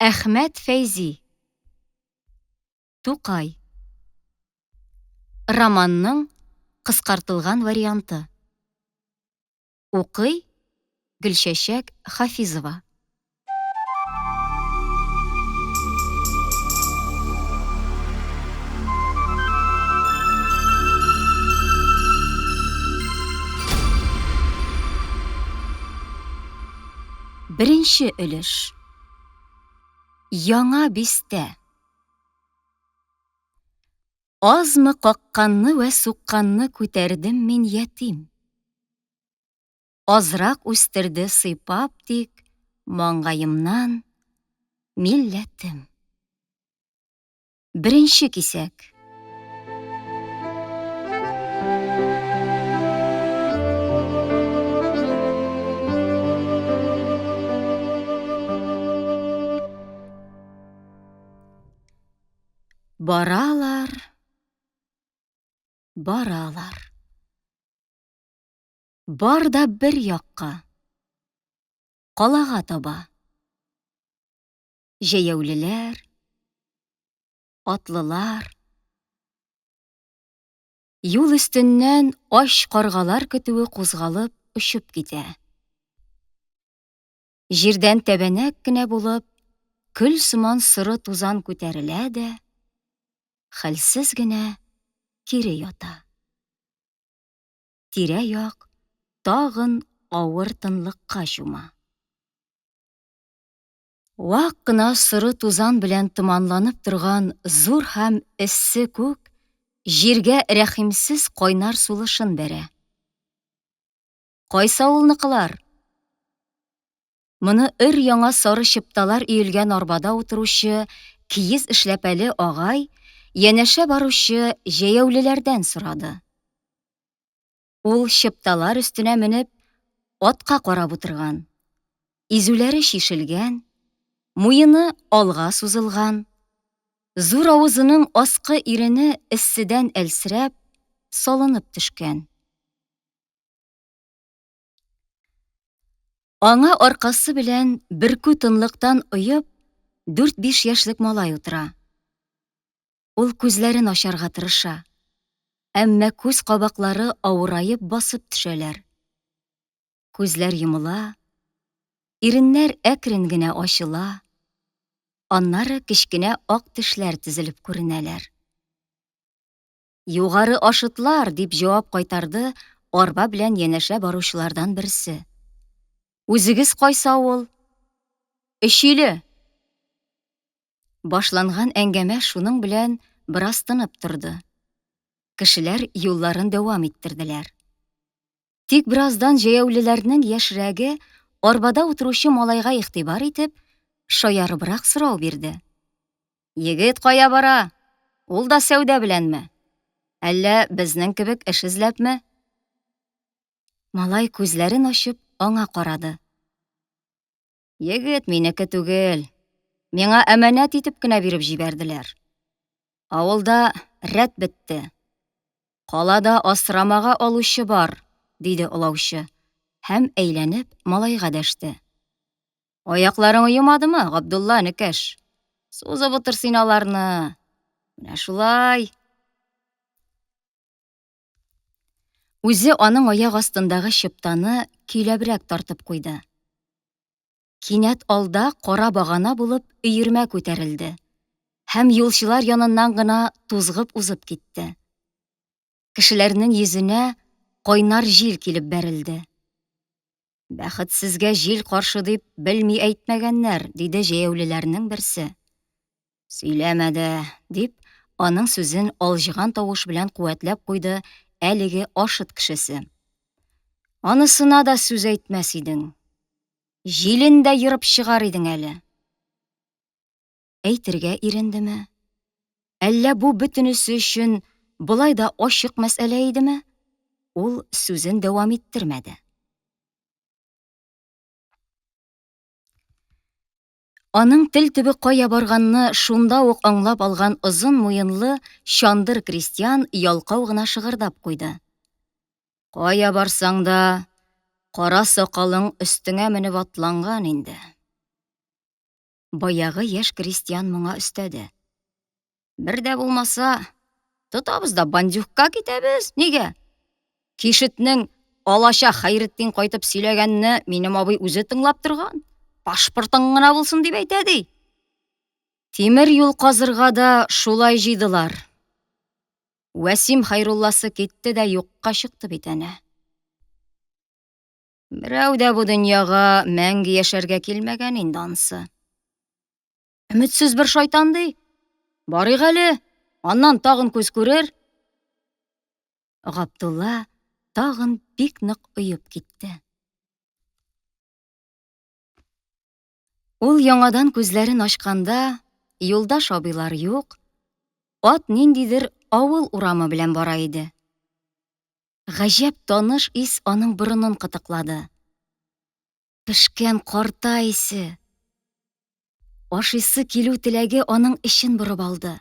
Әхмәт Фәйзи. Тукай. Романның кыскартылган варианты. Укый Гөлчәчәк Хафизова. Беренче өлеш. Яңа бистә. Азмы какканны вә сукканны күтәрдем мин ятим. Азрак үстерде сыйпап тик маңгаемнан милләтем. Беренче кисәк. Баралар, баралар. Бар да бер якка, калага таба. Җәяүлеләр, атлылар. Юл өстеннән ач каргалар көтүе кузгалып очып китә. Җирдән тәбәнәк кенә булып, көл сыман соры тузан күтәрелә дә, хәлсез генә кире ята. Тирә-як тагын авыр тынлыкка чума. Вак кына соры тузан белән томанланып торган зур һәм эссе күк җиргә рәхимсез кайнар сулышын бәрә. Кайсы авылныкылар? Моны өр-яңа сары чыпталар өелгән арбада утыручы киез эшләпәле агай янәшә баручы җәяүлеләрдән сорады. Ул чыпталар өстенә менеп, атка карап утырган. Изүләре чишелгән, муены алга сузылган. Зур авызының аскы ирене эсседән әлсерәп, салынып төшкән. Аңа аркасы белән бөркү тынлыктан оеп, дүрт-биш яшьлек малай утыра. Ул күзләрен ачарга тырыша. Әмма күз кабаклары авыраеп басып төшәләр. Күзләр йомыла, иреннәр әкрен генә ачыла, аннары кечкенә ак тешләр тезелеп күренәләр. Югары Ашытлар, дип җавап кайтарды арба белән янәшә баручылардан берсе. Үзегез кайсы авыл? Өчиле. Башланган әңгәмә шуның белән бераз тынып торды. Кешеләр юлларын дәвам иттерделәр. Тик бераздан җәяүлеләрнең яшьрәге арбада утыручы малайга игътибар итеп, шаярыбрак сорау бирде. Егет кая бара? Ул да сәүдә беләнме? Әллә безнең кебек эш эзләпме? Малай күзләрен ачып аңа карады. Егет минеке түгел. Миңа әманәт итеп кенә биреп җибәрделәр. Авылда рәт бетте. Калада асрамага алучы бар, диде олаучы һәм әйләнеп малайга дәште. Аякларың оемадымы, Габдулла энекәш? Сузып утыр син аларны. Менә шулай. Үзе аның аяк астындагы чыптаны көйләбрәк тартып куйды. Кинәт алда кара багана булып өермә күтәрелде һәм юлчылар яныннан гына тузгып узып китте. Кешеләрнең йөзенә кайнар җил килеп бәрелде. Бәхетсезгә җил каршы дип белми әйтмәгәннәр, диде җәяүлеләрнең берсе. Сөйләмә дә, дип, аның сүзен алҗыган тавыш белән куәтләп куйды әлеге Ашыт кешесе. Анысына да сүз әйтмәс идең. Җилен дә ерып чыгар идең әле. Әйтергә ирендеме? Әллә бу бөтенесе өчен болай да ачык мәсьәлә идеме? Ул сүзен дәвам иттермәде. Аның тел төбе кая барганны шунда ук аңлап алган озын муенлы чандыр крестьян ялкау гына шыгырдап куйды. Кая барсаң да, кара сакалың өстеңә менеп атланган инде. Баягы яшь крестьян моңа өстәде. Бер дә булмаса, тотабыз да бандюкка китәбез. Нигә? Кишетнең алача Хәйретдин кайтып сөйләгәнне минем абый үзе тыңлап торган. Пашпортың гына булсын дип әйтә ди. Тимер юл казырга да шулай җыйдылар. Вәсим Хәйрулласы китте дә юкка чыкты бит әнә. Берәү дә бу дөньяга мәңге яшәргә килмәгән инде ансы. Өметсез бер шайтан ди. Барыйк әле, аннан тагын күз күрер. Габдулла тагын бик нык оеп китте. Ул яңадан күзләрен ачканда, юлдаш абыйлар юк, ат ниндидер авыл урамы белән бара иде. Гаҗәп таныш ис аның борынын кытыклады. Пешкән карта исе. Ашыйсы килү теләге аның эчен борып алды.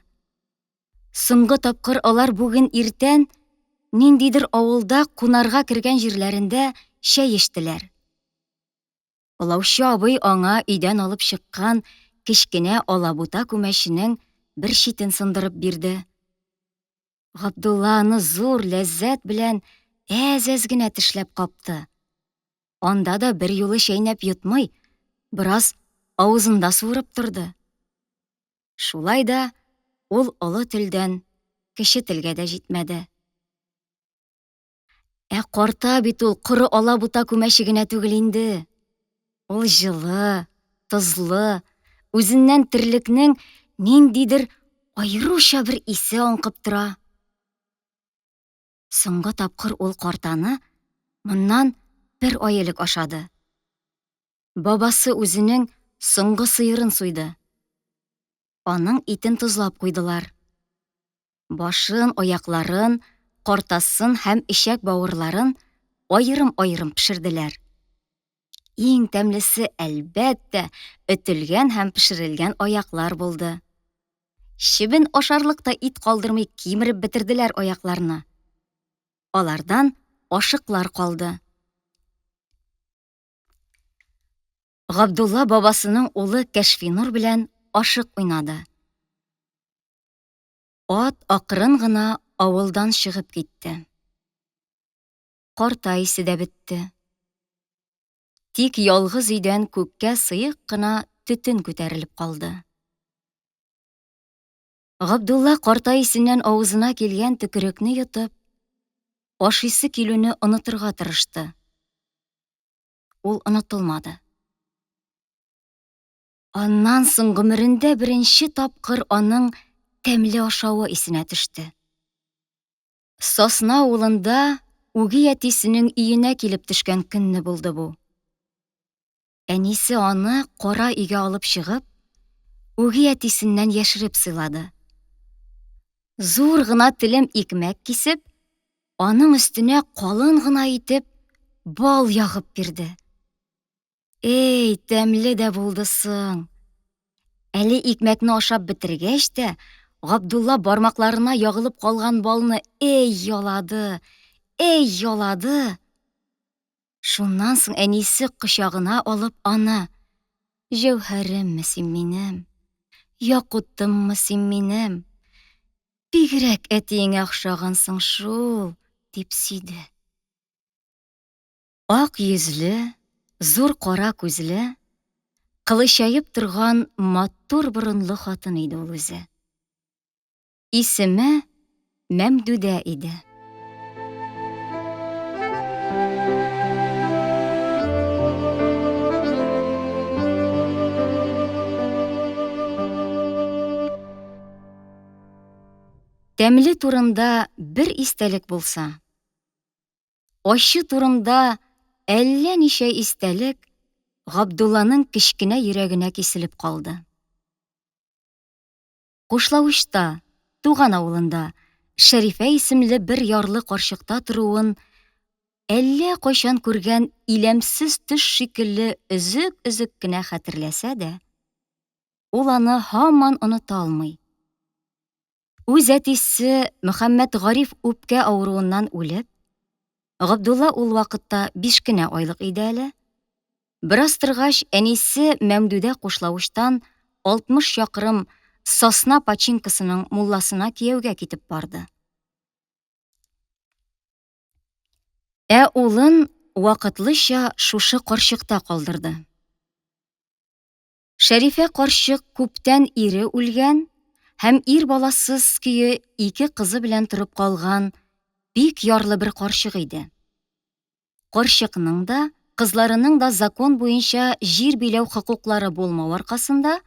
Соңгы тапкыр алар бүген иртән ниндидер авылда кунарга кергән җирләрендә чәй эчтеләр. Олаучы абый аңа өйдән алып чыккан кечкенә алабута күмәченең бер читен сындырып бирде. Габдулла аны зур ләззәт белән әз-әз генә тешләп капты. Анда да бер юлы чәйнәп йотмый, бераз авызында суырып торды. Шулай да ул олы телдән кече телгә дә җитмәде. Ә карта бит ул коры алабута күмәче генә түгел инде. Ул җылы, тозлы, үзеннән терлекнең ниндидер аеруча бер исе аңкып тора. Соңгы тапкыр ул картаны моннан бер ай элек ашады. Бабасы үзенең соңгы сыерын суйды. Аның итен тозлап куйдылар. Башын, аякларын, картасын һәм эчәк-бавырларын аерым-аерым пешерделәр. Иң тәмлесе, әлбәттә, өтелгән һәм пешерелгән аяклар булды. Чебен ашарлык та ит калдырмый кимереп бетерделәр аякларны. Алардан ашыклар калды. Габдулла бабасының улы Кәшфинур белән ашык уйнады. Ат акрын гына авылдан чыгып китте. Карта исе дә бетте. Тик ялгыз өйдән күккә сыек кына төтен күтәрелеп калды. Габдулла карта исеннән авызына килгән төкерекне йотып, ашыйсы килүне онытырга тырышты. Ул онытылмады. Аннан соң гомерендә беренче тапкыр аның тәмле ашавы исенә төште. Сосна авылында үги әтисенең өенә килеп төшкән көнне булды бу. Әнисе аны кара өйгә алып чыгып, үги әтисеннән яшереп сыйлады. Зур гына телем икмәк кисеп, аның өстенә калын гына итеп бал ягып бирде. Эй, тәмле дә булды соң! Әле икмәкне ашап бетергәч тә, Габдулла бармакларына ягылып калган балны эй ялады, эй ялады. Шуннан соң әнисе кочагына алып аны, Җәүһәремме син минем, якутыммы син минем, бигрәк әтиеңә охшагансың шул, дип сөйде. Ак йөзле, зур кара күзле, кылычаеп торган матур борынлы хатын иде ул үзе. Исеме Мәмдүдә иде. Тәмле турында бер истәлек булса, ачы турында әллә ничә истәлек Габдулланың кечкенә йөрәгенә киселеп калды. Кушлавычта, туган авылында, Шәрифә исемле бер ярлы карчыкта торуын әллә кайчан күргән иләмсез төш шикелле өзек-өзек кенә хәтерләсә дә, ул аны һаман оныта алмый. Үз әтисе Мөхәммәтгариф үпкә авыруыннан үлеп, Габдулла ул вакытта биш кенә айлык иде әле. Бераз торгач, әнисе Мәмдүдә Кушлавычтан 60 чакрым Сосна починкасының мулласына кияүгә китеп барды. Ә улын вакытлыча шушы карчыкта калдырды. Шәрифә карчык күптән ире үлгән һәм ир баласыз көе ике кызы белән торып калган бик ярлы бер карчык иде. Карчыкның да, кызларының да закон буенча җир биләү хокуклары булмау аркасында,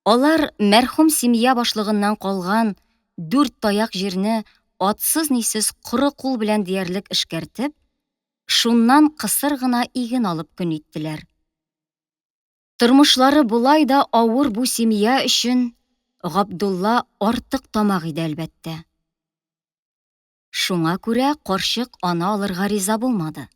алар мәрхүм семья башлыгыннан калган дүрт таяк җирне атсыз-нисез коры кул белән диярлек эшкәртеп, шуннан кысыр гына иген алып көн иттеләр. Тормышлары болай да авыр бу семья өчен Габдулла артык тамак иде, әлбәттә. Шуңа күрә карчык аны алырга риза булмады.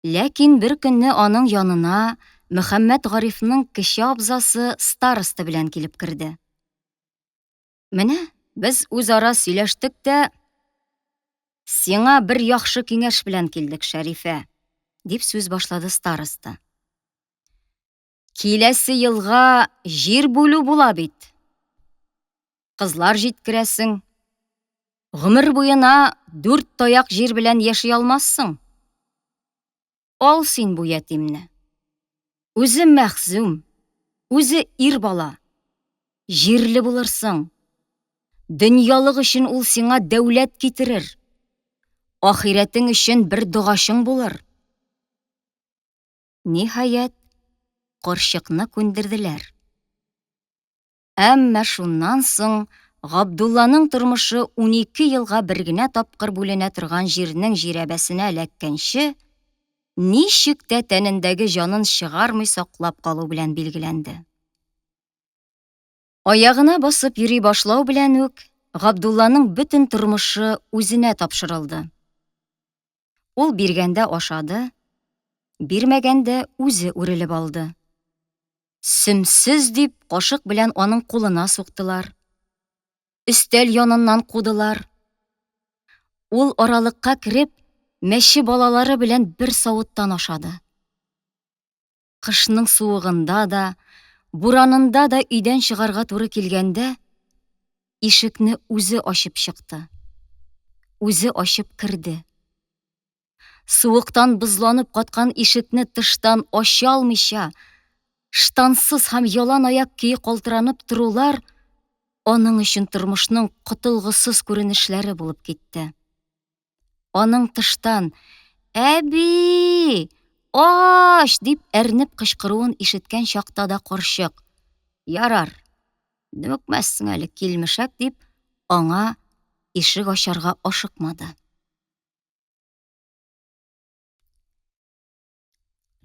Ләкин бер көнне аның янына Мөхәммәт Гарифның кече абзасы староста белән килеп керде. Менә без үзара сөйләштек тә, сиңа бер яхшы киңәш белән килдек, Шәрифә, дип сүз башлады староста. Киләсе елга җир бүлү була бит. Кызлар җиткерәсең. Гомер буена дүрт таяк җир белән яши алмассың. Ал син бу ятимне. Үзе мәхзүм, үзе ир бала. Җирле булырсың. Дөньялык өчен ул сиңа дәүләт китерер. Ахирәтең өчен бер догачың булыр. Ниһаять, карчыкны күндерделәр. Әмма шуннан соң Габдулланың тормышы 12 елга бер генә тапкыр бүленә торган җирнең жирәбәсенә эләккәнче, ничек тә тәнендәге җанын чыгармый саклап калу белән билгеләнде. Аягына басып йөри башлау белән үк Габдулланың бөтен тормышы үзенә тапшырылды. Ул биргәндә ашады, бирмәгәндә үзе үрелеп алды. Сөмсез дип кашык белән аның кулына суктылар. Өстәл яныннан кудылар. Ул аралыкка кереп, мәче балалары белән бер савыттан ашады. Кышның суыгында да, буранында да өйдән чыгарга туры килгәндә, ишекне үзе ачып чыкты. Үзе ачып керде. Суыктан бозланып каткан ишекне тыштан ача алмыйча, штансыз һәм ялан аяк көе калтыранып торулар аның өчен тормышның котылгысыз күренешләре булып китте. Аның тыштан «Әби! Ач!» дип әрнеп кычкыруын ишеткән чакта да карчык «Ярар, дөмекмәссең әле, килмешәк» дип, аңа ишек ачарга ашыкмады.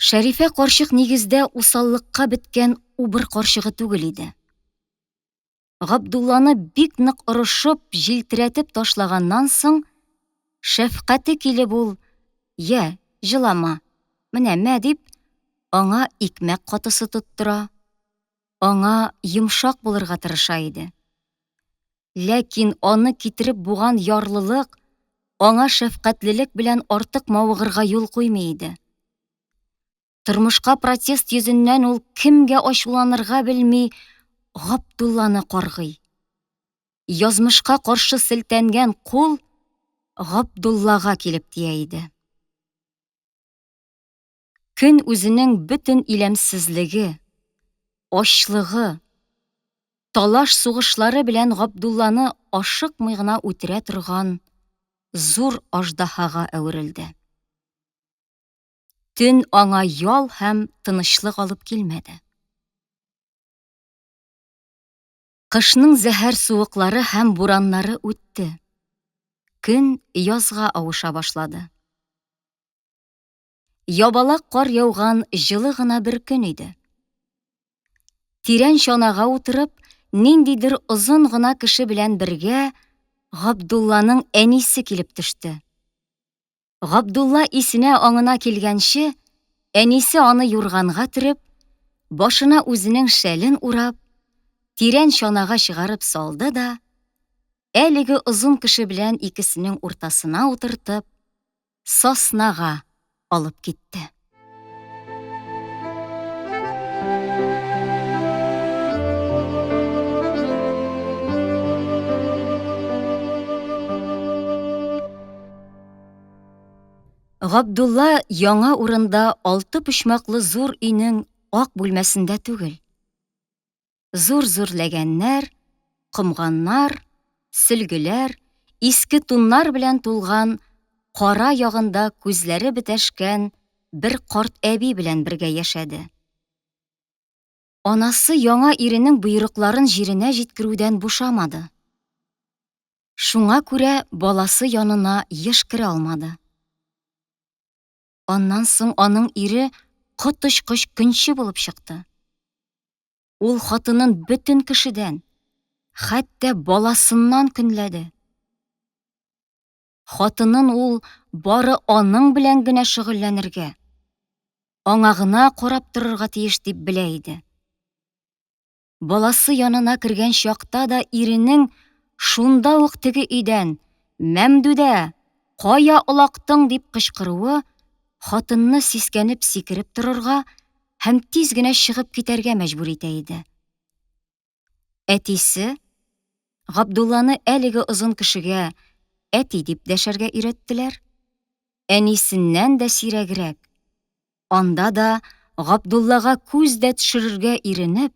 Шәрифә карчык нигездә усаллыкка беткән убыр карчыгы түгел иде. Габдулланы бик нык орышып, җилтерәтеп ташлаганнан соң, шәфкате килеп ул, "Йә, җылама, менә мә" дип, аңа икмәк катысы тоттыра, аңа йомшак булырга тырыша иде. Ләкин аны китереп буган ярлылык аңа шәфкатьлелек белән артык мавыгырга юл куймый иде. Тормышка протест йөзеннән ул кемгә ачуланырга белми, Габдулланы каргый. Язмышка каршы селтәнгән кул Габдуллага килеп тия иде. Көн үзенең бөтен иләмсезлеге, ачлыгы, талаш-сугышлары белән Габдулланы ашыкмый гына үтерә торган зур аждаһага әверелде. Төн аңа ял һәм тынычлык алып килмәде. Кышның зәһәр суыклары һәм бураннары үтте. Көн язга авыша башлады. Ябалак кар яуган җылы гына бер көн иде. Тирән чанага утырып, ниндидер озын гына кеше белән бергә Габдулланың әнисе килеп төште. Габдулла исенә аңына килгәнче, әнисе аны юрганга төреп, башына үзенең шәлен урап, тирән чанага чыгарып салды да, әлеге озын кеше белән икесенең уртасына утыртып, Соснага алып китте. Габдулла яңа урында алты почмаклы зур өйнең ак бүлмәсендә түгел. Зур-зур ләгәннәр, комганнар, сөлгеләр, иске туннар белән тулган кара ягында күзләре бетәшкән бер карт әби белән бергә яшәде. Анасы яңа иренең боерыкларын җиренә җиткерүдән бушамады. Шуңа күрә баласы янына еш керә алмады. Аннан соң аның ире коточкыч көнче булып чыкты. Ул хатынын бөтен кешедән, хәтта баласыннан көнләде. Хатынын ул бары аның белән генә шөгыльләнергә, аңа гына карап торырга тиеш дип белә иде. Баласы янына кергән чакта да иренең шунда ук теге өйдән «Мәмдүдә, кая олактың?» дип кычкыруы хатынны сискәнеп сикереп торырга һәм тиз генә чыгып китәргә мәҗбүр итә иде. Әтисе Габдулланы әлеге озын кешегә әти дип дәшәргә өйрәттеләр. Әнисеннән дә сирәгрәк. Анда да Габдуллага күз дә төшерергә иренеп,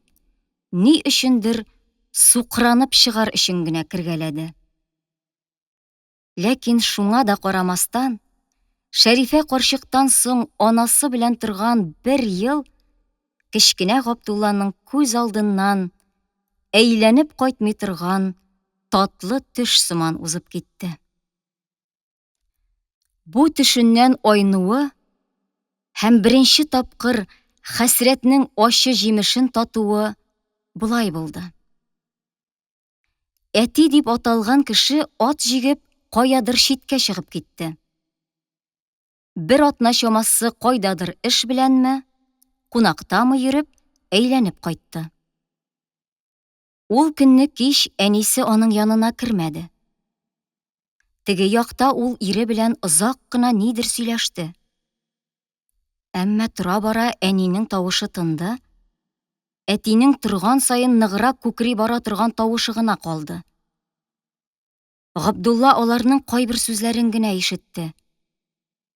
ни өчендер сукранып чыгар өчен генә кергәләде. Ләкин шуңа да карамастан, Шәрифә карчыктан соң анасы белән торган бер ел кечкенә Габдулланың күз алдыннан әйләнеп кайтмый торган татлы төш сыман узып китте. Бу төшеннән айнуы һәм беренче тапкыр хәсрәтнең ачы җимешен татуы болай булды. Әти дип аталган кеше ат җигеп каядыр читкә чыгып китте. Бер атна чамасы кайдадыр эш беләнме, кунактамы йөреп, әйләнеп кайтты. Ул көнне кич әнисе аның янына кермәде. Теге якта ул ире белән озак кына нидер сөйләште. Әмма тора-бара әнинең тавышы тынды, әтинең торган саен ныграк күкри бара торган тавышы гына калды. Габдулла аларның кайбер сүзләрен генә ишетте.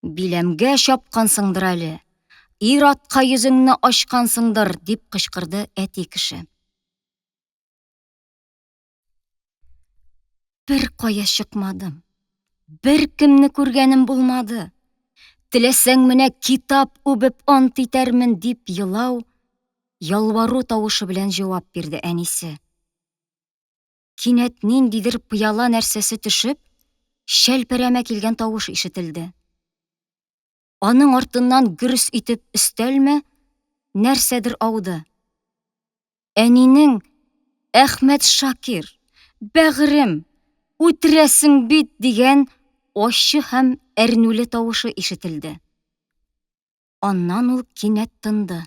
Биләмгә чапкансыңдыр әле, ир-атка йөзеңне ачкансыңдыр, дип кычкырды әти кеше. Бер кая чыкмадым. Бер кемне күргәнем булмады. Теләсәң менә китап үбеп ант итәрмен, дип елау, ялвару тавышы белән җавап бирде әнисе. Кинәт ниндидер пыяла нәрсәсе төшеп, шәлперәмә килгән тавыш ишетелде. Аның артыннан гөрс итеп өстәлме, нәрсәдер ауды. Әнинең Әхмәт Шакир, бәгърем, үтерәсең бит дигән ачы һәм әрнүле тавышы ишетелде. Аннан ул кинәт тынды.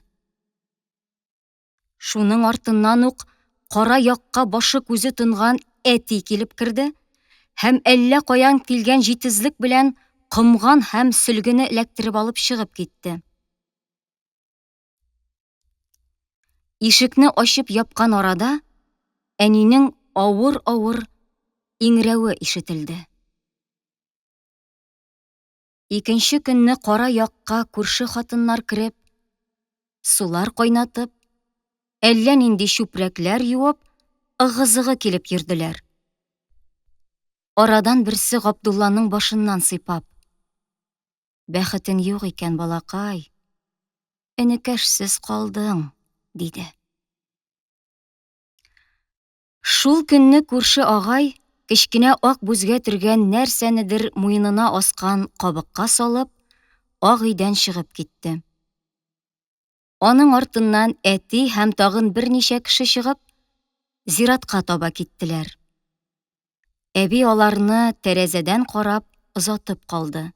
Шуның артыннан ук кара якка башы-күзе тонган әти килеп керде һәм әллә каян килгән җитезлек белән комган һәм сөлгене эләктереп алып чыгып китте. Ишекне ачып япкан арада әнинең авыр-авыр иңрәве ишетелде. Икенче көнне кара якка күрше хатыннар кереп, сулар кайнатып, әллә нинди чүпрәкләр юып, ыгы-зыгы килеп йөрделәр. Арадан берсе Габдулланың башыннан сыйпап: Бәхетең юк икән, балакай. Энекәшсез калдың, диде. Шул көнне күрше агай кечкенә ак бүзгә төргән нәрсәнедер муенына аскан кабыкка салып, ак өйдән чыгып китте. Аның артыннан әти һәм тагын берничә кеше чыгып, зиратка таба киттеләр. Әби аларны тәрәзәдән карап озатып калды.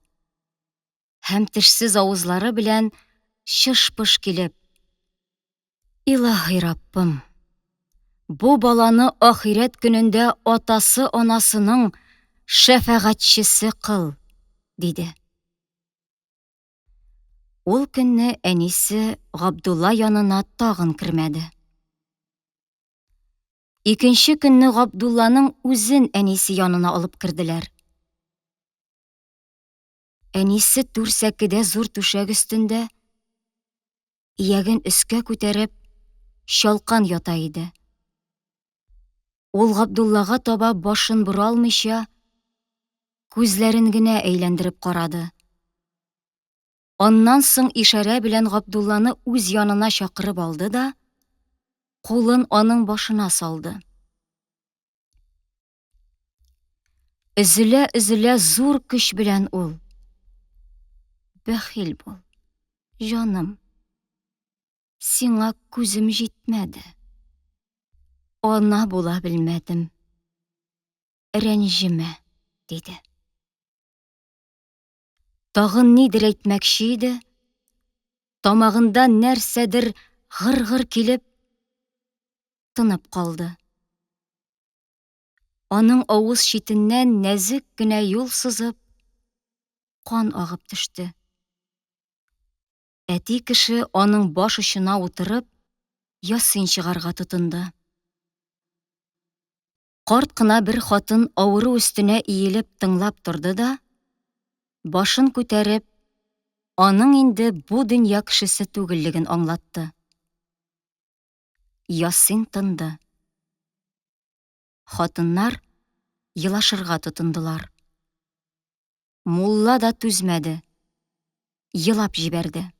Һәм тешсез авызлары белән чыш-пыш килеп, Илаһи Раббым, бу баланы ахирәт көнендә атасы-анасының шәфәгатьчесе кыл, диде. Ул көнне әнисе Габдулла янына тагын кермәде. Икенче көнне Габдулланың үзен әнисе янына алып керделәр. Әнисе түр сәкедә зур түшәк өстендә, ияген өскә күтәреп, чалкан ята иде. Ул Габдуллага таба башын бора алмыйча, күзләрен генә әйләндереп карады. Аннан соң ишарә белән Габдулланы үз янына чакырып алды да, кулын аның башына салды. Өзелә-өзелә зур көч белән ул. Бәхил бул, җаным. Сиңа күзем җитмәде. Ана була белмәдем. Рәнҗемә, диде. Тагын нидер әйтмәкче иде, тамагында нәрсәдер гыр-гыр килеп, тынып калды. Аның авыз читеннән нәзек кенә юл сызып, кан агып төште. Әти кеше аның баш очына утырып, ясин чыгарга тотынды. Карт кына бер хатын авыру өстенә иелеп тыңлап торды да, башын күтәреп, аның инде бу дөнья кешесе түгеллеген аңлатты. Ясин тынды. Хатыннар елашырга тотындылар. Мулла да түзмәде, елап җибәрде.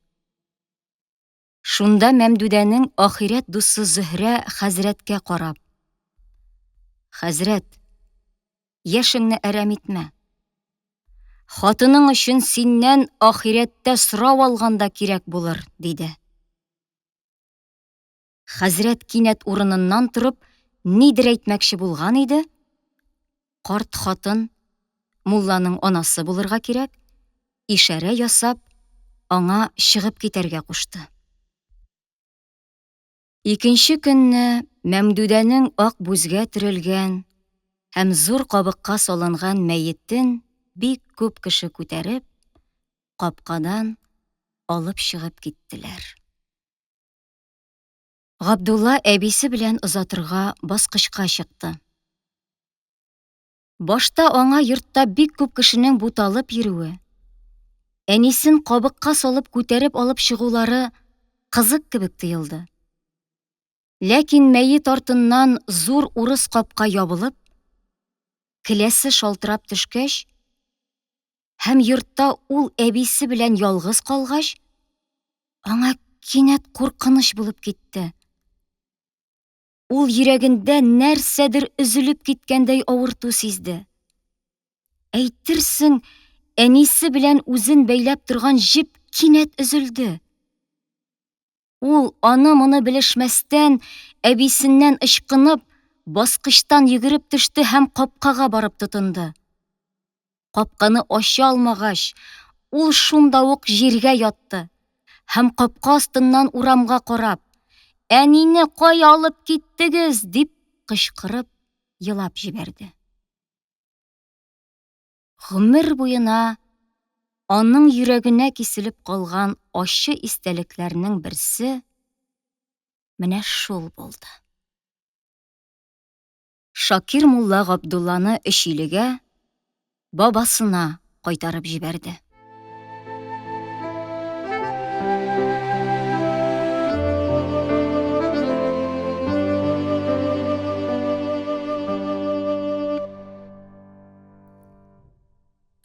Шунда Мәмдүдәнең ахирәт дусы Зөһрә хәзрәткә карап: "Хәзрәт, яшеңне әрәм итмә. Хатының өчен синнән ахирәттә сорау алганда кирәк булыр", диде. Хәзрәт кинәт урыныннан торып, нидер әйтмәкче булган иде, карт хатын, мулланың анасы булырга кирәк, ишарә ясап, аңа чыгып китәргә кушты. Икенче көнне Мәмдүдәнең ак бүзгә төрелгән һәм зур кабыкка салынган мәетен бик күп кеше күтәреп, капкадан алып чыгып киттеләр. Габдулла әбисе белән озатырга баскычка чыкты. Башта аңа йортта бик күп кешенең буталып йөрүе, әнисен кабыкка салып күтәреп алып чыгулары кызык кебек тоелды. Ләкин мәет артыннан зур урыс капка ябылып, келәсе шалтырап төшкәч һәм йортта ул әбисе белән ялгыз калгач, аңа кинәт куркыныч булып китте. Ул йөрәгендә нәрсәдер өзелеп киткәндәй авырту сизде. Әйтерсең, әнисе белән үзен бәйләп торган җеп кинәт өзелде. Ул, аны-моны белешмәстән, әбисеннән ычкынып, баскычтан йөгереп төште һәм капкага барып тотынды. Капканы ача алмагач, ул шунда ук җиргә ятты һәм капка астыннан урамга карап, «Әнине кая алып киттегез?» дип кычкырып елап җибәрде. Гомер буена аның йөрәгенә киселеп калган ачы истәлекләрнең берсе менә шул булды. Шакир мулла Габдулланы Өчилегә, бабасына кайтарып җибәрде.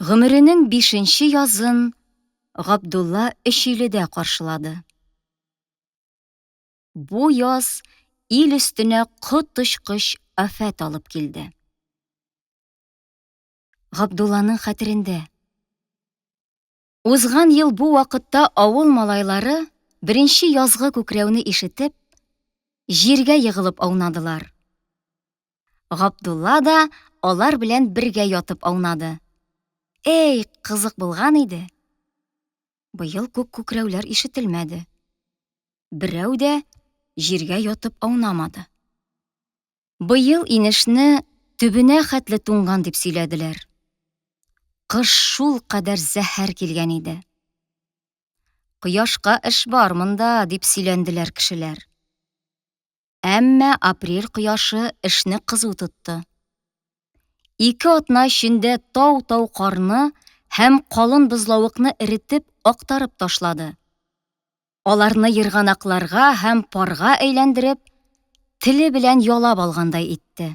Гомеренең бишенче язын Габдулла Өчиледә каршылады. Бу яз ил өстенә коточкыч афәт алып килде. Габдулланың хәтерендә. Узган ел бу вакытта авыл малайлары беренче язгы күкрәүне ишетеп, җиргә егылып аунадылар. Габдулла да алар белән бергә ятып аунады. Эй, кызык булган иде. Быел күк күкрәүләр ишетелмәде. Берәү дә җиргә ятып аунамады. Быел инешне төбенә хәтле туңган дип сөйләделәр. Кыш шул кадәр зәһәр килгән иде. Кояшка эш бар монда, дип сөйләнделәр кешеләр. Әмма апрель кояшы эшне кызу тотты. Ике атна эчендә тау-тау карны һәм калын бозлавыкны эретеп актарып ташлады. Аларны ерганакларга һәм парга әйләндереп, теле белән ялап алгандай итте.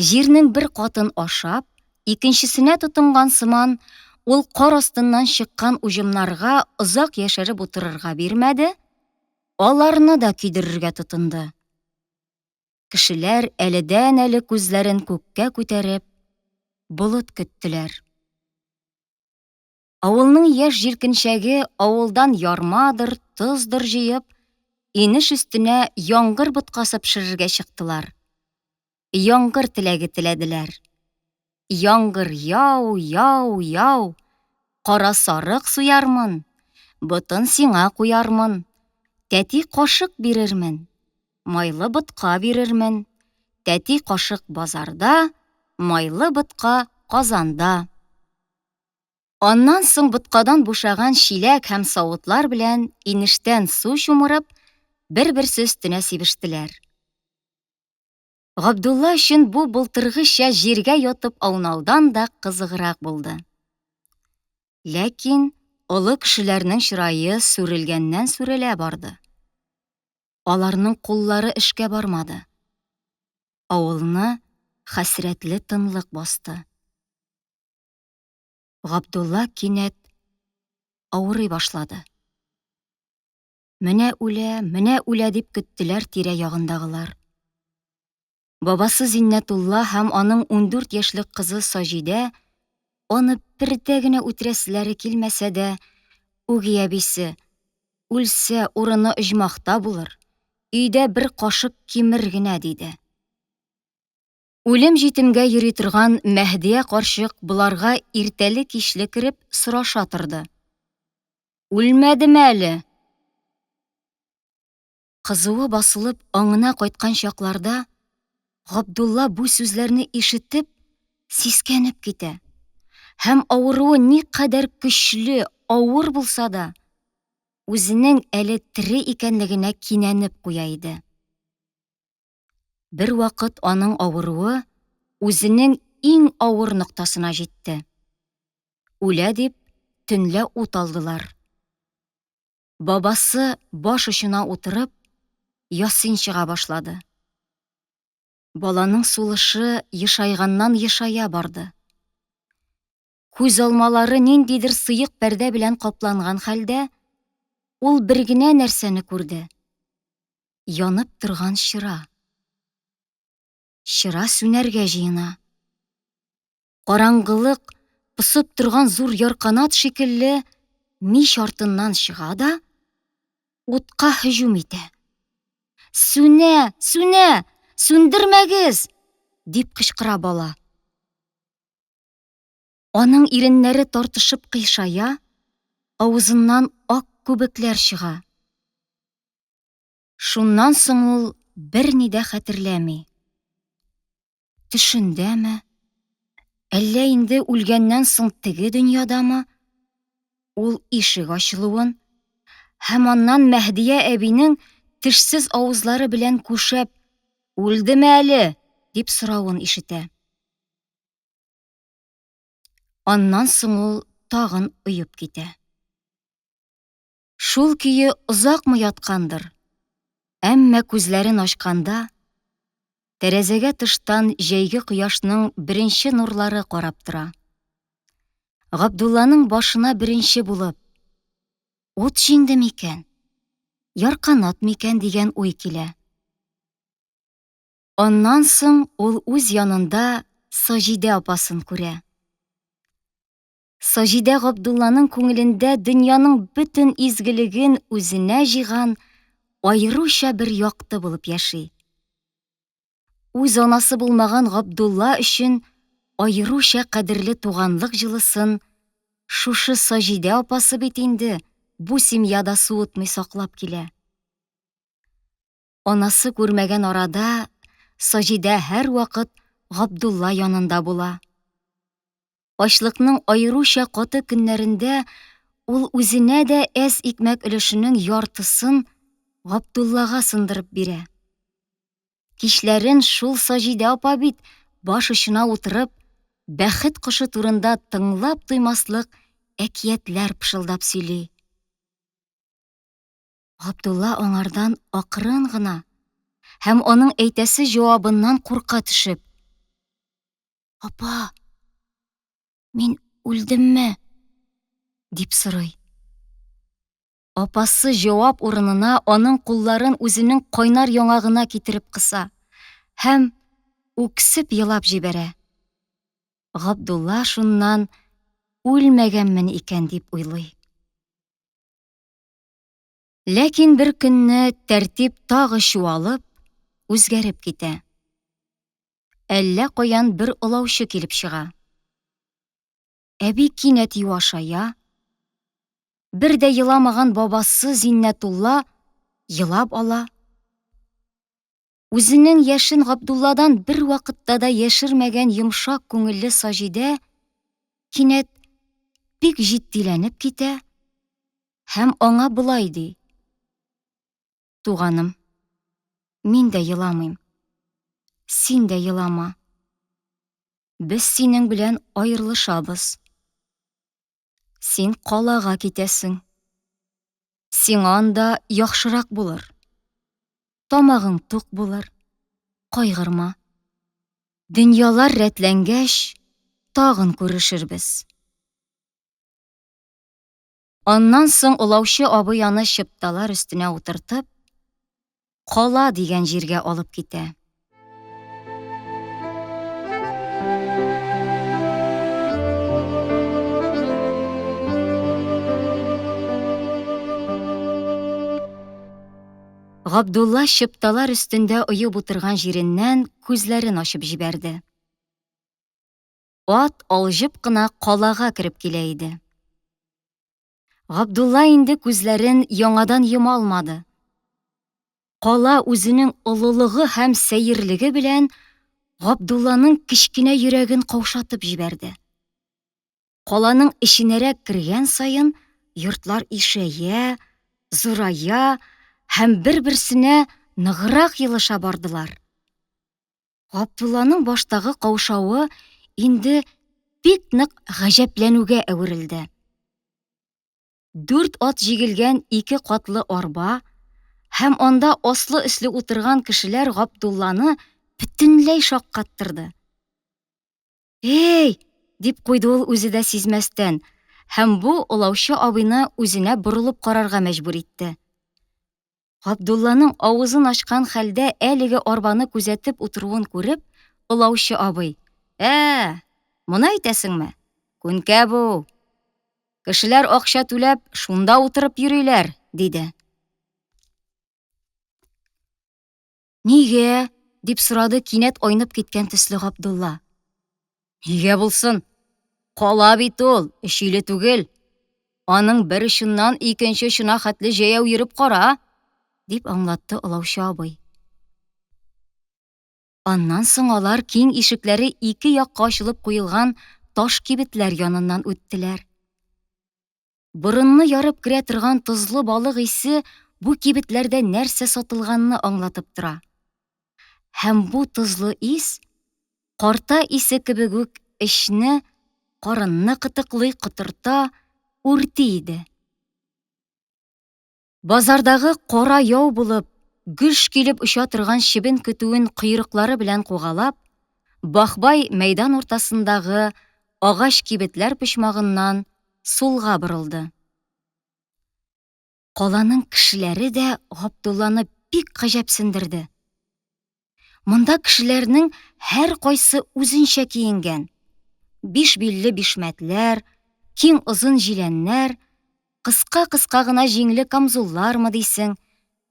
Җирнең бер катын ашап, икенчесенә тотынган сыман, ул кар астыннан чыккан уҗымнарга озак яшәреп утырырга бирмәде, аларны да көйдерергә тотынды. Кешеләр әледән-әле күзләрен күккә күтәреп, болыт көттеләр. Авылның яшь җилкенчәге авылдан ярмадыр, тоздыр җыеп, инеш өстенә яңгыр боткасы пешерергә чыктылар. Яңгыр теләге теләделәр. Яңгыр яу, яу, яу, кара сарык суярмын, ботын сиңа куярмын, тәти кашык бирермен, майлы ботка бирермен, тәти кашык базарда, майлы ботка казанда. Аннан соң боткадан бушаган чиләк һәм савытлар белән инештән су чумырып, бер-берсе өстенә сибештеләр. Габдулла өчен бу былтыргыча җиргә ятып аунаудан да кызыграк булды. Ләкин олы кешеләрнең чырае сүрелгәннән сүрелә барды. Аларның куллары эшкә бармады. Авылны хәсрәтле тынлык басты. Габдулла кинәт авырый башлады. Менә үлә, менә үлә дип көттеләр тирә-ягындагылар. Бабасы Зиннәтулла һәм аның 14 яшьлек кызы Саҗидә аны бердә генә үтерәселәре килмәсә дә, үги әбисе, үлсә, урыны оҗмахта булыр, өйдә бер кашык кимер генә, диде. Үлем-җитемгә йөри торган Мәһдия карчык боларга иртәле-кичле кереп сораша торды. Үлмәдеме әле? Кызуы басылып аңына кайткан чакларда Габдулла бу сүзләрне ишетеп сискәнеп китә. Һәм авыруы никадәр көчле, авыр булса да, үзенең әле тере икәнлегенә кинәнеп куя иде. Бервакыт аның авыруы үзенең иң авыр ноктасына җитте. Үлә дип, төнлә ут алдылар. Бабасы баш очына утырып, ясин чыга башлады. Баланың сулышы ешайганнан ешая барды. Күз алмалары ниндидер сыек пәрдә белән капланган хәлдә, ул бер генә нәрсәне күрде. Янып торган чыра. Чыра сүнәргә җыена. Караңгылык посып торган зур ярканат шикелле мич артыннан чыга да утка һөҗүм итә. Сүнә, сүнә, сүндермәгез! дип кычкыра бала. Аның иреннәре тартышып кыйшая, авызыннан ак күбекләр чыга. Шуннан соң ул берни дә хәтерләми. Төшендәме? Әллә инде үлгәннән соң теге дөньядамы? Ул ишек ачылуын һәм аннан Мәһдия әбинең тешсез авызлары белән күшәп, "Үлдеме әле?" дип соравын ишетә. Аннан соң ул тагын оеп китә. Шул көе озакмы яткандыр, әмма күзләрен ачканда, тәрәзәгә тыштан җәйге кояшның беренче нурлары карап тора. Габдулланың башына беренче булып, ут җиңде микән, ярканат микән дигән уй килә. Аннан соң ул үз янында Саҗидә апасын күрә. Саҗидә Габдулланың күңелендә дөньяның бөтен изгелеген үзенә җыйган аеруча бер якты булып яши. Үз анасы булмаган Габдулла өчен аеруча кадерле туганлык җылысын шушы Саҗидә апасы бит инде бу семьяда суытмый саклап килә. Анасы күрмәгән арада Саҗидә һәрвакыт Габдулла янында була. Ачлыкның аеруча каты көннәрендә ул үзенә дә әз икмәк өлешенең яртысын Габдуллага сындырып бирә. Кичләрен шул Саҗидә апа бит баш очына утырып, бәхет кошы турында тыңлап туймаслык әкиятләр пышылдап сөйли. Габдулла аңардан акрын гына һәм аның әйтәсе җавабыннан курка төшеп: "Апа, мин үлдемме?" дип сорый. Апасы җавап урынына аның кулларын үзенең кайнар яңагына китереп кыса һәм үксеп елап җибәрә. Габдулла шуннан үлмәгәнмен икән дип уйлый. Ләкин бер көнне тәртип тагы чуалып, үзгәреп китә. Әллә каян бер олаучы килеп чыга. Әби кинәт юашая. Бер дә еламаган бабасы Зиннәтулла елап ала. Үзенең яшен Габдулладан бер вакытта да яшермәгән йомшак күңелле Саҗидә кинәт бик җитдиләнеп китә һәм аңа болай ди: Туганым, мин дә еламыйм. Син дә елама. Без синең белән аерылышабыз. Син калага китәсең. Сиңа анда яхшырак булыр. Тамагың тук булыр. Кайгырма. Дөньялар рәтләнгәч, тагын күрешербез. Аннан соң олаучы абый аны чыпталар өстенә утыртып, кала дигән җиргә алып китә. Габдулла чыпталар өстендә оеп утырган җиреннән күзләрен ачып җибәрде. Ат алҗып кына калага кереп килә иде. Габдулла инде күзләрен яңадан йома алмады. Кала үзенең олылыгы һәм сәерлеге белән Габдулланың кечкенә йөрәген каушатып җибәрде. Каланың эченәрәк кергән саен йортлар ишәя, зурая һәм бер-берсенә ныграк елыша бардылар. Габдулланың баштагы каушавы инде бик нык гаҗәпләнүгә әверелде. Дүрт ат җигелгән ике катлы арба һәм анда аслы-өсле утырган кешеләр Габдулланы бөтенләй шаккаттырды. Эй! дип куйды ул үзе дә сизмәстән, һәм бу олаучы абыйны үзенә борылып карарга мәҗбүр итте. Габдулланың авызын ачкан хәлдә әлеге арбаны күзәтеп утыруын күреп, олаучы абый: "Ә, моны әйтәсеңме? Күнкә бу. Кешеләр акча түләп шунда утырып йөриләр", диде. Нигә? дип сорады кинәт айнып киткән төсле Габдулла. Нигә булсын? Кала бит ул, Өчиле түгел. Аның бер очыннан икенче очына хәтле җәяү йөреп кара, дип аңлатты олаучы абый. Аннан соң алар киң ишекләре ике якка ачылып куелган таш кибетләр яныннан үттеләр. Борынны ярып керә торган тозлы балык исе бу кибетләрдә нәрсә сатылганны аңлатып тора. Һәм бу тозлы ис карта исе кебек үк эчне, карынны кытыклый, котырта, үрти иде. Базардагы кара яу булып, гөж килеп оча торган чебен көтүен койрыклары белән кугалап, Бахбай мәйдан уртасындагы агач кибетләр почмагыннан сулга борылды. Каланың кешеләре дә Габдулланы бик гаҗәпсендерде. Монда кешеләрнең һәркайсы үзенчә киенгән. Биш билле бишмәтләр, киң озын җиләннәр, кыска-кыска гына җиңле камзуллармы дисең,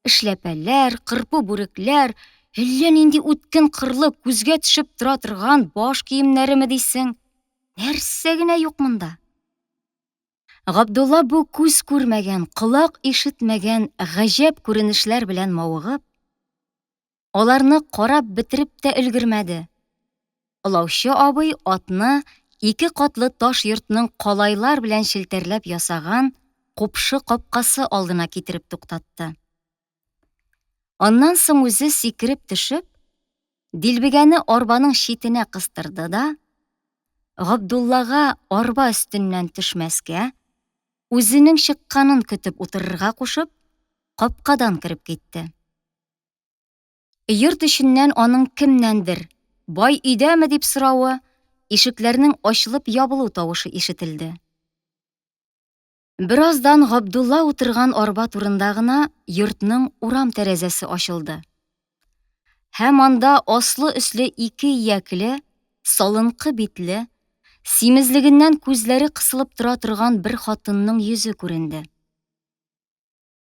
эшләпәләр, кырпу бүрекләр, әллә нинди үткен кырлы күзгә төшеп тора торган баш киемнәреме дисең. Нәрсә генә юк монда. Габдулла бу күз күрмәгән, колак ишетмәгән гаҗәп күренешләр белән мавыгып, аларны карап бетереп тә өлгермәде. Олаучы абый атны ике катлы таш йортның калайлар белән челтәрләп ясаган купшы капкасы алдына китереп туктатты. Аннан соң үзе сикереп төшеп, дилбегәне арбаның читенә кыстырды да, Габдуллага арба өстеннән төшмәскә, үзенең чыкканын көтеп утырырга кушып, капкадан кереп китте. Йорт эченнән аның кемнәндер, бай өйдәме дип соравы, ишекләрнең ачылып ябылу тавышы ишетелде. Бераздан Габдулла утырган арба турында гына йортның урам тәрәзәсе ачылды. Һәм анда аслы-өсле ике иякле, салынкы битле, симезлегеннән күзләре кысылып тора торган бер хатынның йөзе күренде.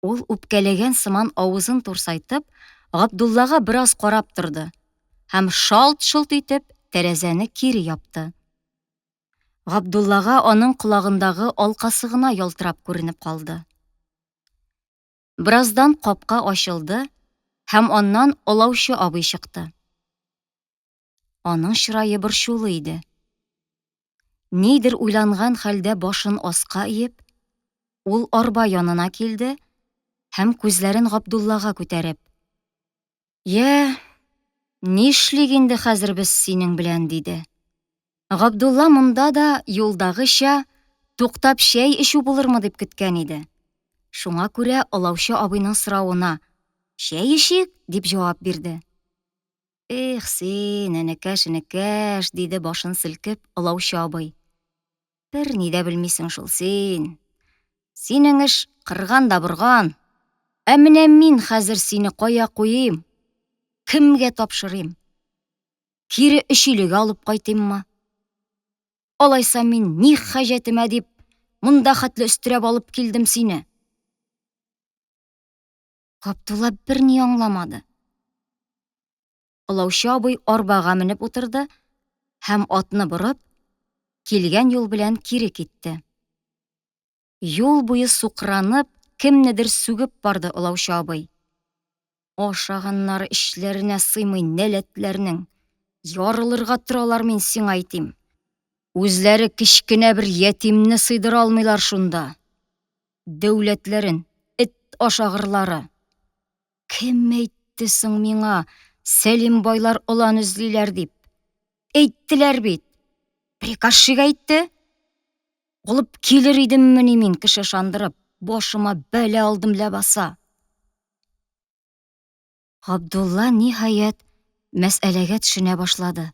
Ул үпкәләгән сыман авызын турсайтып, Габдуллага бераз карап торды һәм шалт-шолт итеп тәрәзәне кире япты. Габдуллага аның колагындагы алкасы гына ялтырап күренеп калды. Бераздан капка ачылды һәм аннан олаучы абый чыкты. Аның чырае борчулы иде. Нидер уйланган хәлдә башын аска иеп, ул арба янына килде һәм күзләрен Габдуллага күтәреп: "Йә, нишлик инде хәзер без синең белән?" диде. Габдулла монда да юлдагыча туктап чәй эчү булырмы дип көткән иде. Шуңа күрә олаучы абыйның соравына «Чәй эчик?» дип җавап бирде. «Эх син, энекәш, энекәш», диде башын селкеп олаучы абый. «Берни дә белмисең шул син. Синең эш кырган да борган. Ә менә мин хәзер сине кая куйыйм? Кемгә тапшырыйм? Кире Өчилегә алып кайтыйммы? Алайса мин ни хаҗәтемә дип монда хәтле өстерәп алып килдем сине? Габдулла берни аңламады. Олаучы абый арбага менеп утырды һәм атны борып, килгән юл белән кире китте. Юл буе сукранып, кемнедер сүгеп барды олаучы абый. Ашаганнары эчләренә сыймый нәләтләрнең. Ярылырга торалар мин сиңа әйтим. Үзләре кечкенә бер ятимне сыйдыра алмыйлар шунда. Дәүләтләрен, эт ашагырлары. Кем әйтте соң миңа, Сәлим байлар олан эзлиләр дип? Әйттеләр бит. Приказчик әйтте. Алып килер идеммени мин кеше ышандырып, башыма бәла алдым ләбаса. Габдулла, ниһаять, мәсьәләгә төшенә башлады.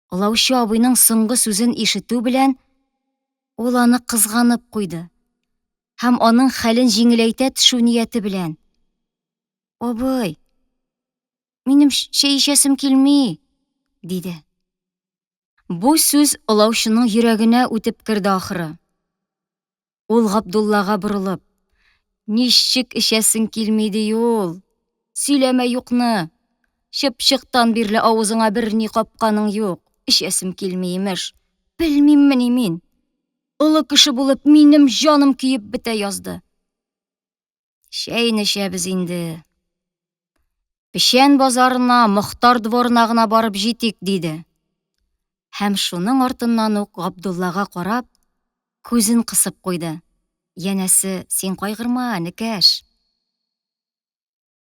Олаучы абыйның соңгы сүзен ишетү белән, ул аны кызганып куйды һәм аның хәлен җиңеләйтә төшү нияте белән: "Абый, минем чәй эчәсем килми", диде. Бу сүз олаучының йөрәгенә үтеп керде ахры. Ул Габдуллага борылып, Ничек эчәсең килми ди ул? Сөйләмә юкны. Чыпчыктан бирле авызыңа берни капканың юк. Эчәсем килми, имеш. Белмиммени мин? Олы кеше булып минем җаным көеп бетә язды. Чәйне эчәбез инде. Печән базарына, Мохтар дворына гына барып җитик, диде. Һәм шуның артыннан ук Габдуллага карап, күзен кысып куйды. Янәсе, син кайгырма, энекәш.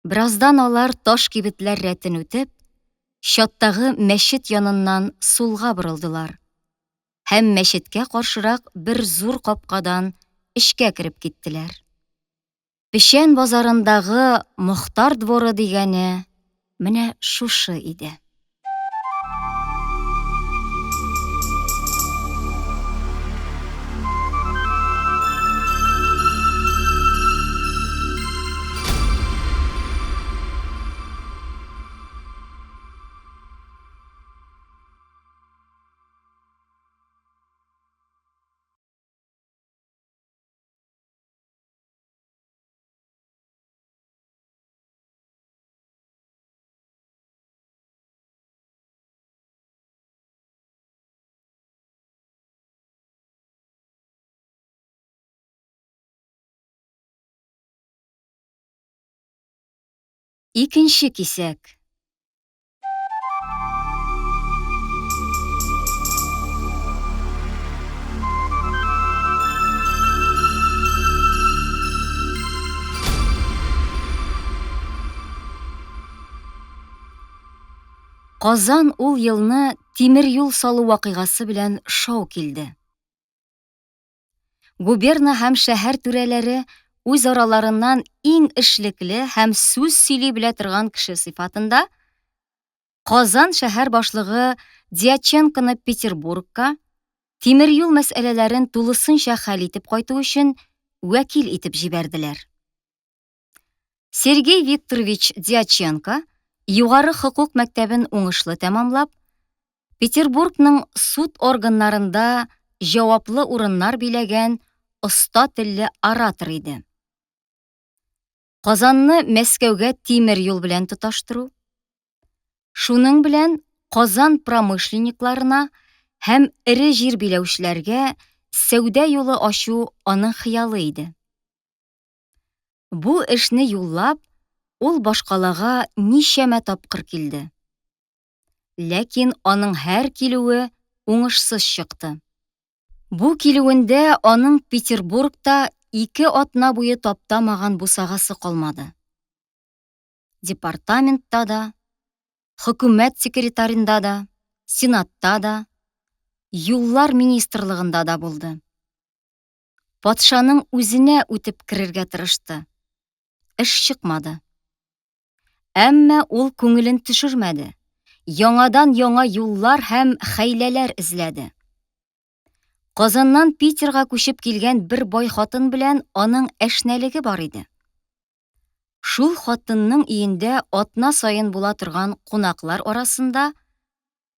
Бераздан алар таш кибетләр рәтен үтеп, чаттагы мәчет яныннан сулга борылдылар һәм мәчеткә каршырак бер зур капкадан эчкә кереп киттеләр. Печән базарындагы Мохтар дворы дигәне менә шушы иде. Икенче кисәк. Казан ул елны тимер юл салу вакыйгасы белән шау килде. Губерна һәм шәһәр түрәләре үз араларыннан иң эшлекле һәм сүз сөйли белә торган кеше сыйфатында Казан шәһәр башлыгы Дьяченконы Петербургка тимер юл мәсьәләләрен тулысынча хәл итеп кайту өчен вәкил итеп җибәрделәр. Сергей Викторович Дьяченко югары хокук мәктәбен уңышлы тәмамлап, Петербургның суд органнарында җаваплы урыннар биләгән оста телле оратор иде. Казанны Мәскәүгә тимер юл белән тоташтыру, шуның белән Казан промышленникларына һәм эре җир биләүчеләргә сәүдә юлы ачу аның хыялы иде. Бу эшне юллап, ул башкалага ничәмә тапкыр килде. Ләкин аның һәр килүе уңышсыз чыкты. Бу килүендә аның Петербургта ике атна буе таптамаган бусагасы калмады. Департаментта да, хөкүмәт секретаренда да, сенатта да, юллар министрлыгында да булды. Патшаның үзенә үтеп керергә тырышты. Эш чыкмады. Әмма ул күңелен төшермәде. Яңадан-яңа юллар һәм хәйләләр эзләде. Казаннан Питерга күчеп килгән бер бай хатын белән аның әшнәлеге бар иде. Шул хатынның өендә атна саен була торган кунаклар арасында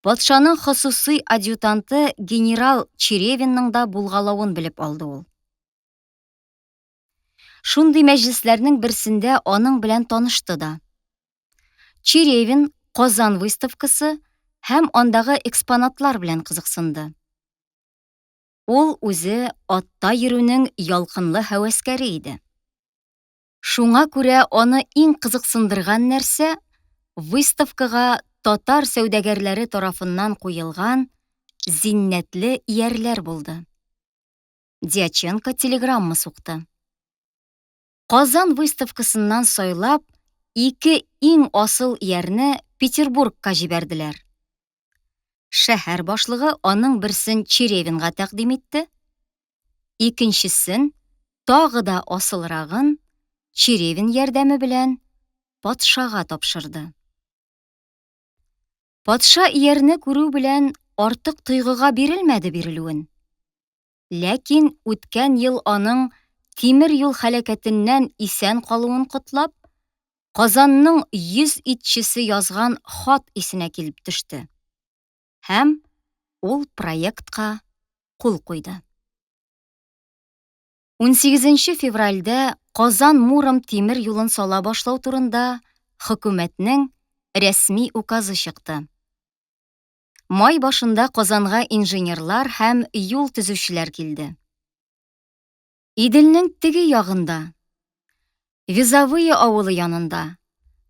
патшаның хосусый адъютанты генерал Черевинның да булгалавын белеп алды ул. Шундый мәҗлесләрнең берсендә аның белән танышты да. Черевин Казан выставкасы һәм андагы экспонатлар белән кызыксынды. Ул үзе атта йөрүнең ялкынлы һәвәскәре иде. Шуңа күрә аны иң кызыксындырган нәрсә выставкага татар сәүдәгәрләре тарафыннан куелган зиннәтле иярләр булды. Дьяченко телеграмма сукты. Казан выставкасыннан сайлап, ике иң асыл иярне Петербургка җибәрделәр. Шәһәр башлыгы аның берсен Черевинга тәкъдим итте, икенчесен, тагы да асылрагын Черевин ярдәме белән патшага тапшырды. Патша иярне күрү белән артык тойгыга бирелмәде бирелүен. Ләкин үткән ел аның тимер юл һәлакәтеннән исән калуын котлап, Казанның 100 итчесе язган хат исенә килеп төште. Һәм ул проектка кул куйды. 18 февральдә Казан-Муром тимер юлын сала башлау турында хөкүмәтнең рәсми указы чыкты. Май башында Казанга инженерлар һәм юл төзүчеләр килде. Иделнең теге ягында, Визовые авылы янында,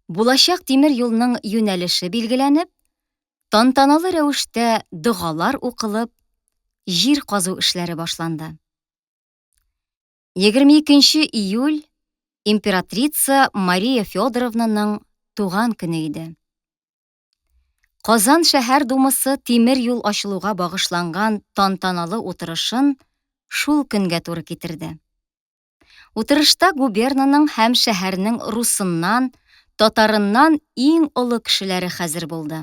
булачак тимер юлның юнәлеше билгеләнеп, тантаналы рәвештә догалар укылып, җир казу эшләре башланды. 22 июль императрица Мария Федоровнаның туган көне иде. Казан шәһәр думасы тимер юл ачылуга багышланган тантаналы утырышын шул көнгә туры китерде. Утырышта губернаның һәм шәһәрнең русыннан, татарыннан иң олы кешеләре хәзер булды.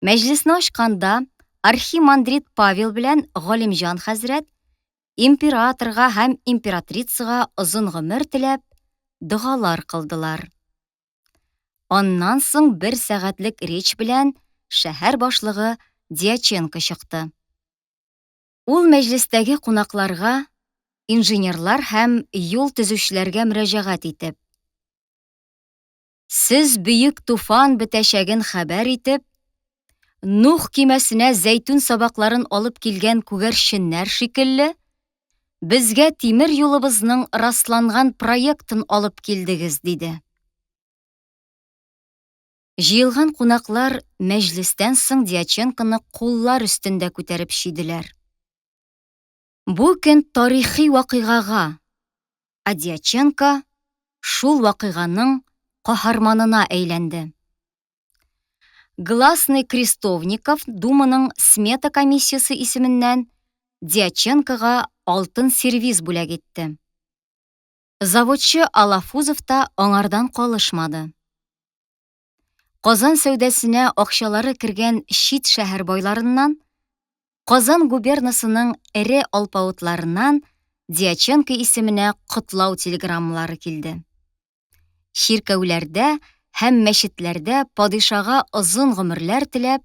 Мәҗлесне ачканда архимандрит Павел белән Галимҗан хәзрәт императорга һәм императрицага озын гомер теләп, догалар кылдылар. Аннан соң бер сәгатьлек речь белән шәһәр башлыгы Дьяченко чыкты. Ул мәҗлестәге кунакларга, инженерлар һәм юл төзүчеләргә мөрәҗәгать итеп, Сез бөек туфан бетәчәген хәбәр итеп, Нух кимәсенә зәйтүн сабакларын алып килгән күгәрченнәр шикелле, безгә тимер юлыбызның расланган проектын алып килдегез, диде. Җыелган кунаклар мәҗлестән соң Дьяченконы куллар өстендә күтәреп чөйделәр. Бу көн тарихи вакыйгага, ә Дьяченко шул вакыйганың каһарманына әйләнде. Гласный Крестовников Думаның смета комиссиясе исеменнән Дьяченкога алтын сервиз бүләк итте. Заводчы Алафузов та аңардан калышмады. Казан сәүдәсенә акчалары кергән чит шәһәр байларыннан, Казан губернасының эре алпавытларыннан Дьяченко исеменә котлау телеграммалары килде. Чиркәүләрдә һәм мәчетләрдә падишага озын гомерләр теләп,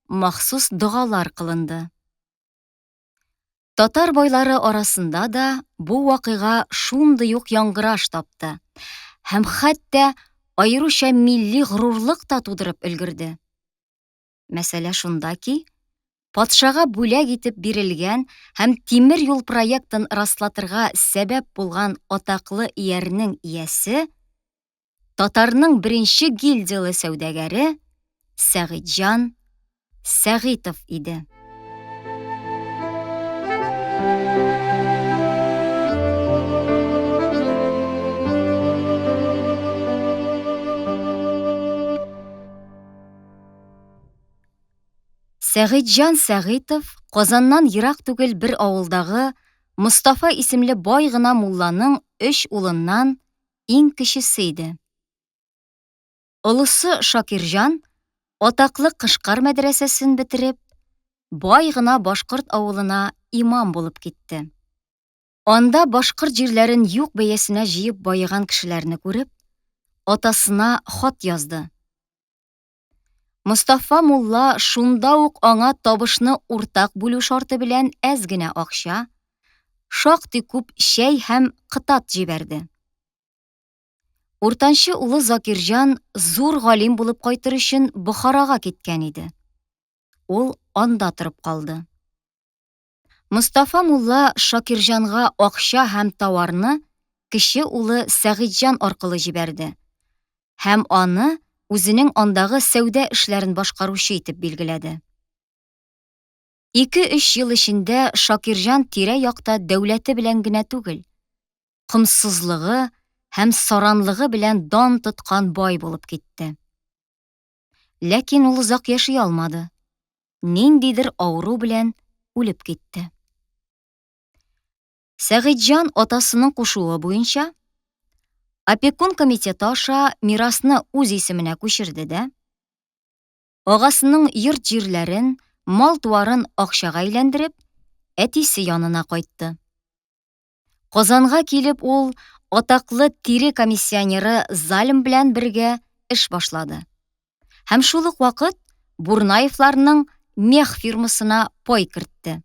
махсус догалар кылынды. Татар байлары арасында да бу вакыйга шундый ук яңгыраш тапты һәм хәтта аеруча милли горурлык та тудырып өлгерде. Мәсьәлә шунда ки, патшага бүләк итеп бирелгән һәм тимер юл проектын раслатырга сәбәп булган атаклы иярнең иясе татарның беренче гильдияле сәүдәгәре Сәгыйтьҗан Сәгыйтов иде. Сәгыйтьҗан Сәгыйтов Казаннан ерак түгел бер авылдагы Мостафа исемле бай гына мулланың өч улыннан иң кечесе иде. Олысы Шакирҗан атаклы Кышкар мәдрәсәсен бетереп, бай гына башкорт авылына имам булып китте. Анда башкорт җирләрен юк бәясенә җыеп баеган кешеләрне күреп, атасына хат язды. Мостафа мулла шунда ук аңа табышны уртак бүлү шарты белән әз генә акча, шактый күп чәй һәм кытат җибәрде. Уртанчы улы Закирҗан зур галим булып кайтыр өчен Бохарага киткән иде. Ул анда торып калды. Мостафа мулла Шакирҗанга акча һәм тауарны кече улы Сәгыйтьҗан аркылы җибәрде һәм аны үзенең андагы сәүдә эшләрен башкаручы итеп билгеләде. Ике-өч ел эчендә Шакирҗан тирә-якта дәүләте белән генә түгел, комсызлыгы һәм саранлыгы белән дан тоткан бай булып китте. Ләкин ул озак яши алмады. Ниндидер авыру белән үлеп китте. Сәгыйтьҗан атасының кушуы буенча опекун комитеты аша мирасны үз исеменә күчерде дә, агасының йорт-җирләрен, мал-туарын акчага әйләндереп, әтисе янына кайтты. Казанга килеп ул атаклы тире комиссионеры Залим белән бергә эш башлады. Һәм шул ук вакыт Бурнаевларның мех фирмасына пай кертте.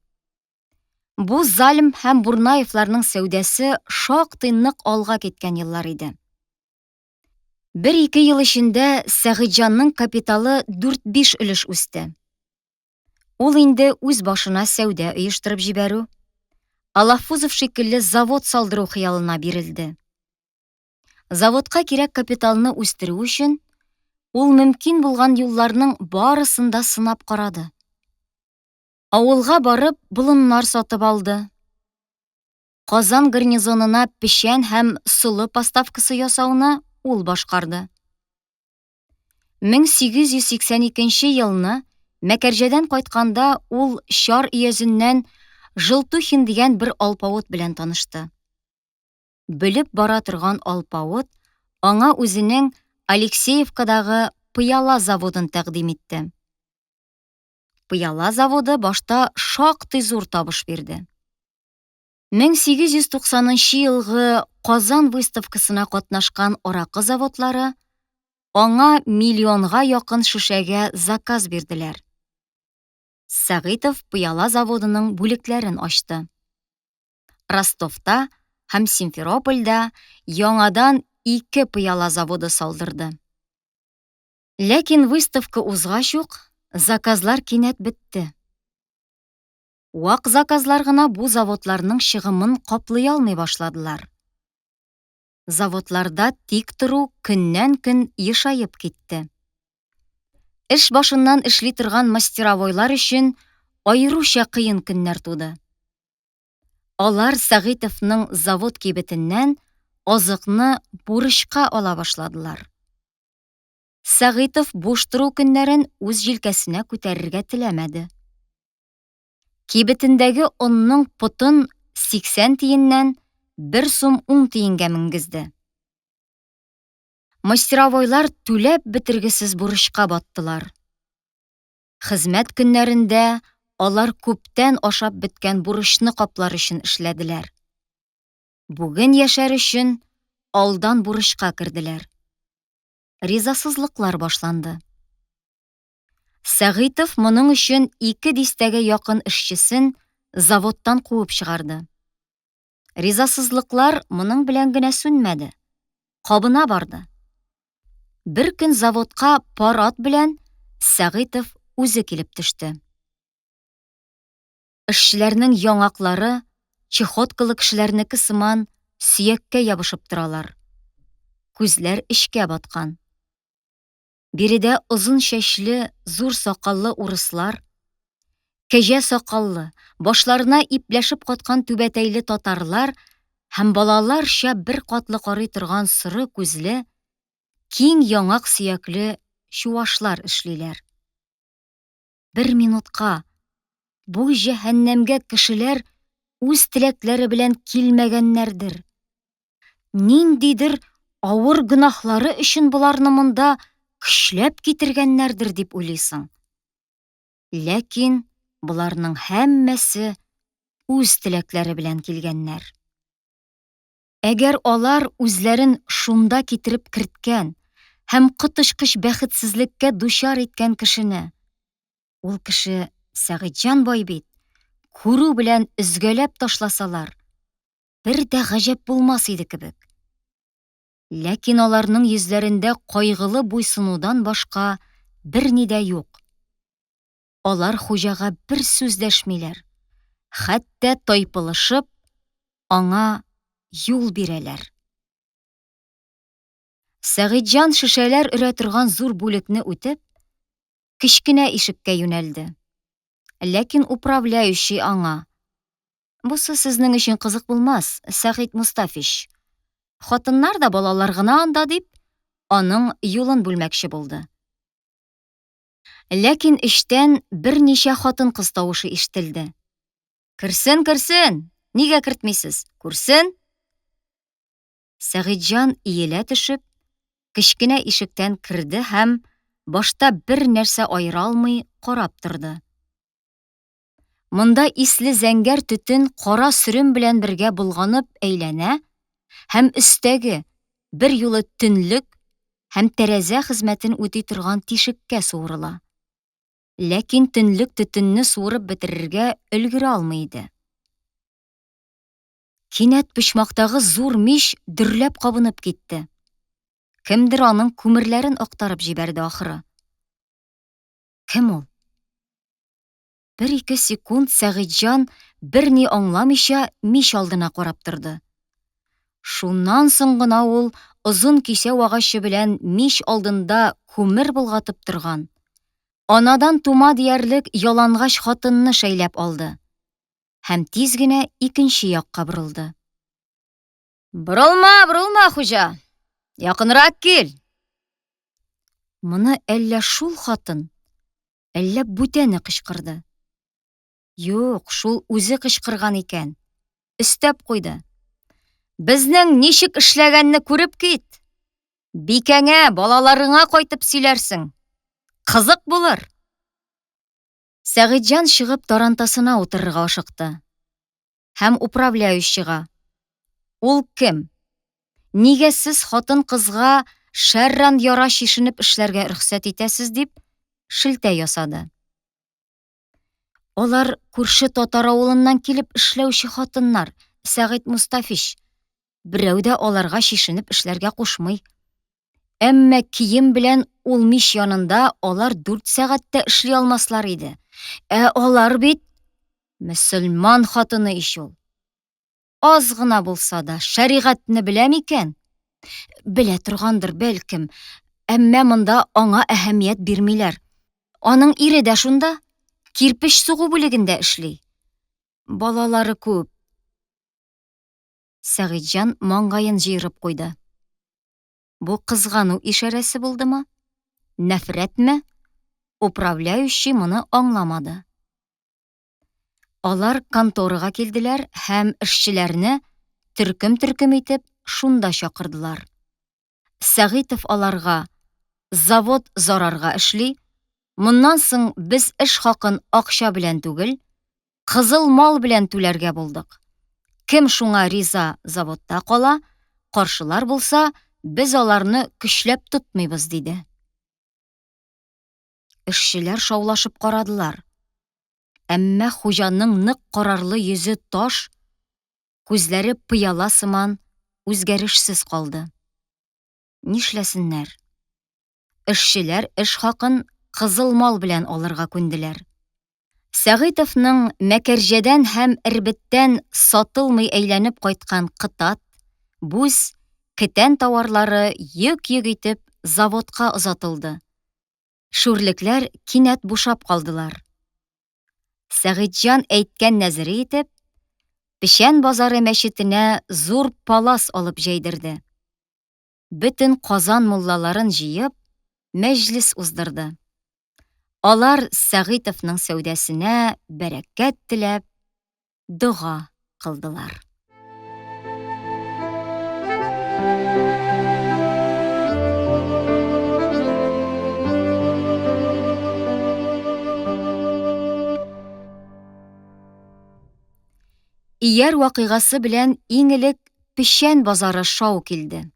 Бу Залим һәм Бурнаевларның сәүдәсе шактый нык алга киткән еллар иде. Бер-ике ел эчендә Сәгыйтьҗанның капиталы дүрт-биш өлеш үсте. Ул инде үз башына сәүдә оештырып җибәрү, Алафузов шикелле завод салдыру хыялына бирелде. Заводка кирәк капиталны үстерү өчен ул мөмкин булган юлларның барысын да сынап карады. Авылга барып, болыннар сатып алды. Казан гарнизонына печән һәм солы поставкасы ясауны ул башкарды. 1882 елны Мәкәрҗәдән кайтканда ул Чар өязеннән Желтухин дигән бер алпавыт белән танышты. Бөлеп бара торган алпавыт аңа үзенең Алексеевкадагы пыяла заводын тәкъдим итте. Пыяла заводы башта шактый зур табыш бирде. 1890 нчы елгы Казан выставкасына катнашкан аракы заводлары аңа миллионга якын шешәгә заказ бирделәр. Сәгыйтов пыяла заводының бүлекләрен ачты. Ростовта һәм Симферопольдә яңадан ике пыяла заводы салдырды. Ләкин выставка узгач ук, заказлар кинәт бетте. Вак заказлар гына бу заводларның чыгымын каплый алмый башладылар. Заводларда тик тору көннән-көн ешаеп китте. Эш башыннан эшли торган мастеровойлар өчен аеруча кыен көннәр туды. Алар Сәгыйтовның завод кибетеннән азыкны бурычка ала башладылар. Сәгыйтов буш тору көннәрен үз җилкәсенә күтәрергә теләмәде. Кибетендәге онның потын 80 тиеннән 1 сум 10 тиенгә менгезде. Мастеровойлар түләп бетергесез бурычка баттылар. Хезмәт көннәрендә алар күптән ашап беткән бурычны каплар өчен эшләделәр. Бүген яшәр өчен алдан бурычка керделәр. Ризасызлыклар башланды. Сәгыйтов моның өчен ике дистәгә якын эшчесен заводтан куып чыгарды. Ризасызлыклар моның белән генә сүнмәде, кабына барды. Бер көн заводка пар ат белән Сәгыйтов үзе килеп төште. Эшчеләрнең яңаклары чехоткалы кешеләрнеке сыман сөяккә ябышып торалар. Күзләр эчкә баткан. Биредә озын чәчле, зур сакаллы урыслар, кәҗә сакаллы, башларына ипләшеп каткан түбәтәйле татарлар һәм балаларча бер катлы карый торган соры күзле, киң яңак сөякле чуашлар эшлиләр. Бер минутка бу җәһәннәмгә кешеләр үз теләкләре белән килмәгәннәрдер. Ниндидер авыр гөнаһлары өчен боларны монда көчләп китергәннәрдер дип уйлыйсың. Ләкин боларның һәммәсе үз теләкләре белән килгәннәр. Әгәр алар үзләрен шунда китереп керткән һәм коточкыч бәхетсезлеккә дучар иткән кешене, ул кеше Сәгыйтьҗан бай бит, күрү белән өзгәләп ташласалар, бер дә гаҗәп булмас иде кебек. Ләкин аларның йөзләрендә кайгылы буйсынудан башка берни дә юк. Алар хуҗага бер сүз дәшмиләр, хәтта тайпылышып, аңа юл бирәләр. Сәгыйтьҗан шешәләр өрә торган зур бүлекне үтеп, кечкенә ишеккә юнәлде. Ләкин управляющий аңа: "Бусы сезнең өчен кызык булмас, Сәгыйть Мустафич. Хатыннар да балалар гына анда", дип, аның юлын бүлмәкче булды. Ләкин эчтән берничә хатын-кыз тавышы ишетелде. Керсен, керсен! Нигә кертмисез? Күрсен! Сәгыйтьҗан иелә төшеп, кечкенә ишектән керде һәм башта бер нәрсә аера алмый карап торды. Монда исле зәңгәр төтен кара сөрем белән бергә болганып әйләнә һәм өстәге бер юлы төнлек һәм тәрәзә хезмәтен үти торган тишеккә суырыла. Ләкин төнлек төтенне суырып бетерергә өлгерә алмый иде. Кинәт почмактагы зур мич дөрләп кабынып китте. Кемдер аның күмерләрен актарып җибәрде ахры. Кем ул? Бер-ике секунд Сәгыйтьҗан берни аңламыйча мич алдына карап торды. Шуннан соң гына ул озын кисәү агачы белән мич алдында күмер болгатып торган, анадан тума диярлек ялангач хатынны шәйләп алды һәм тиз генә икенче якка борылды. Борылма, борылма, хуҗа. Якынрак кил. Моны әллә шул хатын, әллә бүтәне кычкырды. Юк, шул үзе кычкырган икән. Өстәп куйды. Безнең ничек эшләгәнне күреп кит. Бикәңә, балаларыңа кайтып сөйләрсең. Кызык булыр. Сәгыйтьҗан чыгып тарантасына утырырга ашыкты. Һәм управляющийга. Ул кем? Нигә сез хатын-кызга шәрран яра чишенеп эшләргә рөхсәт итәсез дип шелтә ясады. Алар күрше татар авылыннан килеп эшләүче хатыннар, Сәгыйть Мустафич. Берәү дә аларга чишенеп эшләргә кушмый. Әмма кием белән ул мич янында алар дүрт сәгать тә эшли алмаслар иде. Ә алар бит мөселман хатыны ич ул. Аз гына булса да шәригатьне белә микән? Белә торгандыр, бәлкем. Әмма монда аңа әһәмият бирмиләр. Аның ире дә шунда, кирпеч сугу бүлегендә эшли. Балалары күп. Сәгыйтьҗан маңгаен җыерып куйды. Бу кызгану ишарәсе булдымы? нәфрәтме? Управляющий моны аңламады. Алар конторага килделәр һәм эшчеләрне төркем-төркем итеп шунда чакырдылар. Сәгыйтов аларга, Завод зарарга эшли, моннан соң без эш хакын акча белән түгел, кызыл мал белән түләргә булдык. Кем шуңа риза, заводта кала, каршылар булса, без аларны көчләп тотмыйбыз, диде. Эшчеләр шаулашып карадылар. Әмма хуҗаның нык карарлы йөзе таш, күзләре пыяла сыман үзгәрешсез калды. Нишләсеннәр? Эшчеләр эш хакын кызыл мал белән алырга күнделәр. Сәгыйтовның Мәкәрҗәдән һәм Эрбеттән сатылмый әйләнеп кайткан кытат, бүз, кетән тауарлары йөк-йөк итеп заводка озатылды. Шүрлекләр кинәт бушап калдылар. Сәгыйтьҗан әйткән нәзере итеп, Печән базары мәчетенә зур палас алып җәйдерде. Бөтен Казан муллаларын җыеп, мәҗлес уздырды. Алар Сәгыйтовның сәүдәсенә бәрәкәт теләп, дога кылдылар. Ияр вакыйгасы белән иң элек Печән базары шау килде.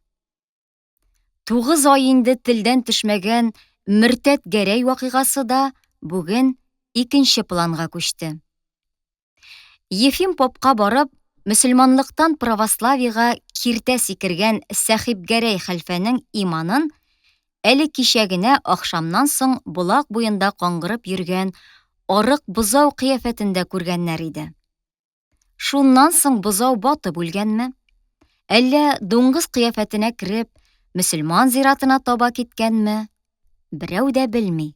Тугыз ай инде телдән төшмәгән Мөртәт Гәрәй вакыйгасы да бүген икенче планга күчте. Ефим попка барып, мөселманлыктан православиегә киртә сикергән Сәхибгәрәй хәлфәнең иманын әле кичә генә ахшамнан соң Болак буенда каңгырып йөргән арык бозау кыяфәтендә күргәннәр иде. Шуннан соң бозау батып үлгәнме? Әллә дуңгыз кыяфәтенә кереп, мөселман зиратына таба киткәнме? Берәү дә белми.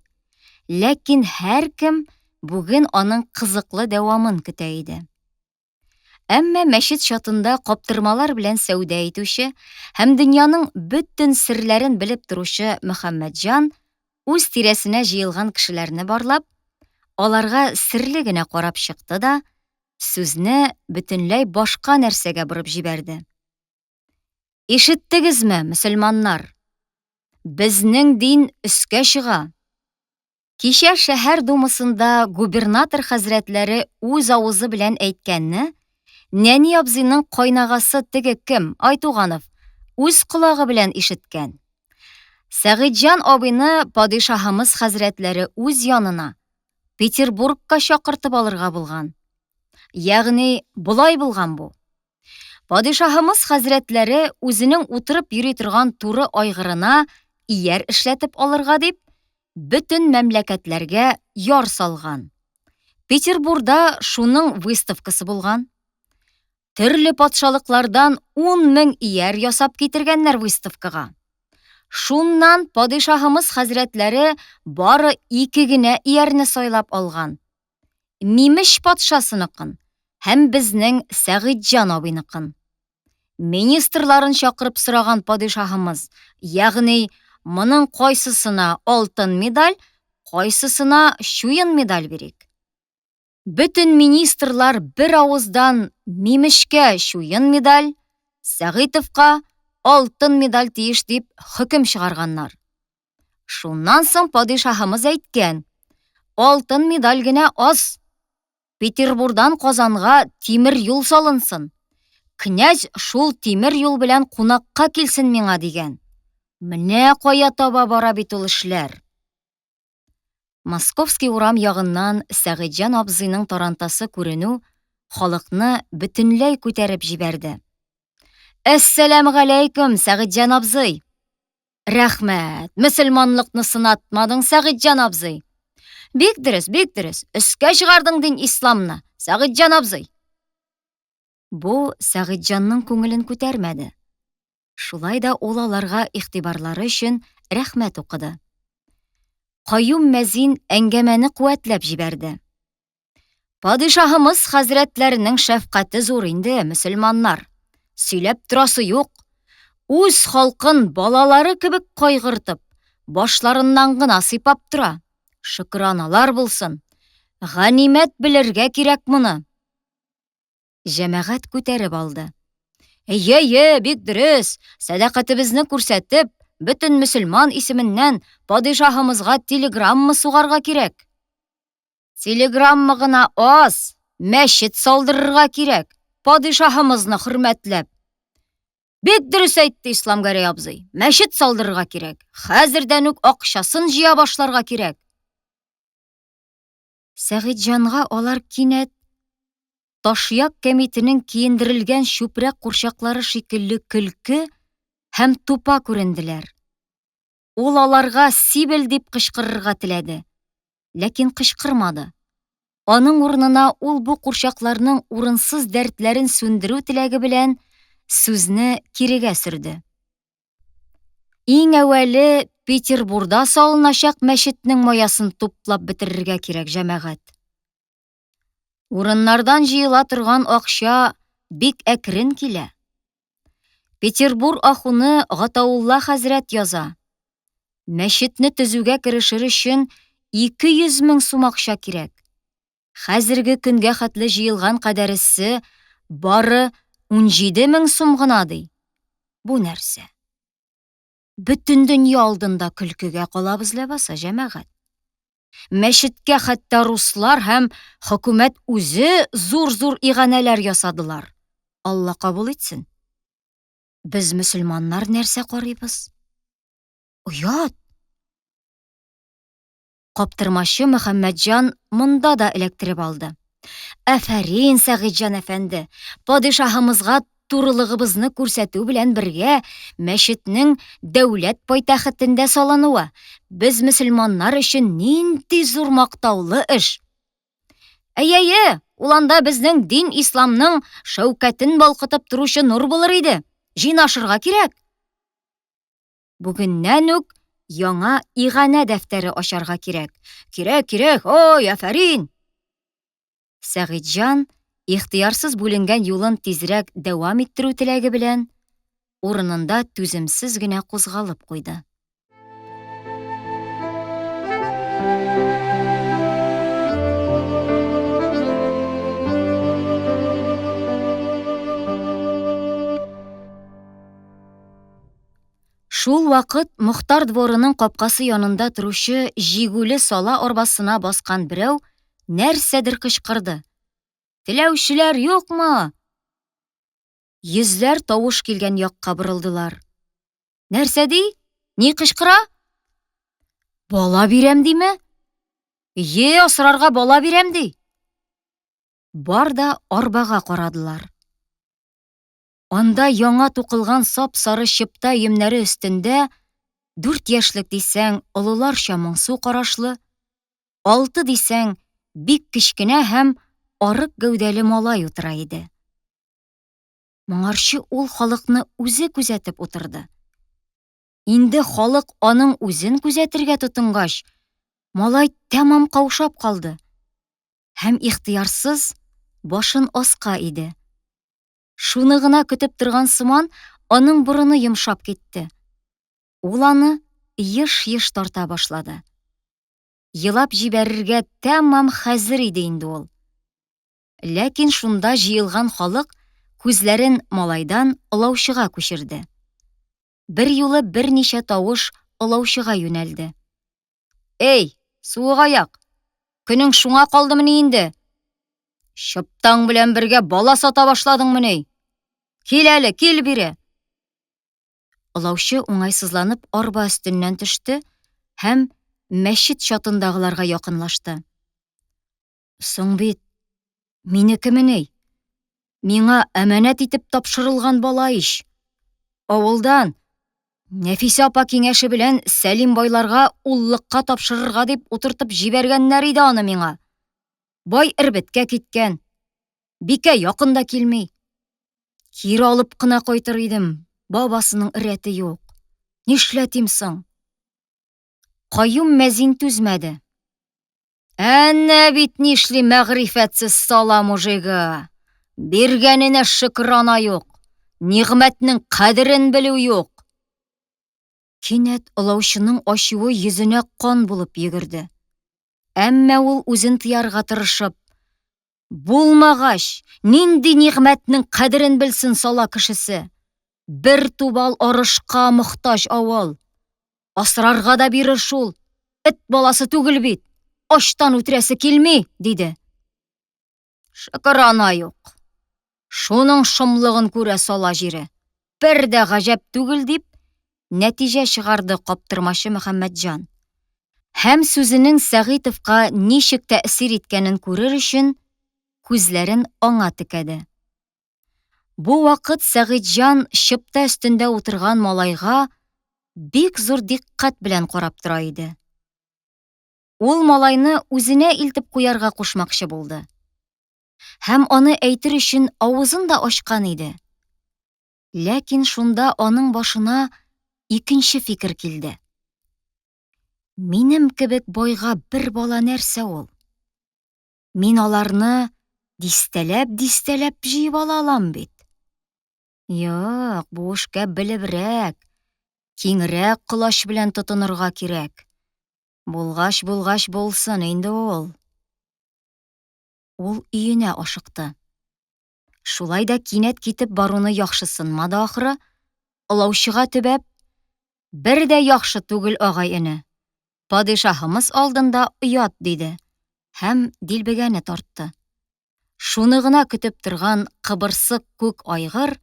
Ләкин һәркем бүген аның кызыклы дәвамын көтә иде. Әмма мәчет чатында каптырмалар белән сәүдә итүче һәм дөньяның бөтен серләрен белеп торучы Мөхәммәтҗан үз тирәсенә җыелган кешеләрне барлап, аларга серле генә карап чыкты да, сүзне бөтенләй башка нәрсәгә борып җибәрде. Ишеттегезме, мөселманнар? Безнең дин өскә чыга. Кичә шәһәр думасында губернатор хәзрәтләре үз авызы белән әйткәнне Нәни абзыйның кайнагасы теге кем, Айтуганов, үз колагы белән ишеткән. Сәгыйтьҗан абыйны падишаһымыз хәзрәтләре үз янына, Петербургка чакыртып алырга булган. Ягъни болай булган бу. Падишаһымыз хәзрәтләре үзенең утырып йөри торган туры айгырына ияр эшләтеп алырга дип, бөтен мәмләкәтләргә яр салган. Петербурда шуның выставкасы булган. Төрле патшалыклардан ун мең ияр ясап китергәннәр выставкага. Шуннан падишаһымыз хәзрәтләре бары ике генә иярне сайлап алган. Мимеш патшасыныкын һәм безнең Сәгыйтьҗан абыйныкын. Министрларын чакырып сораган падишаһымыз, ягъни моның кайсысына алтын медаль, кайсысына чуен медаль бирик. Бөтен министрлар бер авыздан Мимешкә чуен медаль, Сәгыйтовка алтын медаль тиеш дип хөкем чыгарганнар. Шуннан соң падишаһымыз әйткән, алтын медаль генә аз. Петербурдан Казанга тимер юл салынсын. Князь шул тимер юл белән кунакка килсен миңа дигән. Менә кая таба бара бит ул эшләр. Московский урам ягыннан Сәгыйтьҗан абзыйның тарантасы күренү халыкны бөтенләй күтәреп җибәрде. Әссәламегаләйкүм, Сәгыйтьҗан абзый! Рәхмәт, мөселманлыкны сынатмадың, Сәгыйтьҗан абзый. Бик дөрес, бик дөрес, өскә чыгардың дин исламны, Сәгыйтьҗан абзый. Бу Сәгыйтьҗанның күңелен күтәрмәде. Шулай да ул аларга игътибарлары өчен рәхмәт укыды. Каюм мәзин әңгәмәне куәтләп җибәрде. Падишаһымыз хәзрәтләренең шәфкате зур инде, мөселманнар. Сөйләп торасы юк. Үз халкын балалары кебек кайгыртып, башларыннан гына сыйпап тора. Шөкраналар булсын. Ганимәт белергә кирәк моны. Җәмәгать күтәреп алды. Әйе, бик дөрес. Сәдакатебезне күрсәтеп, бөтен мөселман исеменнән падишаһымызга телеграмма сугарга кирәк. Телеграмма гына аз, мәчет салдырырга кирәк, падишаһымызны хөрмәтләп. Бик дөрес әйтте Исламгәрәй абзый. Мәчет салдырырга кирәк. Хәзердән үк акчасын җыя башларга кирәк. Сәгыйтьҗанга алар кинәт Ташъяк кәмитенең киендерелгән чүпрәк курчаклары шикелле көлке һәм тупа күренделәр. Ул аларга Сибел дип кычкырырга теләде, ләкин кычкырмады. Аның урынына ул бу курчакларның урынсыз дәртләрен сүндерү теләге белән сүзне кирегә сөрде. Иң әүвәле Петербурда салыначак мәчетнең маясын туплап бетерергә кирәк, җәмәгать. Урыннардан җыела торган акча бик әкрен килә. Петербур ахуны Гатаулла хәзрәт яза. Мәчетне төзүгә керешер өчен 200 мең сум акча кирәк. Хәзерге көнгә хәтле җыелган кадәресе бары 17 мең сум гына, ди. Бу нәрсә? Бөтен дөнья алдында көлкегә калабыз ләбаса, җәмәгать. Мәчеткә хәтта руслар һәм хөкүмәт үзе зур-зур иганәләр ясадылар. Алла кабул итсен. Без мөселманнар нәрсә карыйбыз? Оят! Каптырмачы Мөхәммәтҗан монда да эләктереп алды. Афәрин, Сәгыйтьҗан әфәнде! Падишаһымызга турылыгыбызны күрсәтү белән бергә мәчетнең дәүләт пайтәхетендә салынуы без мөселманнар өчен нинди зур мактаулы эш! Әйе-әйе, ул анда безнең дин исламның шәүкәтен балкытып торучы нур булыр иде. Җыйнашырга кирәк. Бүгеннән үк яңа иганә дәфтәре ачарга кирәк. Кирәк, кирәк, ой, афәрин! Сәгыйтьҗан, ихтыярсыз бүленгән юлын тизрәк дәвам иттерү теләге белән, урынында түземсез генә кузгалып куйды. Шул вакыт Мохтар дворының капкасы янында торучы җигүле сала арбасына баскан берәү нәрсәдер кычкырды. Теләүчеләр юкмы? Йөзләр тавыш килгән якка борылдылар. Нәрсә ди? Ни кычкыра? Бала бирәм диме? Е, асрарга бала бирәм ди. Бар да арбага карадылар. Анда яңа тукылган сап-сары чыпта өемнәре өстендә дүрт яшьлек дисәң, олыларча моңсу карашлы, алты дисәң, бик кечкенә һәм арык гәүдәле малай утыра иде. Моңарчы ул халыкны үзе күзәтеп утырды. Инде халык аның үзен күзәтергә тотынгач, малай тәмам каушап калды һәм ихтыярсыз башын аска иде. Шуны гына көтеп торган сыман, аның борыны йомшап китте. Ул аны еш-еш тарта башлады. Елап җибәрергә тәмам хәзер иде инде ул. Ләкин шунда җыелган халык күзләрен малайдан олаучыга күчерде. Бер юлы берничә тавыш олаучыга юнәлде. Эй, суык аяк! Көнең шуңа калдымыни инде? Чыптаң белән бергә бала сата башладыңмыни? Кил әле, кил бире! Олаучы уңайсызланып арба өстеннән төште һәм мәчет чатындагыларга якынлашты. Соң бит минекемени? Миңа әманәт итеп тапшырылган бала ич. Авылдан Нәфисә апа киңәше белән Сәлим байларга уллыкка тапшырырга дип утыртып җибәргәннәр иде аны миңа. Бай Эрбеткә киткән. Бикә якын да килми. Кире алып кына кайтыр идем, бабасының рәте юк. Нишләтим соң? Каюм мәзин түзмәде. Әнә бит нишли мәгърифәтсез сала мужигы. Биргәненә шөкрана юк. Нигъмәтнең кадерен белү юк. Кинәт олаучының ачуы йөзенә кан булып йөгерде. Әмма ул үзен тыярга тырышып, Булмагач, нинди нигъмәтнең кадерен белсен сала кешесе? Бер тубал арышка мохтаҗ авыл. Асрарга да бирер шул. Эт баласы түгел бит. Ачтан үтерәсе килми, диде. Шөкер ана юк. Шуның шомлыгын күрә сала җире. Бер дә гаҗәп түгел дип, нәтиҗә чыгарды каптырмачы Мөхәммәтҗан. Һәм сүзенең Сәгыйтовка ничек тәэсир иткәнен күрер өчен, күзләрен аңа текәде. Бу вакыт Сәгыйтьҗан чыпта өстендә утырган малайга бик зур дикъкать белән карап тора иде. Ул малайны үзенә илтеп куярга кушмакчы булды. Һәм аны әйтер өчен авызын да ачкан иде. Ләкин шунда аның башына икенче фикер килде. Минем кебек байга бер бала нәрсә ул? Мин аларны дистәләп-дистәләп җыеп ала алам бит. Юк, бу эшкә белебрәк, киңрәк колач белән тотынырга кирәк. Булгач, булгач булсын инде ул. Ул өенә ашыкты. Шулай да кинәт китеп баруны яхшысынмады ахры, олаучыга төбәп, Бер дә яхшы түгел, агай-эне. Падишаһымыз алдында оят, диде һәм дилбегәне тартты. Шуны гына көтеп торган кыбырсык күк айгыр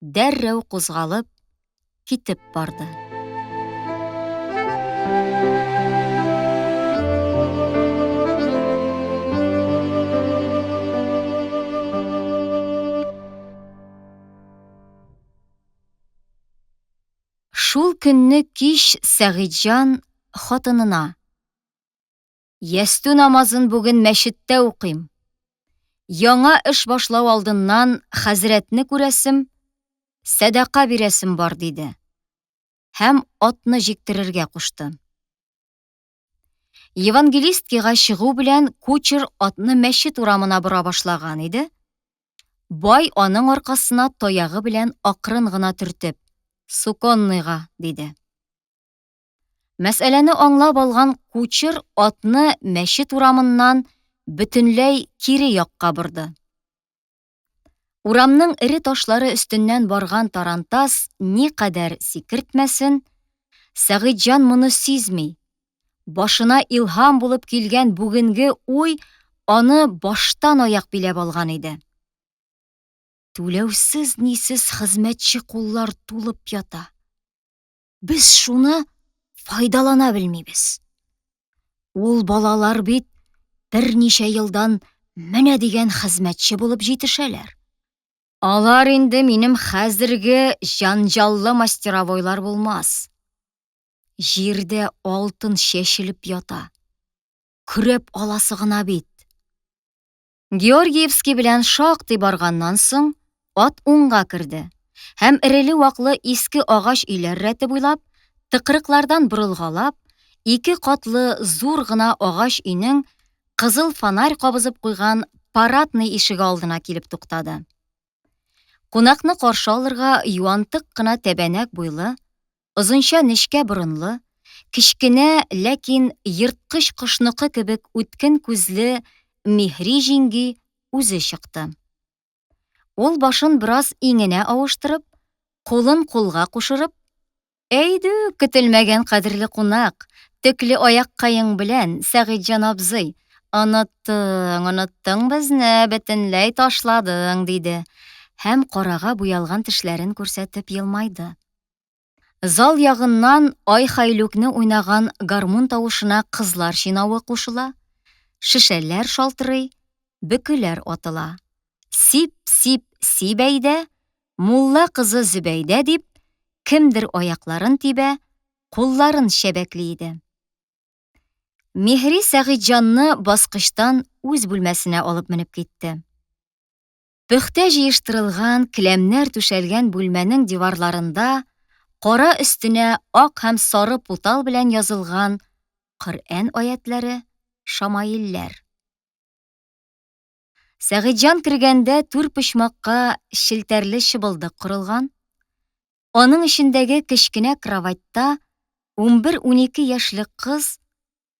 дәррәү кузгалып китеп барды. Шул көнне кич Сәгыйтьҗан хатынына: Ястү намазын бүген мәчеттә укыйм. Яңа эш башлау алдыннан хәзрәтне күрәсем, сәдака бирәсем бар, диде. Һәм атны җиктерергә кушты. Евангелисткига чыгу белән кучер атны мәчет урамына бора башлаган иде. Бай аның аркасына таягы белән акрын гына төртеп, "Суконныйга", диде. Мәсьәләне аңлап алган кучер атны мәчет урамыннан бөтенләй кире якка борды. Урамның эре ташлары өстеннән барган тарантас никадәр сикертмәсен, Сәгыйтьҗан моны сизми. Башына илһам булып килгән бүгенге уй аны баштан аяк биләп алган иде. Түләүсез-нисез хезмәтче куллар тулып ята. Без шуны файдалана белмибез. Ул балалар бит берничә елдан менә дигән хезмәтче булып җитешәләр. Алар инде минем хәзерге җанҗаллы мастеровойлар булмас. Җирдә алтын чәчелеп ята. Көрәп аласы гына бит. Георгиевский белән шактый барганнан соң, ат уңга керде һәм эреле-ваклы иске агач өйләр рәте буйлап, тыкрыклардан борылгалап, ике катлы зур гына агач өйнең кызыл фонарь кабызып куйган парадный ишеге алдына килеп туктады. Кунакны каршы алырга юантык кына тәбәнәк буйлы, озынча нечкә борынлы, кечкенә, ләкин ерткыч кошныкы кебек үткен күзле Миһри җиңги үзе чыкты. Ул башын бераз иңенә авыштырып, кулын кулга кушырып, Әйдүк, көтелмәгән кадерле кунак, төкле аяккаең белән, Сәгыйтьҗан абзый, оныттың, оныттың безне, бөтенләй ташладың, диде һәм карага буялган тешләрен күрсәтеп елмайды. Зал ягыннан Ай-Хайлүкне уйнаган гармун тавышына кызлар чинавы кушыла, шешәләр шалтырый, бөкеләр атыла. Сип-сип сибәйдә, мулла кызы Зөбәйдә дип, кемдер аякларын тибә, кулларын чәбәкли иде. Миһри Сәгыйтьҗанны баскычтан үз бүлмәсенә алып менеп китте. Пөхтә җыештырылган, келәмнәр түшәлгән бүлмәнең диварларында кара өстенә ак һәм сары путал белән язылган Коръән аятләре, шамаилләр. Сәгыйтьҗан кергәндә түр почмакка челтәрле чыбылдык корылган, аның эчендәге кечкенә кроватьта 11-12 яшьлек кыз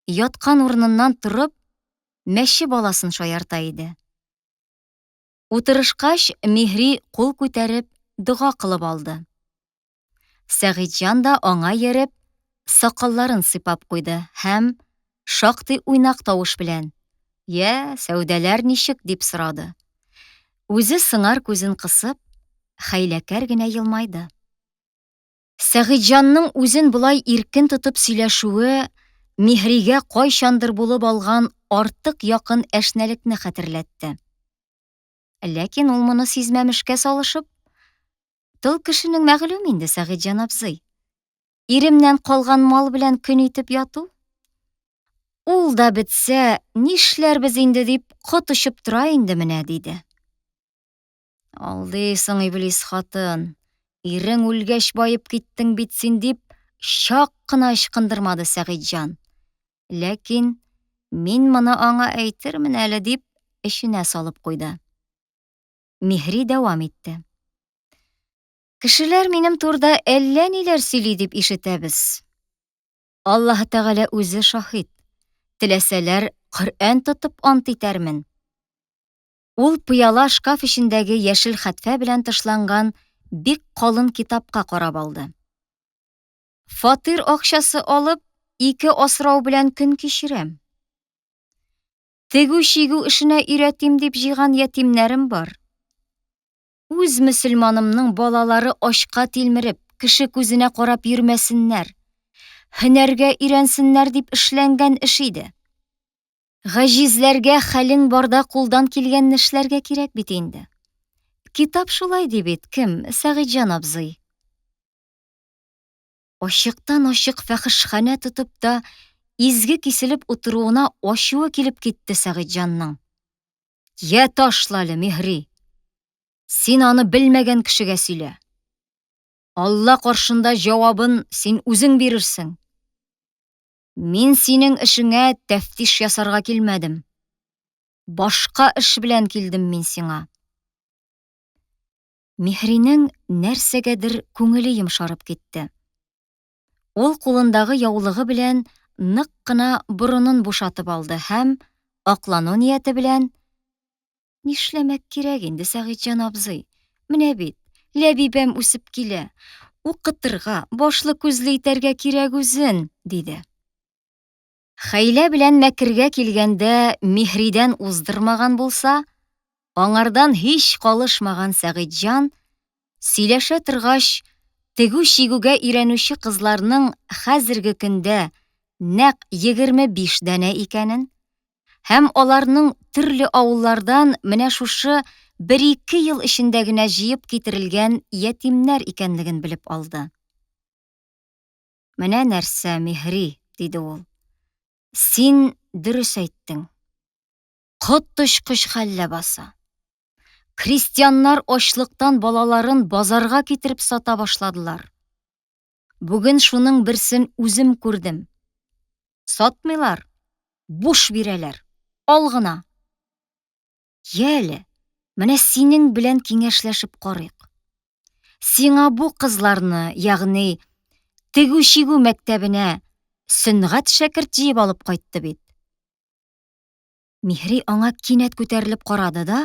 яткан урыныннан торып, мәче баласын шаярта иде. Утырышкач, Миһри кул күтәреп, дога кылып алды. Сәгыйтьҗан да аңа ияреп, сакалларын сыйпап куйды һәм шактый уйнак тавыш белән: "Йә, сәүдәләр ничек?" дип сорады. Үзе сыңар күзен кысып, хәйләкәр генә елмайды. Сәгыйтьҗанның үзен болай иркен тотып сөйләшүе Миһригә кайчандыр булып алган артык якын әшнәлекне хәтерләтте. Ләкин ул моны сизмәмешкә салышып, Тол кешенең мәгълүм инде, Сәгыйтьҗан абзый. Иремнән калган мал белән көн итеп яту? Ул да бетсә, нишләрбез инде дип кот очып тора инде менә, диде. Алдыйсың, иблис хатын. Ирең үлгәч баеп киттең бит син, дип чак кына ычкындырмады Сәгыйтьҗан. Ләкин мин моны аңа әйтермен әле, дип эченә салып куйды. Миһри дәвам итте. Кешеләр минем турда әллә ниләр сөйли дип ишетәбез. Аллаһ Тәгалә үзе шаһит. Теләсәләр, Коръән тотып ант итәрмен. Ул пыяла шкаф эчендәге яшел хәтфә белән тышланган бик калын китапка карап алды. Фатир акчасы алып, ике асрау белән көн кичерәм. Тегү-чигү эшенә өйрәтим дип җыйган ятимнәрем бар. Үз мөселманымның балалары ачка тилмереп, кеше күзенә карап йөрмәсеннәр. Һөнәргә өйрәнсеннәр дип эшләнгән эш иде. Гаҗизләргә хәлең барда кулдан килгәнне эшләргә кирәк бит инде. Китап шулай ди бит, кем, Сәгыйтьҗан абзый. Ачыктан-ачык фәхешханә тотып та изге киселеп утыруына ачуы килеп китте Сәгыйтьҗанның. Йә ташла әле, Миһри. Син аны белмәгән кешегә сөйлә. Алла каршында җавабын син үзең бирерсең. Мин синең эшеңә тәфтиш ясарга килмәдем. Башка эш белән килдем мин сиңа. Миһринең нәрсәгәдер күңеле йомшарып китте. Ул кулындагы яулыгы белән нык кына борынын бушатып алды һәм аклану нияте белән Нишләмәк кирәк инде, Сәгыйтьҗан абзый? Менә бит, Ләбибәм үсеп килә. Укытырга, башлы-күзле итәргә кирәк үзен, диде. Хәйлә белән мәкергә килгәндә Миһридән уздырмаган булса, аңардан һич калышмаган Сәгыйтьҗан, сөйләшә торгач, тегү-чигүгә өйрәнүче кызларның хәзерге көндә нәкъ 25 данә икәнен, һәм аларның төрле авыллардан менә шушы бер-ике ел эчендә генә җыеп китерелгән ятимнәр икәнлеген белеп алды. Менә нәрсә, Миһри, диде ул. Син дөрес әйттең. Коточкыч хәл ләбаса. Крестьяннар ачлыктан балаларын базарга китереп сата башладылар. Бүген шуның берсен үзем күрдем. Сатмыйлар, буш бирәләр. Ал гына. Яле, менә синең белән киңәшләшеп карыйк. Сиңа бу кызларны, ягъни тегү-чигү мәктәбенә Сөнгать шәкерт җыеп алып кайтты бит. Миһри аңа кинәт күтәрелеп карады да,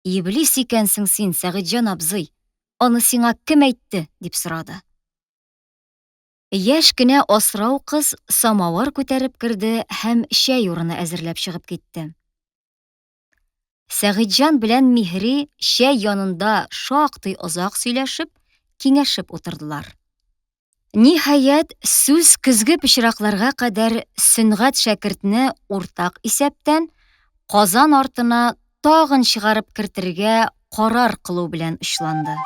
Иблис икәнсең син, Сәгыйтьҗан абзый, аны сиңа кем әйтте? дип сорады. Яшь кенә асрау кыз самавыр күтәреп керде һәм чәй урыны әзерләп чыгып китте. Сәгыйтьҗан белән Миһри чәй янында шактый озак сөйләшеп, киңәшеп утырдылар. Ниһаять, сүз көзге пычракларга кадәр Сөнгать шәкертне уртак исәптән Казан артына тагын чыгарып кертергә карар кылу белән очланды.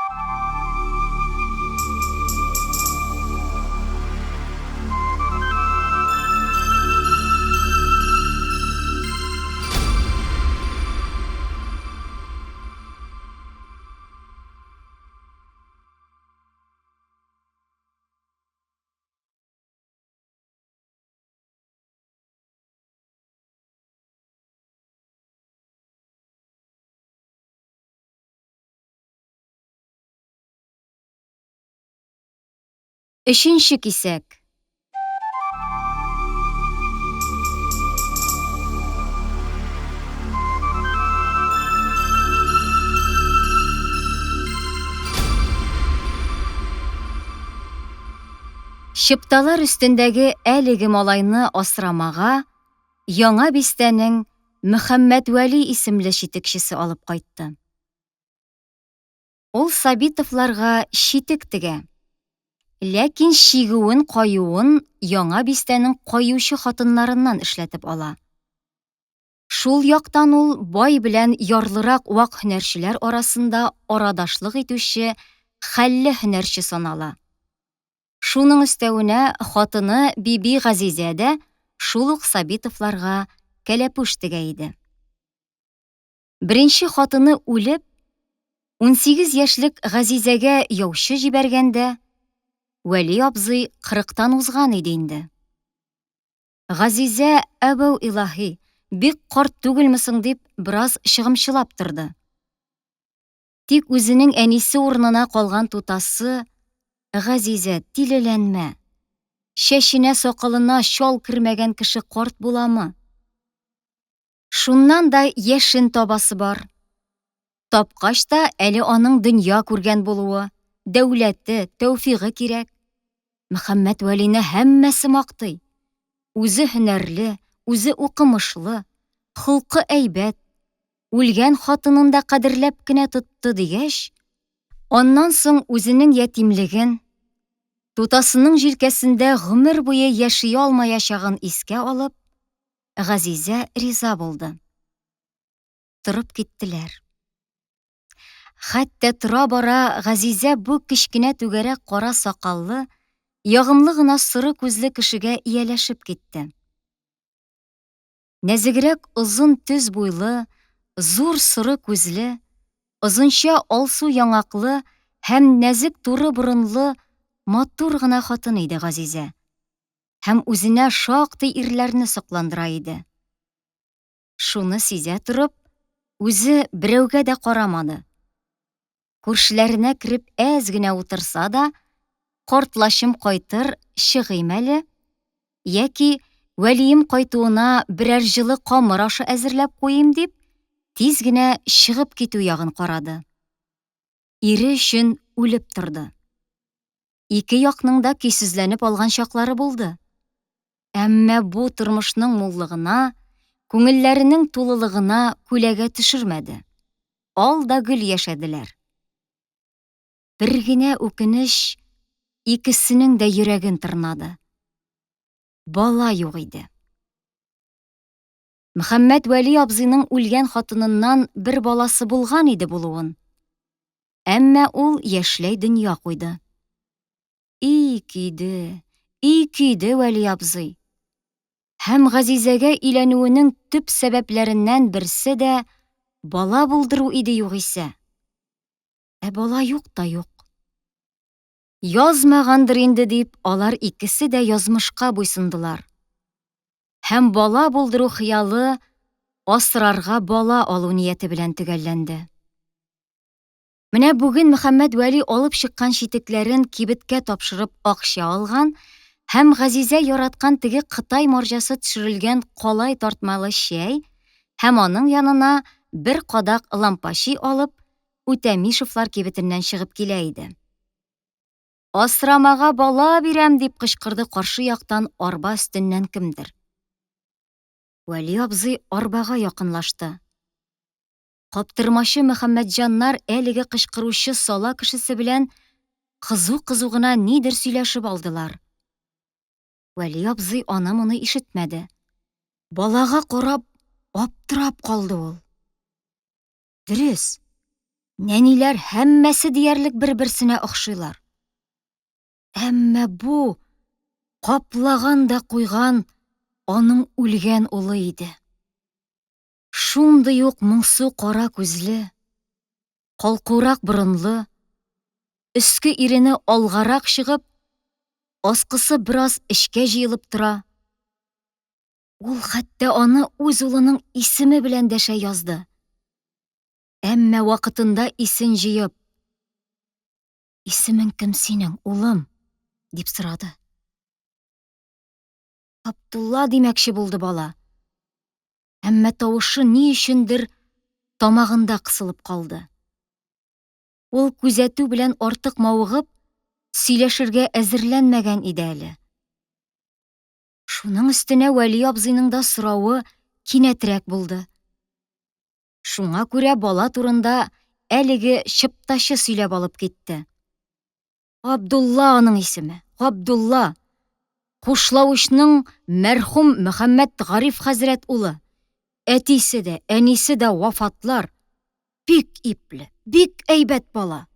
Өченче кисәк. Чыпталар өстендәге әлеге малайны асрамага Яңа бистәнең Мөхәммәтвәли исемле читекчесе алып кайтты. Ул Сабитовларга читек тегә. Ләкин чигүен каюын Яңа бистәнең каючы хатыннарыннан эшләтеп ала. Шул яктан ул бай белән ярлырак вак һөнәрчеләр арасында арадашлык итүче хәлле һөнәрче санала. Шуның өстәвенә хатыны Биби Газизә дә шул ук Сабитовларга кәләпүш тегә иде. Беренче хатыны үлеп, 18 яшьлек Газизәгә яучы җибәргәндә, Вәли абзый кырыктан узган иде инде. Газизә, әбәү илаһи, бик карт түгелме соң дип, бераз чыгымчылап торды. Тик үзенең әнисе урынына калган тутасы, Газизә, тилеләнмә. Чәченә сакалына чал кермәгән кеше карт буламы? Шуннан да яшен табасы бар. Тапкач та әле аның дөнья күргән булуы, дәүләте, тәүфигы кирәк. Мөхәммәт Вәлине һәммәсе мактый. Үзе һөнәрле, үзе укымышлы, холкы әйбәт, үлгән хатынын да кадерләп кенә тотты дигәч, аннан соң үзенең ятимлеген, тутасының җилкәсендә гомер буе яши алмаячагын искә алып, Газизә риза булды. Торып киттеләр. Хәтта тора-бара Газизә бу кечкенә түгәрәк кара сакаллы, ягымлы гына соры күзле кешегә ияләшеп китте. Нәзегрәк озын төз буйлы, зур соры күзле, озынча алсу яңаклы һәм нәзек туры борынлы матур гына хатын иде Газизә. Һәм үзенә шактый ирләрне сокландыра иде. Шуны сизә торып, үзе берәүгә дә карамады. Күршеләренә кереп әз генә утырса да, картлачым кайтыр, чыгыйм әле, яки Вәлием кайтуына берәр җылы камыр ашы әзерләп куйыйм дип, тиз генә чыгып китү ягын карады. Ире өчен үлеп торды. Ике якның да көйсезләнеп алган чаклары булды. Әмма бу тормышның муллыгына, күңелләренең тулылыгына күләгә төшермәде. Ал да гөл яшәделәр. Бер генә үкенеч икесенең дә йөрәген тырнады. Бала юк иде. Мөхәммәт Вәли абзыйның үлгән хатыныннан бер баласы булган иде булуын. Әмма ул яшьләй дөнья куйды. И көйде, и көйде Вәли абзый. Һәм Газизәгә өйләнүенең төп сәбәпләреннән берсе дә бала булдыру иде югыйсә. Ә бала юк та юк. Язмагандыр инде дип, алар икесе дә язмышка буйсындылар. Һәм бала булдыру хыялы асрарга бала алу нияте белән төгәлләнде. Менә бүген Мөхәммәт Вәли алып чыккан читекләрен кибеткә тапшырып акча алган һәм Газизә яраткан теге кытай марҗасы төшерелгән калай тартмалы чәй һәм аның янына бер кадак лампачи алып, Үтәмишевлар кибетеннән чыгып килә иде. Асрамага бала бирәм, дип кычкырды каршы яктан арба өстеннән кемдер. Вәли абзый арбага якынлашты. Каптырмачы Мөхәммәтҗаннар әлеге кычкыручы сала кешесе белән кызу-кызу гына нидер сөйләшеп алдылар. Вәли абзый аны-моны ишетмәде. Балага карап, аптырап калды ул. Дөрес, нәниләр һәммәсе диярлек бер-берсенә охшыйлар. Әмма бу каплаган да куйган аның үлгән улы иде. Шундый ук моңсу кара күзле, калкурак борынлы, өске ирене алгарак чыгып, аскысы бераз эчкә җыелып тора. Ул хәтта аны үз улының исеме белән дәшә язды. Әмма вакытында исен җыеп, Исемең кем синең, улым? дип сорады. Абдулла димәкче булды бала. Әмма тавышы ни өчендер тамагында кысылып калды. Ул күзәтү белән артык мавыгып, сөйләшергә әзерләнмәгән иде әле. Шуның өстенә Вәли абзыйның да соравы кинәтрәк булды. Шуңа күрә бала турында әлеге чыптачы сөйләп алып китте. Габдулла аның исеме, Габдулла. Кушлавычның мәрхүм Мөхәммәт Гариф хәзрәт улы. Әтисе дә, әнисе дә вафатлар. Бик ипле, бик әйбәт бала.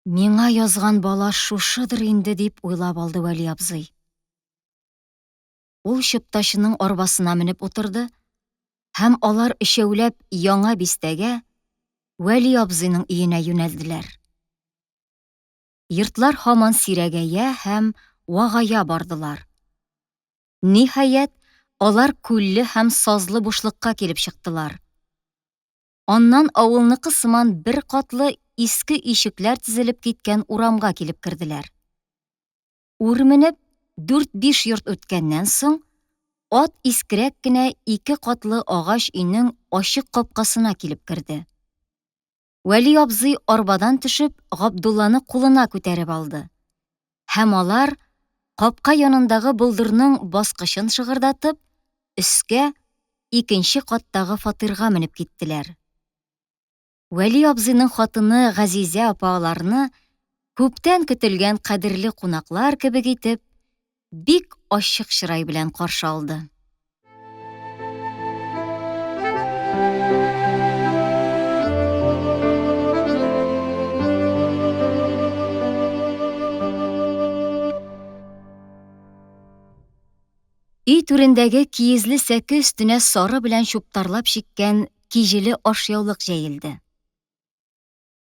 Миңа язган бала шушыдыр инде дип уйлап алды Вәли абзый. Ул чыптачының арбасына менеп утырды һәм алар өчәүләп Яңа бистәгә, Вәли абзыйның өенә юнәлделәр. Йортлар һаман сирәгәя һәм вагая бардылар. Ниһаять, алар күлле һәм сазлы бушлыкка килеп чыктылар. Аннан авылныкы сыман бер катлы иске өйчекләр тезелеп киткән урамга килеп керделәр. Үр менеп, дүрт-биш йорт үткәннән соң, ат искерәк кенә ике катлы агач өйнең ачык капкасына килеп керде. Вәли абзый арбадан төшеп, Габдулланы кулына күтәреп алды. Һәм алар, капка янындагы болдырның баскычын шыгырдатып, өскә, икенче каттагы фатирга менеп киттеләр. Вәли абзыйның хатыны Газизә апа аларны, күптән көтелгән кадерле кунаклар кебек итеп, бик ачык чырай белән каршы алды. Өй түрендәге киезле сәке өстенә сары белән чуптарлап чиккән киҗеле ашъяулык җәелде.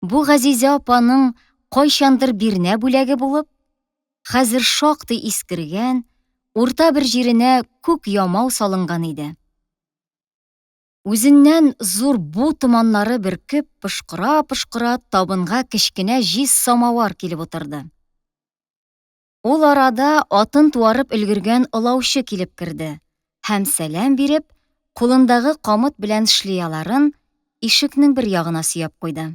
Бу Газизә апаның кайчандыр бирнә бүләге булып, хәзер шактый искергән, урта бер җиренә күк ямау салынган иде. Үзеннән зур бу томаннары бөркеп, пошкыра-пошкыра табынга кечкенә җиз самавар килеп утырды. Ул арада атын туарып өлгергән олаучы килеп керде һәм сәлам биреп, кулындагы камыт белән шлеяларын ишекнең бер ягына сөяп куйды.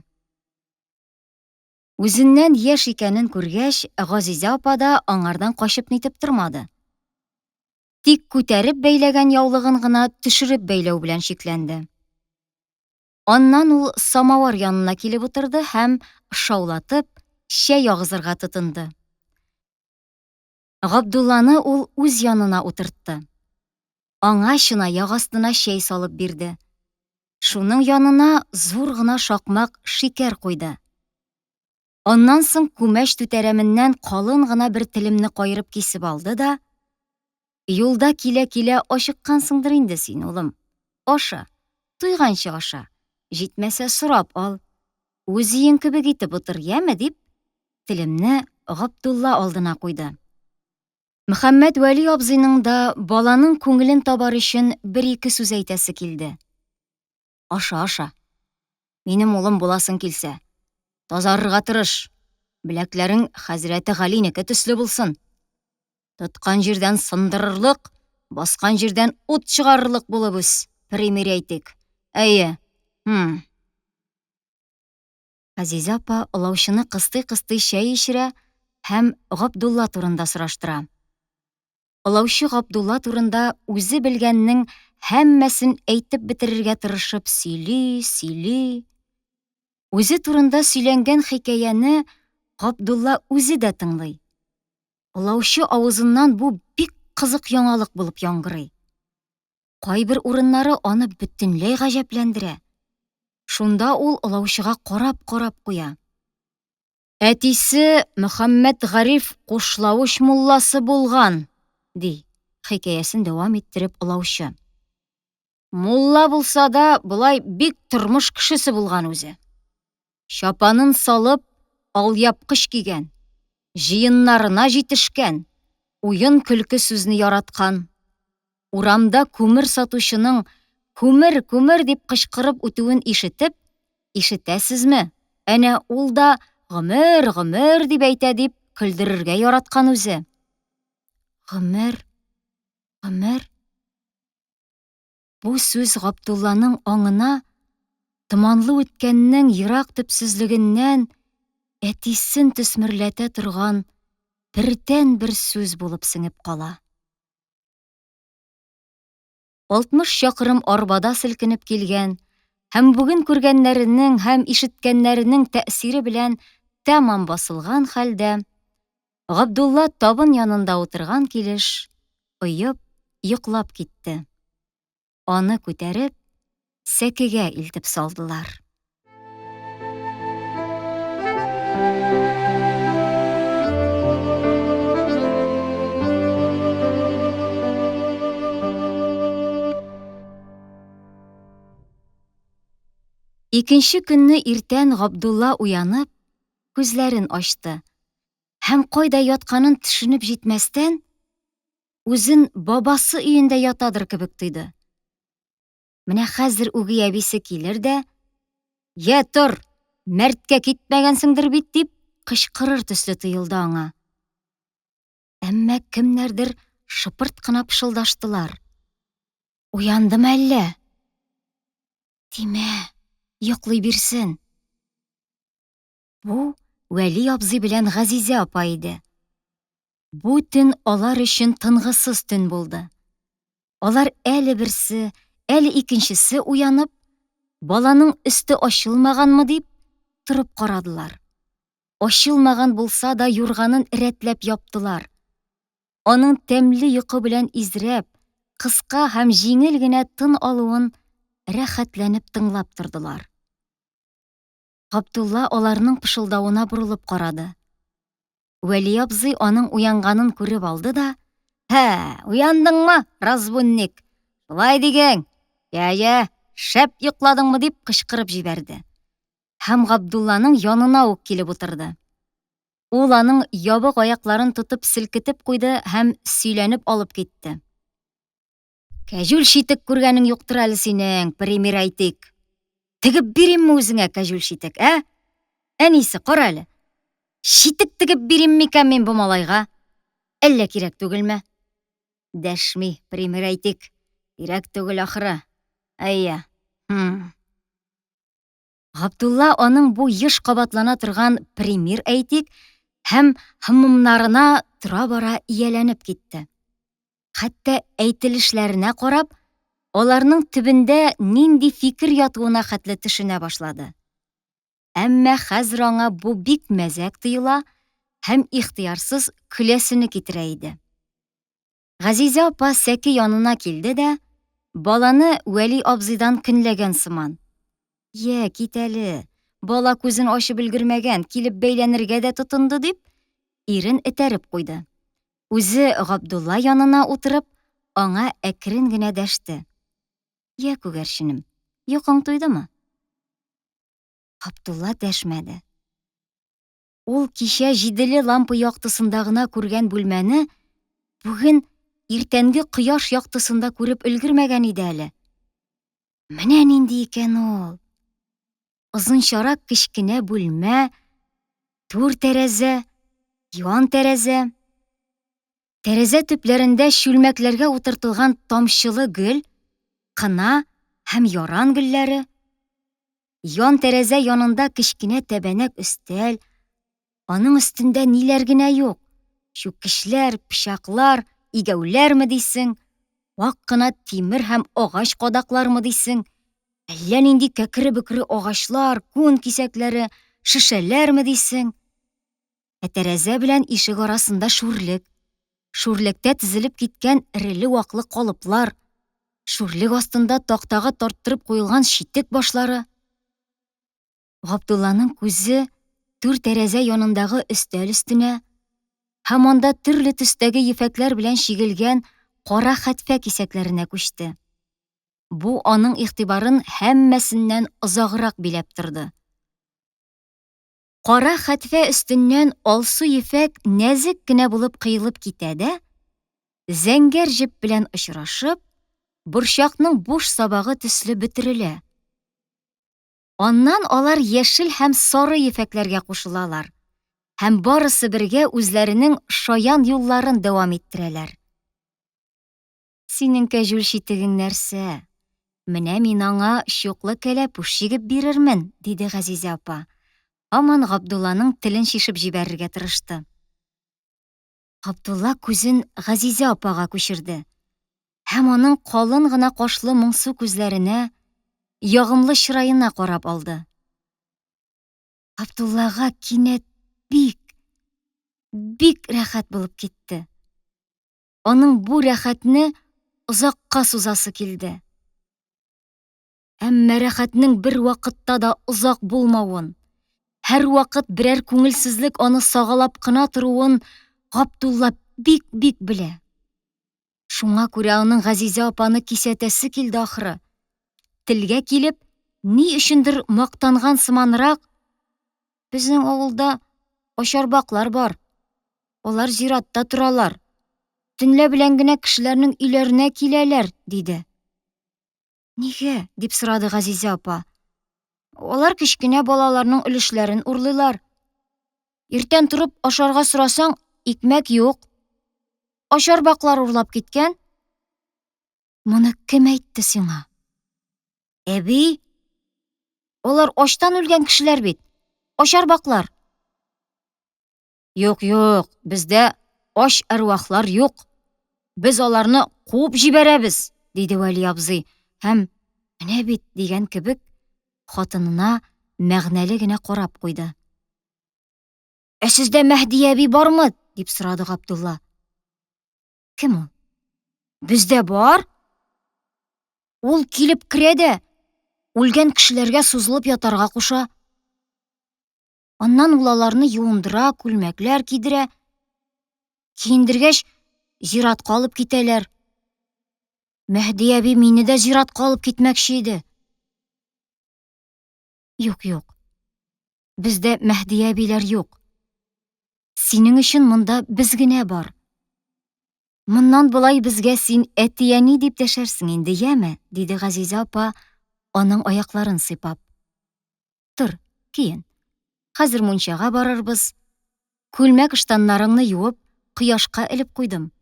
Үзеннән яшь икәнен күргәч, Газизә апа да аңардан качып нитеп тормады. Тик күтәреп бәйләгән яулыгын гына төшереп бәйләү белән чикләнде. Аннан ул самавар янына килеп утырды һәм шаулатып чәй агызырга тотынды. Габдулланы ул үз янына утыртты. Аңа чынаяк астына чәй салып бирде. Шуның янына зур гына шакмак шикәр куйды. Аннан соң күмәч түтәрәменнән калын гына бер телемне каерып кисеп алды да, Юлда килә-килә ачыккансыңдыр инде син, улым. Аша, туйганчы аша. Җитмәсә сорап ал. Үз өең кебек итеп утыр, яме, дип, телемне Габдулла алдына куйды. Мөхәммәт Вәли абзыйның да баланың күңелен табар өчен бер-ике сүз әйтәсе килде. Аша, аша. Минем улым буласың килсә. Тазарырга тырыш. Беләкләрең хәзрәте Галинеке төсле булсын. Тоткан җирдән сындырырлык, баскан җирдән ут чыгарырлык булып үс, примиряйтик. Әйе. Хм. Газизә апа олаучыны кыстый-кыстый чәй эчерә һәм Габдулла турында сораштыра. Олаучы Габдулла турында үзе белгәннең һәммәсен әйтеп бетерергә тырышып сөйли, сөйли. Үзе турында сөйләнгән хикәяне Габдулла үзе дә тыңлый. Олаучы авызыннан бу бик кызык яңалык булып яңгырый. Кайбер урыннары аны бөтенләй гаҗәпләндерә. Шунда ул олаучыга карап-карап куя. Әтисе Мөхәммәтгариф Кушлавыч мулласы булган, ди, хикәясен дәвам иттереп олаучы. Мулла булса да, болай бик тормыш кешесе булган үзе. Чапанын салып, алъяпкыч кигән, җыеннарына җитешкән, уен-көлке сүзне яраткан. Урамда күмер сатучының Күмер, күмер дип кычкырып үтүен ишетеп, Ишетәсезме, әнә ул да гомер, гомер дип әйтә дип көлдерергә яраткан үзе. Гомер, гомер. Бу сүз Габдулланың аңына томанлы үткәннең ерак төпсезлегеннән әтисен төсмерләтә торган бердәнбер сүз булып сеңеп кала. 60 чакрым арбада селкенеп килгән һәм бүген күргәннәренең һәм ишеткәннәренең тәэсире белән тәмам басылган хәлдә, Габдулла табын янында утырган килеш, оеп, йоклап китте. Аны күтәреп, сәкегә илтеп салдылар. Икенче көнне иртән Габдулла уянып, күзләрен ачты һәм кайда ятканын төшенеп җитмәстән, үзен бабасы өендә ятадыр кебек тойды. Менә хәзер үги әбисе килер дә, "Йә тор, мәрткә китмәгәнсеңдер бит", дип кычкырыр төсле тоелды аңа. Әмма кемнәрдер шыпырт кына пышылдаштылар. Уяндымы әллә? Тимә, йоклый бирсен. Бу Вәли абзый белән Газизә апа иде. Бу төн алар өчен тынгысыз төн булды. Алар әле берсе, әле икенчесе уянып, баланың өсте ачылмаганмы дип, торып карадылар. Ачылмаган булса да юрганын рәтләп яптылар. Аның тәмле йокы белән изрәп, кыска һәм җиңел генә тын алуын рәхәтләнеп тыңлап тордылар. Габдулла аларның пышылдавына борылып карады. Вәли абзый аның уянганын күреп алды да, "Һә, уяндыңмы, разбунник? Шулай диген. Я-я, шәп йокладыңмы?" дип кычкырып җибәрде. Һәм Габдулланың янына ук килеп утырды. Ул аның ябык аякларын тотып селкетеп куйды һәм сөйләнеп алып китте. Кәҗүл читек күргәнең юктыр әле синең, пример әйтик. Тегеп биримме үзеңә кәҗүл читек, ә? Әнисе, кара әле. Читек тегеп бирим микән мин бу малайга? Әллә кирәк түгелме? Дәшми, пример әйтик. Кирәк түгел ахры. Әйя. Хм. Габдулла аның бу еш кабатлана торган пример әйтик һәм һммнарына тора-бара ияләнеп китте. Хәтта әйтелешләренә карап, аларның төбендә нинди фикер ятуына хәтле төшенә башлады. Әмма хәзер аңа бу бик мәзәк тоела һәм ихтыярсыз көләсене китерә иде. Газизә апа сәке янына килде дә, баланы Вәли абзыйдан көнләгән сыман. Йә, кит әле, бала күзен ачып өлгермәгән, килеп бәйләнергә дә тотынды, дип, ирен этәреп куйды. Үзе Габдулла янына утырып, аңа әкрен генә дәште. Йә, күгәрченем, йокың туйдымы? Габдулла дәшмәде. Ул кичә җиделе лампа яктысында гына күргән бүлмәне бүген иртәнге кояш яктысында күреп өлгермәгән иде әле. Менә нинди икән ул! Озынчарак кечкенә бүлмә, түр тәрәзә, юан тәрәзә. Тәрәзә төпләрендә чүлмәкләргә утыртылган тамчылы гөл, кына һәм яран гөлләре. Ян тәрәзә янында кечкенә тәбәнәк өстәл, аның өстендә ниләр генә юк, чүкечләр, пычаклар, игәүләрме дисең, вак кына тимер һәм агач кадаклармы дисең, әллә нинди кәкре-бөкре агачлар, күн кисәкләре, шешәләрме дисең. Ә тәрәзә белән ишек арасында шүрлек. Шүрлектә тезелеп киткән эреле-ваклы калыплар, шүрлек астында тактага тарттырып куелган читек башлары. Габдулланың күзе түр тәрәзә янындагы өстәл өстенә һәм анда төрле төстәге ефәкләр белән чигелгән кара хәтфә кисәкләренә күчте. Бу аның игътибарын һәммәсеннән озаграк биләп торды. Кара хәтфә өстеннән алсу ефәк нәзек кенә булып кыелып китә дә, зәңгәр җеп белән очрашып, борчакның буш сабагы төсле бөтерелә. Аннан алар яшел һәм сары ефәкләргә кушылалар һәм барысы бергә үзләренең шаян юлларын дәвам иттерәләр. Синең кәҗүл читегең нәрсә? Менә мин аңа чуклы кәләпүш чигеп бирермен, диде Газизә апа. Һаман Габдулланың телен чишеп җибәрергә тырышты. Габдулла күзен Газизә апага күчерде һәм аның калын гына кашлы моңсу күзләренә, ягымлы чыраена карап алды. Габдуллага кинәт бик, бик рәхәт булып китте. Аның бу рәхәтне озакка сузасы килде. Әмма рәхәтнең бер вакытта да озак булмавын, һәрвакыт берәр күңелсезлек аны сагалап кына торуын Габдулла бик-бик белә. Шуңа күрә аның Газизә апаны кисәтәсе килде ахры. Телгә килеп, ни өчендер мактанган сыманрак, Безнең авылда ачарбаклар бар. Алар зиратта торалар. Төнлә белән генә кешеләрнең өйләренә киләләр, диде. Нигә? дип сорады Газизә апа. Алар кечкенә балаларның өлешләрен урлыйлар. Иртән торып ашарга сорасаң, икмәк юк. Ашарбаклар урлап киткән. Моны кем әйтте сиңа? Әби? Алар ачтан үлгән кешеләр бит. Ашарбаклар. Юк, юк, бездә ач әрвахлар юк. Без аларны куып җибәрәбез, диде Вәли абзый һәм менә бит дигән кебек хатынына мәгънәле генә карап куйды. Ә сездә Мәһди әби бармы? дип сорады Габдулла. Кем ул? Бездә бар. Ул килеп керә дә, үлгән кешеләргә сузылып ятарга куша. Аннан ул аларны юындыра, күлмәкләр кидерә. Киендергәч, зиратка алып китәләр. Мәһди әби мине дә зиратка алып китмәкче иде. Юк, юк. Бездә Мәһди әбиләр юк. Синең өчен монда без генә бар. Моннан болай безгә син әти-әни дип дәшәрсең инде, яме? диде Газизә апа, аның аякларын сыйпап. Тор, киен. Хәзер мунчага барырбыз. Күлмәк-ыштаннарыңны юып, кояшка элеп куйдым.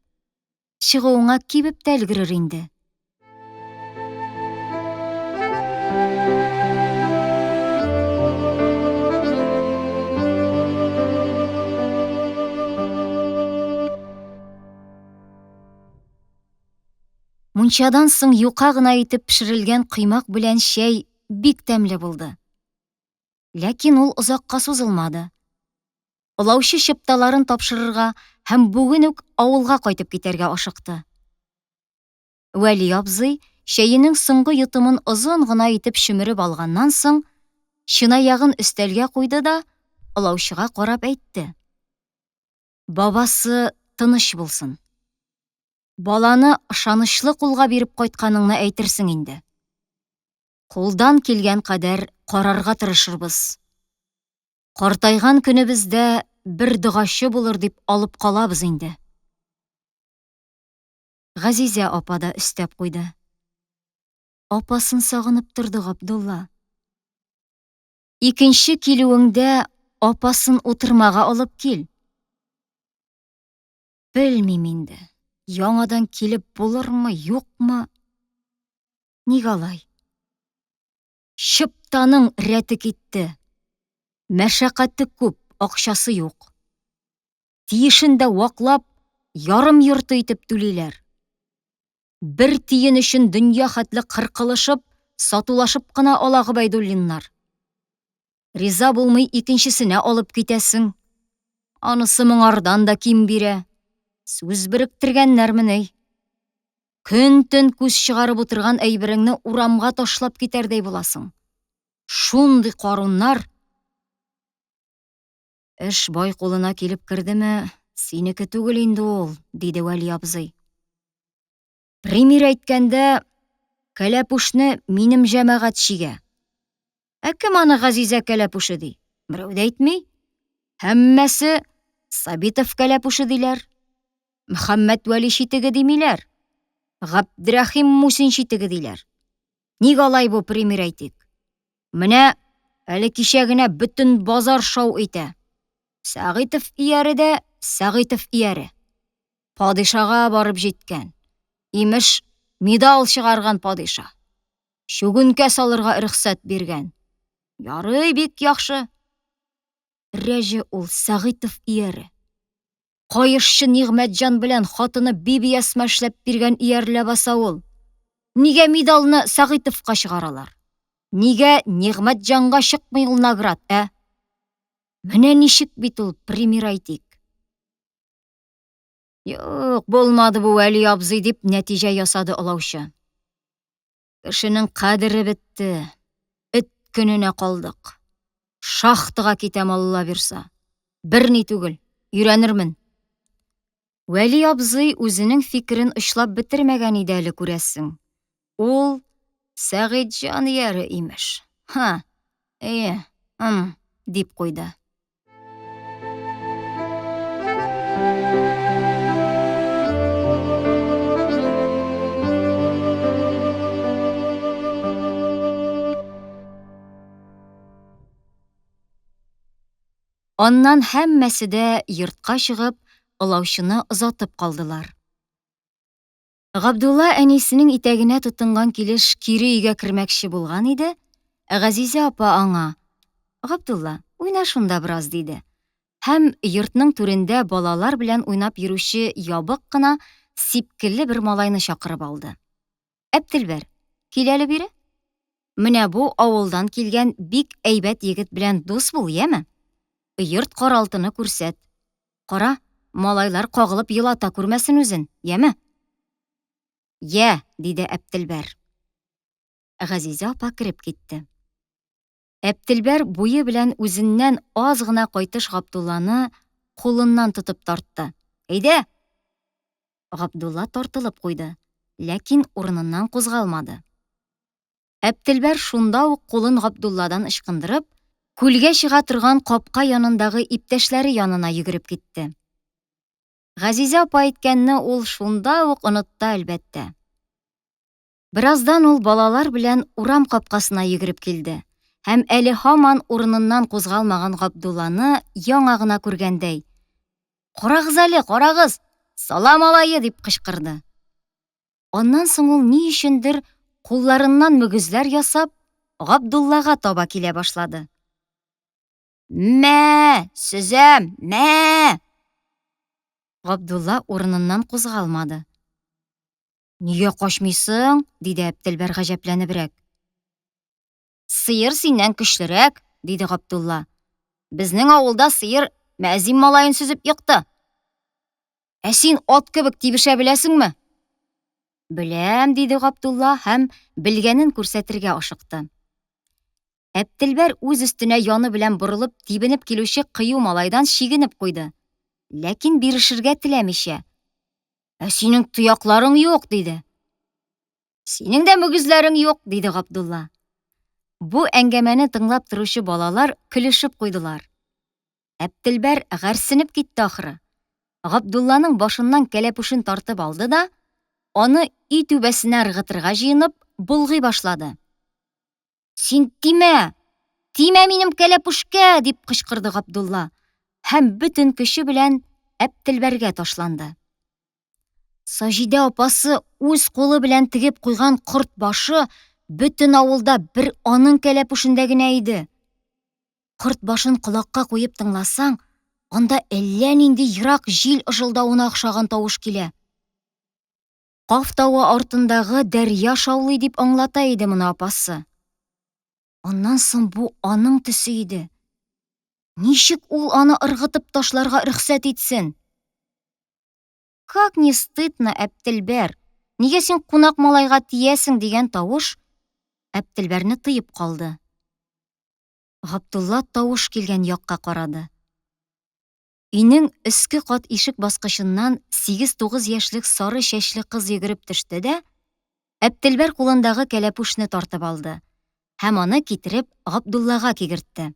Чыгуыңа кибеп тә өлгерер инде. Мунчадан соң юка гына итеп пешерелгән коймак белән чәй бик тәмле булды. Ләкин ул озакка сузылмады. Олаучы чыпталарын тапшырырга һәм бүген үк авылга кайтып китәргә ашыкты. Вәли абзый чәенең соңгы йотымын озын гына итеп чөмереп алганнан соң, чынаягын өстәлгә куйды да олаучыга карап әйтте. Бабасы тыныч булсын. Баланы ышанычлы кулга биреп кайтканыңны әйтерсең инде. Кулдан килгән кадәр карарга тырышырбыз. Картайган көнебездә бер догачы булыр дип алып калабыз инде. Газизә апа да өстәп куйды. Апасын сагынып торды Габдулла. Икенче килүеңдә апасын утырмага алып кил. Белмим инде, яңадан килеп булырмы, юкмы? Ник алай? Чыптаның рәте китте. Мәшәкате күп, акчасы юк. Тиешен дә ваклап, ярым йорты итеп түлиләр. Бер тиен өчен дөнья хәтле кыркылышып, сатулашып кына ала Гобәйдуллиннар. Риза булмый икенчесенә алып китәсең. Анысы моңардан да ким бирә. Сүз беректергәннәрмени? Көн-төн күз чыгарып утырган әйбереңне урамга ташлап китәрдәй буласың. Шундый каруннар! Эш бай кулына килеп кердеме, синеке түгел инде ул, диде Вәли абзый. Пример әйткәндә, кәләпүшне минем җәмәгать чигә. Ә кем аны Газизә кәләпүше ди? Берәү дә әйтми. Һәммәсе Сабитов кәләпүше диләр. Мөхәммәт Вәли читеге димиләр. Габдрәхим Мусин читеге диләр. Ник алай бу, пример әйтик? Менә әле кичә генә бөтен базар шау итә. Сәгыйтов ияре дә Сәгыйтов ияре. Падишага барып җиткән. Имеш, медал чыгарган падиша. Чүгенкә салырга рөхсәт биргән. Ярый, бик яхшы. Рәҗе ул Сәгыйтов ияре. Каешчы Нигъмәтҗан белән хатыны Бибиәсма эшләп биргән ияр ләбаса ул. Нигә медалны Сәгыйтовка чыгаралар? Нигә Нигъмәтҗанга чыкмый ул наград, ә? Менә ничек бит ул, пример әйтик. Юк, булмады бу Вәли абзый, дип нәтиҗә ясады олаучы. Кешенең кадере бетте. Эт көненә калдык. Шахтага китәм, Алла бирса. Берни түгел, өйрәнермен. Вәли абзый үзенең фикерен очлап бетермәгән иде әле, күрәсең. Ул Сәгыйтьҗан ияры, имеш. Ха, әйе, ым, дип куйды. Аннан һәммәсе дә йортка чыгып, олаучыны озатып калдылар. Габдулла әнисенең итәгенә тотынган килеш кире өйгә кермәкче булган иде, Газизә апа аңа, Габдулла, уйна шунда бераз, диде. Һәм йортның түрендә балалар белән уйнап йөрүче ябык кына, сипкелле бер малайны чакырып алды. Әптелбәр, кил әле бире. Менә бу авылдан килгән бик әйбәт егет белән дус бул, яме? Йорт каралтыны күрсәт. Кара, малайлар кагылып елата күрмәсен үзен, яме? Йә, диде Әптелбәр. Газизә апа кереп китте. Әптелбәр буе белән үзеннән аз гына кайтыш Габдулланы кулыннан тотып тартты. Әйдә! Габдулла тартылып куйды, ләкин урыныннан кузгалмады. Әптелбәр шунда ук кулын Габдулладан ычкындырып, күлгә чыга торган капка янындагы иптәшләре янына йөгереп китте. Газизә апа әйткәнне ул шунда ук онытты, әлбәттә. Бераздан ул балалар белән урам капкасына йөгереп килде һәм әле һаман урыныннан кузгалмаган Габдулланы яңа гына күргәндәй, Карагыз әле, карагыз! Сала малае! дип кычкырды. Аннан соң ул ни өчендер кулларыннан мөгезләр ясап, Габдуллага таба килә башлады. Мә, сөзәм, мә! Габдулла урыныннан кузгалмады. Нигә качмыйсың? диде Әптелбәр гаҗәпләнебрәк. Сыер синнән көчлерәк, диде Габдулла. Безнең авылда сыер мәзин малаен сөзеп екты. Ә син ат кебек тибешә беләсеңме? Беләм, диде Габдулла һәм белгәнен күрсәтергә ашыкты. Әптелбәр үз өстенә яны белән борылып тибенеп килүче кыю малайдан чигенеп куйды. Ләкин бирешергә теләмичә. Ә синең тоякларың юк, диде. Синең дә мөгезләрең юк, диде Габдулла. Бу әңгәмәне тыңлап торучы балалар көлешеп куйдылар. Әптелбәр гарсенеп китте ахры. Габдулланың башыннан кәләпүшен тартып алды да, аны өй түбәсенә ыргытырга җыенып, болгый башлады. Син тимә! Тимә минем кәләпүшкә! дип кычкырды Габдулла һәм бөтен көче белән Әптелбәргә ташланды. Саҗидә апасы үз кулы белән тегеп куйган корт башы бөтен авылда бер аның кәләпүшендә генә иде. Корт башын колакка куеп тыңласаң, анда әллә нинди ерак җил ыжылдавына охшаган тавыш килә. Каф тавы артындагы дәрья шаулый дип аңлата иде моны апасы. Аннан соң бу аның төсе иде. Ничек ул аны ыргытып ташларга рөхсәт итсен? Как не стыдно, Әптелбәр! Нигә син кунак малайга тиясең дигән тавыш Әптелбәрне тыеп калды. Габдулла тавыш килгән якка карады. Өйнең өске кат ишек баскычыннан сигез-тугыз яшьлек сары чәчле кыз йөгереп төште дә, Әптелбәр кулындагы кәләпүшне тартып алды һәм аны китереп Габдуллага кигертте.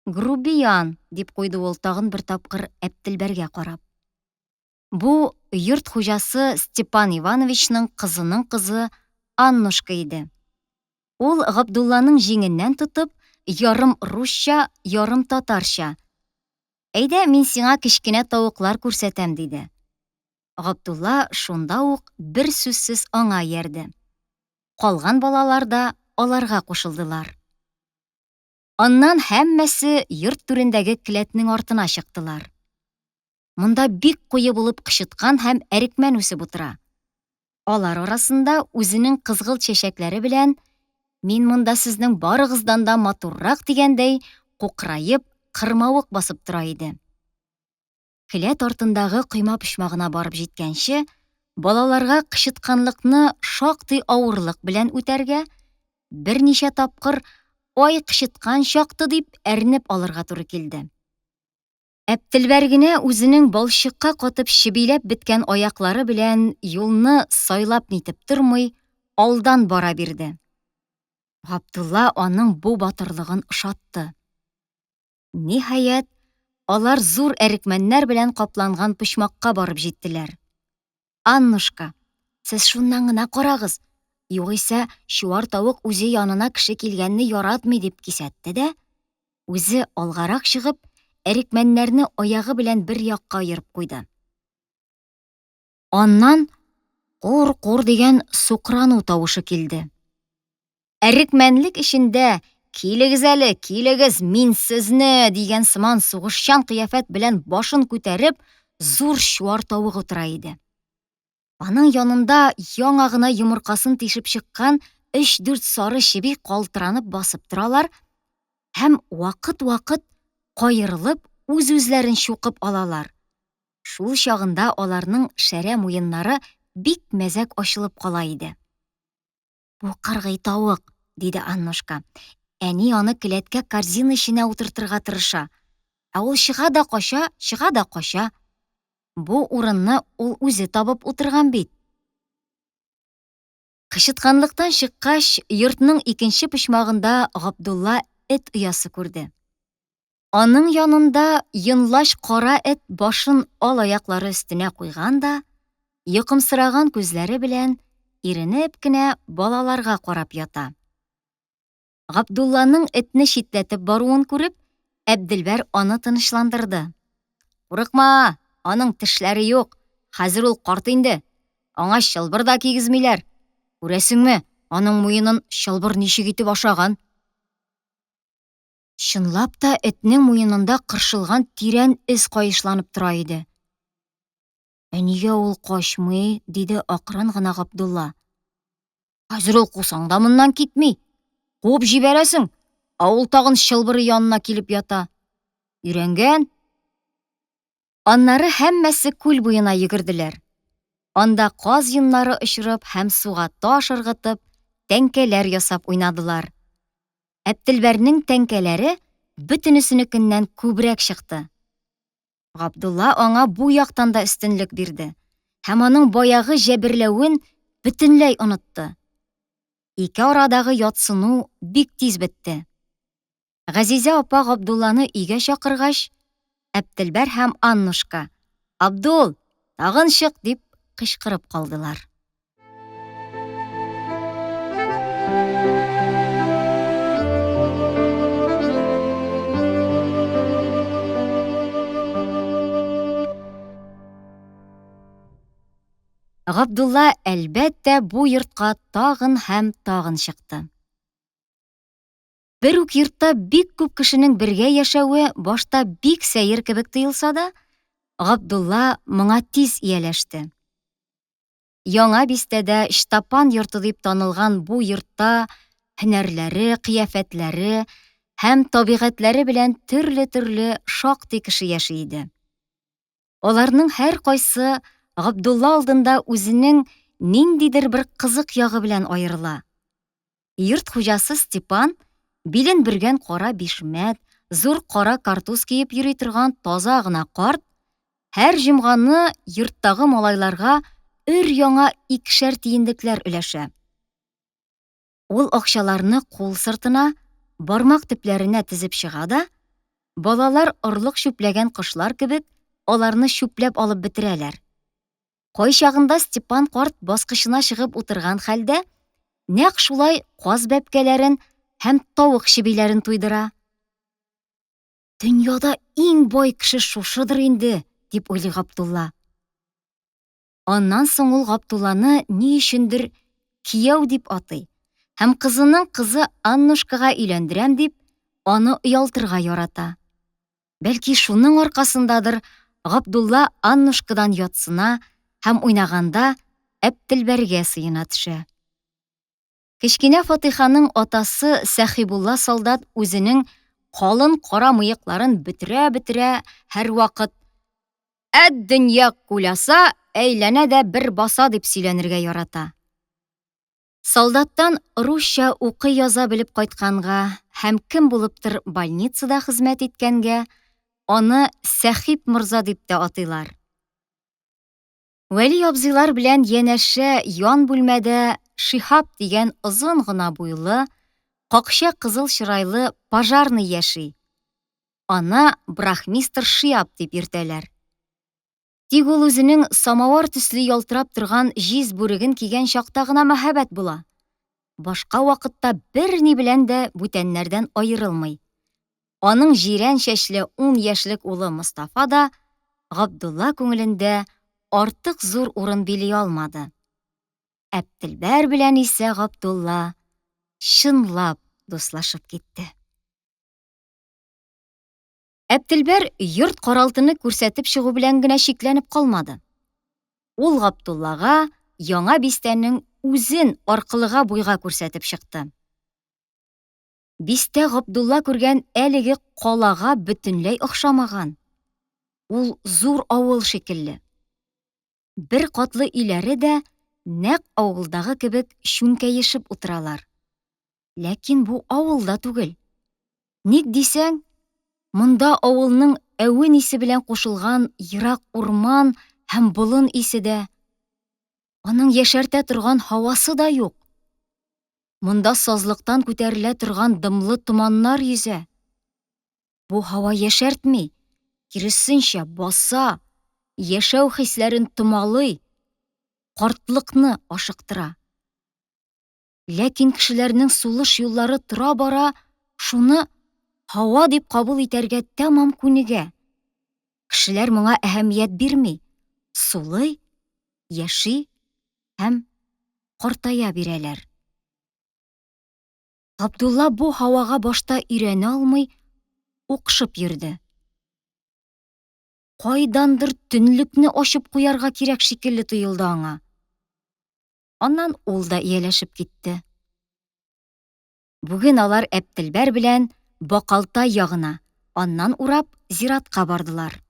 Грубиян, дип куйды ул тагын бер тапкыр Әптелбәргә карап. Бу йорт хуҗасы Степан Ивановичның кызының кызы Аннушка иде. Ул Габдулланың җиңеннән тотып, ярым русча, ярым татарча: Әйдә, мин сиңа кечкенә тавыклар күрсәтәм, диде. Габдулла шунда ук бер сүзсез аңа иярде. Калган балалар да аларга кушылдылар. Аннан һәммәсе йорт түрендәге келәтнең артына чыктылар. Монда бик куе булып кычыткан һәм әрекмән үсеп утыра. Алар арасында үзенең кызгылт чәчәкләре белән мин монда сезнең барыгыздан да матуррак дигәндәй кукраеп кырмавык басып тора иде. Келәт артындагы койма почмагына барып җиткәнче, балаларга кычытканлыкны шактый авырлык белән үтәргә, берничә тапкыр ай кычыткан чакты дип әрнеп алырга туры килде. Әптелбәр генә үзенең балчыкка катып чебиләп беткән аяклары белән юлны сайлап нитеп тормый, алдан бара бирде. Габдулла аның бу батырлыгын ошатты. Ниһаять, алар зур әрекмәннәр белән капланган почмакка барып җиттеләр. Аннушка, сез шуннан гына карагыз, югыйсә чуар тавык үзе янына кеше килгәнне яратмый дип кисәтте дә, үзе алгарак чыгып, әрекмәннәрне аягы белән бер якка аерып куйды. Аннан кур-кур дигән сукрану тавышы килде. Әрекмәнлек эчендә «Килегез әле, килегез, мин сезне!» дигән сыман сугышчан кыяфәт белән башын күтәреп, зур чуар тавык утыра иде. Аның янында яңа гына йомыркасын тишеп чыккан өч-дүрт сары чеби калтыранып басып торалар һәм вакыт-вакыт каерылып үз-үзләрен чукып алалар. Шул чагында аларның шәрә муеннары бик мәзәк ачылып кала иде. Бу кыргый тавык, диде Аннушка. Әни аны келәткә корзина эченә утыртырга тырыша. Ә ул чыга да кача, чыга да кача. Бу урынны ул үзе табып утырган бит. Кычытканлыктан чыккач, йортның икенче почмагында Габдулла эт оясы күрде. Аның янында йонлач кара эт башын ал аяклары өстенә куйган да, йокымсыраган күзләре белән иренеп кенә балаларга карап ята. Габдулланың этне читләтеп баруын күреп, Әбделбәр аны тынычландырды. Курыкма, аның тешләре юк, хәзер ул карт инде. Аңа чылбыр да кигезмиләр. Күрәсеңме, аның муенын чылбыр ничек итеп ашаган? Чынлап та этнең муенында кыршылган тирән эз каешланып тора иде. Ә нигә ул качмый? диде акрын гына Габдулла. Хәзер ул кусаң да моннан китми. Куып җибәрәсең, ә ул тагын чылбыры янына килеп ята. Өйрәнгән. Аннары һәммәсе күл буена йөгерделәр. Анда каз йоннары очырып һәм суга таш ыргытып, тәңкәләр ясап уйнадылар. Әптелбәрнең тәңкәләре бөтенесенекеннән күбрәк чыкты. Габдулла аңа бу яктан да өстенлек бирде һәм аның баягы җәберләвен бөтенләй онытты. Ике арадагы ятсыну бик тиз бетте. Газизә апа Габдулланы өйгә чакыргач, Әптелбәр һәм Аннушка, Абдул, тагын чык, дип кычкырып калдылар. Габдулла, әлбәттә, бу йортка тагын һәм тагын чыкты. Бер үк йортта бик күп кешенең бергә яшәве башта бик сәер кебек тоелса да, Габдулла моңа тиз ияләште. Яңа бистәдә Чтапан йорты дип танылган бу йортта һөнәрләре, кыяфәтләре һәм табигатьләре белән төрле-төрле шактый кеше яши иде. Аларның һәркайсы Габдулла алдында үзенең ниндидер бер кызык ягы белән аерыла. Йорт хуҗасы Степан, билен бөргән кара бишмәт, зур кара картуз киеп йөри торган таза гына карт, һәр җомганы йорттагы малайларга өр-яңа икешәр тиенлекләр өләшә. Ул акчаларны кул сыртына, бармак төпләренә тезеп чыга да, балалар орлык чүпләгән кошлар кебек, аларны чүпләп алып бетерәләр. Кайчагында Степан карт баскычына чыгып утырган хәлдә, нәкъ шулай каз бәбкәләрен һәм тавык чебиләрен туйдыра. Дөньяда иң бай кеше шушыдыр инде, дип уйлый Габдулла. Аннан соң ул Габдулланы ни өчендер кияү дип атый һәм кызының кызы Аннушкага өйләндерәм дип, аны оялтырга ярата. Бәлки шуның аркасындадыр Габдулла Аннушкадан ятсына һәм уйнаганда Әптелбәргә сыена төшә. Кечкенә Фатыйханың атасы Сәхибулла солдат үзенең калын кара мыекларын бөтерә-бөтерә һәрвакыт Ә дөнья куляса, әйләнә дә бер баса дип сөйләнергә ярата. Солдаттан русча укый-яза белеп кайтканга һәм кем булыптыр больницада хезмәт иткәнгә, аны Сәхип морза дип тә атыйлар. Вәли абзыйлар белән янәшә ян бүлмәдә Шиһап дигән озын гына буйлы, какча кызыл чырайлы пожарный яши. Аны брахмистр Шиап дип йөртәләр. Тик ул үзенең самавар төсле ялтырап торган җиз бүреген кигән чакта гына мәһабәт була. Башка вакытта берни белән дә бүтәннәрдән аерылмый. Аның җирән чәчле ун яшьлек улы Мостафа да Габдулла күңелендә артык зур урын били алмады. Әптелбәр белән исә Габдулла чынлап дуслашып китте. Әптелбәр йорт-каралтыны күрсәтеп чыгу белән генә чикләнеп калмады. Ул Габдуллага яңа бистәнең үзен аркылыга-буйга күрсәтеп чыкты. Бистә Габдулла күргән әлеге калага бөтенләй охшамаган. Ул зур авыл шикелле. Бер катлы өйләре дә нәкъ авылдагы кебек чүнкәешеп утыралар. Ләкин бу авыл да түгел. Ник дисәң, монда авылның әвен исе белән кушылган ерак урман һәм болын исе дә, аның яшәртә торган һавасы да юк. Монда сазлыктан күтәрелә торган дымлы томаннар йөзә. Бу һава яшәртми, киресенчә, баса, яшәү хисләрен томалый, картлыкны ашыктыра. Ләкин кешеләрнең сулыш юллары тора-бара шуны һава дип кабул итәргә тәмам күнегә. Кешеләр моңа әһәмият бирми, сулый, яши һәм картая бирәләр. Габдулла бу һавага башта өйрәнә алмый, укшып йөрде. Кайдандыр төнлекне ачып куярга кирәк шикелле тоелды аңа. Аннан ул да ияләшеп китте. Бүген алар Әптелбәр белән Бакалтай ягына, аннан урап зиратка бардылар.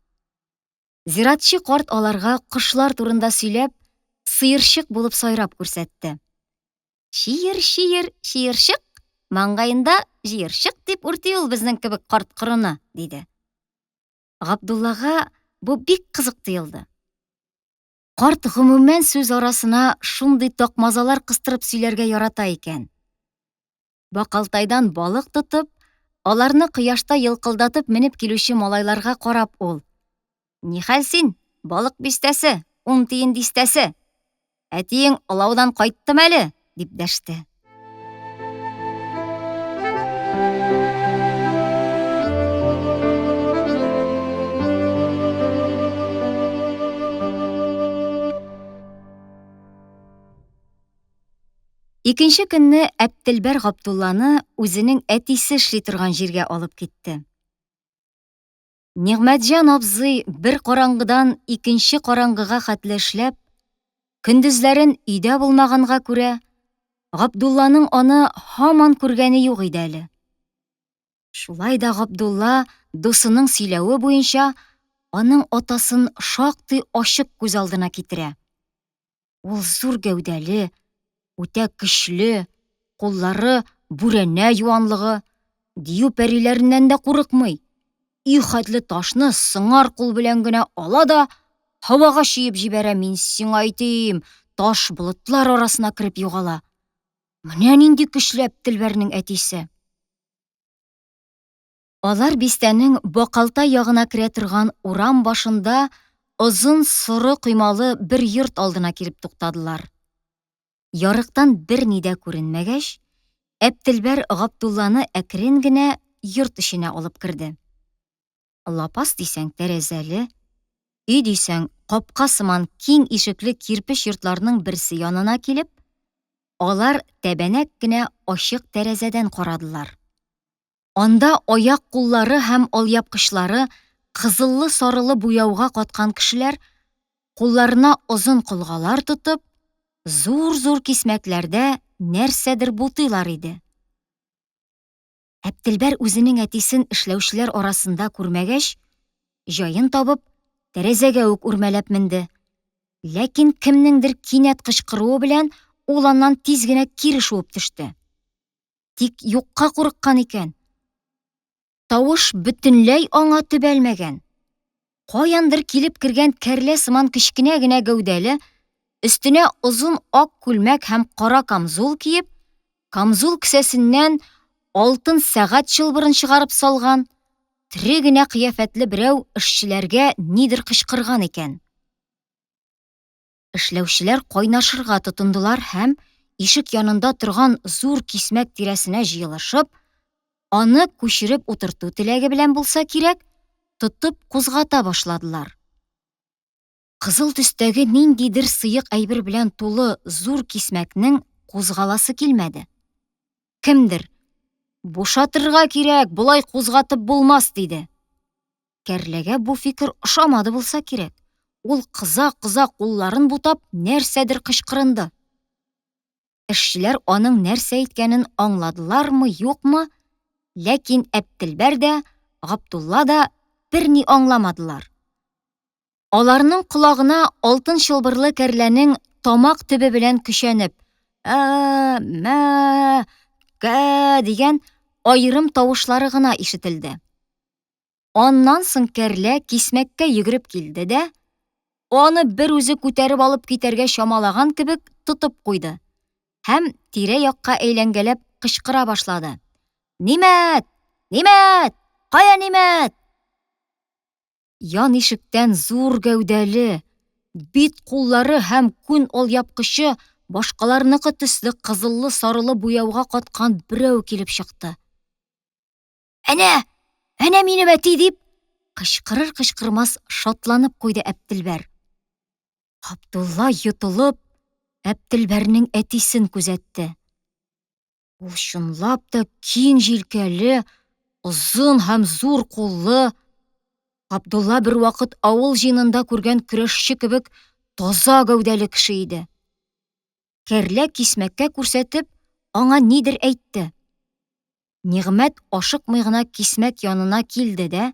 Зиратчы карт аларга кошлар турында сөйләп, сыерчык булып сайрап күрсәтте. Чиер-чиер, чиерчык, маңгаенда җыерчык дип үрти ул безнең кебек карт корыны, диде. Габдуллага бу бик кызык тоелды. Карт гомумән сүз арасына шундый такмазалар кыстырып сөйләргә ярата икән. Бакалтайдан балык тотып, аларны кояшта елкылдатып менеп килүче малайларга карап ул. Нихәл син, балык бистәсе, ун тиен дистәсе? Әтиең олаудан кайттымы әле? дип дәште. Икенче көнне Әптелбәр Габдулланы үзенең әтисе эшли торган җиргә алып китте. Нигъмәтҗан абзый бер караңгыдан икенче караңгыга хәтле эшләп, көндезләрен өйдә булмаганга күрә, Габдулланың аны һаман күргәне юк иде әле. Шулай да Габдулла дусының сөйләве буенча аның атасын шактый ачык күз алдына китерә. Ул зур гәүдәле, үтә көчле, куллары бүрәнә юанлыгы, дию пәриләреннән дә курыкмый. Өй хәтле ташны сыңар кул белән генә ала да һавага чөеп җибәрә, мин сиңа әйтим, таш болытлар арасына кереп югала. Менә нинди көчле Әптелбәрнең әтисе. Алар бистәнең Бакалтай ягына керә торган урам башында озын соры коймалы бер йорт алдына килеп туктадылар. Ярыктан берни дә күренмәгәч, Әптелбәр Габдулланы әкрен генә йорт эченә алып керде. Лапас дисәң тәрәзәле, өй дисәң капка сыман киң ишекле кирпеч йортларның берсе янына килеп, алар тәбәнәк кенә ачык тәрәзәдән карадылар. Анда аяк-куллары һәм алъяпкычлары кызыллы-сарылы буяуга каткан кешеләр, кулларына озын колгалар тотып, зур-зур кисмәкләрдә нәрсәдер бутыйлар иде. Әптелбәр үзенең әтисен эшләүчеләр арасында күрмәгәч, җаен табып, тәрәзәгә үк үрмәләп менде. Ләкин кемнеңдер кинәт кычкыруы белән ул аннан тиз генә кире шуып төште. Тик юкка курыккан икән. Тавыш бөтенләй аңа төбәлмәгән. Каяндыр килеп кергән кәрлә сыман кечкенә генә гәүдәле, өстенә озын ак күлмәк һәм кара камзул киеп, камзул кесәсеннән алтын сәгать чылбырын чыгарып салган, тере генә кыяфәтле берәү эшчеләргә нидер кычкырган икән. Эшләүчеләр кайнашырга тотындылар һәм, ишек янында торган зур кисмәк тирәсенә җыелышып, аны күчереп утырту теләге белән булса кирәк, тотып кузгата башладылар. Кызыл төстәге ниндидер сыек әйбер белән тулы зур кисмәкнең кузгаласы килмәде. Кемдер: "Бушатырга кирәк, болай кузгатып булмас", диде. Кәрләгә бу фикер ошамады булса кирәк. Ул кыза-кыза кулларын бутап, нәрсәдер кычкырынды. Эшчеләр аның нәрсә әйткәнен аңладылармы, юкмы, ләкин Әптелбәр дә, Габдулла да берни аңламадылар. Аларның колагына алтын чылбырлы кәрләнең тамак төбе белән көчәнеп ә, мә, кә дигән аерым тавышлары гына ишетелде. Аннан соң кәрлә кисмәккә йөгереп килде дә, аны бер үзе күтәреп алып китәргә чамалаган кебек тотып куйды һәм тирә-якка әйләнгәләп кычкыра башлады. Нимәт! Нимәт! Кая Нимәт? Ян ишектән зур гәүдәле, бит-куллары һәм күн алъяпкычы башкаларныкы төсле кызыллы-сарылы буяуга каткан берәү килеп чыкты. Әнә! Әнә минем әти! дип, кычкырыр-кычкырмас шатланып куйды Әптелбәр. Габдулла йотылып, Әптелбәрнең әтисен күзәтте. Ул чынлап та киң җилкәле, озын һәм зур куллы. Габдулла бервакыт авыл җыенында күргән көрәшче кебек таза гәүдәле кеше иде. Кәрлә кисмәккә күрсәтеп, аңа нидер әйтте. Нигъмәт ашыкмый гына кисмәк янына килде дә,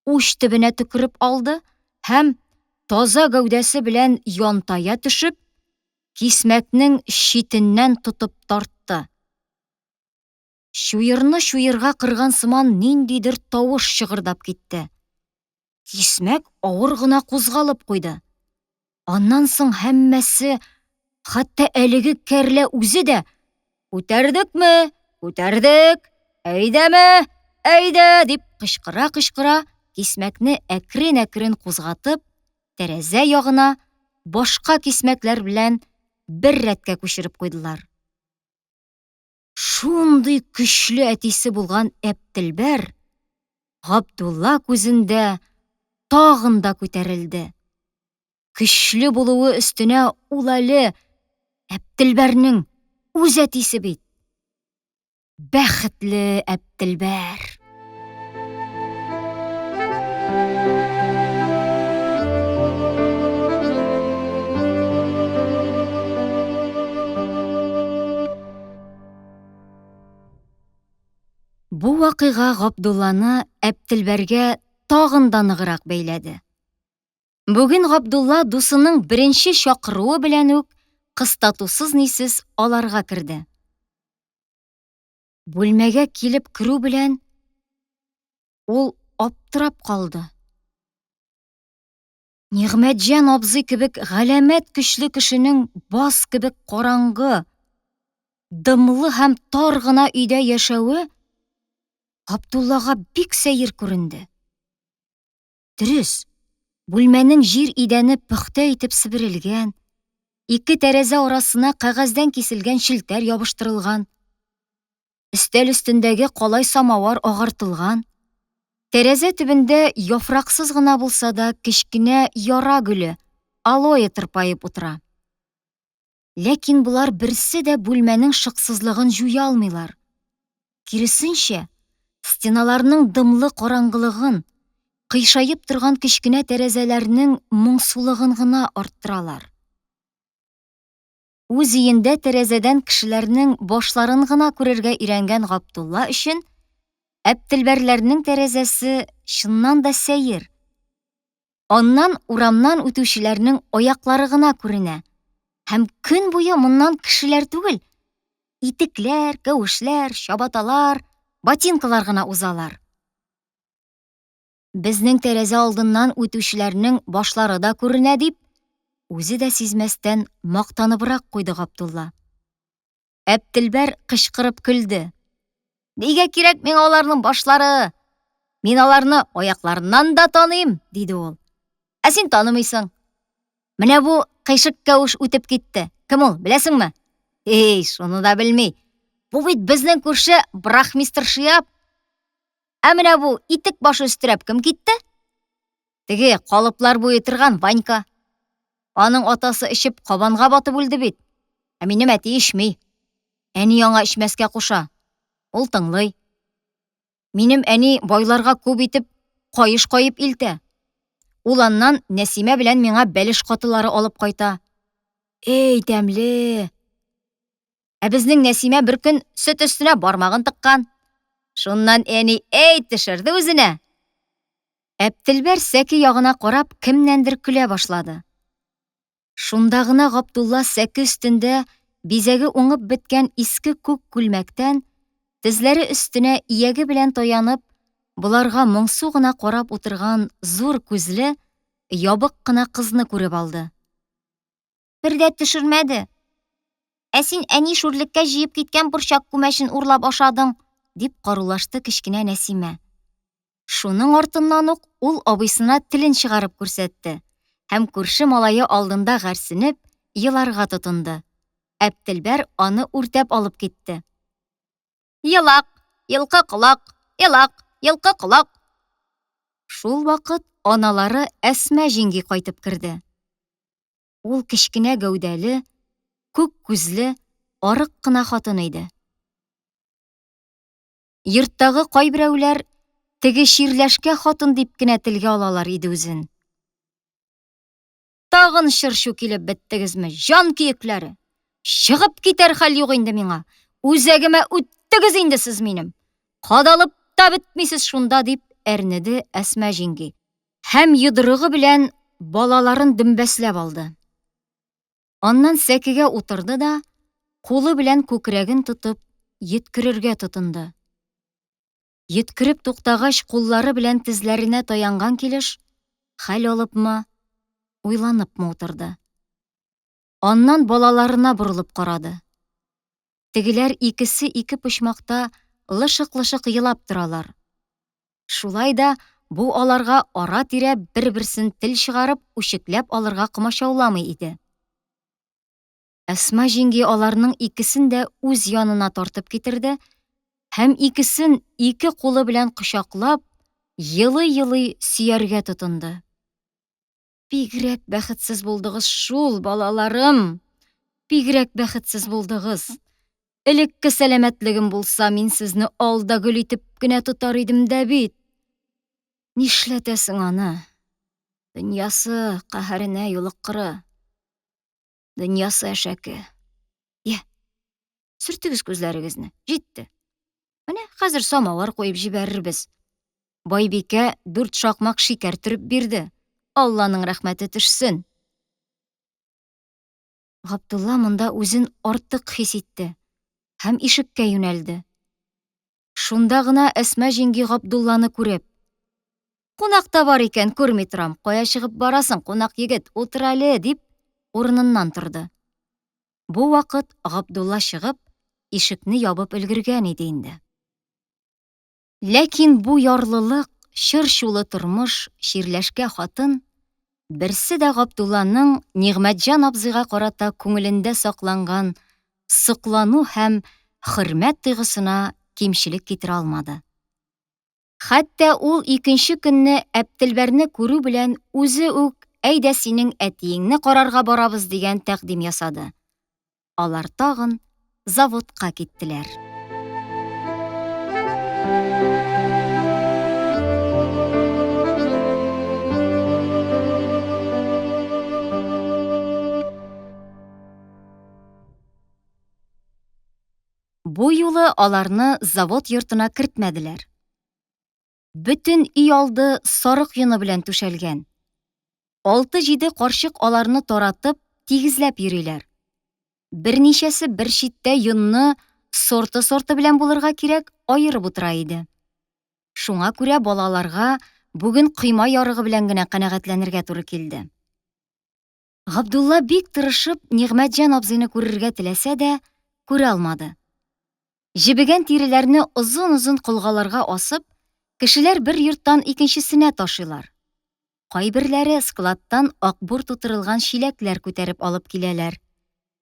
уч төбенә төкереп алды һәм, таза гәүдәсе белән янтая төшеп, кисмәкнең читеннән тотып тартты. Чуерны чуерга кырган сыман ниндидер тавыш чыгырдап китте. Кисмәк авыр гына кузгалып куйды. Аннан соң һәммәсе, хәтта әлеге кәрлә үзе дә, Күтәрдекме? Күтәрдек! Әйдәме? Әйдә! дип кычкыра-кычкыра, кисмәкне әкрен-әкрен кузгатып, тәрәзә ягына башка кисмәкләр белән бер рәткә күчереп куйдылар. Шундый көчле әтисе булган Әптелбәр Габдулла күзендә тагын да күтәрелде. Көчле булуы өстенә ул әле Әптелбәрнең үз әтисе бит. Бәхетле Әптелбәр! Бу вакыйга Габдулланы Әптелбәргә тагын да ныграк бәйләде. Бүген Габдулла дусының беренче чакыруы белән үк кыстатусыз-нисез аларга керде. Бүлмәгә килеп керү белән ул аптырап калды. Нигъмәтҗан абзый кебек галәмәт көчле кешенең баз кебек караңгы, дымлы һәм тар гына өйдә яшәве Габдуллага бик сәер күренде. Дөрес, бүлмәнең җир идәне пөхтә итеп себерелгән, ике тәрәзә арасына кәгазьдән киселгән челтәр ябыштырылган. Өстәл өстендәге калай самавар агартылган. Тәрәзә төбендә яфраксыз гына булса да кечкенә яра гөле, алоэ тырпаеп утыра. Ләкин болар берсе дә бүлмәнең шыксызлыгын җуя алмыйлар. Киресенчә, Стеналарның дымлы караңгылыгын, кыйшаеп торган кечкенә тәрәзәләрнең моңсулыгын гына арттыралар. Үз өендә тәрәзәдән кешеләрнең башларын гына күрергә өйрәнгән Габдулла өчен Әптелбәрләрнең тәрәзәсе чыннан да сәер. Аннан урамнан үтүчеләрнең аяклары гына күренә. Һәм көн буе моннан кешеләр түгел, итекләр, кәвешләр, чабаталар, ботинкалар гына узалар. Безнең тәрәзә алдыннан үтүчеләрнең башлары да күренә дип, үзе дә сизмәстән мактаныбрак куйды Габдулла. Әптелбәр кычкырып көлде. Нигә кирәк миңа аларның башлары? Мин аларны аякларыннан да таныйм, диде ул. Ә син танымыйсың. Менә бу кыйшык кәвеш үтеп китте. Кем ул, беләсеңме? Эй, шуны да белми. Бу бит безнең күрше брахмистр Шиап. Ә менә бу итек башы өстерәп кем китте? Теге калыплар буе торган Ванька. Аның атасы эчеп кабанга батып үлде бит. Ә минем әти эчми. Әни аңа эчмәскә куша. Ул тыңлый. Минем әни байларга күп итеп каеш каеп илтә. Ул аннан Нәсимә белән миңа бәлеш катылары алып кайта. Эй, тәмле! Ә безнең Нәсимә бер көн сөт өстенә бармагын тыккан. Шуннан әни әй төшерде үзенә. Әптелбәр сәке ягына карап кемнәндер көлә башлады. Шунда гына Габдулла сәке өстендә бизәге уңып беткән иске күк күлмәктән, тезләре өстенә ияге белән таянып, боларга моңсу гына карап утырган зур күзле, ябык кына кызны күреп алды. Бер дә төшермәде. Ә син әни шүрлеккә җыеп киткән борчак күмәчен урлап ашадың, дип карулашты кечкенә Нәсимә. Шуның артыннан ук ул абыйсына телен чыгарып күрсәтте һәм күрше малае алдында гарсенеп еларга тотынды. Әптелбәр аны үртәп алып китте. Елак, елкы колак, елак, елкы колак. Шул вакыт аналары Әсмә җиңги кайтып керде. Ул кечкенә гәүдәле, күк күзле, арык кына хатын иде. Йорттагы кайберәүләр теге чирләшкә хатын дип кенә телгә алалар иде үзен. Тагын чыр-чу килеп беттегезме, җан көекләре? Чыгып китәр хәл юк инде миңа. Үзәгемә үттегез инде сез минем. Кадалып та бетмисез шунда, дип әрнеде Әсма җиңги. Һәм йодрыгы белән балаларын дөмбәсләп алды. Аннан сәкегә утырды да, кулы белән күкрәген тотып, йөткерергә тотынды. Йөткереп туктагач, куллары белән тезләренә таянган килеш, хәл алыпмы, уйланыпмы утырды. Аннан балаларына борылып карады. Тегеләр икесе ике почмакта лышык-лышык елап торалар. Шулай да бу аларга ара-тирә бер-берсен тел чыгарып, үчекләп алырга комачауламый иде. Әсма җиңги аларның икесен дә үз янына тартып китерде һәм икесен ике кулы белән кочаклап, елый-елый сөяргә тотынды. Бигрәк бәхетсез булдыгыз шул, балаларым! Бигрәк бәхетсез булдыгыз! Элекке сәламәтлегем булса, мин сезне ал да гөл итеп кенә тотар идем дә бит. Нишләтәсең аны? Дөньясы каһәренә юлыккыры. Дөньясы әшәке. Йә, сөртегез күзләрегезне, җитте. Менә хәзер самавыр куеп җибәрербез. Байбикә дүрт шакмак шикәр төреп бирде. Алланың рәхмәте төшсен. Габдулла монда үзен артык хис итте һәм ишеккә юнәлде. Шунда гына Әсма җиңги Габдулланы күреп, Кунак та бар икән, күрми торам, кая чыгып барасың, кунак егет, утыр әле, дип, урыныннан торды. Бу вакыт Габдулла чыгып, ишекне ябып өлгергән иде инде. Ләкин бу ярлылык, чыр-чулы тормыш, чирләшкә хатын, берсе дә Габдулланың Нигъмәтҗан абзыйга карата күңелендә сакланган соклану һәм хөрмәт тойгысына кимчелек китерә алмады. Хәтта ул икенче көнне Әптелбәрне күрү белән үзе үк әйдә синең әтиеңне карарга барабыз дигән тәкъдим ясады. Алар тагын заводка киттеләр. Бу юлы аларны завод йортына кертмәделәр. Бөтен өй алды сарык йоны белән түшәлгән. Алты-җиде карчык аларны таратып, тигезләп йөриләр. Берничәсе бер читтә йонны сорты-сорты белән булырга кирәк, аерып утыра иде. Шуңа күрә балаларга бүген койма ярыгы белән генә канәгатьләнергә туры килде. Габдулла бик тырышып Нигъмәтҗан абзыйны күрергә теләсә дә, күрә алмады. Җебегән тиреләрне озын-озын колгаларга асып, кешеләр бер йорттан икенчесенә ташыйлар. Кайберләре складтан акбур тутырылган чиләкләр күтәреп алып киләләр.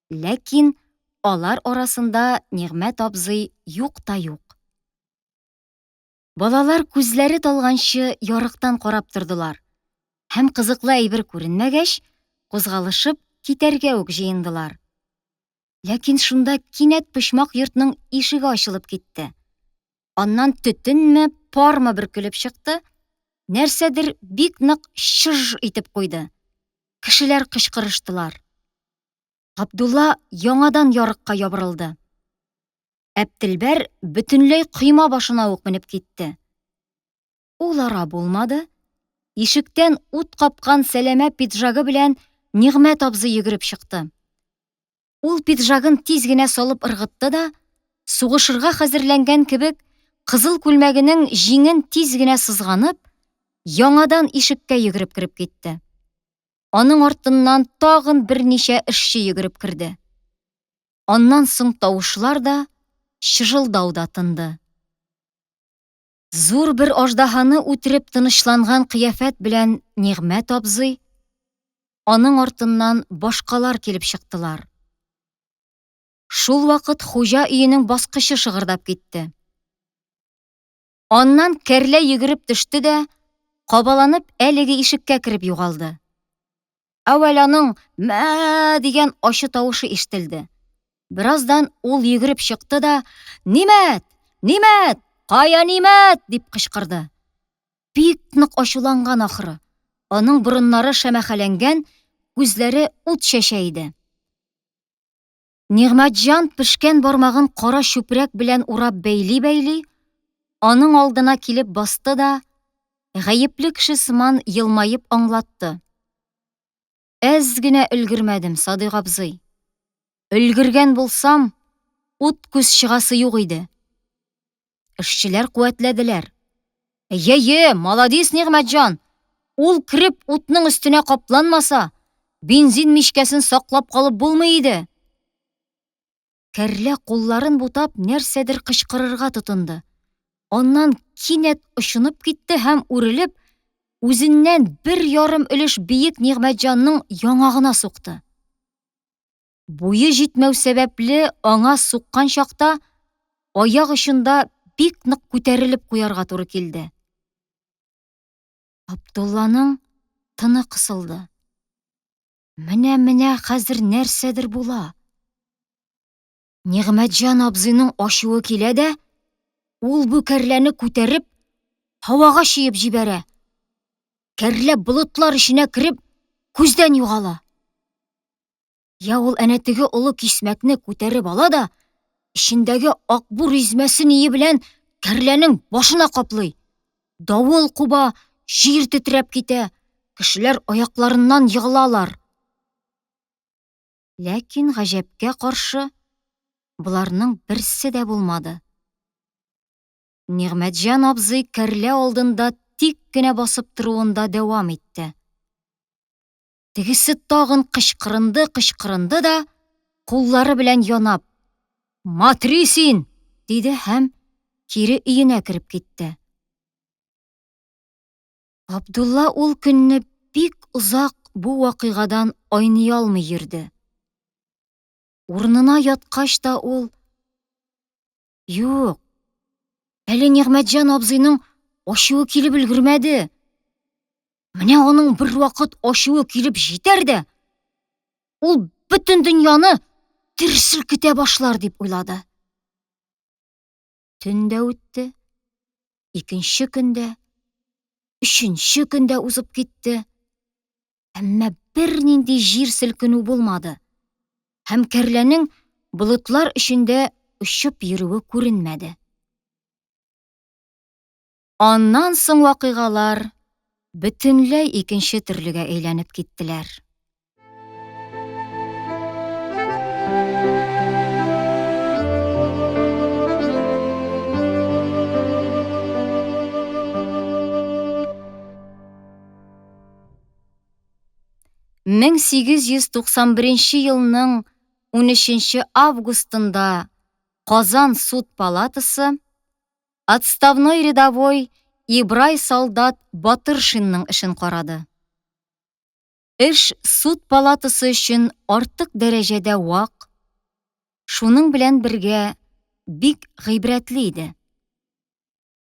Ләкин алар арасында Нигъмәт абзый юк та юк. Балалар күзләре талганчы ярыктан карап тордылар һәм кызыклы әйбер күренмәгәч, кузгалышып китәргә үк җыендылар. Ләкин шунда кинәт почмак йортның ишеге ачылып китте. Аннан төтенме, пармы бөркелеп чыкты, нәрсәдер бик нык чыж итеп куйды. Кешеләр кычкырыштылар. Габдулла яңадан ярыкка ябырылды. Әптелбәр бөтенләй койма башына ук менеп китте. Ул ара булмады, ишектән ут капкан сәләмә пиджагы белән Нигъмәт абзый йөгереп чыкты. Ул пиджагын тиз генә салып ыргытты да, сугышырга хәзерләнгән кебек, кызыл күлмәгенең җиңен тиз генә сызганып, яңадан ишеккә йөгереп кереп китте. Аның артыннан тагын берничә эшче йөгереп керде. Аннан соң тавышлар да, чыжылдау да тынды. Зур бер аждаһаны үтереп тынычланган кыяфәт белән Нигъмәт абзый, аның артыннан башкалар килеп чыктылар. Шул вакыт хуҗа өенең баскычы шыгырдап китте. Аннан кәрлә йөгереп төште дә, кабаланып әлеге ишеккә кереп югалды. Әүвәл аның мә дигән ачы тавышы ишетелде. Бераздан ул йөгереп чыкты да, "Нимәт! Нимәт! Кая Нимәт?" дип кычкырды. Бик нык ачуланган ахры. Аның борыннары шәмәхәләнгән, күзләре ут чәчә иде. Нигъмәтҗан пешкән бармагын кара чүпрәк белән урап бәйли-бәйли, аның алдына килеп басты да, гаепле кеше сыман елмаеп аңлатты. Әз генә өлгермәдем, Садыйк абзый. Өлгергән булсам, ут күз чыгасы юк иде. Эшчеләр куәтләделәр. Е-е, маладис, Нигъмәтҗан! Ул кереп утның өстенә капланмаса, бензин мичкәсен саклап калып булмый иде. Кәрлә кулларын бутап нәрсәдер кычкырырга тотынды. Аннан кинәт очынып китте һәм үрелеп, үзеннән бер ярым өлеш биек Нигъмәтҗанның яңагына сукты. Буе җитмәү сәбәпле, аңа суккан чакта аяк очында бик нык күтәрелеп куярга туры килде. Абдулланың тыны кысылды. Менә-менә хәзер нәрсәдер була. Нигъмәтҗан абзыйның ачуы килә дә, ул бу кәрләне күтәреп, һавага чөеп җибәрә. Кәрлә болытлар эченә кереп, күздән югала. Я ул әнә теге олы кисмәкне күтәреп ала да, эчендәге акбур измәсе ние белән кәрләнең башына каплый. Давыл куба, җир тетрәп китә, кешеләр аякларыннан егылалар. Ләкин гаҗәпкә каршы, боларның берсе дә булмады. Нигъмәтҗан абзый кәрлә алдында тик кенә басып торуында дәвам итте. Тегесе тагын кычкырынды-кычкырынды да, куллары белән янап, «Матри син!» диде һәм кире өенә кереп китте. Абдулла ул көнне бик озак бу вакыйгадан айный алмый йөрде. Урынына яткач та ул Юк. Әле Нигъмәтҗан абзыйның ачуы килеп өлгермәде. Менә аның бер вакыт ачуы килеп җитәр дә, ул бөтен дөньяны дер селкетә башлар дип уйлады. Төн дә үтте, икенче көн дә, өченче көн дә узып китте. Әмма бернинди җир селкенү булмады. Һәм кәрләнең болытлар эчендә очып йөрүе күренмәде. Аннан соң вакыйгалар бөтенләй икенче төрлегә әйләнеп киттеләр. 1891 елның 13 августында Казан суд палатасы отставной рядовой Ибрай солдат Батыршинның эшен карады. Эш суд палатасы өчен артык дәрәҗәдә вак, шуның белән бергә бик гыйбрәтле иде.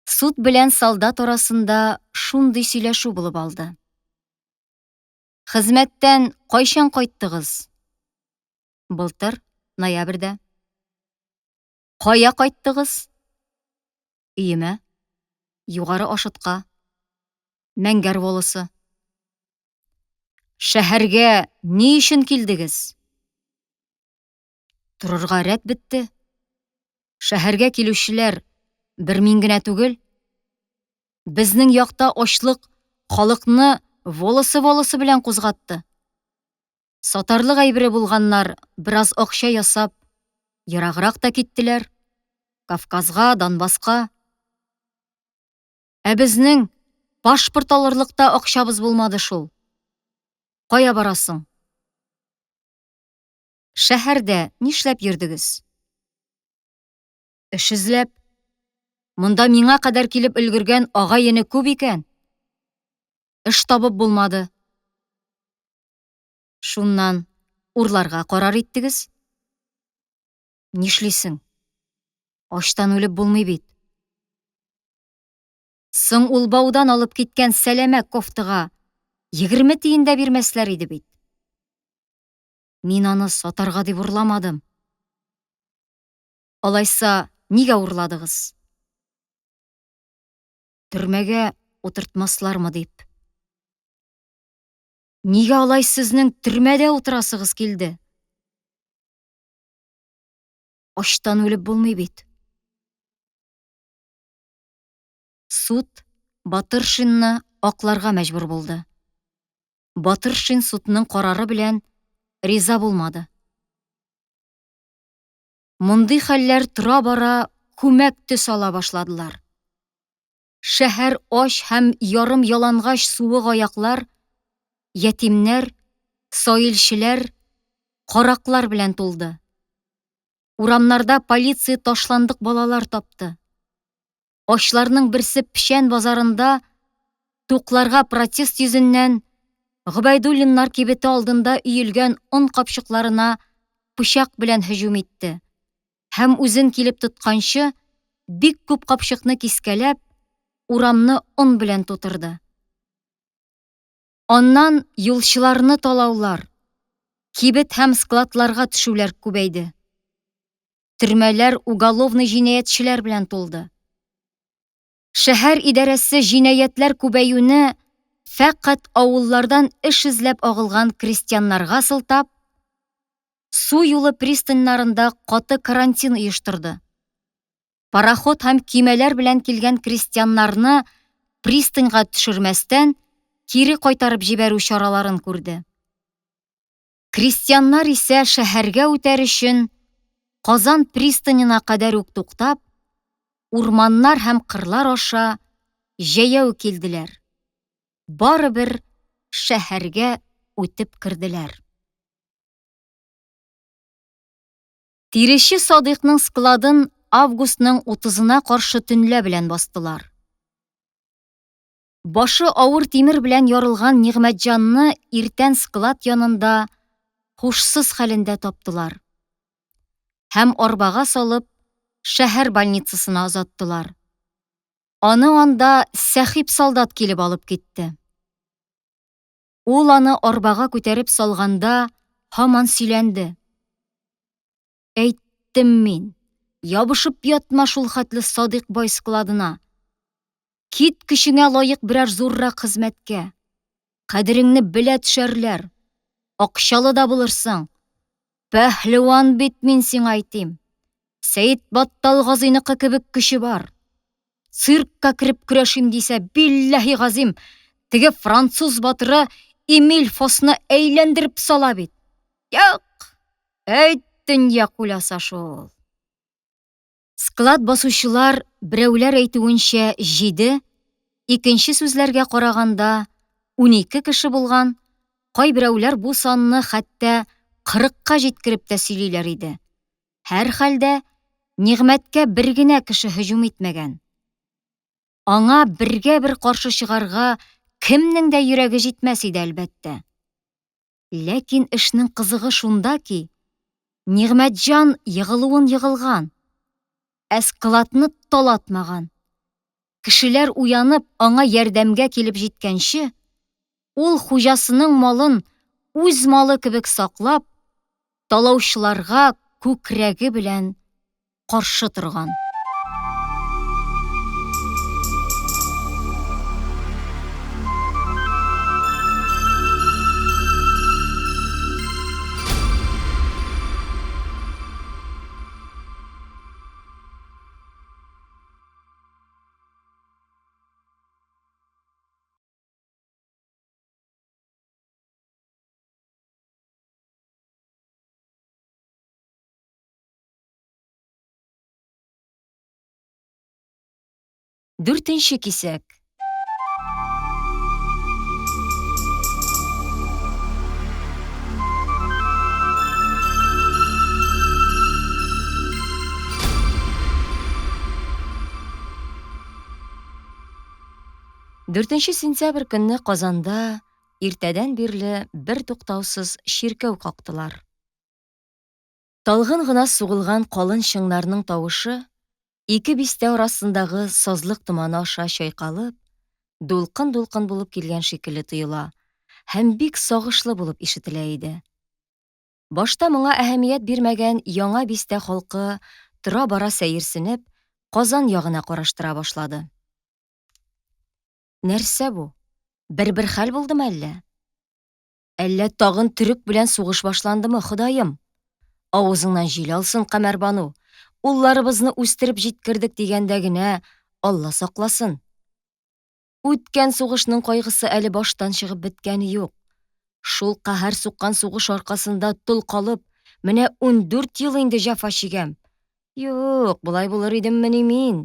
Суд белән солдат арасында шундый сөйләшү булып алды. Хезмәттән кайчан кайттыгыз? Былтыр, ноябрьдә. Кая кайттыгыз? Өемә. Югары Ашытка. Мәңгәр волосы. Шәһәргә ни өчен килдегез? Торырга рәт бетте. Шәһәргә килүчеләр бер мин генә түгел. Безнең якта ачлык халыкны волосы-волосы белән кузгатты. Сатарлык әйбере булганнар бераз акча ясап, ераграк та киттеләр. Кавказга, Донбасска. Ә безнең пашпорт алырлык та акчабыз булмады шул. Кая барасың? Шәһәрдә нишләп йөрдегез? Эш эзләп. Монда миңа кадәр килеп өлгергән агай-эне күп икән. Эш табып булмады. Шуннан урларга карар иттегез? Нишлисең? Ачтан үлеп булмый бит. Соң ул баудан алып киткән сәләмә кофтага 20 тиен дә бирмәсләр иде бит. Мин аны сатарга дип урламадым. Алайса, нигә урладыгыз? Төрмәгә утыртмаслармы дип. Нигә алай сезнең төрмәдә утырасыгыз килде? Ачтан үлеп булмый бит. Суд Батыршинны акларга мәҗбүр булды. Батыршин судның карары белән риза булмады. Мондый хәлләр тора-бара күмәк төс ала башладылар. Шәһәр ач һәм ярым ялангач суык аяклар, ятимнәр, саилчеләр, караклар белән тулды. Урамнарда полиция ташландык балалар тапты. Ачларның берсе печән базарында тукларга протест йөзеннән Гобәйдуллиннар кибете алдында өелгән он капчыкларына пычак белән һөҗүм итте. Һәм үзен килеп тотканчы, бик күп капчыкны кискәләп, урамны он белән тутырды. Аннан юлчыларны талаулар, кибет һәм складларга төшүләр күбәйде. Төрмәләр уголовный җинаятьчеләр белән тулды. Шәһәр идарәсе җинаятьләр күбәюне фәкать авыллардан эш эзләп агылган крестьяннарга сылтап, су юлы пристаньнарында каты карантин оештырды. Пароход һәм көймәләр белән килгән крестьяннарны пристаньга төшермәстән, кире кайтарып җибәрү чараларын күрде. Крестьяннар исә шәһәргә үтәр өчен Казан пристанена кадәр үк туктап, урманнар һәм кырлар аша җәяү килделәр. Барыбер шәһәргә үтеп керделәр. Тирече Садыйкның складын августның утызына каршы төнлә белән бастылар. Башы авыр тимер белән ярылган Нигъмәтҗанны иртән склад янында һушсыз хәлендә таптылар. Һәм арбага салып шәһәр больницасына озаттылар. Аны анда Сәхип солдат килеп алып китте. Ул аны арбага күтәреп салганда һаман сөйләнде. Әйттем мин, ябышып ятма шул хәтле Садыйк бай складына. Кит көчеңә лаек берәр зуррак хезмәткә. Кадереңне белә төшәрләр. Акчалы да булырсың. Пәһлеван бит мин сиңа әйтим. Сәет Баттал Газыйныкы кебек көче бар. Циркка кереп көрәшим дисә, билләһи газим, теге француз батыры Эмиль Фосны әйләндереп сала бит. Юк, әйт дөнья куляса шул. Склад басучылар берәүләр әйтүенчә җиде, икенче сүзләргә караганда, 12 кеше булган, кайберәүләр бу санны хәтта кырыкка җиткереп тә сөйлиләр иде. Һәрхәлдә, Нигъмәткә бер генә кеше һөҗүм итмәгән. Аңа бергә-бер каршы чыгарга кемнең дә йөрәге җитмәс иде, әлбәттә. Ләкин эшнең кызыгы шунда ки, Нигъмәтҗан егылуын егылган, ә складны талатмаган. Кешеләр уянып, аңа ярдәмгә килеп җиткәнче, ул хуҗасының малын үз малы кебек саклап, талаучыларга күкрәге белән каршы торган. Дүртенче кисәк. Дүртенче сентябрь көнне Казанда иртәдән бирле бер туктаусыз чиркәү кактылар. Талгын гына сугылган калын чыңнарның тавышы ике бистә арасындагы сазлык томаны аша чайкалып, дулкын-дулкын булып килгән шикелле тоела һәм бик сагышлы булып ишетелә иде. Башта моңа әһәмият бирмәгән Яңа бистә халкы тора-бара сәерсенеп, Казан ягына караштыра башлады. Нәрсә бу? Бер-бер хәл булдымы әллә? Әллә тагын төрек белән сугыш башландымы, Ходаем? Авызыңнан җил алсын, Камәрбану. Улларыбызны үстереп җиткердек дигәндә генә, Алла сакласын. Үткән сугышның кайгысы әле баштан чыгып беткәне юк. Шул каһәр суккан сугыш аркасында тол калып, менә 14 ел инде җәфа чигәм. Юк, болай булыр идеммени мин?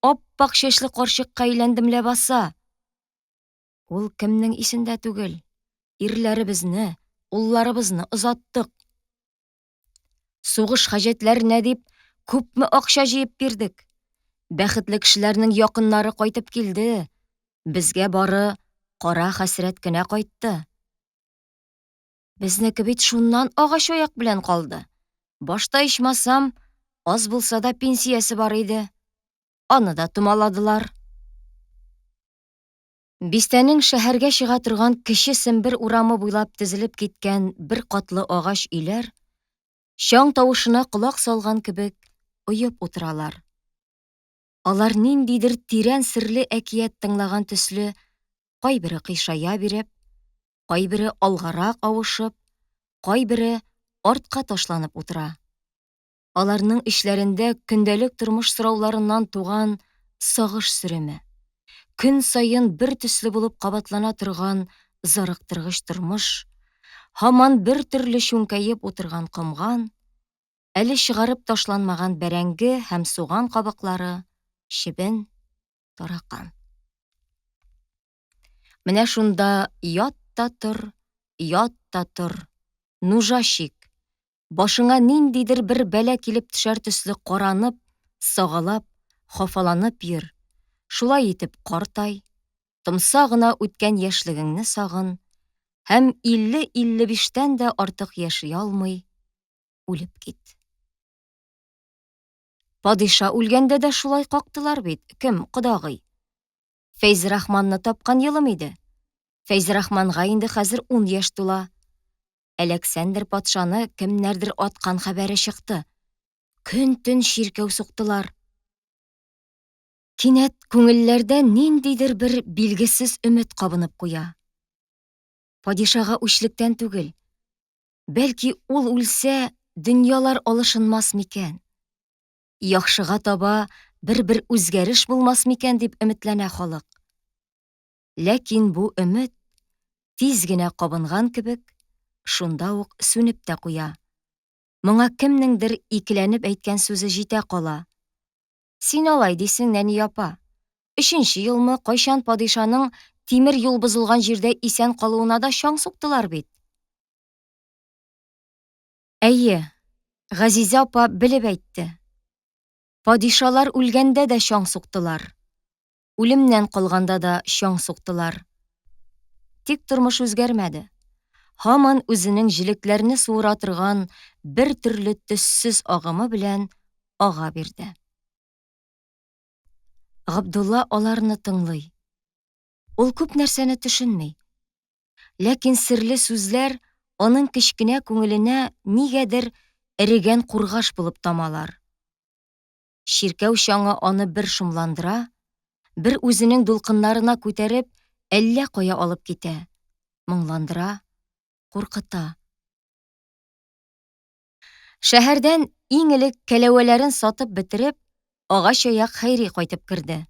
Ап-ак чәчле карчыкка әйләндем ләбаса. Ул кемнең исендә түгел. Ирләребезне, улларыбызны озаттык. Сугыш хаҗәтләренә дип күпме акча җыеп бирдек. Бәхетле кешеләрнең якыннары кайтып килде. Безгә бары кара хәсрәт кенә кайтты. Безнеке бит шуннан агач аяк белән калды. Башта ичмасам, аз булса да пенсиясе бар иде. Аны да томаладылар. Бистәнең шәһәргә чыга торган Кече Сембер урамы буйлап тезелеп киткән бер катлы агач өйләр, чаң тавышына колак салган кебек, оеп утыралар. Алар ниндидер тирән серле әкият тыңлаган төсле, кайбере кыйшая биреп, кайбере алгарак авышып, кайбере артка ташланып утыра. Аларның эчләрендә көндәлек тормыш сорауларыннан туган сагыш сөреме, көн саен бер төсле булып кабатлана торган зарыктыргыч тормыш, һаман бер төрле чүңкәеп утырган комган, әле чыгарып ташланмаган бәрәңге һәм суган кабыклары, чебен, таракан. Менә шунда ят та тор, ят та тор, нужа чик, башыңа ниндидер бер бәла килеп төшәр төсле каранып, сагалап, хафаланып йөр, шулай итеп картай, томса гына үткән яшьлегеңне сагын һәм илле-илле биштән дә артык яши алмый үлеп кит. Падиша үлгәндә дә шулай кактылар бит, кем, кодагый. Фәйзрахманны тапкан елым иде. Фәйзрахманга инде хәзер ун яшь тула. Әләксәндер патшаны кемнәрдер аткан хәбәре чыкты. Көн-төн чиркәү суктылар. Кинәт күңелләрдә ниндидер бер билгесез өмет кабынып куя. Падишага үчлектән түгел. Бәлки ул үлсә, дөньялар алышынмас микән? Яхшыга таба бер-бер үзгәреш булмас микән дип өметләнә халык. Ләкин бу өмет тиз генә кабынган кебек, шунда ук сүнеп тә куя. Моңа кемнеңдер икеләнеп әйткән сүзе җитә кала. Син алай дисең, нәни апа. Өченче елмы кайчан падишаның тимер юл бозылган җирдә исән калуына да чаң суктылар бит. Әйе, Газизә апа белеп әйтте. Падишалар үлгәндә дә чаң суктылар. Үлемнән калганда да чаң суктылар. Тик тормыш үзгәрмәде. Һаман үзенең җелекләрне суыра торган бер төрле төссез агымы белән ага бирде. Габдулла аларны тыңлый. Ул күп нәрсәне төшенми. Ләкин серле сүзләр аның кечкенә күңеленә нигәдер эрегән кургаш булып тамалар. Чиркәү чаңы аны бер шомландыра, бер үзенең дулкыннарына күтәреп, әллә кая алып китә, моңландыра, куркыта. Шәһәрдән иң элек кәләвәләрен сатып бетереп, агач аяк Хәйри кайтып керде.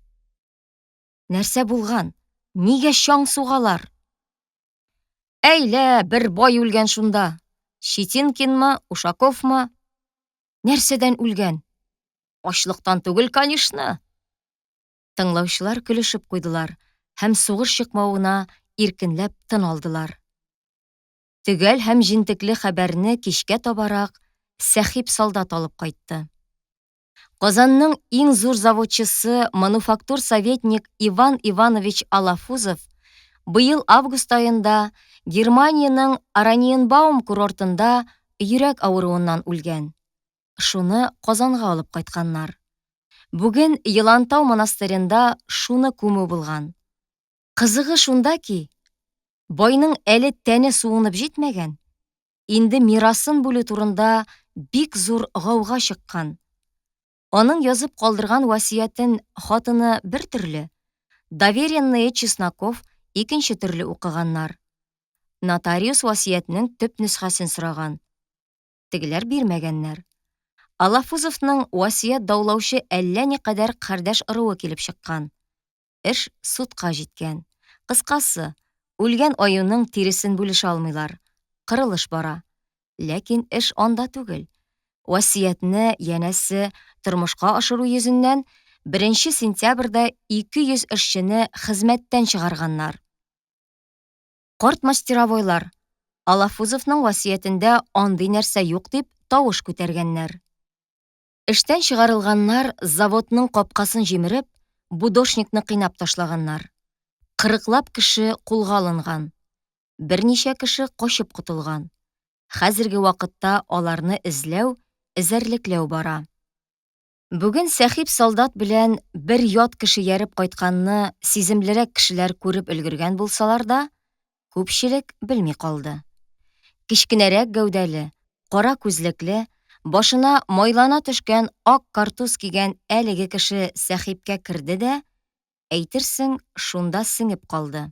Нәрсә булган? Нигә чаң сугалар? Әйлә, бер бай үлгән шунда. Щетинкинмы, Ушаковмы? Нәрсәдән үлгән? Ачлыктан түгел, конечно. Тыңлаучылар көлешеп куйдылар һәм сугыш чыкмавына иркенләп тын алдылар. Төгәл һәм җентекле хәбәрне кичкә табарак Сәхип солдат алып кайтты. Казанның иң зур заводчысы мануфактур советник Иван Иванович Алафузов быел август аенда Германиянең Ораниенбаум курортында йөрәк авыруыннан үлгән. Шуны Казанга алып кайтканнар. Бүген Елантау монастыренда шуны күмү булган. Кызыгы шунда ки, байның әле тәне суынып җитмәгән, инде мирасын бүлү турында бик зур гауга чыккан. Аның язып калдырган васыятен хатыны бер төрле, доверенные Чесноков икенче төрле укыганнар. Нотариус васыятьнең төп нөсхәсен сораган. Тегеләр бирмәгәннәр. Алафузовның васыять даулаучы әллә никадәр кардәш ыруы килеп чыккан. Эш судка җиткән. Кыскасы, үлгән аюның тиресен бүлешә алмыйлар. Кырылыш бара. Ләкин эш анда түгел. Васыятьне, янәсе, тормышка ашыру йөзеннән, беренче сентябрьдә 200 эшчене хезмәттән чыгарганнар. Карт мастеровойлар, Алафузовның васыятендә андый нәрсә юк дип, тавыш күтәргәннәр. Эштән чыгарылганнар заводның капкасын җимереп, будошникны кыйнап ташлаганнар. Кырыклап кеше кулга алынган. Берничә кеше качып котылган. Хәзерге вакытта аларны эзләү, эзәрлекләү бара. Бүген Сәхип солдат белән бер ят кеше ияреп кайтканны сиземлерәк кешеләр күреп өлгергән булсалар да, күпчелек белми калды. Кечкенәрәк гәүдәле, кара күзлекле, башына майлана төшкән ак картуз кигән әлеге кеше Сәхипкә керде дә, әйтерсең, шунда сеңеп калды.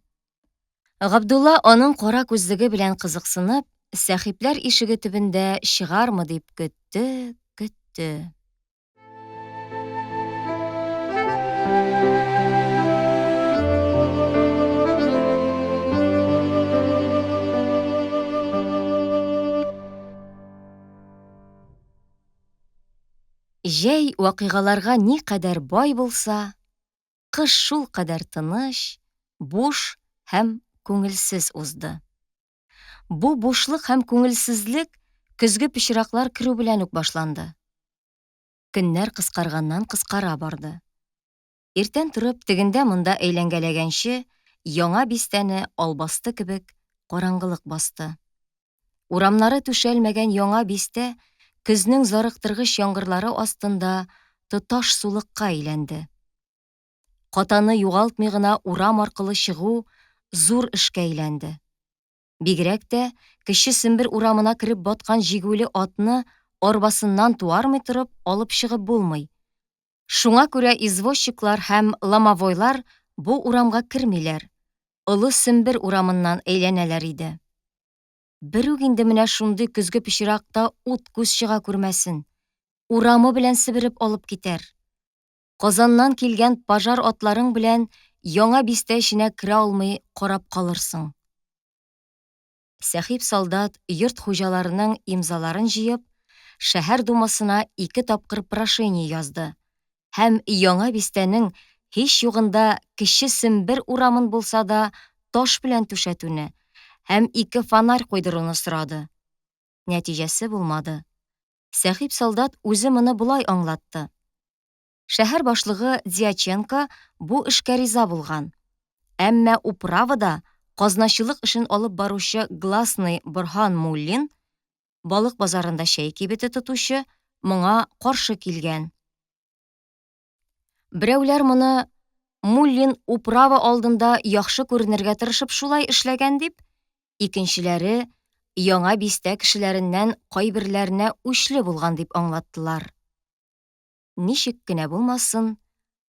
Габдулла аның кара күзлеге белән кызыксынып, Сәхипләр ишеге төбендә чыгармы дип көтте, көтте. Җәй вакыйгаларга никадәр бай булса, кыш шулкадәр тыныч, буш һәм күңелсез узды. Бу бушлык һәм күңелсезлек көзге пычраклар керү белән үк башланды. Көннәр кыскарганнан кыскара барды. Иртән торып тегендә-монда әйләнгәләгәнче, яңа бистәне албасты кебек караңгылык басты. Урамнары түшәлмәгән яңа бистә көзнең зарыктыргыч яңгырлары астында тоташ сулыкка әйләнде. Катаны югалтмый гына урам аркылы чыгу зур эшкә әйләнде. Бигрәк тә Кече Сембер урамына кереп баткан җигүле атны арбасыннан туармый торып алып чыгып булмый. Шуңа күрә извозчиклар һәм ломовойлар бу урамга кермиләр, Олы Сембер урамыннан әйләнәләр иде. Берүк инде менә шундый көзге пычракта ут күз чыга күрмәсен. Урамы белән себереп алып китәр. Казаннан килгән пожар атларың белән яңа бистә эченә керә алмый карап калырсың. Сәхип солдат йорт хуҗаларының имзаларын җыеп, шәһәр думасына ике тапкыр прошение язды һәм яңа бистәнең һич югында Кече Сембер урамын булса да таш белән түшәтүне һәм ике фонарь куйдыруны сорады. Нәтиҗәсе булмады. Сәхип солдат үзе моны болай аңлатты. Шәһәр башлыгы Дьяченко бу эшкә риза булган. Әмма управада казначылык эшен алып баручы гласный Борһан Муллин, балык базарында чәй кибете тотучы, моңа каршы килгән. Берәүләр моны Муллин управа алдында яхшы күренергә тырышып шулай эшләгән дип, икенчеләре Яңа бистә кешеләреннән кайберләренә үчле булган дип аңлаттылар. Ничек кенә булмасын,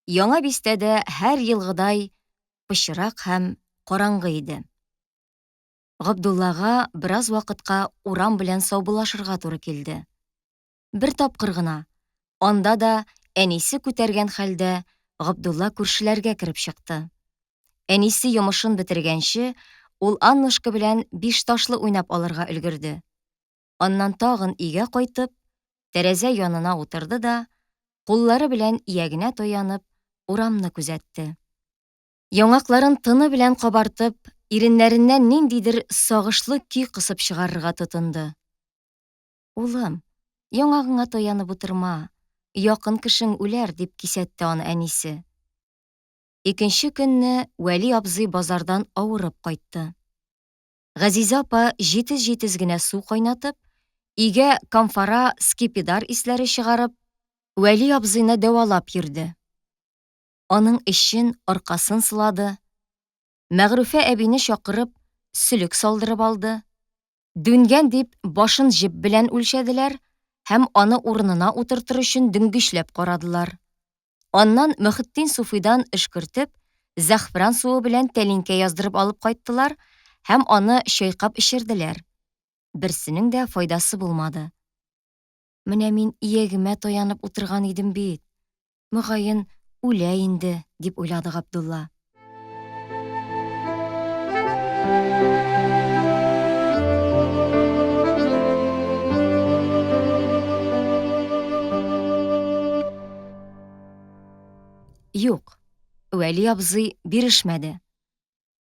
Яңа бистәдә һәр елгыдай пычрак һәм караңгы иде. Габдуллага бераз вакытка урам белән саубуллашырга туры килде. Бер тапкыр гына, анда да әнисе күтәргән хәлдә Габдулла күршеләргә кереп чыкты. Әнисе йомышын бетергәнче, ул Аннушка белән биш ташлы уйнап алырга өлгерде. Аннан тагын өйгә кайтып, тәрәзә янына утырды да, куллары белән иягенә таянып, урамны күзәтте. Яңакларын тыны белән кабартып, иреннәреннән ниндидер сагышлы көй кысып чыгарырга тотынды. Улым, яңагыңа таянып утырма, якын кешең үләр, дип кисәтте аны әнисе. Икенче көнне Вәли абзый базардан авырып кайтты. Газизә апа җитез-җитез генә су кайнатып, өйгә камфара, скипидар исләре чыгарып, Вәли абзыйны дәвалап йөрде. Аның эчен, аркасын сылады. Мәгърүфә әбине чакырып, сөлек салдырып алды. Дүнгән дип, башын җеп белән үлчәделәр һәм аны урынына утыртыр өчен дөңгечләп карадылар. Аннан Мөхетдин суфыйдан өшкертеп, зәгъфран суы белән тәлинкә яздырып алып кайттылар һәм аны чайкап эчерделәр. Берсенең дә файдасы булмады. Менә мин иягемә таянып утырган идем бит. Мөгаен, үлә инде, дип уйлады Габдулла. Юк, Вәли абзый бирешмәде.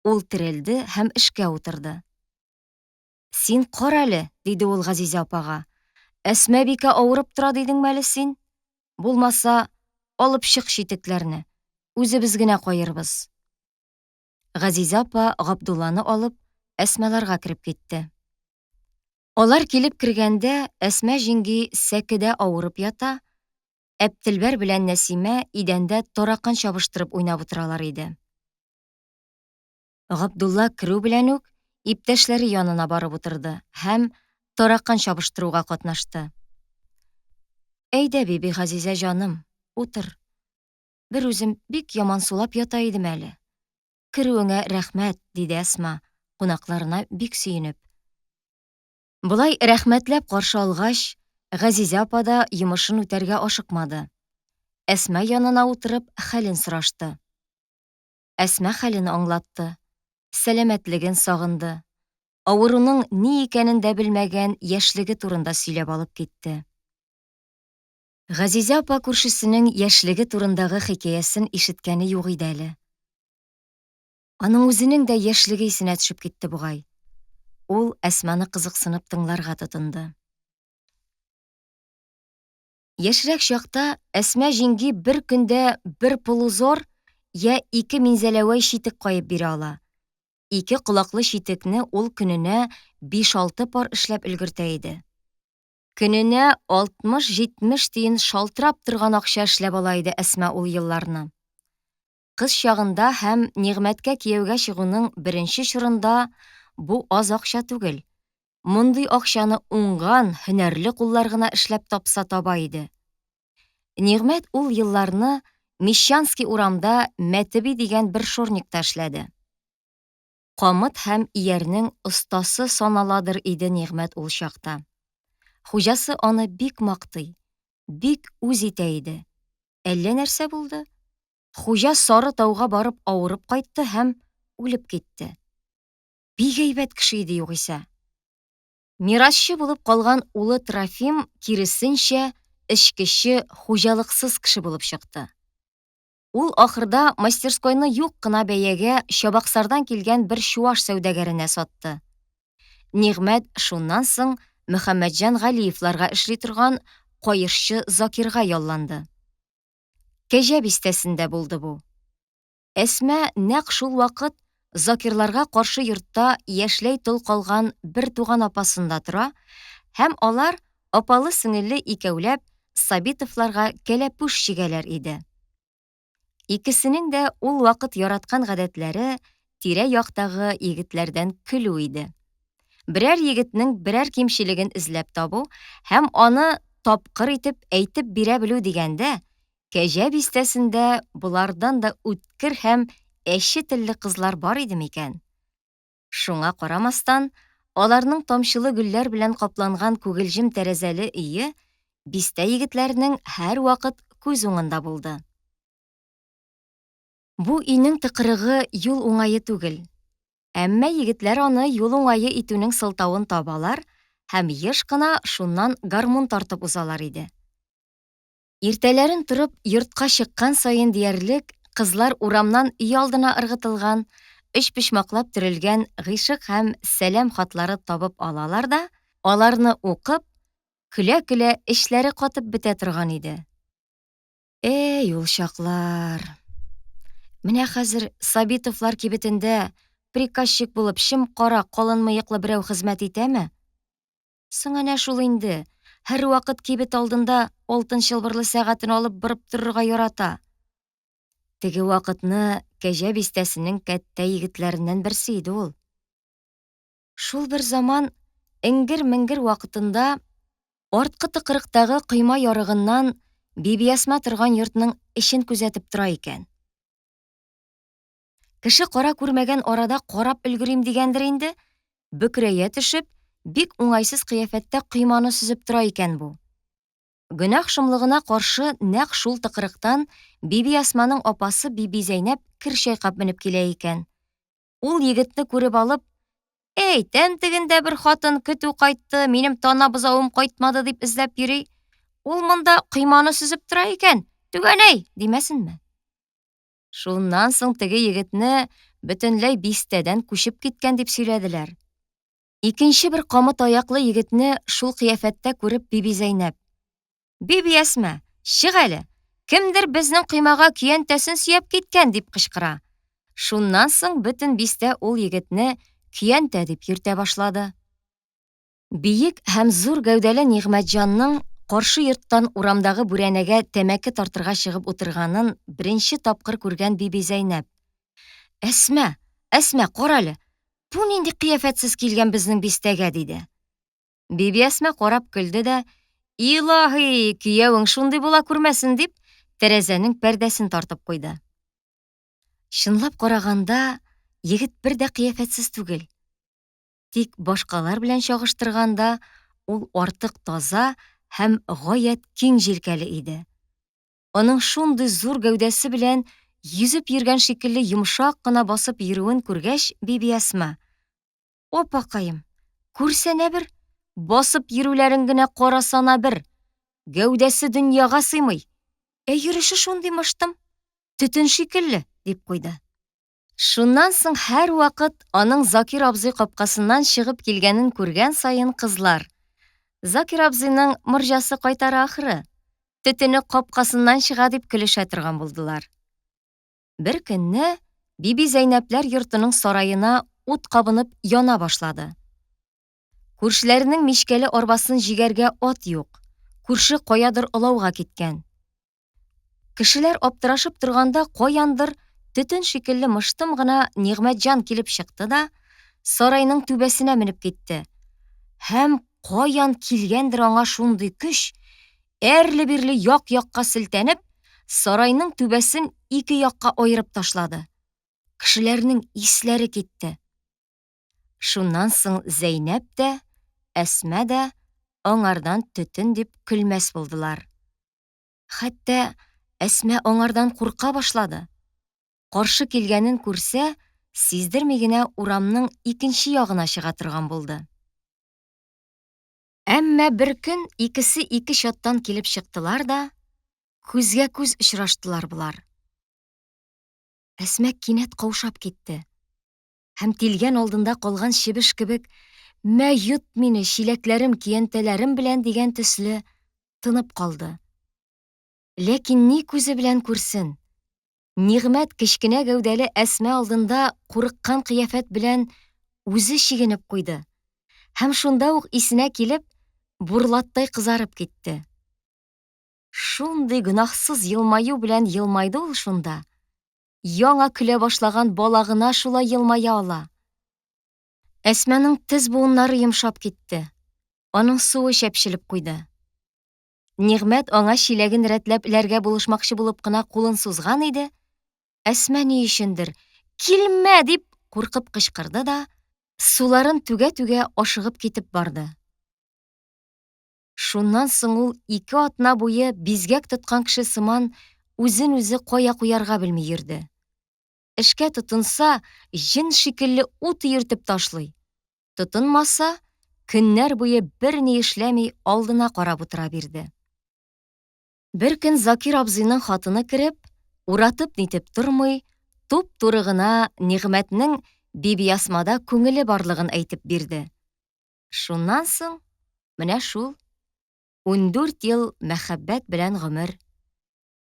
Ул терелде һәм эшкә утырды. Син кара әле, диде ул Газизә апага. Әсмәбикә авырып тора дидеңме әле син? Булмаса, алып чык читекләрне. Үзебез генә каербыз. Газизә апа Габдулланы алып, Әсмаларга кереп китте. Алар килеп кергәндә, Әсма җиңги сәкедә авырып ята, Әптелбәр белән Нәсимә идәндә таракан чабыштырып уйнап утыралар иде. Габдулла керү белән үк иптәшләре янына барып утырды һәм таракан чабыштыруга катнашты. Әйдә, Биби Газизә җаным, утыр. Бер үзем бик ямансулап ята идем әле. Керүеңә рәхмәт, диде Әсма, кунакларына бик сөенеп. Болай рәхмәтләп каршы алгач, Газизә апа да йомышын үтәргә ашыкмады. Әсма янына утырып, хәлен сорашты. Әсма хәлен аңлатты, сәламәтлеген сагынды, авыруның ни икәнен дә белмәгән яшьлеге турында сөйләп алып китте. Газизә апа күршесенең яшьлеге турындагы хикәясен ишеткәне юк иде әле. Аның үзенең дә яшьлеге исенә төшеп китте бугай. Ул Әсманы кызыксынып тыңларга тотынды. Яшьрәк чакта Әсмә җиңги бер көндә бер полузор я ике минзәләвәй читек каеп бирә ала. Ике колаклы читекне ул көненә биш-алты пар эшләп өлгертә иде. Көненә 60-70 тиен шалтырап торган акча эшләп ала иде Әсмә ул елларны. Кыз чагында һәм Нигъмәткә кияүгә чыгуның беренче чорында бу аз акча түгел. Мондый акчаны уңган, һөнәрле куллар гына эшләп тапса таба иде. Нигъмәт ул елларны Мещанский урамда Мәтеби дигән бер шорникта эшләде. Камыт һәм иярнең остасы саналадыр иде Нигъмәт ул чакта. Хуҗасы аны бик мактый. бик үз итә иде. Әллә нәрсә булды. Хуҗа Сары тауга барып авырып кайтты һәм үлеп китте. Бик әйбәт кеше иде югыйсә. Мирасчы булып калган улы Трофим, киресенчә, эчкече, хуҗалыксыз кеше булып чыкты. Ул ахырда мастерскойны юк кына бәягә Чабаксардан килгән бер чуаш сәүдәгәренә сатты. Нигъмәт шуннан соң Мөхәммәтҗан Галиевларга эшли торган каешчы Закирга ялланды. Кәҗә бистәсендә булды бу. Әсма нәкъ шул вакыт Закирларга каршы йортта яшьләй тол калган бер туган апасында тора һәм алар апалы-сеңелле икәүләп Сабитовларга кәләпүш чигәләр иде. Икесенең дә ул вакыт яраткан гадәтләре тирә-яктагы егетләрдән көлү иде. Берәр егетнең берәр кимчелеген эзләп табу һәм аны тапкыр итеп әйтеп бирә белү дигәндә, Кәҗә бистәсендә болардан да үткер һәм әче телле кызлар бар иде микән? Шуңа карамастан, аларның тамчылы гөлләр белән капланган күгелҗем тәрәзәле өе бистә егетләренең һәрвакыт күз уңында булды. Бу өйнең тыкрыгы юл уңае түгел. Әмма егетләр аны юл уңае итүнең сылтавын табалар һәм еш кына шуннан гармун тартып узалар иде. Иртәләрен торып йортка чыккан саен диярлек кызлар урамнан өйалдына ыргытылган, өчпочмаклап төрелгән гыйшык һәм сәлам хатлары табып алалар да, аларны укып, көлә-көлә эчләре катып бетә торган иде. Әй, ул чаклар! Менә хәзер Сабитовлар кибетендә приказчик булып чем-кара калын мыеклы берәү хезмәт итәме? Соң әнә шул инде, һәрвакыт кибет алдында алтын чылбырлы сәгатен алып борып торырга ярата. Теге вакытны Кәҗә бистәсенең кәттә егетләреннән берсе иде ул. Шул бер заман эңгер-меңгер вакытында арткы тыкрыктагы койма ярыгыннан Бибиәсма торган йортның эчен күзәтеп тора икән. Кеше кара күрмәгән арада карап өлгерим дигәндер инде, бөкрәя төшеп, бик уңайсыз кыяфәттә койманы сөзеп тора икән бу. Гөнаһ шомлыгына каршы нәкъ шул тыкрыктан Бибиәсманың апасы Бибизәйнәп кер чайкап менеп килә икән. Ул егетне күреп алып, Әй, тән тегендә бер хатын көтү кайтты, минем тана бозавым кайтмады дип эзләп йөри. Ул монда койманы сөзеп тора икән, түгәнәй, димәсенме? Шуннан соң теге егетне бөтенләй бистәдән күчеп киткән дип сөйләделәр. Икенче бер камыт аяклы егетне шул кыяфәттә күреп Бибизәйнәп: "Бибиәсмә, чык әле. Кемдер безнең коймага көянтәсен сөяп киткән", дип кычкыра. Шуннан соң бөтен бистә ул егетне көянтә дип йөртә башлады. Биек һәм зур гәүдәле Нигъмәтҗанның каршы йорттан урамдагы бүрәнәгә тәмәке тартырга чыгып утырганын беренче тапкыр күргән Бибизәйнәп: Әсма, Әсма, карале, бу нинди кыяфәтсез килгән безнең бистәгә, диде. Бибиәсма карап көлде дә, Илаһи, киявең шундый була күрмәсен, дип, тәрәзәнең пәрдәсен тартып куйды. Чынлап караганда, егет бер дә кыяфәтсез түгел. Тик башкалар белән чагыштырганда, ул артык таза һәм гаять киң җилкәле иде. Аның шундый зур гәүдәсе белән йөзеп йөргән шикелле йомшак кына басып йөрүен күргәч, Бибиәсма: "Апакаем, күрсәнә бер, басып йөрүләрен генә карасана бер. Гәүдәсе дөньяга сыймый. Ә йөреше шундый мыштым, төтен шикелле", дип куйды. Шуннан соң һәрвакыт аның Закир абзый капкасыннан чыгып килгәнен күргән саен кызлар: "Закир абзыйның морҗасы кайтара ахры, төтене капкасыннан чыга", дип көлешә торган булдылар. Бер көнне Бибизәйнәпләр йортының сараена ут кабынып яна башлады. Күршеләренең мичкәле арбасын җигәргә ат юк, күрше каядыр олауга киткән. Кешеләр аптырашып торганда каяндыр төтен шикелле мыштым гына Нигъмәтҗан килеп чыкты да сарайның түбәсенә менеп китте. Һәм каян килгәндер аңа шундый көч, әрле-бирле як-якка селтәнеп, сарайның түбәсен ике якка аерып ташлады. Кешеләрнең исләре китте. Шуннан соң Зәйнәп тә, Әсма да аңардан төтен дип көлмәс булдылар. Хәтта Әсма аңардан курка башлады. Каршы килгәнен күрсә, сиздерми генә урамның икенче ягына чыга торган булды. Әмма бер көн икесе ике чаттан килеп чыктылар да, күзгә күз очраштылар болар. Әсма кинәт каушап китте. Һәм тилгән алдында калган чебеш кебек, мә йот мине чиләкләрем, киянтәләрем белән дигән төсле тынып калды. Ләкин ни күзе белән күрсен, Нигъмәт кечкенә гәүдәле Әсма алдында курыккан кыяфәт белән үзе чигенеп куйды. Һәм шунда ук исенә килеп, бурлаттай кызарып китте. Шундый гөнаһсыз елмаю белән елмайды ул шунда. Яңа көлә башлаган бала гына шулай елмая ала. Әсманың тез буыннары йомшап китте. Аның суы чәпчелеп куйды. Нигъмәт аңа чиләген рәтләп эләргә булышмакчы булып кына кулын сузган иде, Әсма ни өчендер «Килмә!» дип куркып кычкырды да, суларын түгә-түгә ашыгып китеп барды. Шуннан соң ул ике атна буе бизгәк тоткан кеше сыман үзен-үзе кая куярга белми йөрде. Эшкә тотынса, җен шикелле ут йөртеп ташлый. Тотынмаса, көннәр буе берни эшләми алдына карап утыра бирде. Бер көн Закир абзыйның хатыны кереп, уратып-нитеп тормый, туп-туры гына Нигъмәтнең Бибиасмада күңеле барлыгын әйтеп бирде. Шуннан соң менә шул 14 ел мәхәббәт белән гомер.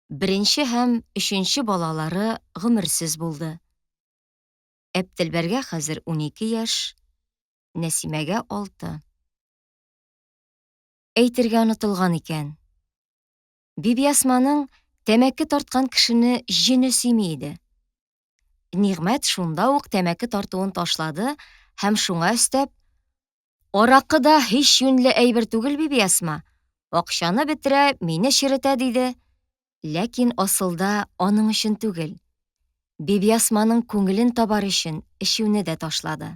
Беренче һәм өченче балалары гомерсез булды. Әптелбәргә хәзер 12 яшь, Нәсимәгә 6. Әйтергә онытылган икән. Бибиасманың тәмәке тарткан кешене җене сөйми иде. Нигъмәт шунда ук тәмәке тартуын ташлады һәм шуңа өстәп, Аракы да һич юньле әйбер түгел, Бибиәсма. Акчаны бетерә, мине черетә, диде. Ләкин асылда аның өчен түгел. Бибиасманың күңелен табар өчен эчүне дә ташлады.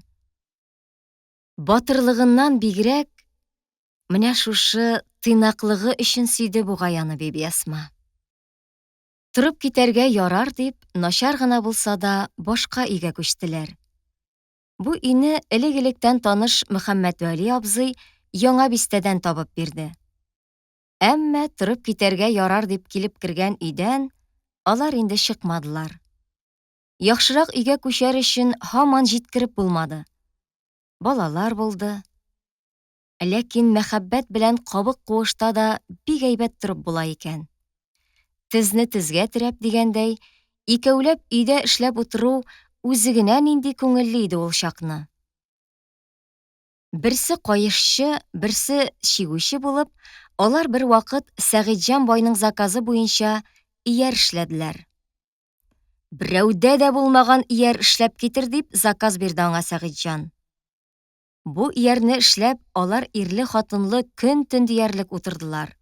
Батырлыгыннан бигрәк, менә шушы тыйнаклыгы өчен сөйде бугай аны Бибиасма. Торып китәргә ярар дип, начар гына булса да, башка өйгә күчтеләр. Бу өйне элек-электән таныш Мөхәммәтвәли абзый Яңа бистәдән табып бирде. Әмма торып китәргә ярар дип килеп кергән өйдән алар инде чыкмадылар. Яхшырак өйгә күчәр өчен һаман җиткереп булмады. Балалар булды. Ләкин мәхәббәт белән кабык куышта да бик әйбәт торып була икән. Тезне тезгә терәп дигәндәй, икәүләп өйдә эшләп утыру үзе генә нинди күңелле иде ул чакны. Берсе каешчы, берсе чигүче булып, алар бервакыт Сәгыйтьҗан байның заказы буенча ияр эшләделәр. Берәүдә дә булмаган ияр эшләп китер дип заказ бирде аңа Сәгыйтьҗан. Бу иярне эшләп, алар ирле-хатынлы көн-төн диярлек утырдылар.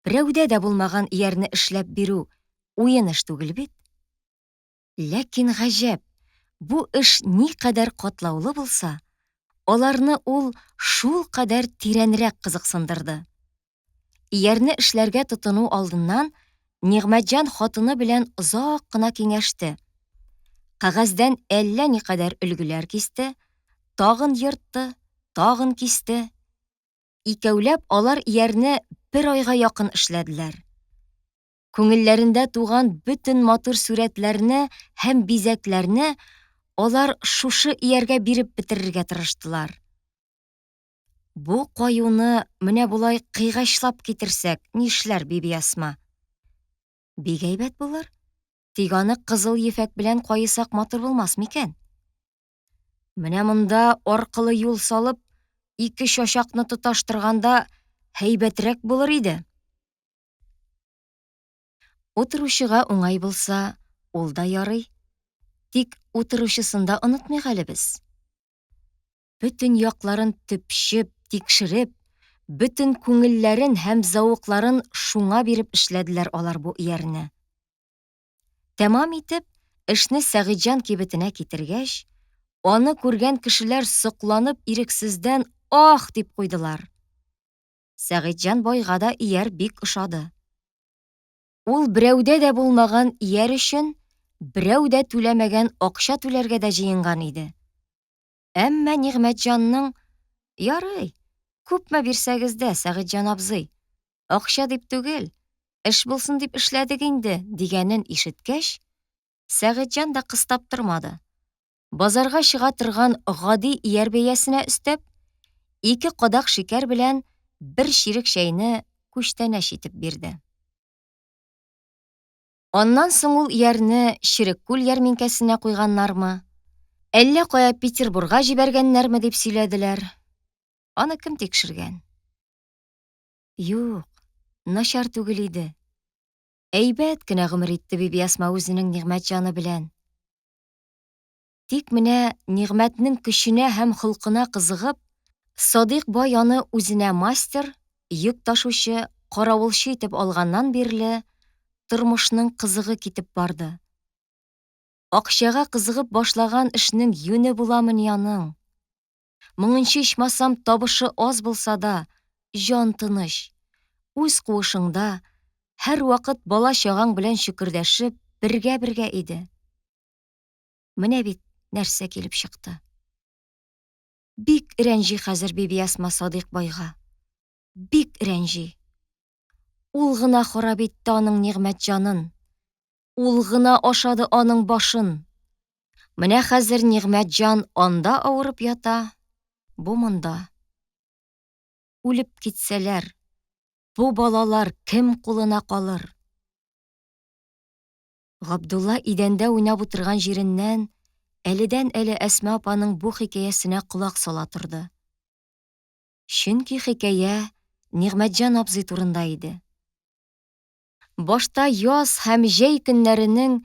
Берәүдә дә булмаган иярне эшләп бирү уен эш түгел бит. Ләкин гаҗәп, бу эш никадәр катлаулы булса, аларны ул шулкадәр тирәнрәк кызыксындырды. Иярне эшләргә тотыну алдыннан Нигъмәтҗан хатыны белән озак кына киңәште. Кәгазьдән әллә никадәр өлгеләр кисте, тагын ертты, тагын кисте. Икәүләп алар иярне бер айга якын эшләделәр. Күңелләрендә туган бөтен матур сурәтләрне һәм бизәкләрне алар шушы ияргә биреп бетерергә тырыштылар. Бу каюны менә болай кыйгачлап китерсәк, нишләр Бибиасма? Бик әйбәт булыр. Тик аны кызыл ефәк белән каесак матур булмас микән? Менә монда аркылы юл салып, ике чачакны тоташтырганда һәйбәтрәк булыр иде. Утыручыга уңай булса, ул да ярый. Тик утыручысын да онытмыйк әле без. Бөтен якларын төпчеп, тикшереп, бөтен күңелләрен һәм зәвыкларын шуңа биреп эшләделәр алар бу иярне. Тәмам итеп, эшне Сәгыйтьҗан кибетенә китергәч, аны күргән кешеләр сокланып ирексездән ах дип куйдылар. Сәгыйтьҗан байга да ияр бик ошады. Ул берәүдә дә булмаган ияр өчен берәү дә түләмәгән акча түләргә дә җыенган иде. Әмма Нигъмәтҗанның Ярый, күпме бирсәгез дә, Сәгыйтьҗан абзый, акча дип түгел, эш булсын дип эшләдек инде, дигәнен ишеткәч, Сәгыйтьҗан да кыстап тормады. Базарга чыга торган гади ияр бәясенә өстәп, ике кадак шикәр белән бер чирек чәйне күчтәнәч итеп бирде. Аннан соң ул иярне Череккүл ярминкәсенә куйганнармы, әллә кая Петербурга җибәргәннәрме дип сөйләделәр. Аны кем тикшергән? Юк, начар түгел иде. Әйбәт кенә гомер итте Бибиәсма үзенең Нигъмәтҗаны белән. Тик менә Нигъмәтнең көченә һәм холкына кызыгып, Садыйк бай аны үзенә мастер, йөк ташучы, каравылчы итеп алганнан бирле тормышның кызыгы китеп барды. Акчага кызыгып башлаган эшнең юне буламыни аның? Моңынчы ичмасам табышы аз булса да, җан тыныч. Үз куышыңда, һәрвакыт бала-чагаң белән чөкердәшеп, бергә-бергә иде. Менә бит нәрсә килеп чыкты. Бик рәнҗи хәзер Бибиәсма Садыйк байга. Бик рәнҗи. Ул гына харап итте аның Нигъмәтҗанын. Ул гына ашады аның башын. Менә хәзер Нигъмәтҗан анда авырып ята, бу монда. Үлеп китсәләр, бу балалар кем кулына калыр? Габдулла идәндә уйнап утырган җиреннән әледән-әле Әсма апаның бу хикәясенә колак сала торды. Чөнки хикәя Нигъмәтҗан абзый турында иде. Башта яз һәм җәй көннәренең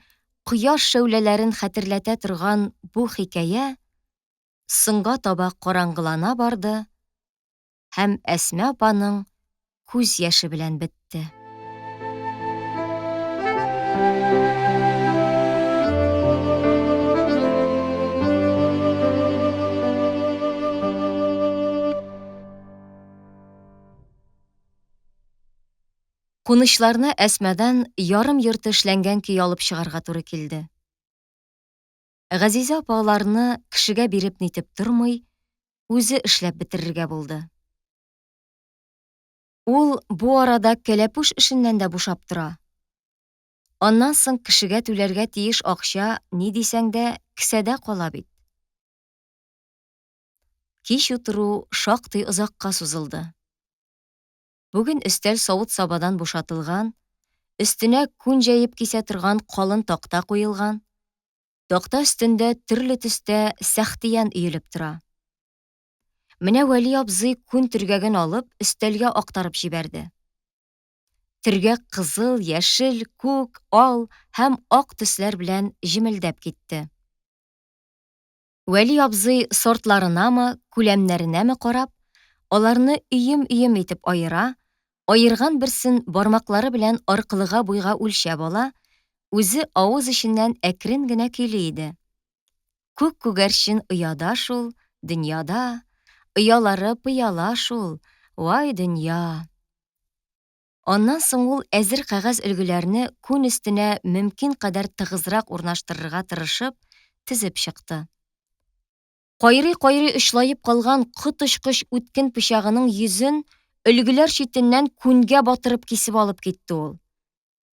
кояш шәүләләрен хәтерләтә торган бу хикәя соңга таба караңгылана барды һәм Әсмә апаның күз яше белән бетте. Кунычларны Әсмәдән ярым-йорты эшләнгән көй алып чыгарга туры килде. Газизә апа аларны кешегә биреп-нитеп тормый, үзе эшләп бетерергә булды. Ул бу арада кәләпүш эшеннән дә бушап тора. Аннан соң кешегә түләргә тиеш акча, ни дисәң дә, кесәдә кала бит. Кич утыру шактый озакка сузылды. Бүген өстәл савыт-сабадан бушатылган, өстенә күн җәеп кисә торган калын такта куелган, такта өстендә төрле төстә сәхтиян өелеп тора. Менә Вәли абзый күн төргәген алып, өстәлгә актарып җибәрде. Төргәк кызыл, яшел, күк, ал һәм ак төсләр белән җемелдәп китте. Вәли абзый сортларынамы, күләмнәренәме карап, аларны өем-өем итеп аера, аерган берсен бармаклары белән аркылыга-буйга үлчәп ала, үзе авыз эченнән әкрен генә көйли иде. Күк күгәрчен ояда шул, дөньяда, оялары пыяла шул, вай дөнья. Аннан соң ул әзер кәгазь өлгеләрне күн өстенә мөмкин кадәр тыгызрак урнаштырырга тырышып, тезеп чыкты. Кайрый-кайрый очлаеп калган коточкыч үткен пычагының йөзен өлгеләр читеннән күнгә батырып кисеп алып китте ул.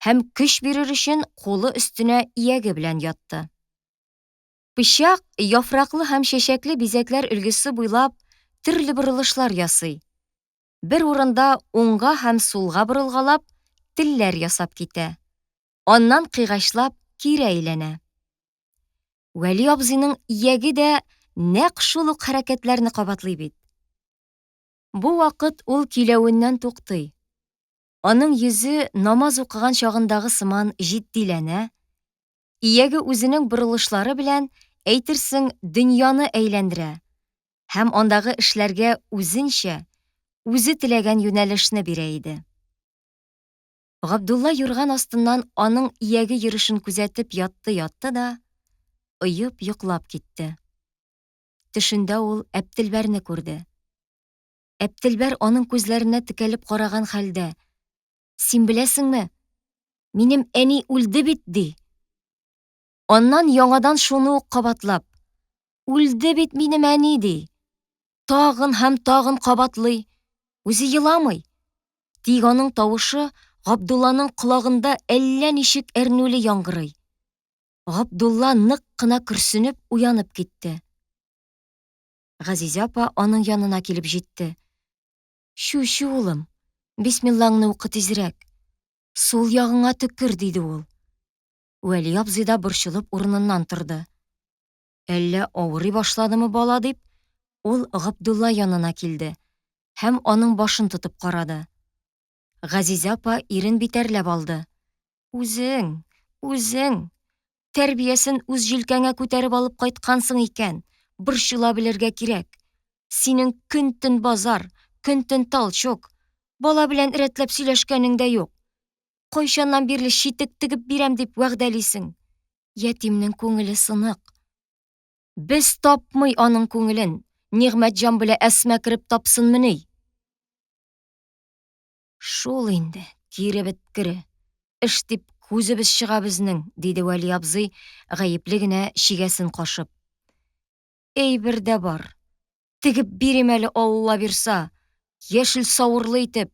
Һәм көч бирер өчен кулы өстенә ияге белән ятты. Пычак яфраклы һәм чәчәкле бизәкләр өлгесе буйлап төрле борылышлар ясый. Бер урында уңга һәм сулга борылгалап, телләр ясап китә. Аннан кыйгачлап кире әйләнә. Вәли абзыйның ияге дә нәкъ шул ук хәрәкәтләрне кабатлый бит. Бу вакыт ул көйләвеннән туктый. Аның йөзе намаз укыган чагындагы сыман җитдиләнә, ияге үзенең борылышлары белән, әйтерсең, дөньяны әйләндерә һәм андагы эшләргә үзенчә, үзе теләгән юнәлешне бирә иде. Габдулла юрган астыннан аның ияге йөрешен күзәтеп ятты-ятты да, оеп йоклап китте. Төшендә ул Әптелбәрне күрде. Әптелбәр аның күзләренә текәлеп караган хәлдә, Син беләсеңме? Минем әни үлде бит, ди. Аннан яңадан шуны ук кабатлап, Үлде бит минем әни, ди. Тагын һәм тагын кабатлый. Үзе еламый. Тик аның тавышы Габдулланың колагында әллә ничек әрнүле яңгырый. Габдулла нык кына көрсенеп уянып китте. Газизә апа аның янына килеп җитте. Чү, чү, улым, бисмиллаңны укы тизрәк. Сул ягыңа төкер, диде ул. Вәли абзый да борчылып урыныннан торды. Әллә авырый башладымы бала дип, ул Габдулла янына килде һәм аның башын тотып карады. Газизә апа ирен битәрләп алды. Үзең, үзең! Тәрбиясен үз җилкәңә күтәреп алып кайткансың икән, борчыла белергә кирәк. Синең көн-төн базар, көн-төн толчок. Бала белән рәтләп сөйләшкәнең дә юк. Кайчаннан бирле читек тегеп бирәм дип вәгъдәлисең. Ятимнең күңеле сынык. Без тапмый аның күңелен, Нигъмәтҗан белә Әсма кереп тапсынмыни? Шул инде, кире беткере. Эш дип күзебез чыга безнең, диде Вәли абзый, гаепле генә чигәсен кашып. Әйбер дә бар. Тегеп бирим әле, Алла бирса. Яшел савырлы итеп.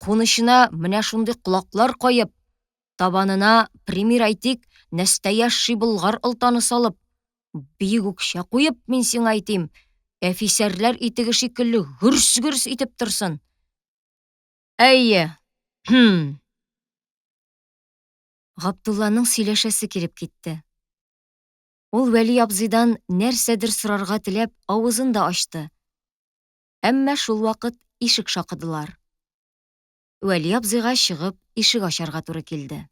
Кунычына менә шундый колаклар каеп, табанына, пример әйтик, нәстәяшши болгар олтаны салып, биек үкчә куеп, мин сиңа әйтим, әфисәрләр итеге шикелле гөрс-гөрс итеп торсын. Әйе. Хм. Габдулланың сөйләшәсе килеп китте. Ул Вәли абзыйдан нәрсәдер сорарга теләп авызын да ачты. Әмма шул вакыт ишек шакыдылар. Вәли абзыйга чыгып ишек ачарга туры килде.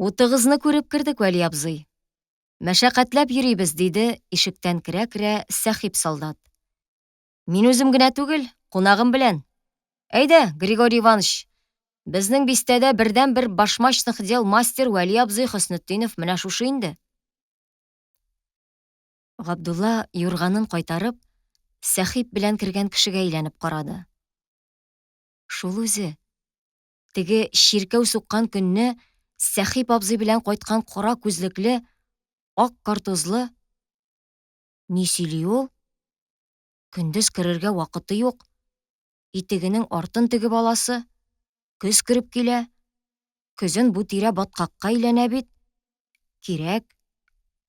Утыгызны күреп кердек, Вәли абзый. Мәшәкатьләп йөрибез, диде ишектән керә-керә Сәхип солдат. Мин үзем генә түгел, кунагым белән. Әйдә, Григорий Иванович, безнең бистәдә бердәнбер башмачных дел мастер Вәли абзый Хөснетдинов менә шушы инде. Габдулла юрганын кайтарып, Сәхип белән кергән кешегә әйләнеп карады. Шул үзе. Теге чиркәү суккан көнне Сәхип абзый белән кайткан кара күзлекле, ак картузлы. Ни сөйли ул? Көндез керергә вакыты юк. Итегенең артын тегеп аласы. Көз кереп килә. Көзен бу тирә баткакка әйләнә бит. Кирәк.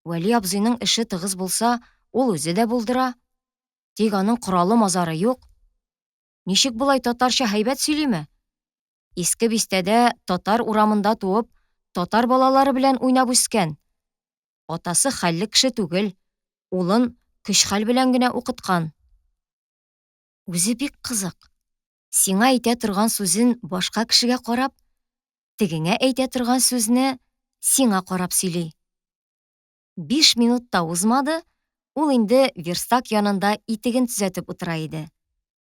Вәли абзыйның эше тыгыз булса, ул үзе дә булдыра. Тик аның коралы-мазары юк. Ничек болай татарча һәйбәт сөйлиме? Иске бистәдә татар урамында туып, татар балалары белән уйнап үскән. Атасы хәлле кеше түгел, улын көч-хәл белән генә укыткан. Үзе бик кызык. Сиңа әйтә торган сүзен башка кешегә карап, тегеңә әйтә торган сүзне сиңа карап сөйли. Биш минут та узмады, ул инде верстак янында итеген төзәтеп утыра иде.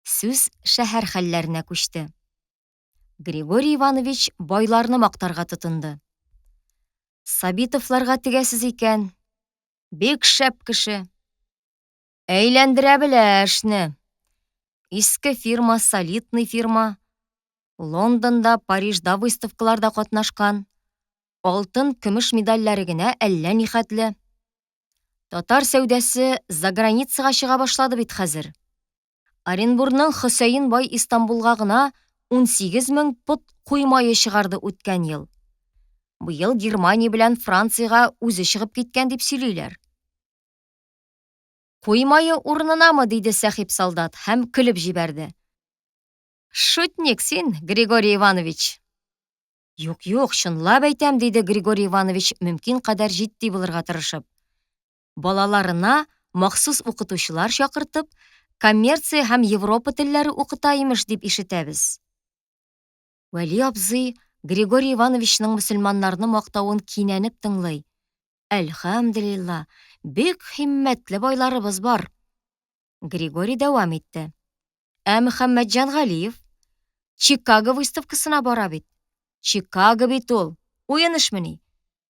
Сүз шәһәр хәлләренә күчте. Григорий Иванович байларны мактарга тотынды. Сабитовларга тегәсез икән. Бик шәп кеше. Әйләндерә белә эшне. Иске фирма, солидный фирма. Лондонда, Парижда выставкаларда катнашкан. Алтын, көмеш медальләре генә әллә нихәтле. Татар сәүдәсе заграницага чыга башлады бит хәзер. Оренбурның Хөсәен бай Истанбулга гына 18 мең пот куй мае чыгарды үткән ел. Быел Германия белән Франциягә үзе чыгып киткән дип сөйлиләр. Куй мае урынынамы, диде Сәхип солдат һәм көлеп җибәрде. Шутник син, Григорий Иванович. Юк, юк, чынлап әйтәм, диде Григорий Иванович мөмкин кадәр җитди булырга тырышып. Балаларына махсус укытучылар чакыртып, коммерция һәм Европа телләре укыта имеш дип ишетәбез. Вәли абзый Григорий Ивановичның мөселманнарны мактавын кинәнеп тыңлый. Әлхәмделилла, бик химмәтле байларыбыз бар. Григорий дәвам итте. Ә Мөхәммәтҗан Галиев Чикаго выставкасына бара бит. Чикаго бит ул. Уен эшмени?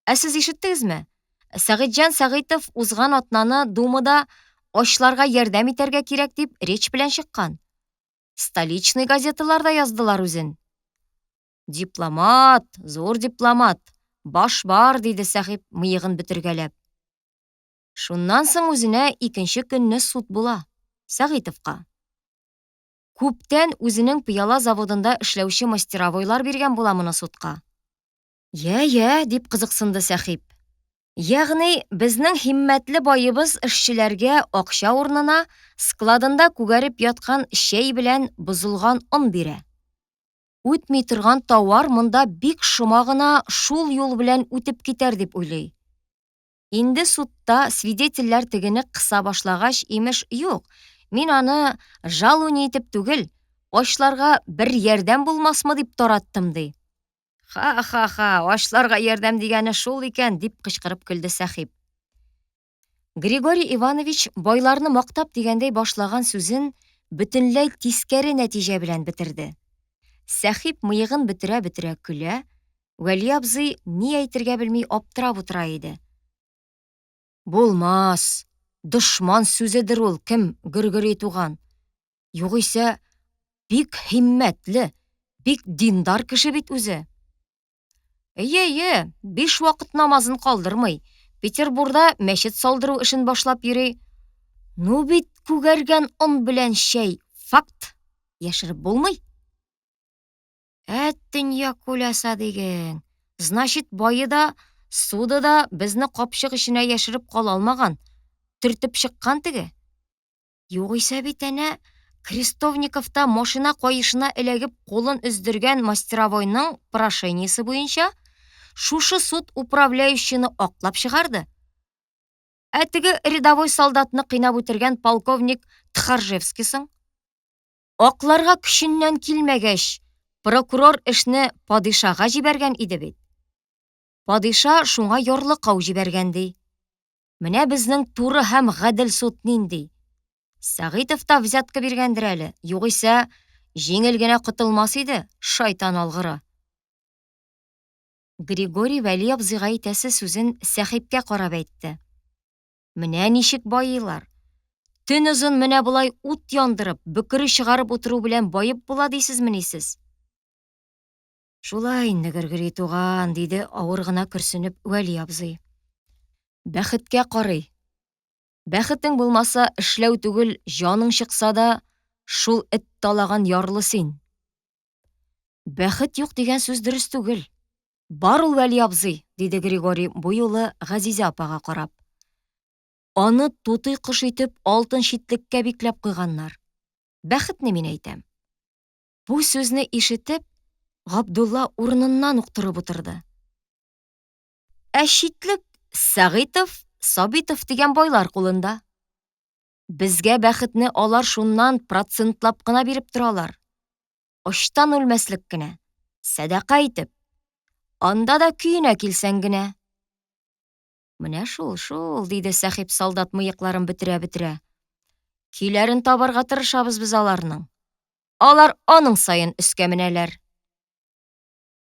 Ә сез ишеттегезме? Сәгыйтьҗан Сәгыйтов узган атнаны Думада ачларга ярдәм итәргә кирәк дип речь белән чыккан. Столичный газеталарда яздылар үзен. Дипломат, зур дипломат, баш бар, диде Сәхип, мыегын бөтергәләп. Шуннан соң үзенә икенче көнне суд була. Сәгыйтовка. Күптән үзенең пыяла заводында эшләүче мастеровойлар биргән була моны судка. Йә, йә, дип кызыксынды Сәхип. Ягъни, безнең һиммәтле баебыз эшчеләргә акча урынына складында күгәреп яткан чәй белән бозылган он бирә. Үтми торган тауар монда бик шома гына шул юл белән үтеп китәр дип уйлый. Инде судта свидетельләр тегене кыса башлагач, имеш, юк, мин аны жалуни итеп түгел, ачларга бер ярдәм булмасмы дип тараттым, ди. Ха-ха-ха, ачларга ярдәм дигәне шул икән, дип кычкырып көлде Сәхип. Григорий Иванович байларны мактап дигәндәй башлаган сүзен бөтенләй тискәре нәтиҗә белән бетерде. Сәхип мыегын бөтерә-бөтерә көлә, Вәли абзый ни әйтергә белми аптырап утыра иде. Булмас, дошман сүзедер ул, кем Гөргөри туган. Югыйсә, бик һиммәтле, бик диндар кеше бит үзе. Әйе, әйе, биш вакыт намазын калдырмый. Петербурда мәчет салдыру эшен башлап йөри. Ну бит күгәргән он белән чәй, факт, яшереп булмый. Ә төньяк күләса диген. Значит, бае да, суды да безне капчык эченә яшереп кала алмаган. Төртеп чыккан теге. Югыйсә бит әнә Крестовниковта машина каешына эләгеп кулын өздергән мастеровойның прошениесе буенча шушы суд управляющийны аклап чыгарды. Ә теге рядовой солдатны кыйнап үтергән полковник Тхаржевский соң? Акларга көченнән килмәгәч, прокурор эшне падишага җибәргән иде бит. Падиша шуңа ярлыкау җибәргән ди. Менә безнең туры һәм гадел суд нинди. Сәгыйтов та взятка биргәндер әле, югыйсә, җиңел генә котылмас иде, шайтан алгыры. Григорий Вәли абзыйга әйтәсе сүзен Сәхипкә карап әйтте. Менә ничек байыйлар. Төн озын менә болай ут яндырып, бөкре чыгарып утыру белән баеп була дисезмени сез? Шулай инде, Гөргөри туган, диде авыр гына көрсенеп Вәли абзый. Бәхеткә карый. Бәхетең булмаса, эшләү түгел, җаның чыкса да, шул эт талаган ярлы син. Бәхет юк дигән сүз дөрес түгел. Бар ул, Вәли абзый, диде Григорий бу юлы Газизә апага карап. Аны тутый кош итеп алтын читлеккә бикләп куйганнар. Бәхетне мин әйтәм. Бу сүзне ишетеп, Габдулла урыныннан ук торып утырды. Ә читлек Сәгыйтов, Сабитов дигән байлар кулында. Безгә бәхетне алар шуннан процентлап кына биреп торалар. Очтан үлмәслек кенә, сәдака итеп. Анда да көенә килсәң генә. Менә шул, шул, диде Сәхип солдат мыекларын бөтерә-бөтерә. Көйләрен табарга тырышабыз без аларның. Алар аның саен өскә менәләр.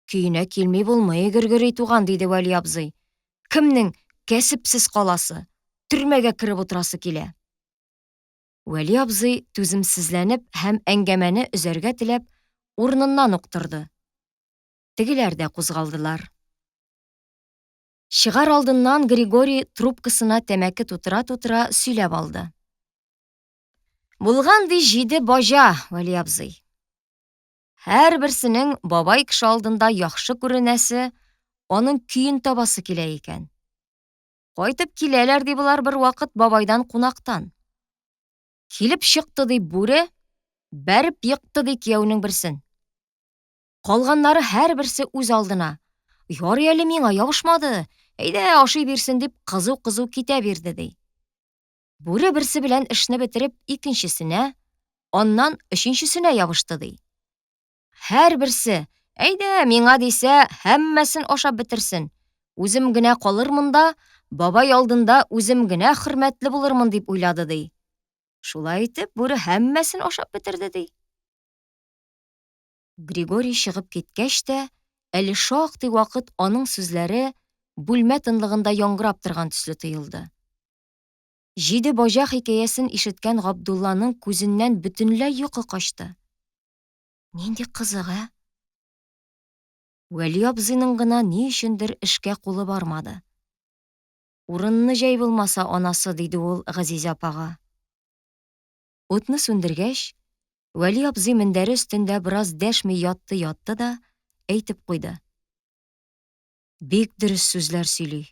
Көенә килми булмый, Гөргөри туган, диде Вәли абзый. Кемнең кәсепсез каласы, төрмәгә кереп утырасы килә? Вәли абзый, түземсезләнеп һәм әңгәмәне өзәргә теләп, урыныннан ук торды. Тегеләр дә кузгалдылар. Чыгар алдыннан Григорий трубкасына тәмәке тутыра-тутыра сөйләп алды. Булган ди җиде баҗа, Вәли абзый. Һәрберсенең бабай кеше алдында яхшы күренәсе, аның көен табасы килә икән. Кайтып киләләр ди болар бер вакыт бабайдан кунактан. Килеп чыкты ди бүре, бәреп екты ди кияүнең берсен. Калганнары һәрберсе үз алдына. Ярый әле миңа ябышмады, әйдә ашый бирсен дип кызу-кызу китә бирде ди. Бүре берсе белән эшне бетереп икенчесенә, аннан өченчесенә ябышты ди. Һәрберсе, әйдә, миңа дисә, һәммәсен ашап бетерсен. Үзем генә калырмын да, бабай алдында үзем генә хөрмәтле булырмын дип уйлады ди. Шулай итеп, бүре һәммәсен ашап бетерде ди. Григорий чыгып киткәч тә, Әле шактый вакыт аның сүзләре бүлмә тынлыгында яңгырап торган төсле тоелды. Җиде баҗа хикәясен ишеткән Габдулланың күзеннән бөтенләй йокы качты. Нинди кызык, ә? Вәли абзыйның гына ни өчендер эшкә кулы бармады. Урынны җәй булмаса, анасы, диде ул Газизә апага. Утны сүндергәч, Вәли абзый мендәре өстендә бераз дәшми ятты-ятты да, әйтеп куйды. Бик дөрес сүзләр сөйли.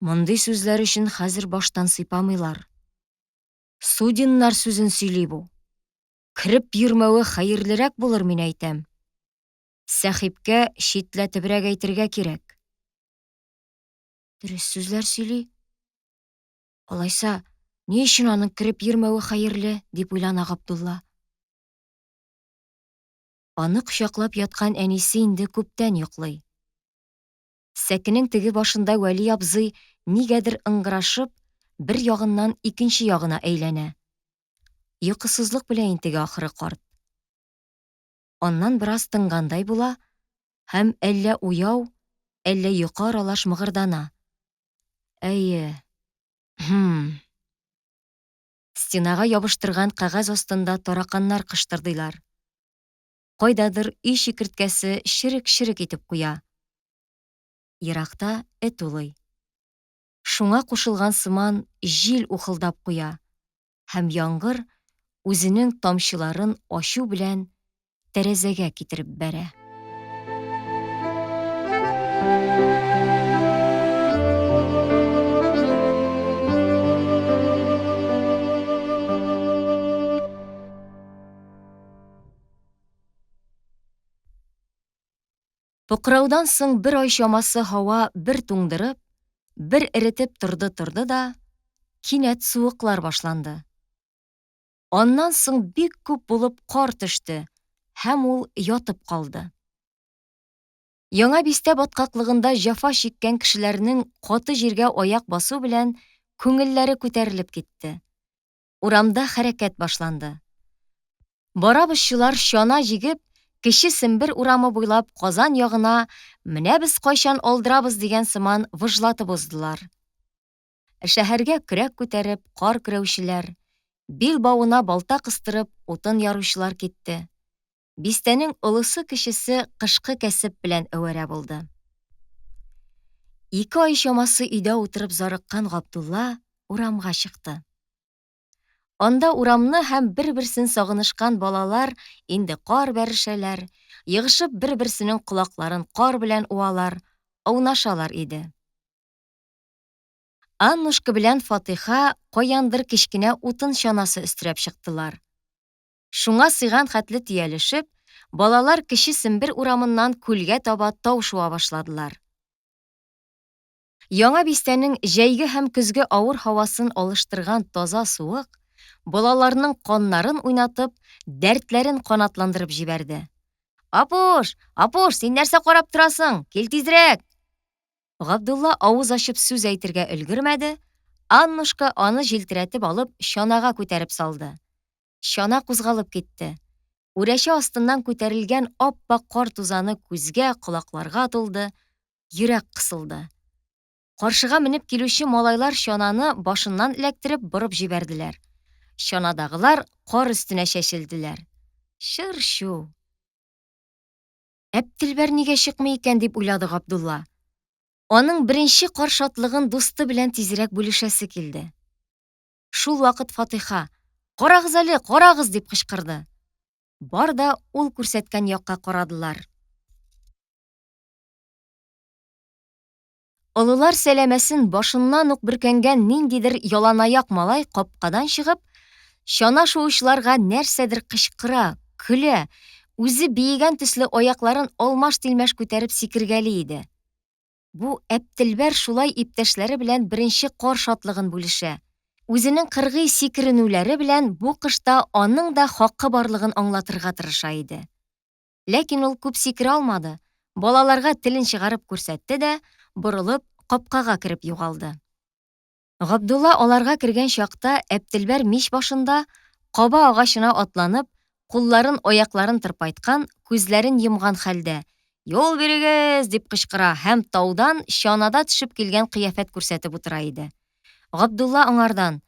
Мондый сүзләр өчен хәзер баштан сыйпамыйлар. Судиннар сүзен сөйли бу. Кереп йөрмәве хәерлерәк булыр, мин әйтәм. Сәхипкә читләтебрәк әйтергә кирәк. Дөрес сүзләр сөйли. Алайса, ни өчен аның кереп йөрмәве хәерле, дип уйлана Габдулла. Аны кочаклап яткан әнисе инде күптән йоклый. Сәкенең теге башында Вәли абзый нигәдер ыңгырашып, бер ягыннан икенче ягына әйләнә. Йокысызлык белән интегә ахры карт. Аннан бераз тынгандай була һәм әллә уяу, әллә йокы аралаш мыгырдана. Әйе. Хм. Стенага ябыштырган кәгазь астында тараканнар кыштырдыйлар. Кайдадыр өй чикерткәсе черек-черек итеп куя. Еракта эт улый. Шуңа кушылган сыман җил ухылдап куя һәм яңгыр үзенең тамчыларын ачу белән тәрәзәгә китереп бәрә. Покраудан соң бер ай чамасы һава бер туңдырып, бер эретеп торды-торды да, кинәт суыклар башланды. Аннан соң бик күп булып кар төште һәм ул ятып калды. Яңа бистә баткаклыгында җәфа чиккән кешеләрнең каты җиргә аяк басу белән күңелләре күтәрелеп китте. Урамда хәрәкәт башланды. Барабызчылар чана җигеп, Кече Сембер урамы буйлап Казан ягына менә без кайчан алдырабыз дигән сыман выжлатып уздылар. Шәһәргә көрәк күтәреп кар көрәүчеләр, бил бавына балта кыстырып утын яручылар китте. Бистәнең олысы-кечесе кышкы кәсеп белән әвәрә булды. Ике ай чамасы өйдә утырып зарыккан Габдулла урамга чыкты. Анда урамны һәм бер-берсен сагынышкан балалар инде кар бәрешәләр, егышып бер-берсенең колакларын кар белән уалар, аунашалар иде. Аннушка белән Фатыйха каяндыр кечкенә утын чанасы өстерәп чыктылар. Шуңа сыйган хәтле төялешеп, балалар Кече Сембер урамыннан күлгә таба тау шуа башладылар. Яңа бистәнең җәйге һәм көзге авыр һавасын алыштырган таза суык балаларның каннарын уйнатып, дәртләрен канатландырып җибәрде. Апуш! Апуш, син нәрсә карап торасың? Кил тизрәк! Габдулла авыз ачып сүз әйтергә өлгермәде, Аннушка аны җилтерәтеп алып чанага күтәреп салды. Чана кузгалып китте. Үрәчә астыннан күтәрелгән ап-ак кар тузаны күзгә, колакларга тулды, йөрәк кысылды. Каршыга менеп килүче малайлар чананы башыннан эләктереп борып җибәрделәр. Чанадагылар кар өстенә чәчелделәр. Чыр-чу. Әптелбәр нигә чыкмый икән дип уйлады Габдулла. Аның беренче кар шатлыгын дусты белән тизрәк бүлешәсе килде. Шул вакыт Фатыйха, "Карагыз әле, карагыз!" дип кычкырды. Бар да ул күрсәткән якка карадылар. Олылар сәләмәсен башыннан ук бөркәнгән ниндидер яланаяк малай капкадан чыгып, чана шуучыларга нәрсәдер кычкыра, көлә, үзе биегән төсле аякларын алмаш-тилмәш күтәреп сикергәли иде. Бу Әптелбәр шулай иптәшләре белән беренче кар шатлыгын бүлешә. Үзенең кыргый сикеренүләре белән бу кышта аның да хакы барлыгын аңлатырга тырыша иде. Ләкин ул күп сикерә алмады, балаларга телен чыгарып күрсәтте дә, борылып, капкага кереп югалды. Габдулла аларга кергән чакта Әптелбәр мич башында, каба агачына атланып, кулларын, аякларын тырпайткан, күзләрен йомган хәлдә, Юл бирегез! дип кычкыра һәм таудан чанада төшеп килгән кыяфәт күрсәтеп утыра иде. Габдулла аңардан,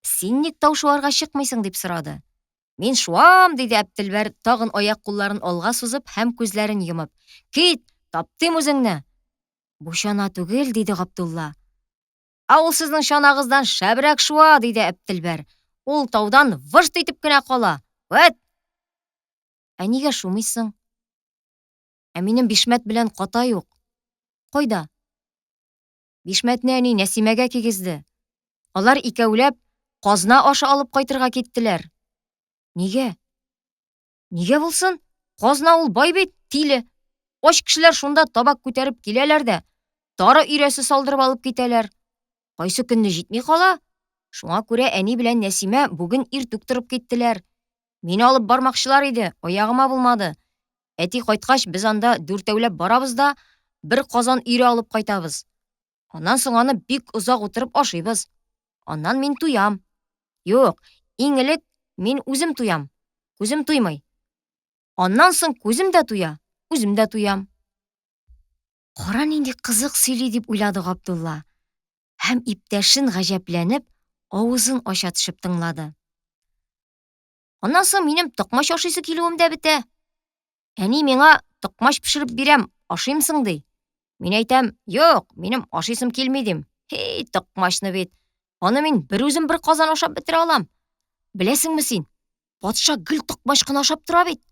Син ник тау шуарга чыкмыйсың? дип сорады. Мин шуам, диде Әптелбәр, тагын аяк-кулларын алга сузып һәм күзләрен йомып. Кит, таптыйм үзеңне! Бу чана түгел, диде Габдулла. Ә ул сезнең чанагыздан шәбрәк шуа, диде Әптелбәр. Ул таудан выжт итеп кенә кала. Вәт! Ә нигә шумыйсың? Ә минем бишмәт белән ката юк. Кайда? Бишмәтне әни Нәсимәгә кигезде. Алар икәүләп казна ашы алып кайтырга киттеләр. Нигә? Нигә булсын? Казна ул бай бит, тиле. Ач кешеләр шунда табак күтәреп киләләр дә, тары өйрәсе салдырып алып китәләр. Кайсы көнне җитми кала? Шуңа күрә әни белән Нәсимә бүген иртүк торып киттеләр. Мине алып бармакчылар иде, аягыма булмады. Әти кайткач, без анда дүртәүләп барабыз да, бер казан өйрә алып кайтабыз. Аннан соң аны бик озак утырып ашыйбыз. Аннан мин туям. Юк, иң элек мин үзем туям. Күзем туймый. Аннан соң күзем дә туя, үзем дә туям. Кара нинди кызык сөйли дип уйлады Габдулла һәм иптәшен гаҗәпләнеп, авызын ача төшеп тыңлады. Аннан соң минем токмач ашыйсы килүем дә бетә. Әни миңа токмач пешереп бирәм, ашыймсың ди. Мин әйтәм, юк, минем ашыйсым килми дим. Һей, токмачны бит. Аны мин бер үзем бер казан ашап бетерә алам. Беләсеңме син, патша гел токмач кына ашап тора бит.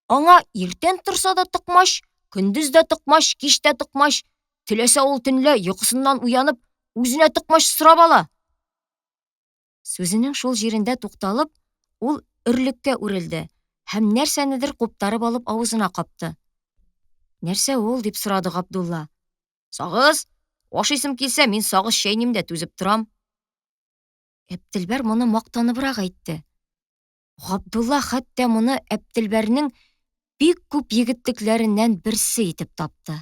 Аңа иртән торса да токмач, көндез дә токмач, кич тә токмач. Теләсә ул төнлә йокысыннан уянып, үзенә токмач сорап ала. Сүзенең шул җирендә тукталып, ул өрлеккә үрелде һәм нәрсәнедер куптарып алып авызына капты. Нәрсә ул? дип сорады Габдулла. Сагыз! Ашыйсым килсә, мин сагыз чәйним дә түзеп торам. Әптелбәр моны мактаныбрак әйтте. Габдулла хәтта моны Әптелбәрнең бик күп егетлекләреннән берсе итеп тапты.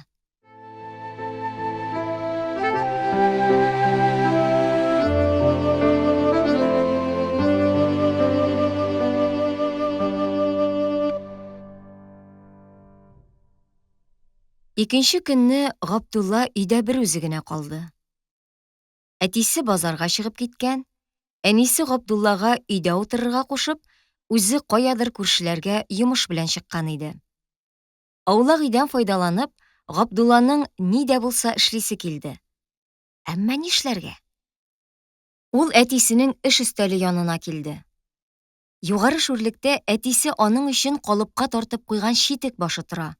Икенче көнне Габдулла өйдә берүзе генә калды. Әтисе базарга чыгып киткән, әнисе Габдуллага өйдә утырырга кушып, үзе каядыр күршеләргә йомыш белән чыккан иде. Аулак өйдән файдаланып, Габдулланың ни дә булса эшлисе килде. Әмма нишләргә? Ул әтисенең эш өстәле янына килде. Югары шүрлектә әтисе аның өчен калыпка тартып куйган читек башы тора.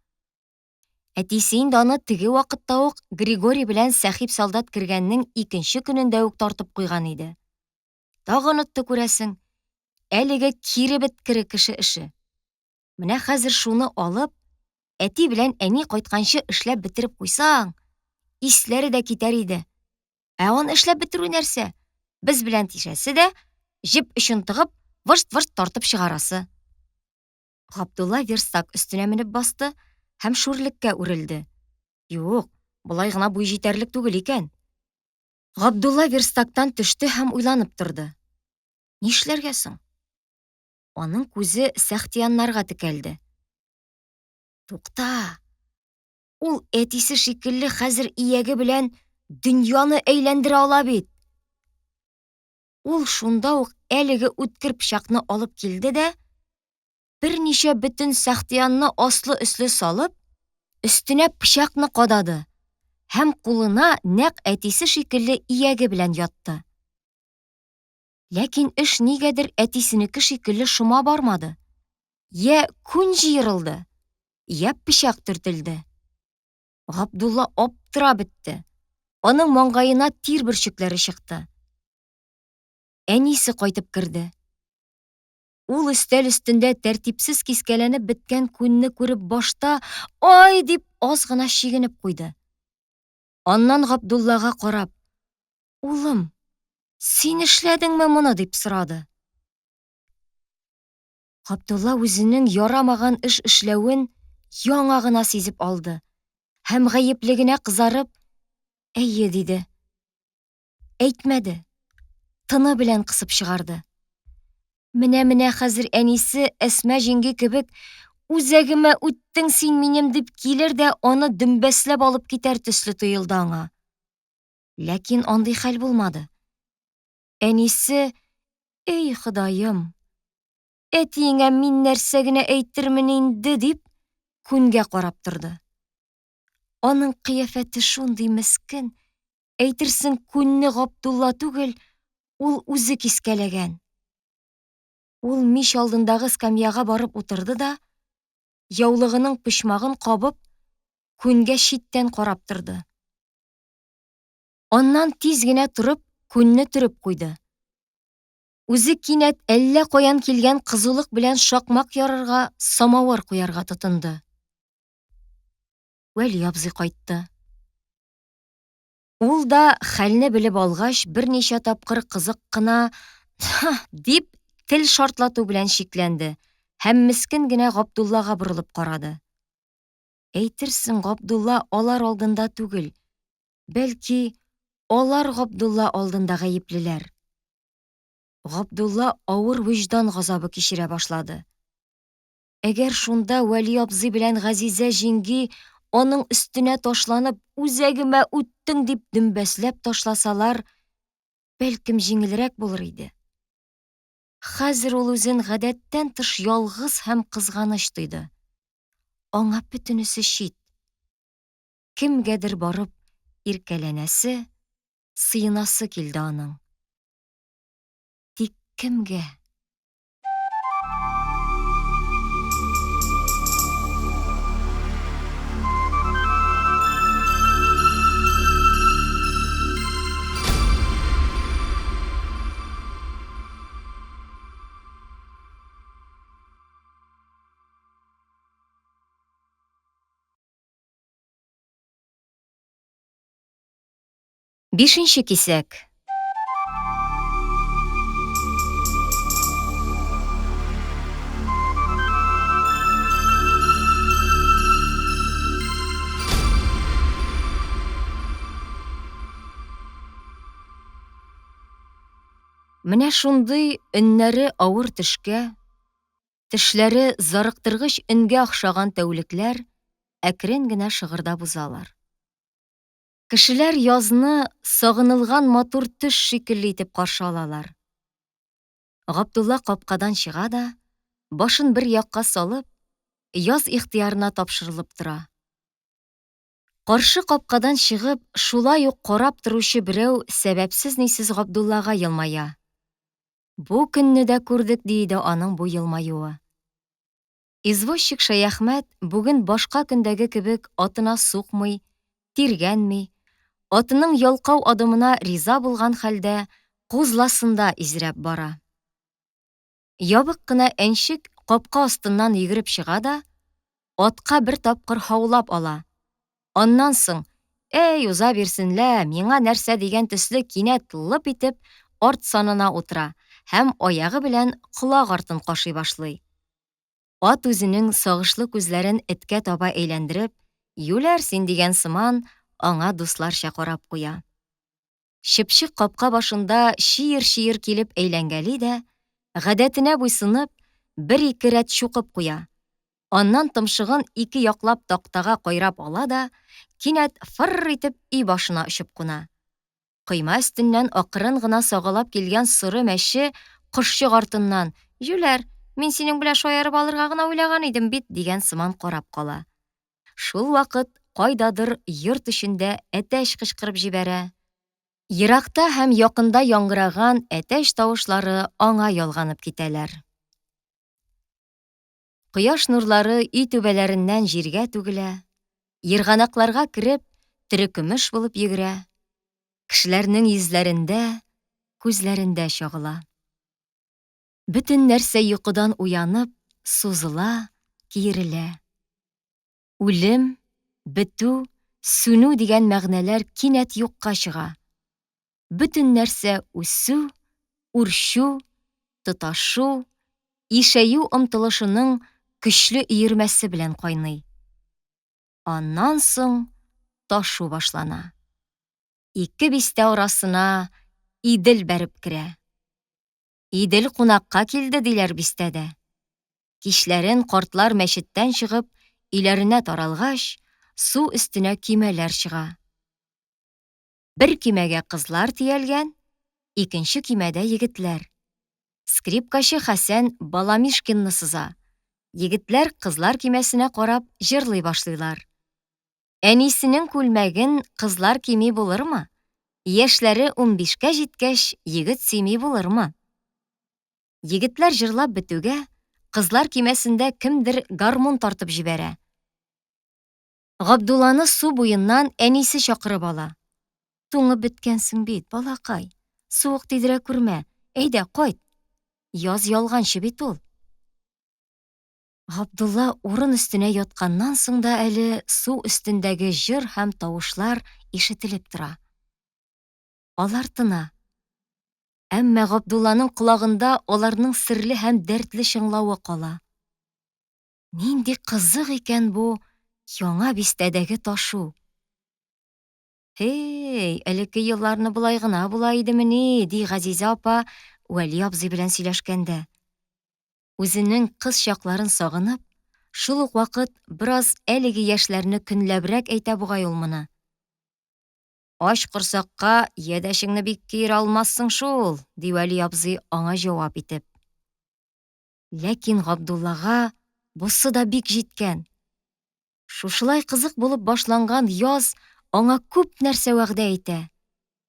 Әтисе инде аны теге вакытта ук Григорий белән Сәхип солдат кергәннең икенче көнендә үк тартып куйган иде. Тагы онытты күрәсең. Әлеге кире беткере кеше эше. Менә хәзер шуны алып, әти белән әни кайтканчы эшләп бетереп куйсаң, исләре дә китәр иде. Ә аны эшләп бетерү нәрсә? Без белән тишәсе дә, җеп очын тыгып, выжт-выжт тартып чыгарасы. Габдулла верстак өстенә менеп басты һәм шүрлеккә үрелде. Юк, болай гына буй җитәрлек түгел икән. Габдулла верстактан төште һәм уйланып торды. Нишләргә соң? Аның күзе Сәхтияннарга текәлде. Тукта! Ул әтисе шикелле хәзер ияге белән дөньяны әйләндерә ала бит. Ул шунда ук әлеге үткер пычакны алып килде дә, берничә бөтен сәхтиянны аслы-өсле салып, өстенә пычакны кадады һәм кулына нәкъ әтисе шикелле ияге белән ятты. Ләкин эш нигәдер әтисенеке шикелле шома бармады. Йә күн җыерылды, йә пычак төртелде. Габдулла аптырап бетте. Аның маңгаена тир бөрчекләре чыкты. Әнисе кайтып керде. Ул өстәл өстендә тәртипсез кискәләнеп беткән күнне күреп башта «Ай!» дип аз гына чигенеп куйды. Аннан Габдуллага карап, «Улым, син эшләдеңме моны?» дип сорады. Габдулла үзенең ярамаган эш эшләвен яңа гына сизеп алды һәм гаеплегенә кызарып, "Әйе", диде. Әйтмәде. Тыны белән кысып чыгарды. Менә-менә хәзер әнисе Әсма җиңги кебек Үзәгемә үттең син минем дип килер дә аны дөмбәсләп алып китәр төсле тоелды аңа. Ләкин андый хәл булмады. Әнисе, "Эй, Ходаем, әтиеңә мин нәрсә генә әйтермен инде?" дип, күнгә карап торды. Аның кыяфәте шундый мескен, әйтерсең күнне Габдулла түгел, ул үзе кискәләгән. Ул мич алдындагы скамьяга барып утырды да, яулыгының почмагын кабып, күнгә читтән карап торды. Аннан тиз генә торып, күнне төреп куйды. Үзе кинәт әллә каян килгән кызулык белән шакмак ярырга, самавыр куярга тотынды. Вәли абзый кайтты. Ул да хәлне белеп алгач, берничә тапкыр кызык кына дип тел шартлату белән чикләнде һәм мескен генә Габдуллага борылып карады. Әйтерсең, Габдулла алар алдында түгел, бәлки алар Габдулла алдында гаеплеләр. Габдулла авыр вөҗдан газабы кичерә башлады. Әгәр шунда Вәли абзый белән Газизә җиңги аның өстенә ташланып, үзәгемә үттең дип дөмбәсләп ташласалар, бәлкем җиңелрәк булыр иде. Хәзер ул үзен гадәттән тыш ялгыз һәм кызганыч тойды. Аңа бөтенесе чит. Кемгәдер барып иркәләнәсе, сыенасы килде аның. Тик кемгә? Бишенче кисәк. Менә шундый өннәре авыр төшкә, тешләре зарыктыргыч өнгә охшаган тәүлекләр әкрен генә шыгырдап узалар. Кешеләр язны сагынылган матур төш шикелле итеп каршы алалар. Габдулла капкадан чыга да, башын бер якка салып, яз ихтыярына тапшырылып тора. Каршы капкадан чыгып, шулай ук карап торучы берәү сәбәпсез-нисез Габдуллага елмая. Бу көнне дә күрдек, ди иде аның бу елмаюы. Извозчик Шәяхмәт бүген башка көндәге кебек атына сукмый, тиргәнми, атының ялкау адымына риза булган хәлдә кузласында изрәп бара. Ябык кына Әнчек капка астыннан йөгереп чыга да, атка бер тапкыр һаулап ала. Аннан соң, Әй, уза бирсен лә, миңа нәрсә дигән төсле кинәт лып итеп арт санына утыра һәм аягы белән колак артын кашый башлый. Ат үзенең сагышлы күзләрен эткә таба әйләндереп, юләр син дигән сыман, аңа дусларча карап куя. Чыпчык капка башында чиер-чиер килеп әйләнгәли дә, гадәтенә буйсынып, бер-ике рәт чукып куя. Аннан томшыгын ике яклап тактага кайрап ала да, кинәт фыр-р итеп өй башына очып куна. Койма өстеннән акрын гына сагалап килгән соры мәче кошчык артыннан, Җүләр, мин синең белән шаярып алырга гына уйлаган идем бит, дигән сыман карап кала. Шул вакыт кайдадыр йорт эчендә әтәч кычкырып җибәрә. Еракта һәм якында яңгыраган әтәч тавышлары аңа ялганып китәләр. Кояш нурлары өй түбәләреннән җиргә түгелә, ерганакларга кереп, терекөмеш булып йөгерә, кешеләрнең йөзләрендә, күзләрендә чагыла. Бөтен нәрсә йокыдан уянып, сузыла, киерелә. Үлем, бетү, сүнү дигән мәгънәләр кинәт юкка чыга. Бөтен нәрсә үсү, үрчү, тоташу, ишәю омтылышының көчле өермәсе белән кайный. Аннан соң ташу башлана. Ике бистә арасына Идел бәреп керә. Идел кунакка килде, диләр бистәдә. Кичләрен картлар мәчеттән чыгып, өйләренә таралгач, су өстенә көймәләр чыга. Бер көймәгә кызлар төялгән, икенче көймәдә егетләр. Скрипкачы Хәсән Баламишкинны сыза. Егетләр кызлар көймәсенә карап җырлый башлыйлар. Әнисенең күлмәген кызлар кими булырмы? Яшьләре унбишкә җиткәч, егет сөйми булырмы? Егетләр җырлап бетүгә, кызлар көймәсендә кемдер гармун тартып җибәрә. Габдулланы су буеннан әнисе чакырып ала. Туңып беткәнсең бит, балакай. Суык тидерә күрмә. Әйдә, кайт. Яз ялганчы бит ул. Габдулла урын өстенә ятканнан соң да әле су өстендәге җыр һәм тавышлар ишетелеп тора. Алар тына. Әмма Габдулланың колагында аларның серле һәм дәртле чыңлавы кала. Нинди кызык икән бу яңа бистәдәге ташу! Һей, элекке елларны болай гына була идемени, ди Газизә апа Вәли абзый белән сөйләшкәндә. Үзенең кыз чакларын сагынып, шул ук вакыт бераз әлеге яшьләрне көнләбрәк әйтә бугай ул моны. Ач корсакка ядәчеңне бик киерә алмассың шул, ди Вәли абзый аңа җавап итеп. Ләкин Габдуллага бусы да бик җиткән. Шушылай кызык булып башланган яз аңа күп нәрсә вәгъдә итә.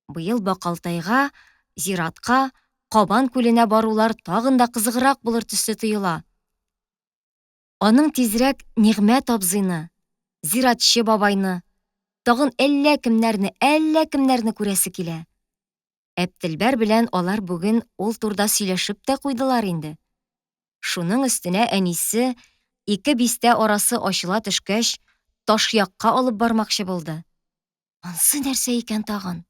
Быел Бакалтайга, зиратка, Кабан күленә барулар тагын да кызыграк булыр төсле тоела. Аның тизрәк Нигъмәт абзыйны, зиратчы бабайны, тагын әллә кемнәрне, әллә кемнәрне күрәсе килә. Әптелбәр белән алар бүген ул турда сөйләшеп тә куйдылар инде. Шуның өстенә әнисе, ике бистә арасы ачыла төшкәч, Ташъякка алып бармакчы булды. Ансы нәрсә икән тагын?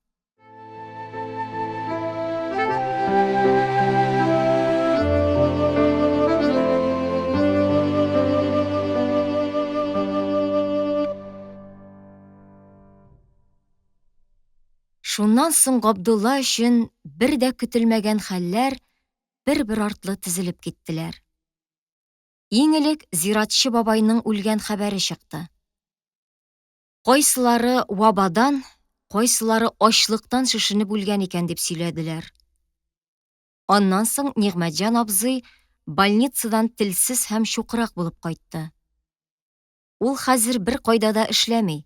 Шуннан соң Габдулла өчен бер дә көтелмәгән хәлләр бер-бер артлы тезелеп киттеләр. Иң элек зиратчы бабайның үлгән хәбәре чыкты. Кайсылары вабадан, кайсылары ачлыктан шешенеп үлгән икән дип сөйләделәр. Аннан соң Нигъмәтҗан абзый больницадан телсез һәм чукрак булып кайтты. Ул хәзер беркайда да эшләми.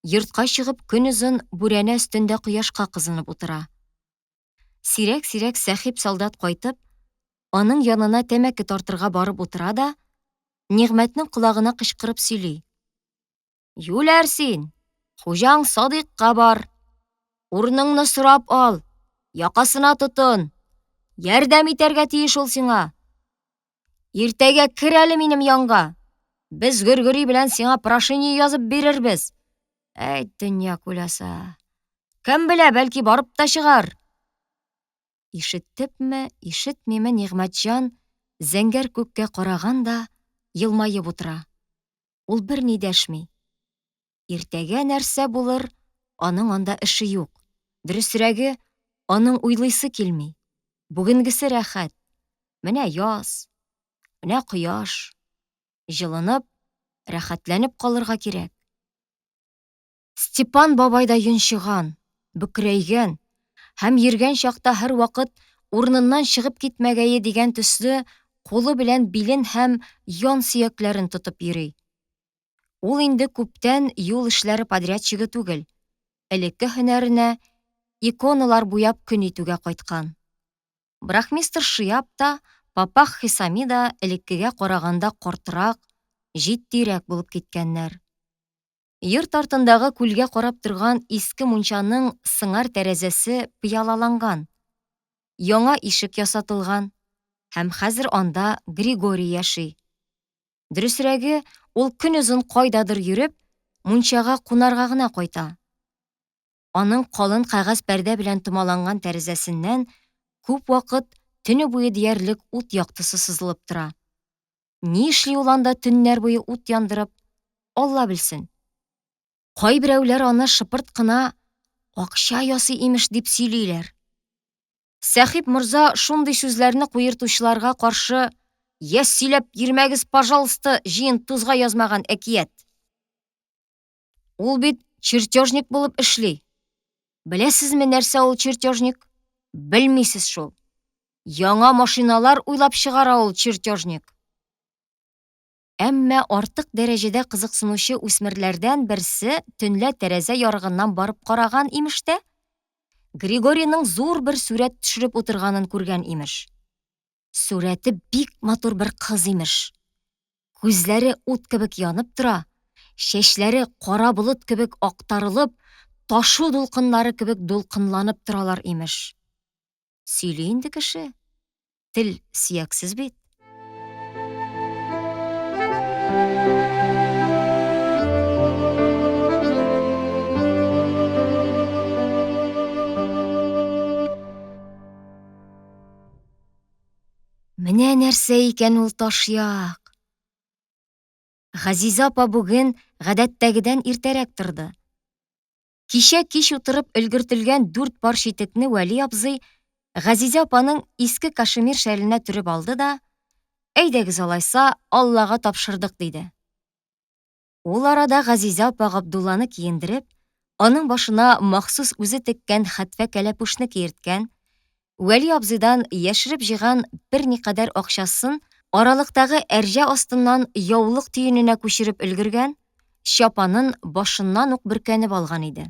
Йортка чыгып көнозын бүрәнә өстендә кояшка кызынып утыра. Сирәк-сирәк Сәхип солдат кайтып, аның янына тәмәке тартырга барып утыра да, Нигъмәтнең колагына кычкырып сөйли. Юләр син! Хуҗаң Садыйкка бар. Урыныңны сорап ал, якасына тотын. Ярдәм итәргә тиеш ул сиңа. Иртәгә кер әле минем янга. Без Гөргөри белән сиңа прошение язып бирербез. Әй, дөнья күләсә. Кем белә, бәлки барып та чыгар. Ишетепме, ишетмиме Нигъмәтҗан зәңгәр күккә караган да елмаеп утыра. Ул берни дәшми. Иртәгә нәрсә булыр, аның анда эше юк. Дөресрәге, аның уйлыйсы килми. Бүгенгесе рәхәт. Менә яз, менә кояш. Җылынып, рәхәтләнеп калырга кирәк. Степан бабай да йончыган, бөкрәйгән һәм йөргән чакта һәрвакыт урыныннан чыгып китмәгәе дигән төсле кулы белән билен һәм ян сөякләрен тотып йөри. Ул инде күптән юл эшләре подрядчигы түгел, элекке һөнәренә иконалар буяп көн итүгә кайткан. Брахмистр Шиап та, папах Хисами да элеккегә караганда картрак, җитдирәк булып киткәннәр. Йорт артындагы күлгә карап торган иске мунчаның сыңар тәрәзәсе пыялаланган. Яңа ишек ясатылган һәм хәзер анда Григорий яши. Дөресрәге, ул көнозын кайдадыр йөреп, мунчага кунарга гына кайта. Аның калын кәгазь пәрдә белән томаланган тәрәзәсеннән күп вакыт төне буе диярлек ут яктысы сызылып тора. Ни эшли ул анда төннәр буе ут яндырып, Алла белсен. Кайберәүләр аны шыпырт кына акча ясый имеш дип сөйлиләр. Сәхип морза шундый сүзләрне куертучыларга каршы: Йә сөйләп йөрмәгез, пожалуйста, җыен тузга язмаган әкият. Ул бит чертежник булып эшли. Беләсезме нәрсә ул чертежник? Белмисез шул. Яңа машиналар уйлап чыгара ул чертежник. Әмма артык дәрәҗәдә кызыксынучы үсмерләрдән берсе төнлә тәрәзә ярыгыннан барып караган, имеш тә, Григорийның зур бер сурәт төшереп утырганын күргән, имеш. Сурәте бик матур бер кыз, имеш. Күзләре ут кебек янып тора, чәчләре кара болыт кебек актарылып, ташу дулкыннары кебек дулкынланып торалар, имеш. Сөйли инде кеше. Тел сөяксез бит. Менә нәрсә икән ул ташъяк. Газизә апа бүген гадәттәгедән иртәрәк торды. Кичә кич утырып өлгертелгән дүрт пар читекне Вәли абзый Газизә апаның иске кашемир шәленә төреп алды да, Әйдәгез алайса, Аллага тапшырдык, диде. Ул арада Газизә апа Габдулланы киендереп, аның башына махсус үзе теккән хәтфә кәләпүшне киерткән, Вәли абзыйдан яшереп җыйган берникадәр акчасын аралыктагы әрҗә астыннан яулык төененә күчереп өлгергән, чапанын башыннан ук бөркәнеп алган иде.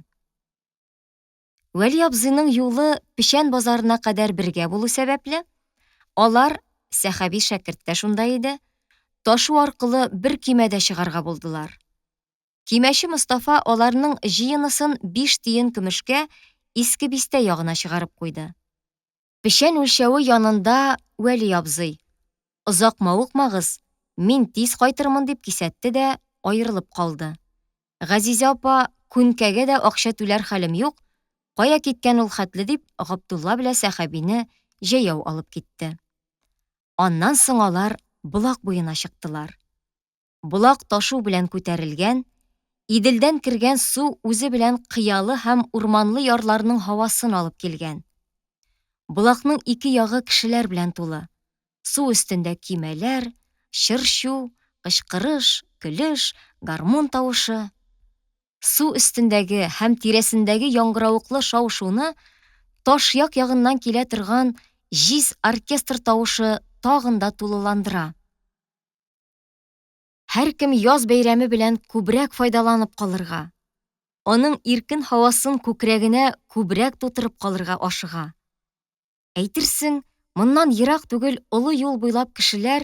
Вәли абзыйның юлы Печән базарына кадәр бергә булу сәбәпле, алар, Сәхәби шәкерт тә шунда иде, ташу аркылы бер көймәдә чыгарга булдылар. Көймәче Мостафа аларның җыенысын биш тиен көмешкә Иске бистә ягына чыгарып куйды. Печән үлчәве янында Вәли абзый, Озак мавыкмагыз, мин тиз кайтырмын, дип кисәтте дә аерылып калды. Газизә апа, Күнкәгә дә акча түләр хәлем юк, кая киткән ул хәтле, дип, Габдулла белән Сәхәбине җәяү алып китте. Аннан соң алар Болак буена чыктылар. Болак ташу белән күтәрелгән, Иделдән кергән су үзе белән кыялы һәм урманлы ярларның һавасын алып килгән. Болакның ике ягы кешеләр белән тулы. Су өстендә көймәләр, чыр-чу, кычкырыш, көлеш, гармун тавышы. Су өстендәге һәм тирәсендәге яңгыравыклы шау-шуны Ташъяк ягыннан килә торган җиз оркестр тавышы тагын да тулыландыра. Һәркем яз бәйрәме белән күбрәк файдаланып калырга, аның иркен һавасын күкрәгенә күбрәк тутырып калырга ашыга. Әйтерсең, моннан ерак түгел олы юл буйлап кешеләр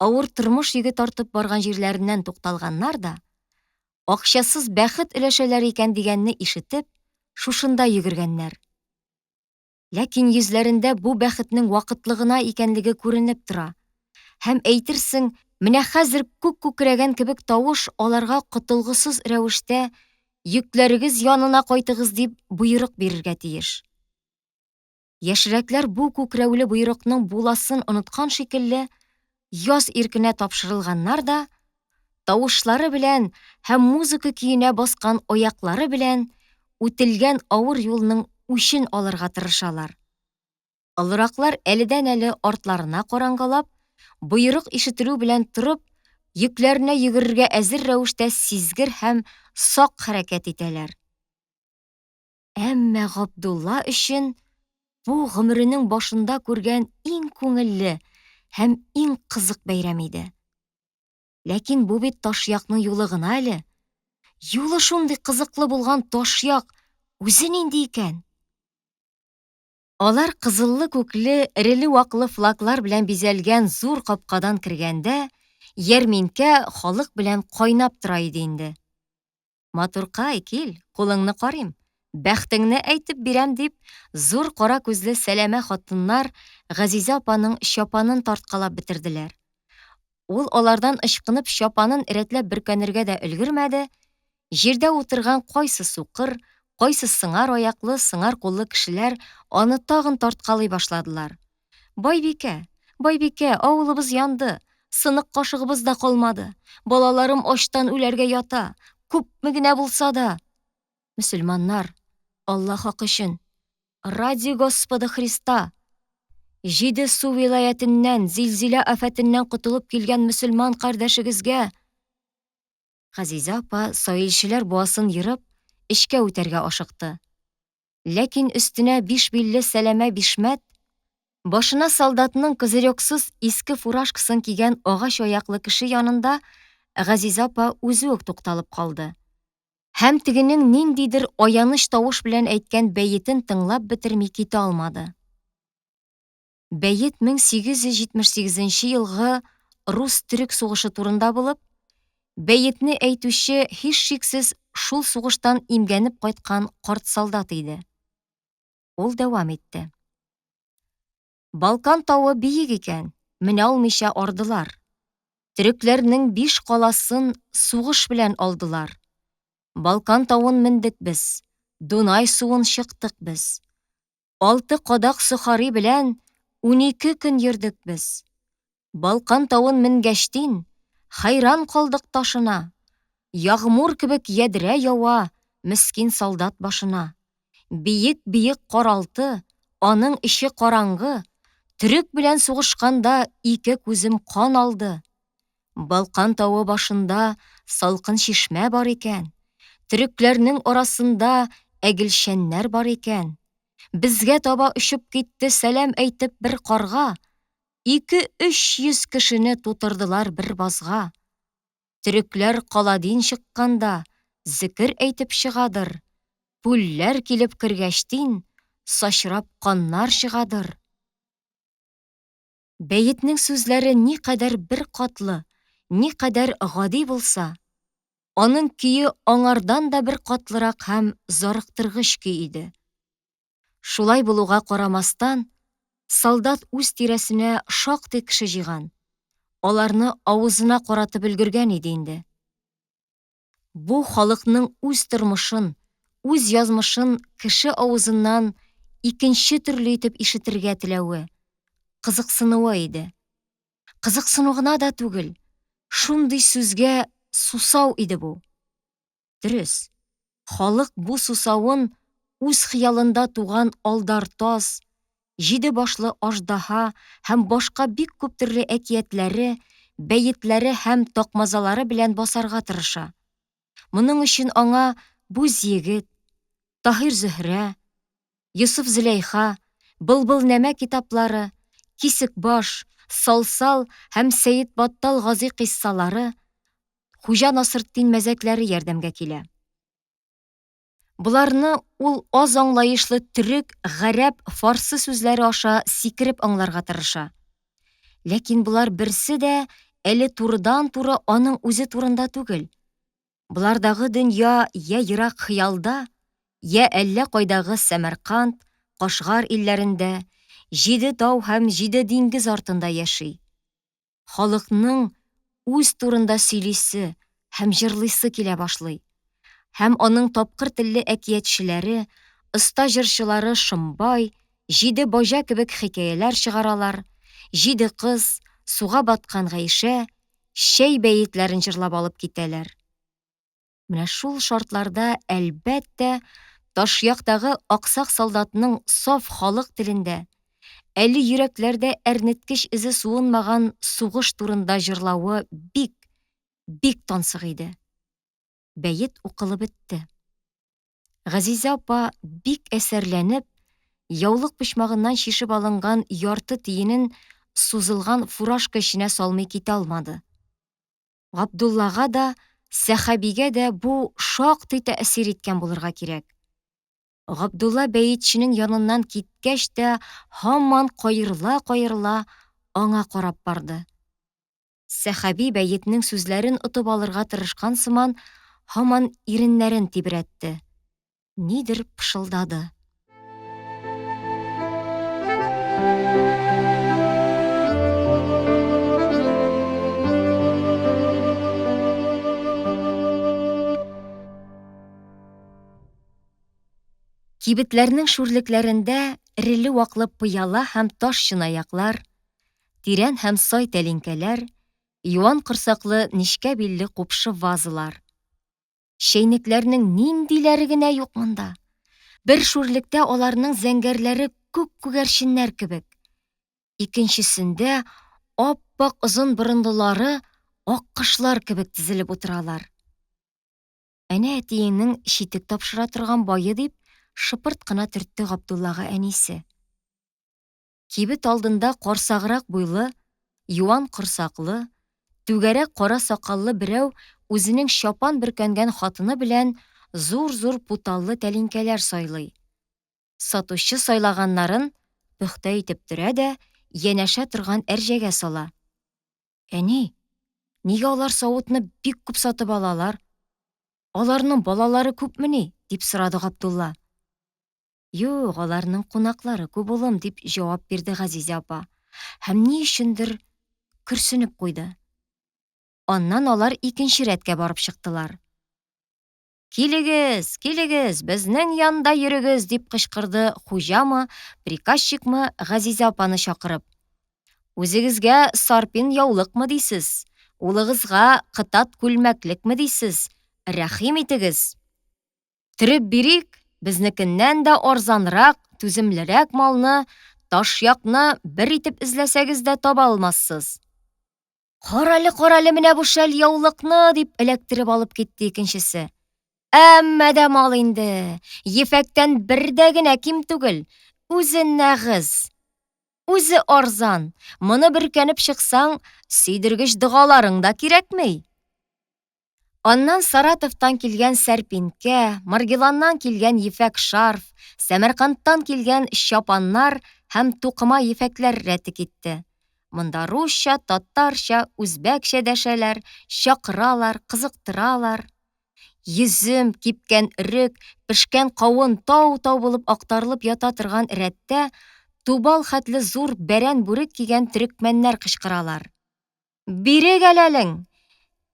авыр тормыш йөге тартып барган җирләреннән тукталганнар да, акчасыз бәхет өләшәләр икән дигәнне ишетеп, шушында йөгергәннәр. Ләкин йөзләрендә бу бәхетнең вакытлы гына икәнлеге күренеп тора. Һәм әйтерсең, менә хәзер күк күкрәгән кебек тавыш аларга котылгысыз рәвештә йөкләрегез янына кайтыгыз дип боерык бирергә тиеш. Яшьрәкләр бу күкрәүле боерыкның буласын оныткан шикелле, яз иркенә тапшырылганнар да, тавышлары белән һәм музыка көенә баскан аяклары белән үтелгән авыр юлның үчен алырга тырышалар. Олыраклар әледән-әле артларына карангалап, боерык ишетелү белән торып, йөкләренә йөгерергә әзер рәвештә сизгер һәм сак хәрәкәт итәләр. Әмма Габдулла өчен бу гомеренең башында күргән иң күңелле һәм иң кызык бәйрәм иде. Ләкин бу бит Ташъякның юлы гына әле. Юлы шундый кызыклы булган Ташъяк үзе нинди икән? Алар кызыллы-күкле, эреле-ваклы флаглар белән бизәлгән зур капкадан кергәндә, ярминкә халык белән кайнап тора иде инде. Матуркай, кил, кулыңны карыйм, бәхтеңне әйтеп бирәм, дип, зур кара күзле сәләмә хатыннар Газизә апаның чапанын тарткалап бетерделәр. Ул алардан ычкынып чапанын рәтләп бөркәнергә дә өлгермәде, җирдә утырган кайсы сукыр, кайсы сыңар аяклы, сыңар куллы кешеләр аны тагын тарткалый башладылар. Байбикә, байбикә, авылыбыз янды, сынык кашыгыбыз да калмады, балаларым ачтан үләргә ята, күпме генә булса да. Мөселманнар, Алла хакы өчен, ради Господа Христа. Җиде-су вилаятеннән, зилзилә афәтеннән котылып килгән мөселман кардәшегезгә! Газизә апа саилчеләр буасын ерып, эчкә үтәргә ашыкты. Ләкин өстенә биш билле сәләмә бишмәт, башына солдатның козырексыз иске фуражкасын кигән агач аяклы кеше янында Газизә апа үзе үк тукталып калды. Һәм тегенең ниндидер аяныч тавыш белән әйткән бәетен тыңлап бетерми китә алмады. Бәет 1878 нче елгы рус-төрек сугышы турында булып, бәетне әйтүче һичшиксез шул сугыштан имгәнеп кайткан карт солдат иде. Ул дәвам итте. Балкан тавы биек икән, менә алмыйча ардылар. Төрекләрнең биш каласын сугыш белән алдылар. Балкан тавын мендек без, Дунай суын чыктык без. Алты кадак сохари белән 12 көн йөрдек без. Балкан тавын менгәчтин, хәйран калдык ташына. Ягъмур кебек ядрә ява мескин солдат башына. Биек-биек каралты, аның эче караңгы. Төрек белән сугышканда ике күзем кан алды. Балкан тавы башында салкын чишмә бар икән. Төрекләрнең арасында әгелчәннәр бар икән. Безгә таба очып китте сәлам әйтеп бер карга. Ике-өч йөз кешене тутырдылар бер базга. Төрекләр каладин чыкканда зекер әйтеп чыгадыр. Пүлләр килеп кергәчтин сачрап каннар чыгадыр. Бәетнең сүзләре никадәр беркатлы, никадәр гади булса, аның көе аңардан да беркатлырак һәм зарыктыргыч көй иде. Шулай булуга карамастан, солдат үз тирәсенә шактый кеше җыйган, аларны авызына каратып өлгергән иде инде. Бу халыкның үз тормышын, үз язмышын кеше авызыннан икенче төрле итеп ишетергә теләве, кызыксынуы иде. Кызыксыну гына да түгел, шундый сүзгә сусау иде бу. Дөрес, халык бу сусавын үз хыялында туган Алдар таз, җиде башлы аждаһа һәм башка бик күп төрле әкиятләре, бәетләре һәм такмазалары белән басарга тырыша. Моның өчен аңа Бүз егет, Таһир-Зөһрә, Йосыф-Зөләйха, Былбылнамә китаплары, Кисекбаш, Салсал һәм Сәетбаттал Гази кыйссалары, Хуҗа Насыртдин мәзәкләре ярдәмгә килә. Боларны ул аз аңлаешлы төрек, гарәп, фарсы сүзләре аша сикереп аңларга тырыша. Ләкин болар берсе дә әле турыдан-туры аның үзе турында түгел. Болардагы дөнья йә ерак хыялда, йә әллә кайдагы Сәмәрканд, Кашгар илләрендә, җиде тау һәм җиде диңгез артында яши. Халыкның үз турында сөйлисе һәм җырлыйсы килә башлый. Һәм аның тапкыр телле әкиятчеләре, оста җырчылары Шомбай, Җиде баҗа кебек хикәяләр чыгаралар, Җиде кыз, Суга баткан Гайшә, Чәй бәетләрен җырлап алып китәләр. Менә шул шартларда, әлбәттә, Ташъяктагы аксак солдатның саф халык телендә, әле йөрәкләрдә әрнеткеч эзе суынмаган сугыш турында җырлавы бик, бик тансык иде. Бәет укылып бетте. Газизә апа, бик әсәрләнеп, яулык почмагыннан чишеп алынган ярты тиенен сузылган фуражка эченә салмый китә алмады. Габдуллага да, Сәхәбигә дә бу шактый тәэсир иткән булырга кирәк. Габдулла бәетченең яныннан киткәч тә һаман каерыла-каерыла аңа карап барды. Сәхәби бәетнең сүзләрен отып алырга тырышкан сыман һаман иреннәрен тибрәтте. Нидер пышылдады. Кибетләрнең шүрлекләрендә эреле-ваклы пыяла һәм таш чынаяклар, тирән һәм сай тәлинкәләр, юан корсаклы нечкә билле купшы вазалар. Чәйнекләрнең ниндиләре генә юк монда. Бер шүрлектә аларның зәңгәрләре күк күгәрченнәр кебек. Икенчесендә ап-ак озын борынлылары аккошлар кебек тезелеп утыралар. Әнә әтиеңнең читек тапшыра торган бае, дип шыпырт кына төртте Габдуллага әнисе. Кибет алдында карсаграк буйлы, юан корсаклы, түгәрәк кара сакаллы берәү үзенең чапан бөркәнгән хатыны белән зур-зур путаллы тәлинкәләр сайлый. Сатучы сайлаганнарын пөхтә итеп төрә дә янәшә торган әрҗәгә сала. Әни, нигә алар савытны бик күп сатып алалар? Аларның балалары күпмени? дип сорады Габдулла. Юк, аларның кунаклары күп, улым, дип җавап бирде Газизә апа. Һәм ни өчендер көрсенеп куйды. Аннан алар икенче рәткә барып чыктылар. Килегез, килегез, безнең янда йөрегез, дип кычкырды хуҗамы, приказчикмы Газизә апаны чакырып. Үзегезгә сарпин яулыкмы дисез, улыгызга кытат күлмәклекме дисез, рәхим итегез. Төреп бирик, безнекеннән дә арзанрак, түземлерәк малны, ташъякны бер итеп эзләсәгез дә таба алмассыз. Карале, карале менә бу шәл яулыкны, дип эләктереп алып китте икенчесе. Әмма дә мал инде, ефәктән бер дә генә ким түгел, үзе нәгыз. Үзе арзан, моны бөркәнеп чыксаң, сөйдергеч догаларың да кирәкми. Аннан Саратовтан килгән сәрпинкә, Маргиланнан килгән ефәк шарф, Сәмәркандтан килгән чапаннар һәм тукыма ефәкләр рәте китте. Монда русча, татарча, үзбәкчә дәшәләр, чакыралар, кызыктыралар. Йөзем, кипкән өрек, пешкән кавын тау-тау булып актарылып ята торган рәттә тубал хәтле зур бәрән бүрек кигән төрекмәннәр кычкыралар. Бирек әләлең!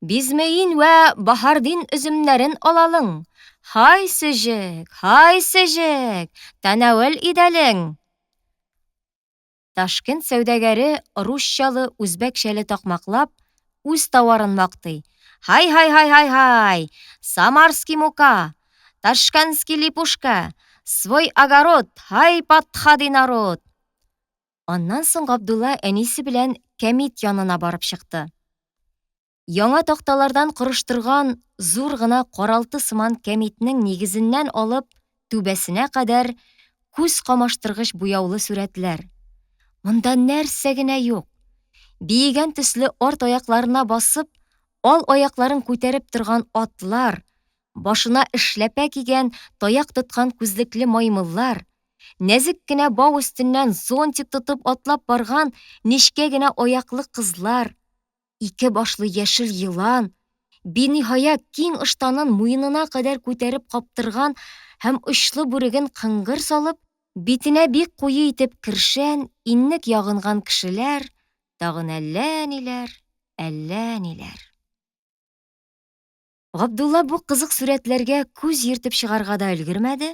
Бизмеин вә Баһардин өземнәрен алалың! Һай сөҗек, һай сөҗек, тәнәвел идәлең! Ташкент сәүдәгәре русчалы, үзбәкчәле такмаклап, үз товарын мактый. Һай-һай-һай-һай-һай! Самарский мука! Ташкентский липушка! Свой огород! Һай, подходи, народ! Аннан соң Габдулла әнисе белән кәмит янына барып чыкты. Яңа такталардан корыштырган зур гына каралты сыман кәмитнең нигезеннән алып түбәсенә кадәр күз камаштыргыч буяулы сурәтләр. Монда нәрсә генә юк. Биегән төсле арт аякларына басып, ал аякларын күтәреп торган атлар, башына эшләпә кигән, таяк тоткан күзлекле маймыллар, нәзек кенә бау өстеннән зонтик тотып атлап барган нечкә генә аяклы кызлар, ике башлы яшел елан, биниһая киң ыштанын муенына кадәр күтәреп каптырган һәм очлы бүреген кыңгыр салып, битенә бик куе итеп кершән, иннек ягынган кешеләр, тагын әллә ниләр, әллә ниләр. Габдулла бу кызык сурәтләргә күз йөртеп чыгарга да өлгермәде,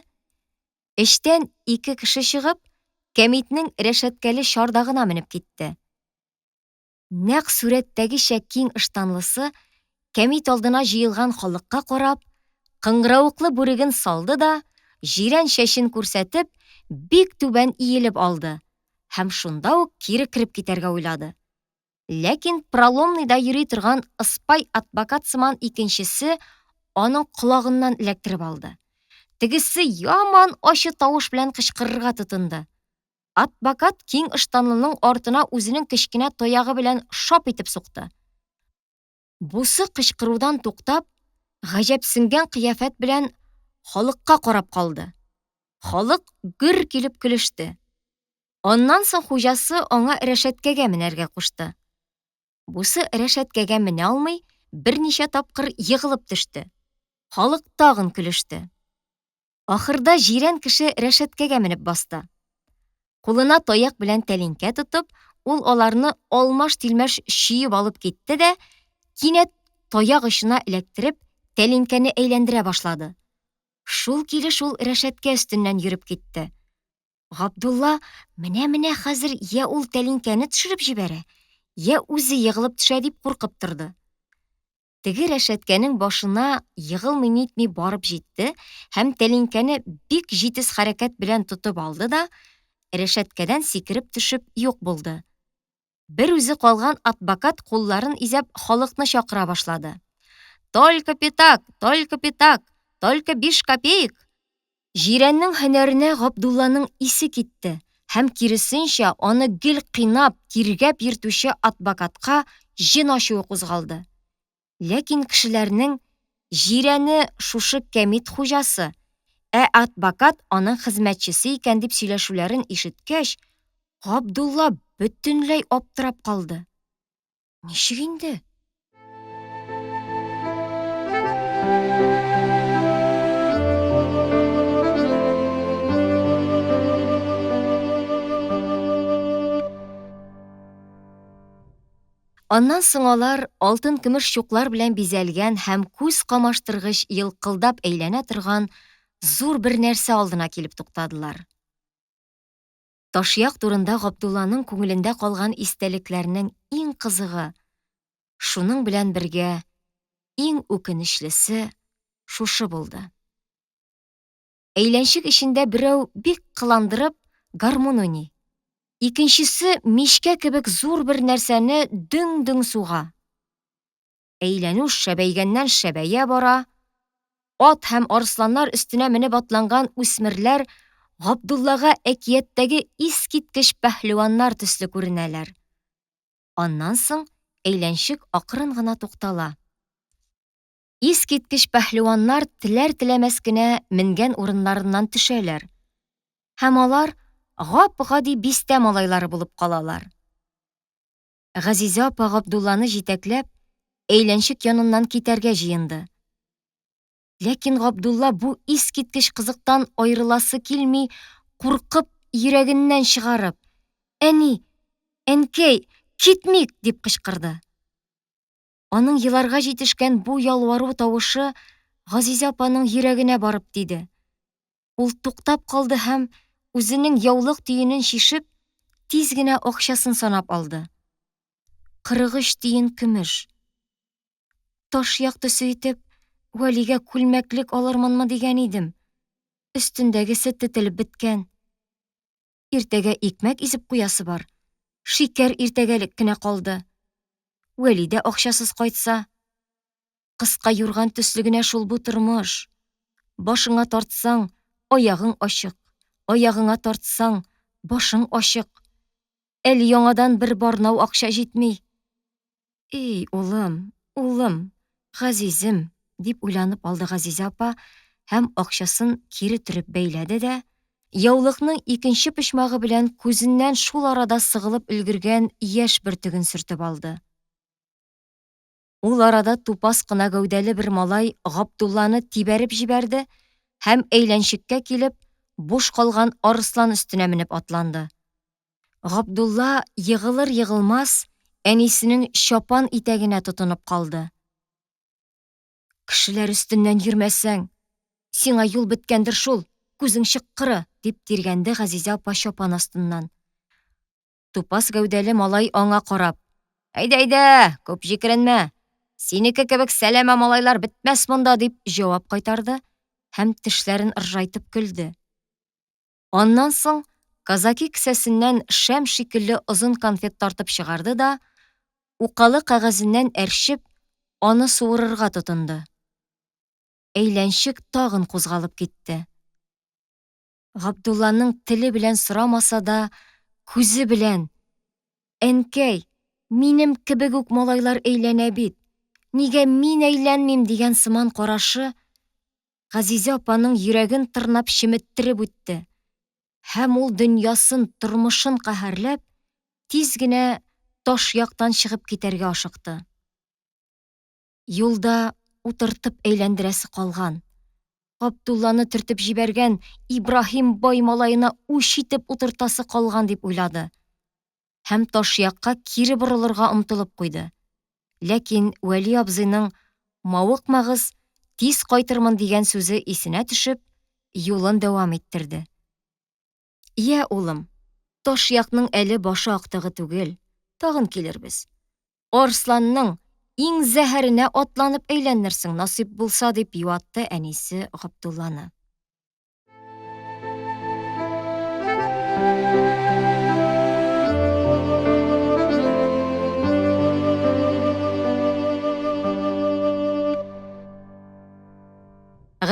эчтән ике кеше чыгып, кәмитнең рәшәткәле чардагына менеп китте. Нәкъ сурәттәгечә киң ыштанлысы кәмит алдына җыелган халыкка карап, кыңгыравыклы бүреген салды да, җирән чәчен күрсәтеп, бик түбән иелеп алды һәм шунда ук кире кереп китәргә уйлады. Ләкин проломныйда йөри торган ыспай адвокат сыман икенчесе аның колагыннан эләктереп алды. Тегесе яман ачы тавыш белән кычкырырга тотынды. Адвокат киң ыштанлының артына үзенең кечкенә таягы белән шап итеп сукты. Бусы кычкырудан туктап, гаҗәпсенгән кыяфәт белән халыкка карап калды. Халык гөр килеп көлеште. Аннан соң хуҗасы аңа рәшәткәгә менәргә кушты. Бусы рәшәткәгә менә алмый, берничә тапкыр егылып төште. Халык тагын көлеште. Ахырда җирән кеше рәшәткәгә менеп басты. Кулына таяк белән тәлинкә тотып, ул аларны алмаш-тилмәш чөеп алып китте дә, кинәт таяк очына эләктереп, тәлинкәне әйләндерә башлады. Шул килеш ул рәшәткә өстеннән йөреп китте. Габдулла менә-менә хәзер йә ул тәлинкәне төшереп җибәрә, йә үзе егылып төшә дип куркып торды. Теге рәшәткәнең башына егылмый-нитми барып җитте һәм тәлинкәне бик җитез хәрәкәт белән тотып алды да, рәшәткәдән сикереп төшеп юк булды. Бер үзе калган адбакат кулларын изәп халыкны чакыра башлады. Только пятак, только пятак, только биш копеек! Җирәннең һөнәренә Габдулланың исе китте һәм, киресенчә, аны гел кыйнап, тиргәп йөртүче адбакатка җен ачуы кузгалды. Ләкин кешеләрнең Җирәне шушы кәмит хуҗасы, ә адбакат аның хезмәтчесе икән дип сөйләшүләрен ишеткәч, Габдулла бөтенләй аптырап калды. Ничек инде? Аннан соң алар алтын-көмеш чуклар белән бизәлгән һәм күз камаштыргыч елкылдап әйләнә торган зур бер нәрсә алдына килеп туктадылар. Ташъяк турында Габдулланың күңелендә калган истәлекләрнең иң кызыгы, шуның белән бергә иң үкенечлесе шушы булды. Әйләнчек эчендә берәү бик кыландырып гармун уйный. Икенчесе мичкә кебек зур бер нәрсәне дөң-дөң суга. Әйләнү шәбәйгәннән шәбәя бара. Ат һәм арысланнар өстенә менеп атланган үсмерләр Габдуллага әкияттәге искиткеч пәһлеваннар төсле күренәләр. Аннан соң әйләнчек акрын гына туктала. Искиткеч пәһлеваннар теләр-теләмәс кенә менгән урыннарыннан төшәләр. Һәм алар гап-гади бистә малайлары булып калалар. Газизә апа Габдулланы җитәкләп, әйләнчек яныннан китәргә җыенды. Ләкин Габдулла бу искиткеч кызыктан аерыласы килми, куркып, йөрәгеннән чыгарып, Әни, әнкәй, китмик! дип кычкырды. Аның еларга җитешкән бу ялвару тавышы Газизә апаның йөрәгенә барып тиде. Ул туктап калды һәм, үзенең яулык төенен чишеп, тиз генә акчасын санап алды. 43 тиен көмеш. Таш яктысы итеп, Вәлигә күлмәклек алырмынмы дигән идем. Өстендәгесе тетелеп беткән. Иртәгә икмәк изеп куясы бар. Шикәр иртәгәлек кенә калды. Вәли дә акчасыз кайтса. Кыска юрган төсле генә шул бу тормыш. Башыңа тартсаң, аягың ачык, аягыңа тартсаң, башың ачык. Әле яңадан бер барнау акча җитми. Эй, улым, улым, газизем, дип уйланып алды Газизә апа һәм акчасын кире төреп бәйләде дә, яулыкның икенче почмагы белән күзеннән шул арада сыгылып өлгергән яшь бөртеген сөртеп алды. Ул арада тупас кына гәүдәле бер малай Габдулланы тибәреп җибәрде һәм әйләнчеккә килеп, буш калган арыслан өстенә менеп атланды. Габдулла егылыр-егылмас әнисенең чапан итәгенә тотынып калды. Кешеләр өстеннән йөрмәсәң, сиңа юл беткәндер шул, күзең чыккыры, дип тиргәнде Газизә апа чапан астыннан. Тупас гәүдәле малай аңа карап, Әйдә, әйдә, күп җикеренмә. Синеке кебек сәләмә малайлар бетмәс монда, дип җавап кайтарды һәм тешләрен ыржайтып көлде. Аннан соң казаки кесәсеннән шәм шикелле озын конфет тартып чыгарды да, укалы кәгазеннән әрчеп, аны суырырга тотынды. Әйләнчек тагын кузгалып китте. Габдулланың теле белән сорамаса да, күзе белән, Әнкәй, минем кебек үк малайлар әйләнә бит, нигә мин әйләнмим дигән сыман карашы Газизә апаның йөрәген тырнап чеметтереп үтте. Һәм ул дөньясын, тормышын каһәрләп, тиз генә таш яктан чыгып китәргә ашыкты. Юлда утыртып әйләндерәсе калган. Габдулланы төртеп җибәргән Ибраһим бай малаена үч итеп утыртасы калган дип уйлады. Һәм Ташъякка кире борылырга омтылып куйды. Ләкин Вәли абзыйның мавыкмагыз, тиз кайтырмын дигән сүзе исенә төшеп, юлын дәвам иттерде. Йә, улым, Ташъякның әле башы актыгы түгел, тагын килербез. Арсланның иң зәһәренә атланып әйләнерсең, насыйп булса, дип юатты әнисе Габдулланы.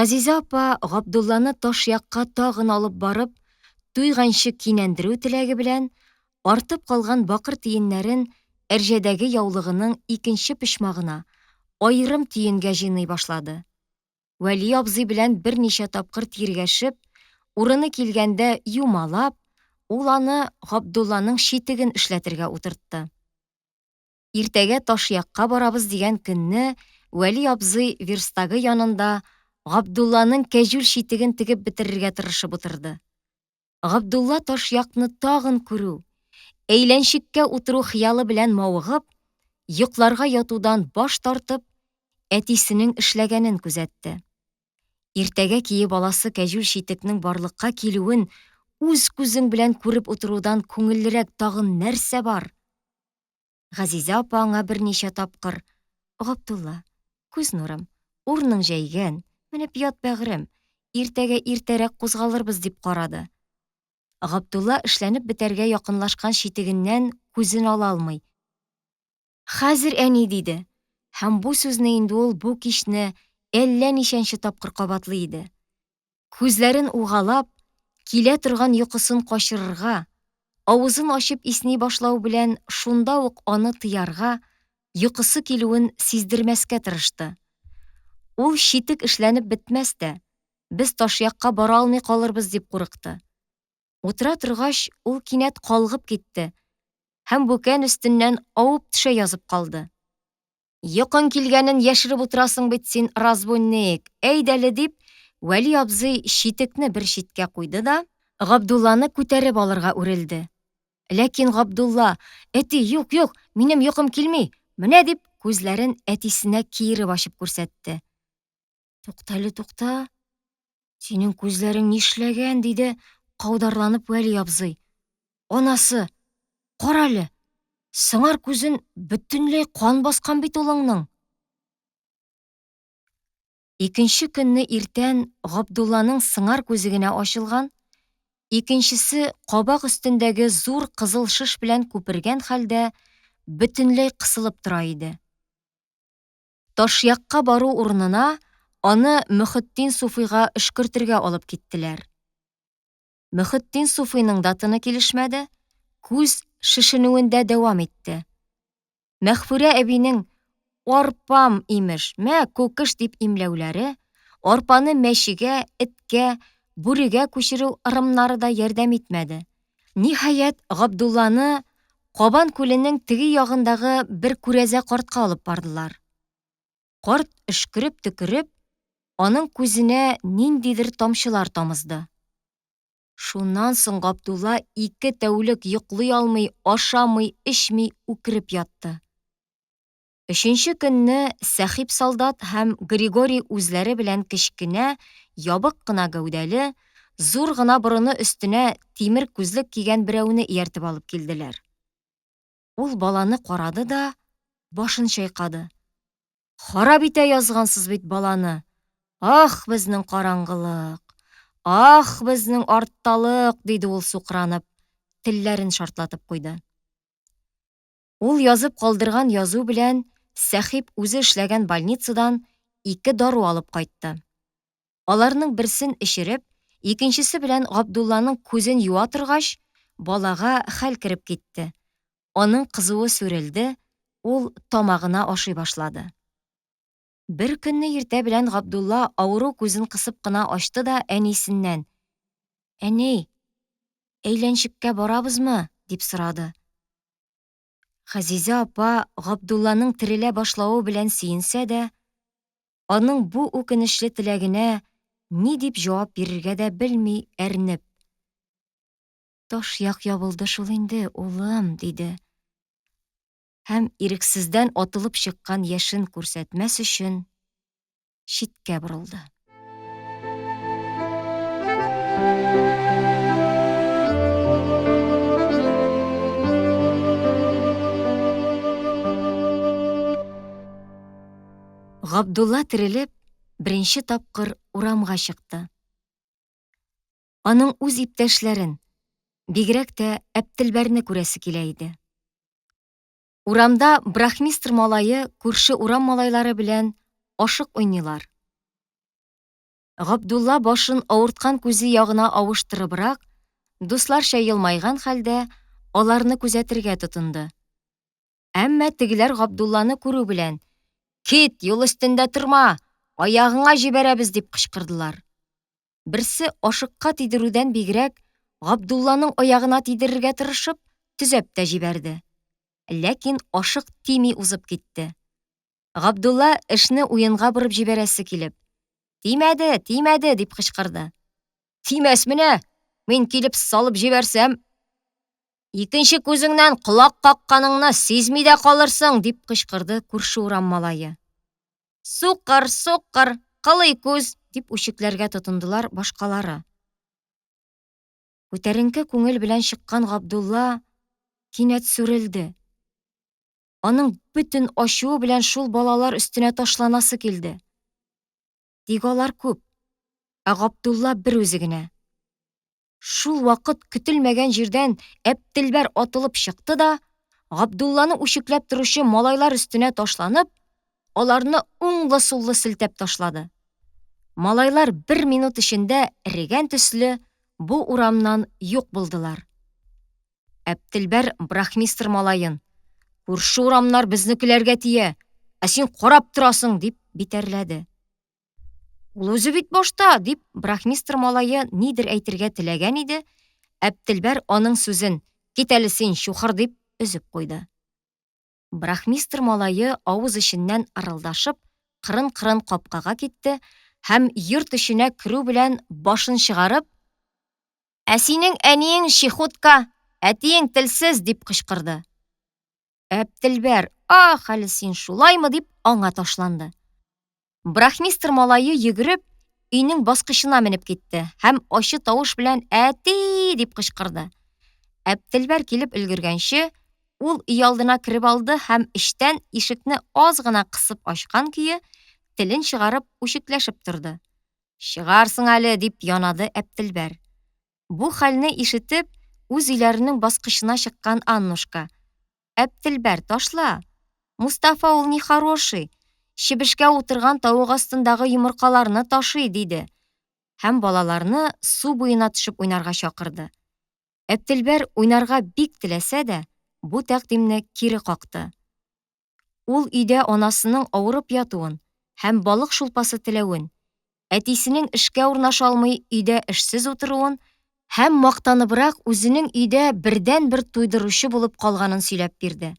Газизә апа Габдулланы Ташъякка тагын алып барып, туйганчы кинәндерү теләге белән, артып калган бакыр тиеннәрен әрҗәдәге яулыгының икенче почмагына, аерым төенгә җыйный башлады. Вәли абзый белән берничә тапкыр тиргәшеп, урыны килгәндә юмалап, ул аны Габдулланың читеген эшләтергә утыртты. Иртәгә Ташъякка барабыз дигән көнне Вәли абзый верстагы янында Габдулланың кәҗүл читеген тегеп бетерергә тырышып утырды. Габдулла Ташъякны тагын күрү, әйләнчеккә утыру хыялы белән мавыгып, йокларга ятудан баш тартып, әтисенең эшләгәнен күзәтте. Иртәгә киеп аласы кәҗүл читекнең барлыкка килүен үз күзең белән күреп утырудан күңеллерәк тагын нәрсә бар? Газизә апа аңа берничә тапкыр, Габдулла, күз нурым, урының җәйгән, менеп ят бәгърем, иртәгә иртәрәк кузгалырбыз, дип карады. Габдулла эшләнеп бетәргә якынлашкан читегеннән күзен ала алмый. Хәзер, әни, диде. Һәм бу сүзне инде ул бу кичне әллә ничәнче тапкыр кабатлый иде. Күзләрен угалап, килә торган йокысын качырырга, авызын ачып исни башлау белән шунда ук аны тыярга, йокысы килүен сиздермәскә тырышты. Ул читек эшләнеп бетмәс тә, без Ташъякка бара алмый калырбыз дип курыкты. Утыра торгач, ул кинәт калгып китте һәм бүкән өстеннән авып төшә язып калды. Йокың килгәнен яшереп утырасың бит син, разбойник, әйдәле, дип, Вәли абзый читекне бер читкә куйды да, Габдулланы күтәреп алырга үрелде. Ләкин Габдулла, Әти, юк, юк, минем йокым килми, менә, дип, күзләрен әтисенә киереп ачып күрсәтте. Туктале, тукта. Синең күзләрең нишләгән? диде каударланып Вәли абзый. Анасы, карале, сыңар күзен бөтенләй кан баскан бит улыңның. Икенче көнне иртән Габдулланың сыңар күзе генә ачылган, икенчесе кабак өстендәге зур кызыл шеш белән күпергән хәлдә бөтенләй кысылып тора иде. Ташъякка бару урынына аны Мөхетдин суфыйга өшкертергә алып киттеләр. Мөхетдин суфыйның да тыны килешмәде, күз шешенүендә дәвам итте. Мәгъфүрә әбинең арпам, имеш, мә, күкеш дип имләүләре, арпаны мәчегә, эткә, бүрегә күчерү ырымнары да ярдәм итмәде. Ниһаять, Габдулланы Кабан күленең теге ягындагы бер күрәзә картка алып бардылар. Карт өшкереп-төкереп, аның күзенә ниндидер тамчылар тамызды. Шуннан соң Габдулла ике тәүлек йоклый алмый, ашамый, эчми үкереп ятты. Өченче көнне Сәхип солдат һәм Григорий үзләре белән кечкенә, ябык кына гәүдәле, зур гына борыны өстенә тимер күзлек кигән берәүне ияртеп алып килделәр. Ул баланы карады да, башын чайкады. Харап итә язгансыз бит баланы! Ах, безнең караңгылык! Ах, безнең артталык! диде ул сукранып, телләрен шартлатып куйды. Ул язып калдырган язу белән Сәхип үзе эшләгән больницадан ике дару алып кайтты. Аларның берсен эчереп, икенчесе белән Габдулланың күзен юа торгач, балага хәл кереп китте. Аның кызуы сүрелде, ул тамагына ашый башлады. Бер көнне иртә белән Габдулла авыру күзен кысып кына ачты да әнисеннән: "Әни, әйләнчеккә барабызмы?" дип сорады. Газизә апа Габдулланың терелә башлавы белән сөенсә дә, аның бу үкенечле теләгенә ни дип җавап бирергә дә белми әрнеп. Таш як ябылды шул инде, улым, диде. Һәм ирексездән атылып чыккан яшен күрсәтмәс өчен читкә борылды. Габдулла терелеп, беренче тапкыр урамга чыкты. Аның үз иптәшләрен, бигрәк тә Әптелбәрне күрәсе килә иде. Урамда брахмистр малае күрше урам малайлары белән ашык уйныйлар. Габдулла башын авырткан күзе ягына авыштырыбрак, дусларча елмайган хәлдә, аларны күзәтергә тотынды. Әмма тегеләр Габдулланы күрү белән, "Кит, юл өстендә торма, аягыңа җибәрәбез!" дип кычкырдылар. Берсе ашыкка тидерүдән бигрәк, Габдулланың аягына тидерергә тырышып, төзәп тә җибәрде. Ләкин ашык тими узып китте. Габдулла эшне уенга борып җибәрәсе килеп, "Тимәде, тимәде!" дип кычкырды. Тимәс менә, мин килеп салып җибәрсәм, икенче күзеңнән колак какканыңны сизми дә калырсың, дип кычкырды күрше урам малае. Сукыр, сукыр, кылый күз, дип үчекләргә тотындылар башкалары. Күтәренке күңел белән чыккан Габдулла кинәт сүрелде. Аның бөтен ачуы белән шул балалар өстенә ташланасы килде. Тик алар күп, ә Габдулла бер үзе генә. Шул вакыт көтелмәгән җирдән Әптелбәр атылып чыкты да, Габдулланы үчекләп торучы малайлар өстенә ташланып, аларны уңлы-суллы селтәп ташлады. Малайлар бер минут эчендә эрегән төсле бу урамнан юк булдылар. Әптелбәр брахмистр малаен, Күрше урамнар безнекеләргә тия, ә син карап торасың, дип битәрләде. Ул үзе бит башта, дип брахмистр малае нидер әйтергә теләгән иде, Әптелбәр аның сүзен, Кит әле син, чухыр, дип өзеп куйды. Брахмистр малае авыз эченнән ырылдашып, кырын-кырын капкага китте һәм йорт эченә керү белән башын чыгарып, Ә синең әниең чехотка, әтиең телсез, дип кычкырды. Әптелбәр, ах, әле син шулаймы, дип аңа ташланды. Брахмистр малае йөгереп, өйнең баскычына менеп китте һәм ачы тавыш белән әти дип кычкырды. Әптелбәр килеп өлгергәнче, ул өйалдына кереп алды һәм эчтән ишекне аз гына кысып ачкан көе, телен чыгарып үчекләшеп торды. Чыгарсың әле, дип янады Әптелбәр. Бу хәлне ишетеп, үз өйләренең баскычына чыккан Аннушка. Әптелбәр, ташла! Мустафа ул не хороший, чебешкә утырган тавык астындагы йомыркаларны ташый, диде. Һәм балаларны су буена төшеп уйнарга чакырды. Әптелбәр уйнарга бик теләсә дә, бу тәкъдимне кире какты. Ул өйдә анасының авырып ятуын һәм балык шулпасы теләвен, әтисенең эшкә урнаша алмый өйдә эшсез утыруын һәм мактаныбрак үзенең өйдә бердәнбер туйдыручы булып калганын сөйләп бирде.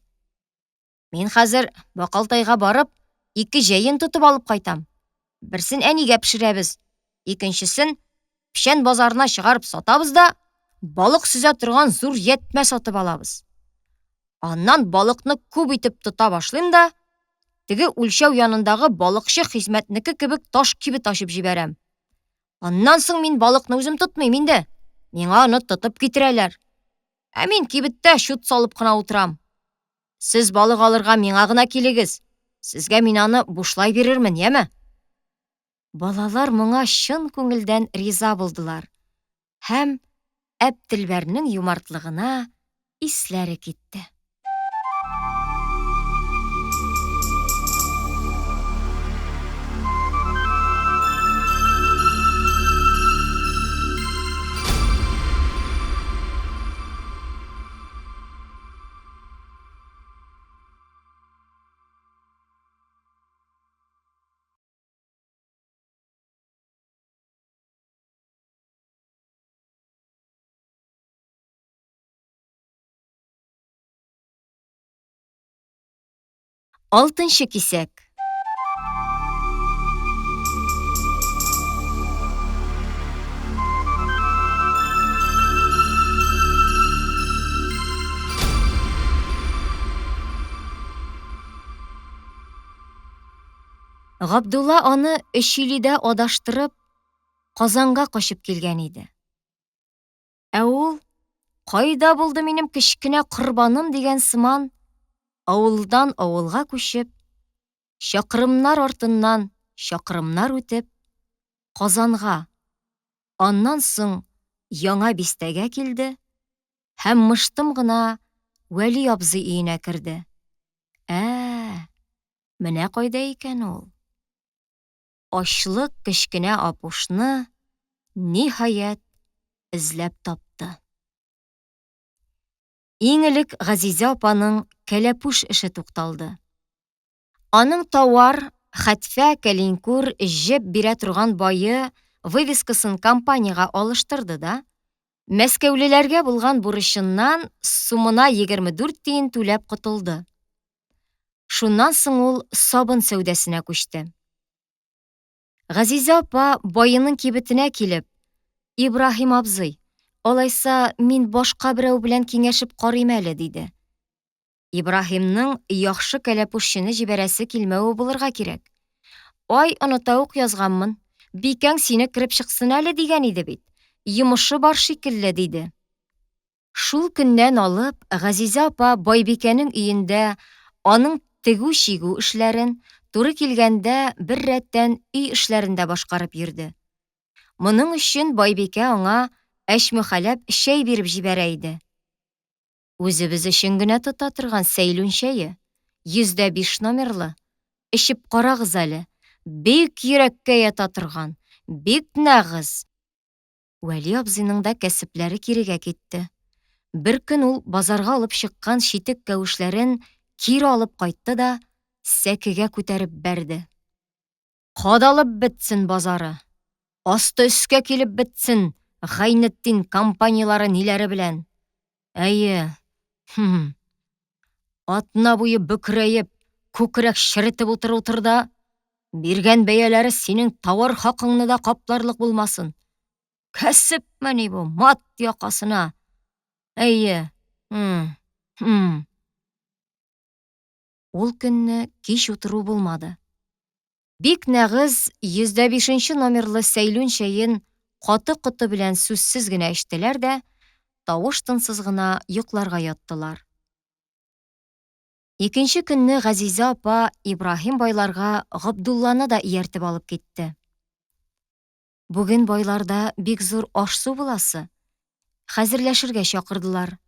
Мин хәзер Бакалтайга барып, ике җәен тотып алып кайтам. Берсен әнигә пешерәбез, икенчесен печән базарына чыгарып сатабыз да, балык сөзә торган зур ятмә сатып алабыз. Аннан балыкны күп итеп тота башлыйм да, теге үлчәү янындагы балыкчы Хисмәтнеке кебек таш кибет ачып җибәрәм. Аннан соң мин балыкны үзем тотмыйм инде. Миңа аны тотып китерәләр. Ә мин кибеттә чут салып кына утырам. Сез балык алырга миңа гына килегез. Сезгә мин аны бушлай бирермен, яме? Балалар моңа чын күңелдән риза булдылар һәм Әптелбәрнең юмартлыгына исләре китте. Алтынчы кисәк. Габдулла аны Өчилидә адаштырып, Казанга качып килгән иде. Ә ул, кайда булды минем кечкенә корбаным дигән сыман, авылдан авылга күчеп, чакрымнар артыннан чакрымнар үтеп, Казанга, аннан соң Яңа бистәгә килде һәм мыштым гына Вәли абзый өенә керде. Ә, менә кайда икән ул. Ачлык кечкенә Апушны, ниһаять, эзләп тапты. Иң элек Газизә апаның кәләпүш эше тукталды. Аның тауар, хәтфә, кәлинкүр, җеп бирә торган бае вывескасын компаниягә алыштырды да, мәскәүлеләргә булган бурычыннан сумына 24 тиен түләп котылды. Шуннан соң ул сабын сәүдәсенә күчте. Газизә апа баеның кибетенә килеп, Ибраһим абзый, алайса мин башка берәү белән киңәшеп карыйм әле, диде. Ибраһимның яхшы кәләпүшчене җибәрәсе килмәве булырга кирәк. Ай, оныта ук язганмын. Бикәң сине кереп чыксын әле дигән иде бит. Йомышы бар шикелле, диде. Шул көннән алып Газизә апа байбикәнең өендә аның тегү-чигү эшләрен, туры килгәндә бер рәттән өй эшләрен дә башкарып йөрде. Моның өчен байбикә аңа әчмөхәләп чәй биреп җибәрә иде. Үзебез өчен генә тота торган сәйлүн чәе, 105 номерлы, эчеп карагыз әле, бик йөрәккә ята торган, бик нәгыз, Вәли абзыйның да кәсепләре кирегә китте. Бер көн ул базарга алып чыккан читек-кәвешләрен кире алып кайтты да сәкегә күтәреп бәрде. Кадалып бетсен базары! Асты өскә килеп бетсен Гайнетдин компанияләре ниләре белән! Әйе, хм. Атна буе бөкрәеп, күкрәк черетеп утыр-утыр да, биргән бәяләре синең товар хакыңны да капларлык булмасын. Кәсепмени бу, мат якасына. Әйе, хм, хм. Ул көнне кич утыру булмады. Бик нәгыз 105 номерлы сәйлүн чәен каты-коты белән сүзсез генә эчтеләр дә, тавыш-тынсыз гына йокларга яттылар. Икенче көнне Газизә апа Ибраһим байларга Габдулланы да ияртеп алып китте. Бүген байларда бик зур аш-су буласы. Хәзерләшергә чакырдылар.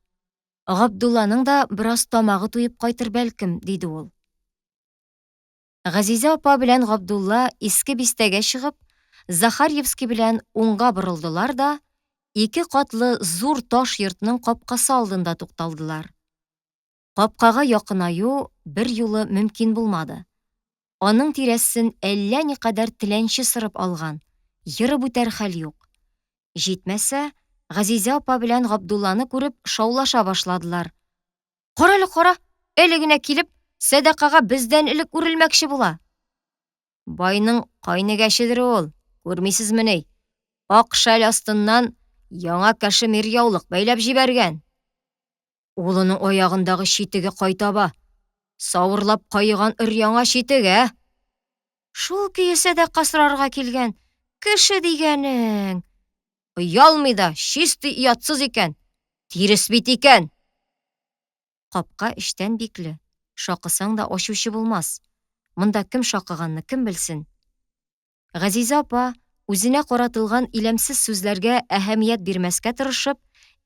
Габдулланың да бераз тамагы туеп кайтыр бәлкем, диде ул. Газизә апа белән Габдулла Иске бистәгә чыгып, Захарьевский белән уңга борылдылар да, ике катлы зур таш йортның капкасы алдында тукталдылар. Капкага якынаю бер юлы мөмкин булмады. Аның тирәсен әллә никадәр теләнче сырып алган, ерып үтәр хәл юк. Җитмәсә, Газизә апа белән Габдулланы күреп шаулаша башладылар. Карале, кара, әле генә килеп, сәдакага бездән элек үрелмәкче була. Байның кайнегәчедер ул, күрмисезмени? Ак шәл астыннан яңа кәшемир яулык бәйләп җибәргән. Улының аягындагы читеге кай таба? Савырлап каеган өр-яңа читек, ә? Шул көе сәдака сорарга килгән. Кеше дигәнең. Оялмый да, чистый оятсыз икән. Тирес бит икән. Капка эчтән бикле. Шакысаң да ачучы булмас. Монда кем шакыганны кем белсен? Газизә апа, үзенә каратылган иләмсез сүзләргә әһәмият бирмәскә тырышып,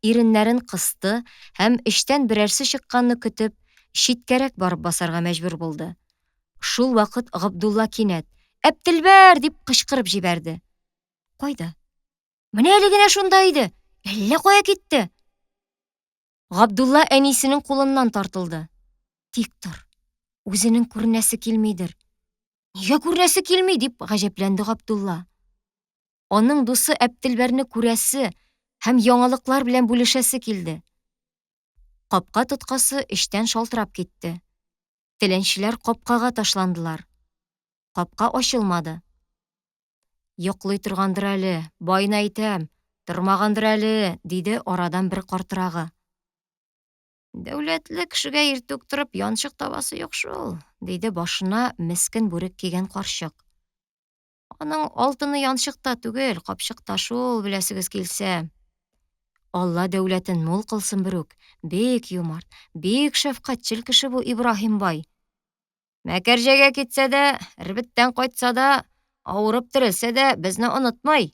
иреннәрен кысты һәм эчтән берәрсе чыкканны көтеп, читкәрәк барып басарга мәҗбүр булды. Шул вакыт Габдулла кинәт, Әптелбәр! дип кычкырып җибәрде. Кайда? Менә әле генә шунда иде. Әллә кая китте? Габдулла әнисенең кулыннан тартылды. Тик тор. Үзенең күренәсе килмидер. Нигә күренәсе килми, дип гаҗәпләнде Габдулла. Аның дусы Әптелбәрне күрәсе һәм яңалыклар белән бүлешәсе килде. Капка тоткасы эчтән шалтырап китте. Теләнчеләр капкага ташландылар. Капка ачылмады. Йоклый торгандыр әле, байны әйтәм, тормагандыр әле, диде арадан бер картырагы. Дәүләтле кешегә иртүк торып янчык табасы юк шул, диде башына мескен бүрек кигән карчык. Аның алтыны янчыкта түгел, капчыкта шул, беләсегез килсә. Алла дәүләтен мул кылсын берүк. Бик юмарт, бик шәфкатьчел кеше бу Ибраһим бай. Мәкәрҗәгә китсә дә, Рбеттән кайтса да, авырып терелсә дә, безне онытмый.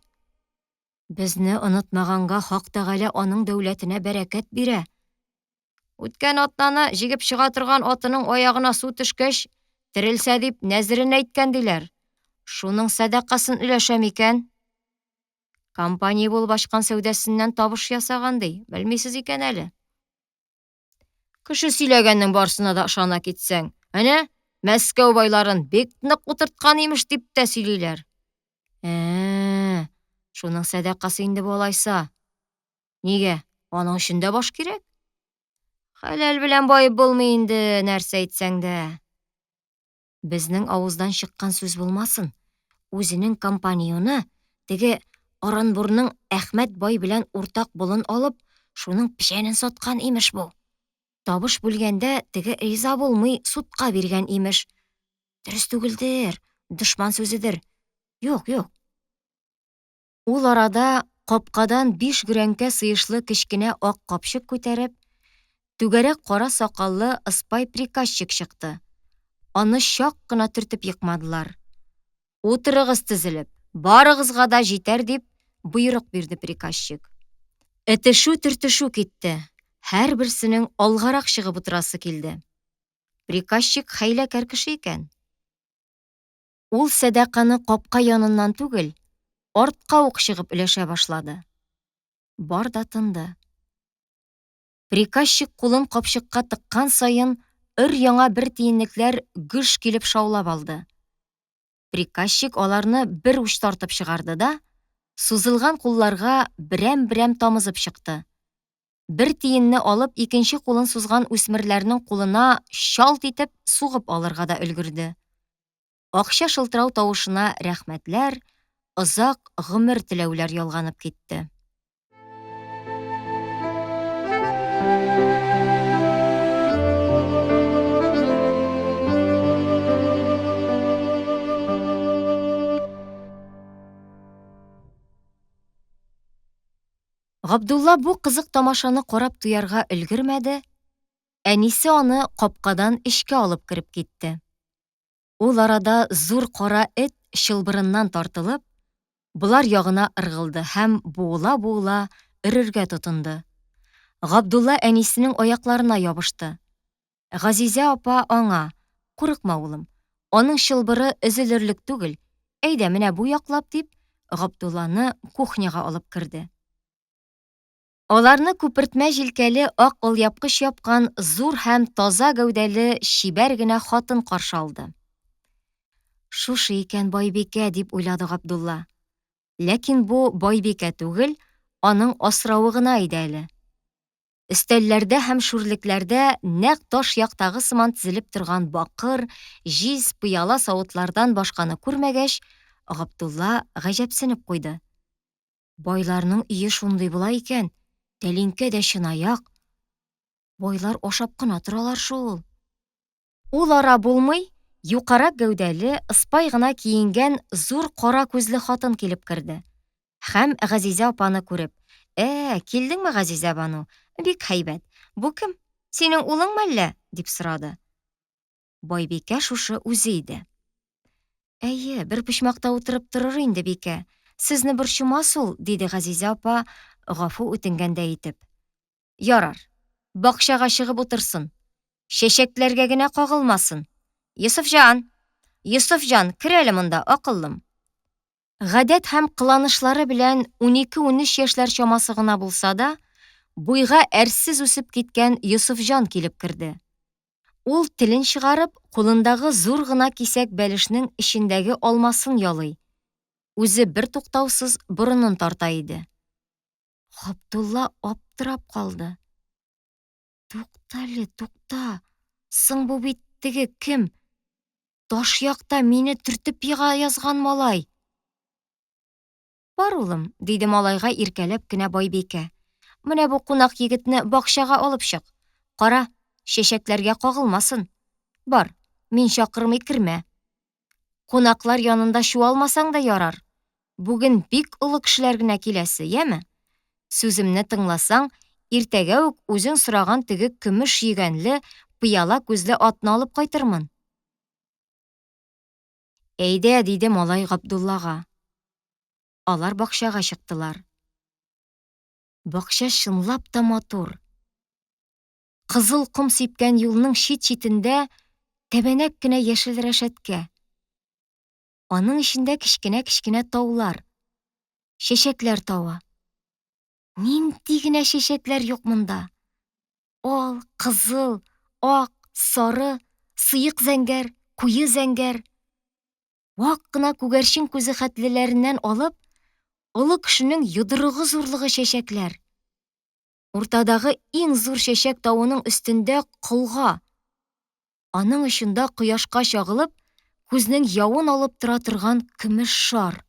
Безне онытмаганга Хак Тәгалә аның дәүләтенә бәрәкәт бирә. Үткән атнаны җигеп чыга торган атының аягына су төшкәч, терелсә дип нәзерен әйткән диләр. Шуның сәдакасын өләшә микән? Компания булып ачкан сәүдәсеннән табыш ясаган ди, белмисез икән әле. Кеше сөйләгәннең барсына да ышана китсәң, әнә, Мәскәү байларын бик нык утырткан имеш дип тә сөйлиләр. Ә, шуның сәдакасы инде бу алайса. Нигә? Аның өчен дә баш кирәк. Хәләл белән баеп булмый инде, нәрсә әйтсәң дә. Безнең авыздан чыккан сүз булмасын. Үзенең компаньоны, теге Оранбурның Әхмәт бай белән уртак болын алып, шуның печәнен саткан имеш бу. Табыш бүлгәндә теге риза булмый судка биргән имеш. Дөрес түгелдер, дошман сүзедер. Юк, юк. Ул арада капкадан биш гөрәнкә сыешлы кечкенә ак капчык күтәреп, түгәрәк кара сакаллы ыспай приказчик чыкты. Аны чак кына төртеп екмадылар. Утырыгыз тезелеп, барыгызга да җитәр, дип боерык бирде приказчик. Этешү-төртешү китте, һәрберсенең алгарак чыгып утырасы килде. Приказчик хәйләкәр кеше икән. Ул сәдаканы капка яныннан түгел, артка ук чыгып өләшә башлады. Бар да тынды. Приказчик кулын капчыкка тыккан саен өр-яңа бер тиенлекләр гөж килеп шаулап алды. Приказчик аларны бер уч тартып чыгарды да, сузылган кулларга берәм-берәм тамызып чыкты. Бер тиенне алып икенче кулын сузган үсмерләрнең кулына чалт итеп сугып алырга да өлгерде. Акча шылтырау тавышына рәхмәтләр, озак гомер теләүләр ялганып китте. Габдулла бу кызык тамашаны карап туярга өлгермәде, әнисе аны капкадан эчкә алып кереп китте. Ул арада зур кара эт чылбырыннан тартылып, болар ягына ыргылды һәм буыла-буыла өрергә тотынды. Габдулла әнисенең аякларына ябышты. Газизә апа аңа, Курыкма, улым, аның чылбыры өзелерлек түгел, әйдә менә бу яклап, дип, Габдулланы кухняга алып керде. Аларны күпертмә җилкәле ак алъяпкыч япкан зур һәм таза гәүдәле чибәр генә хатын каршы алды. Шушы икән байбикә, дип уйлады Габдулла. Ләкин бу байбикә түгел, аның асравы гына иде әле. Өстәлләрдә һәм шүрлекләрдә нәкъ таш яктагы сыман тезелеп торган бакыр, җиз, пыяла савытлардан башканы күрмәгәч, Габдулла гаҗәпсенеп куйды. Байларның өе шундый була икән, тәлинкә дә чынаяк. Байлар ашап кына торалар шул. Ул ара булмый, юкарак гәүдәле, ыспай гына киенгән зур кара күзле хатын килеп керде. Һәм Газизә апаны күреп, «Ә, килдеңме, Газизә бану? Бик һәйбәт. Бу кем? Синең улың мәллә?» дип сорады. Байбикә шушы үзе иде. Әйе, бер почмакта утырып торыр инде бикә. Сезне борчымас ул, диде Газизә апа, гафу үтенгәндәй итеп. Ярар. Бакчага чыгып утырсын. Чәчәкләргә генә кагылмасын. Йосыфҗан! Йосыфҗан, кер әле монда, акыллым. Гадәт һәм кыланышлары белән унике-унөч яшьләр чамасы гына булса да, буйга әрсез үсеп киткән Йосыфҗан килеп керде. Ул телен чыгарып, кулындагы зур гына кисәк бәлешнең эчендәге алмасын ялый, үзе бертуктаусыз борынын тарта иде. Габдулла аптырап калды. Туктале, тукта, соң бу бит теге кем? Таш якта мине төртеп ега язган малай. Бар, улым, диде малайга иркәләп кенә байбикә. Менә бу кунак егетне бакчага алып чык. Кара, чәчәкләргә кагылмасын. Бар, мин чакырмый кермә. Кунаклар янында чуалмасаң да ярар. Бүген бик олы кешеләр генә киләсе, яме? Сүземне тыңласаң, иртәгә үк үзең сораган теге көмеш йөгәнле, пыяла күзле атны алып кайтырмын. Әйдә, диде малай Габдуллага. Алар бакчага чыктылар. Бакча чынлап та матур. Кызыл ком сипкән юлның чит-читендә тәбәнәк кенә яшел рәшәткә. Аның эчендә кечкенә-кечкенә таулар, чәчәкләр тавы. Нинди генә чәчәкләр юк монда! Ал, кызыл, ак, сары, сыек зәңгәр, куе зәңгәр. Вак кына күгәрчен күзе хәтлеләреннән алып, олы кешенең йодрыгы зурлыгы чәчәкләр. Уртадагы иң зур чәчәк тавының өстендә колга. Аның очында кояшка чагылып, күзнең явын алып тора торган көмеш шар.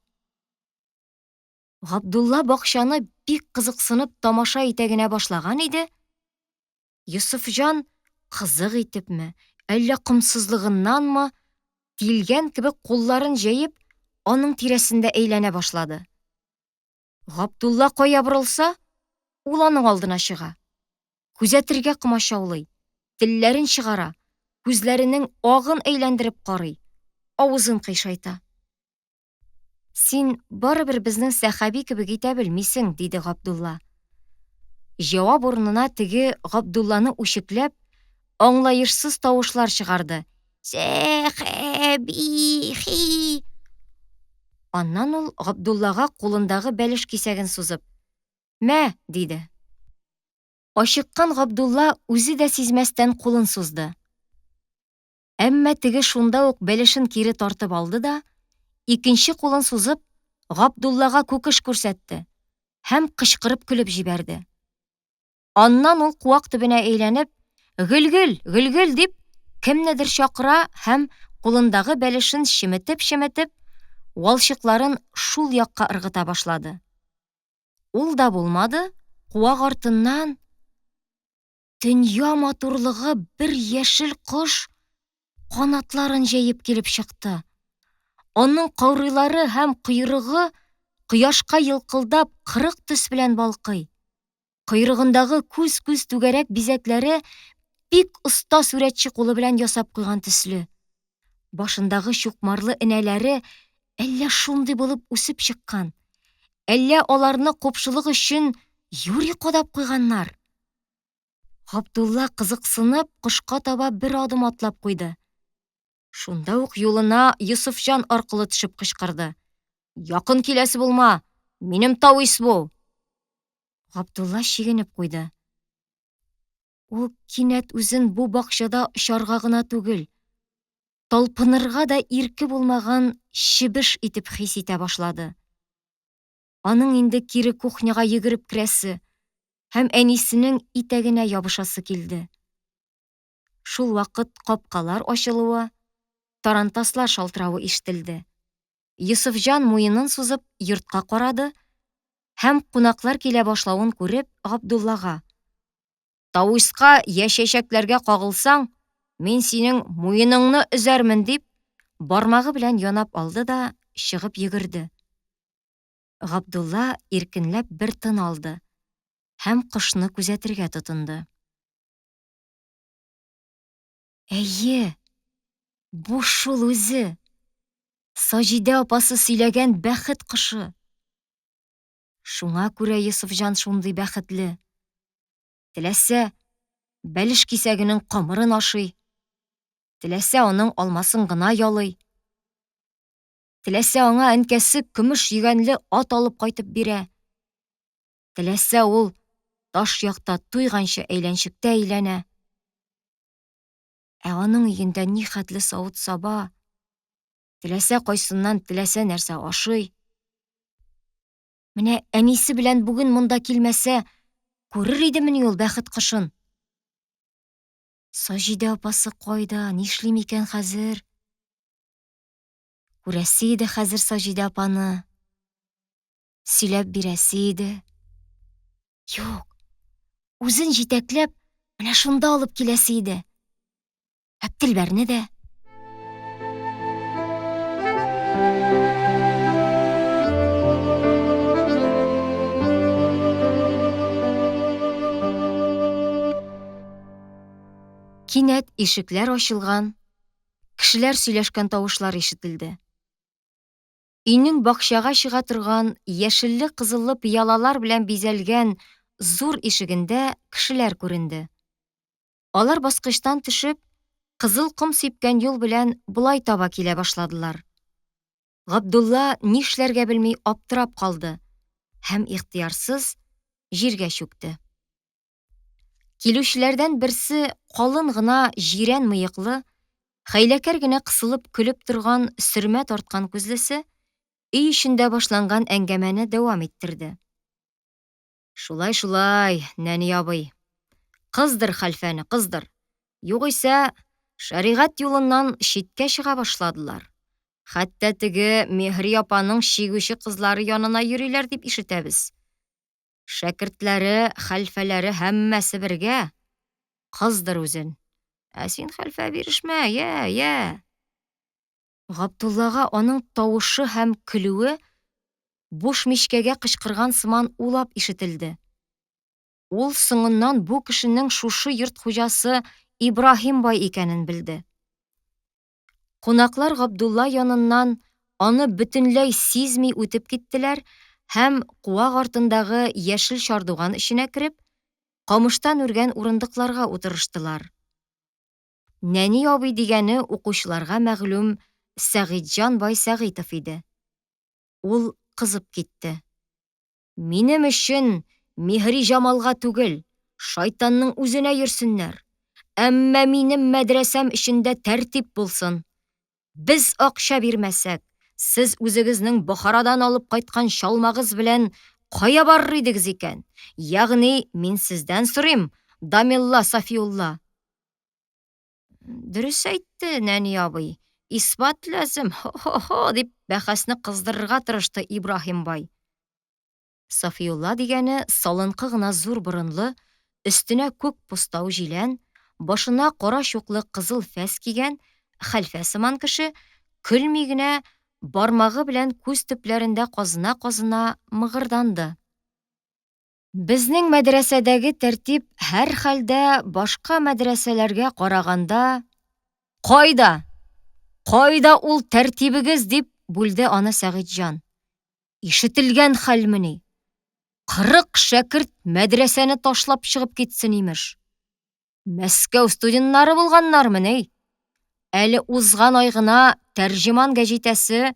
Габдулла бакчаны бик кызыксынып тамаша итә генә башлаган иде, Йосыфҗан кызык итепме, әллә комсызлыгыннанмы, тилгән кебек кулларын җәеп, аның тирәсендә әйләнә башлады. Габдулла кая борылса, ул аның алдына чыга. Күзәтергә комачаулый, телләрен чыгара, күзләренең агын әйләндереп карый, авызын кыйшайта. Син барыбер безнең Сәхәби кебек итә белмисең, диде Габдулла. Җавап урынына теге Габдулланы үчекләп, аңлаешсыз тавышлар чыгарды. Сәхәби, хи. Аннан ул Габдуллага кулындагы бәлеш кисәген сузып, Мә, диде. Ачыккан Габдулла үзе дә сизмәстән кулын сузды. Әмма теге шунда ук бәлешен кире тартып алды да, икенче кулын сузып, Габдуллага күкеш күрсәтте һәм кычкырып көлеп җибәрде. Аннан ул куак төбенә әйләнеп, Гөлгөл, Гөлгөл дип, кемнедер чакыра һәм кулындагы бәлешен чеметеп-чеметеп, валчыкларын шул якка ыргыта башлады. Ул да булмады, куак артыннан Дөнья матурлыгы бер яшел кош канатларын җәеп килеп чыкты. Аның каурыйлары һәм койрыгы кояшка елкылдап 40 төс белән балкый. Койрыгындагы күз-күз түгәрәк бизәкләре бик оста сурәтче кулы белән ясап куйган төсле. Башындагы чукмарлы энәләре әллә шундый булып үсеп чыккан, әллә аларны купшылык өчен юри кадап куйганнар. Габдулла кызыксынып кошка таба бер адым атлап куйды. Шунда ук юлына Йосыфҗан аркылы төшеп кычкырды. Якын киләсе булма, минем тавис бу! Габдулла чигенеп куйды. Ул кинәт үзен бу бакчада очарга гына түгел, талпынырга да ирке булмаган чебеш итеп хис итә башлады. Аның инде кире кухняга йөгереп керәсе һәм әнисенең итәгенә ябышасы килде. Шул вакыт капкалар ачылуы, тарантаслар шалтыравы ишетелде. Йосыфҗан муенын сузып йортка карады һәм кунаклар килә башлавын күреп, Габдуллага: Тавыска я чәчәкләргә кагылсаң, мин синең муеныңны өзәрмен, дип, бармагы белән янап алды да чыгып йөгерде. Габдулла иркенләп бер тын алды һәм кошны күзәтергә тотынды. Әйе, бу шул үзе. Саҗидә апасы сөйләгән бәхет кошы. Шуңа күрә Йосыфҗан шундый бәхетле. Теләсә, бәлеш кисәгенең камырын ашый. Теләсә, аның алмасын гына ялый. Теләсә, аңа әнкәсе көмеш йөгәнле ат алып кайтып бирә. Теләсә, ул таш якта туйганчы әйләнчектә әйләнә. Ә аның өендә ни хәтле савыт-саба, теләсә кайсыннан теләсә нәрсә ашый. Менә әнисе белән бүген монда килмәсә, күрер идемени ул бәхет кошын? Саҗидә апасы кайда, нишли микән хәзер? Күрәсе иде хәзер Саҗидә апаны. Сөйләп бирәсе иде. Юк, үзен җитәкләп, менә шунда алып киләсе иде. Әптелбәрне дә. Кинәт ишекләр ачылган, кешеләр сөйләшкән тавышлар ишетелде. Өйнең бакчага чыга торган яшелле-кызыллы пыялалар белән бизәлгән зур ишегендә кешеләр күренде. Алар баскычтан төшеп, кызыл ком сипкән юл белән болай таба килә башладылар. Габдулла нишләргә белми аптырап калды һәм ихтыярсыз җиргә чүкте. Килүчеләрдән берсе калын гына җирән мыеклы, хәйләкәр генә кысылып көлеп торган сөрмә тарткан күзлесе өй эчендә башланган әңгәмәне дәвам иттерде. Шулай, шулай, нәни абый. Кыздыр хәлфәне, кыздыр. Югыйсә, шәригать юлыннан читкә чыга башладылар. Хәтта теге Миһри апаның чигүче кызлары янына йөриләр дип ишетәбез. Шәкертләре, хәлфәләре һәммәсе бергә. Кыздыр үзен. Ә син, хәлфә, бирешмә, йә, йә. Габдуллага аның тавышы һәм көлүе буш мичкәгә кычкырган сыман улап ишетелде. Ул соңыннан бу кешенең шушы йорт хуҗасы Ибраһим бай икәнен белде. Кунаклар Габдулла яныннан аны бөтенләй сизми үтеп киттеләр һәм куак артындагы яшел чардуган эченә кереп, камыштан үргән урындыкларга утырыштылар. Нәни абый дигәне укучыларга мәгълүм Сәгыйтьҗан бай Сәгыйтов иде. Ул кызып китте. Минем өчен Миһриҗамалга түгел, шайтанның үзенә йөрсеннәр. Әмма минем мәдрәсәм эчендә тәртип булсын. Без акча бирмәсәк, сез үзегезнең Бохарадан алып кайткан чалмагыз белән кая барыр идегез икән? Ягъни мин сездән сорыйм, дамелла Сафиулла. Дөрес әйтте, нәни абый. Исбат ләзем, хо-хо-хо, дип бәхәсне кыздырырга тырышты Ибраһим бай. Сафиулла дигәне салынкы гына зур борынлы, өстенә күк постау җилән, башына кара чуклы кызыл фәс кигән хәлфә сыман кеше, көлми генә, бармагы белән күз төпләрендә казына-казына мыгырданды. Безнең мәдрәсәдәге тәртип һәрхәлдә башка мәдрәсәләргә караганда Кайда? Кайда ул тәртибегез? дип бүлде аны Сәгыйтьҗан. Ишетелгән хәлмени? 40 шәкерт мәдрәсәне ташлап чыгып китсен, имеш. Мәскәү студентлары булганнармыни? Әле узган ай гына Тәрҗеман гәҗитәсе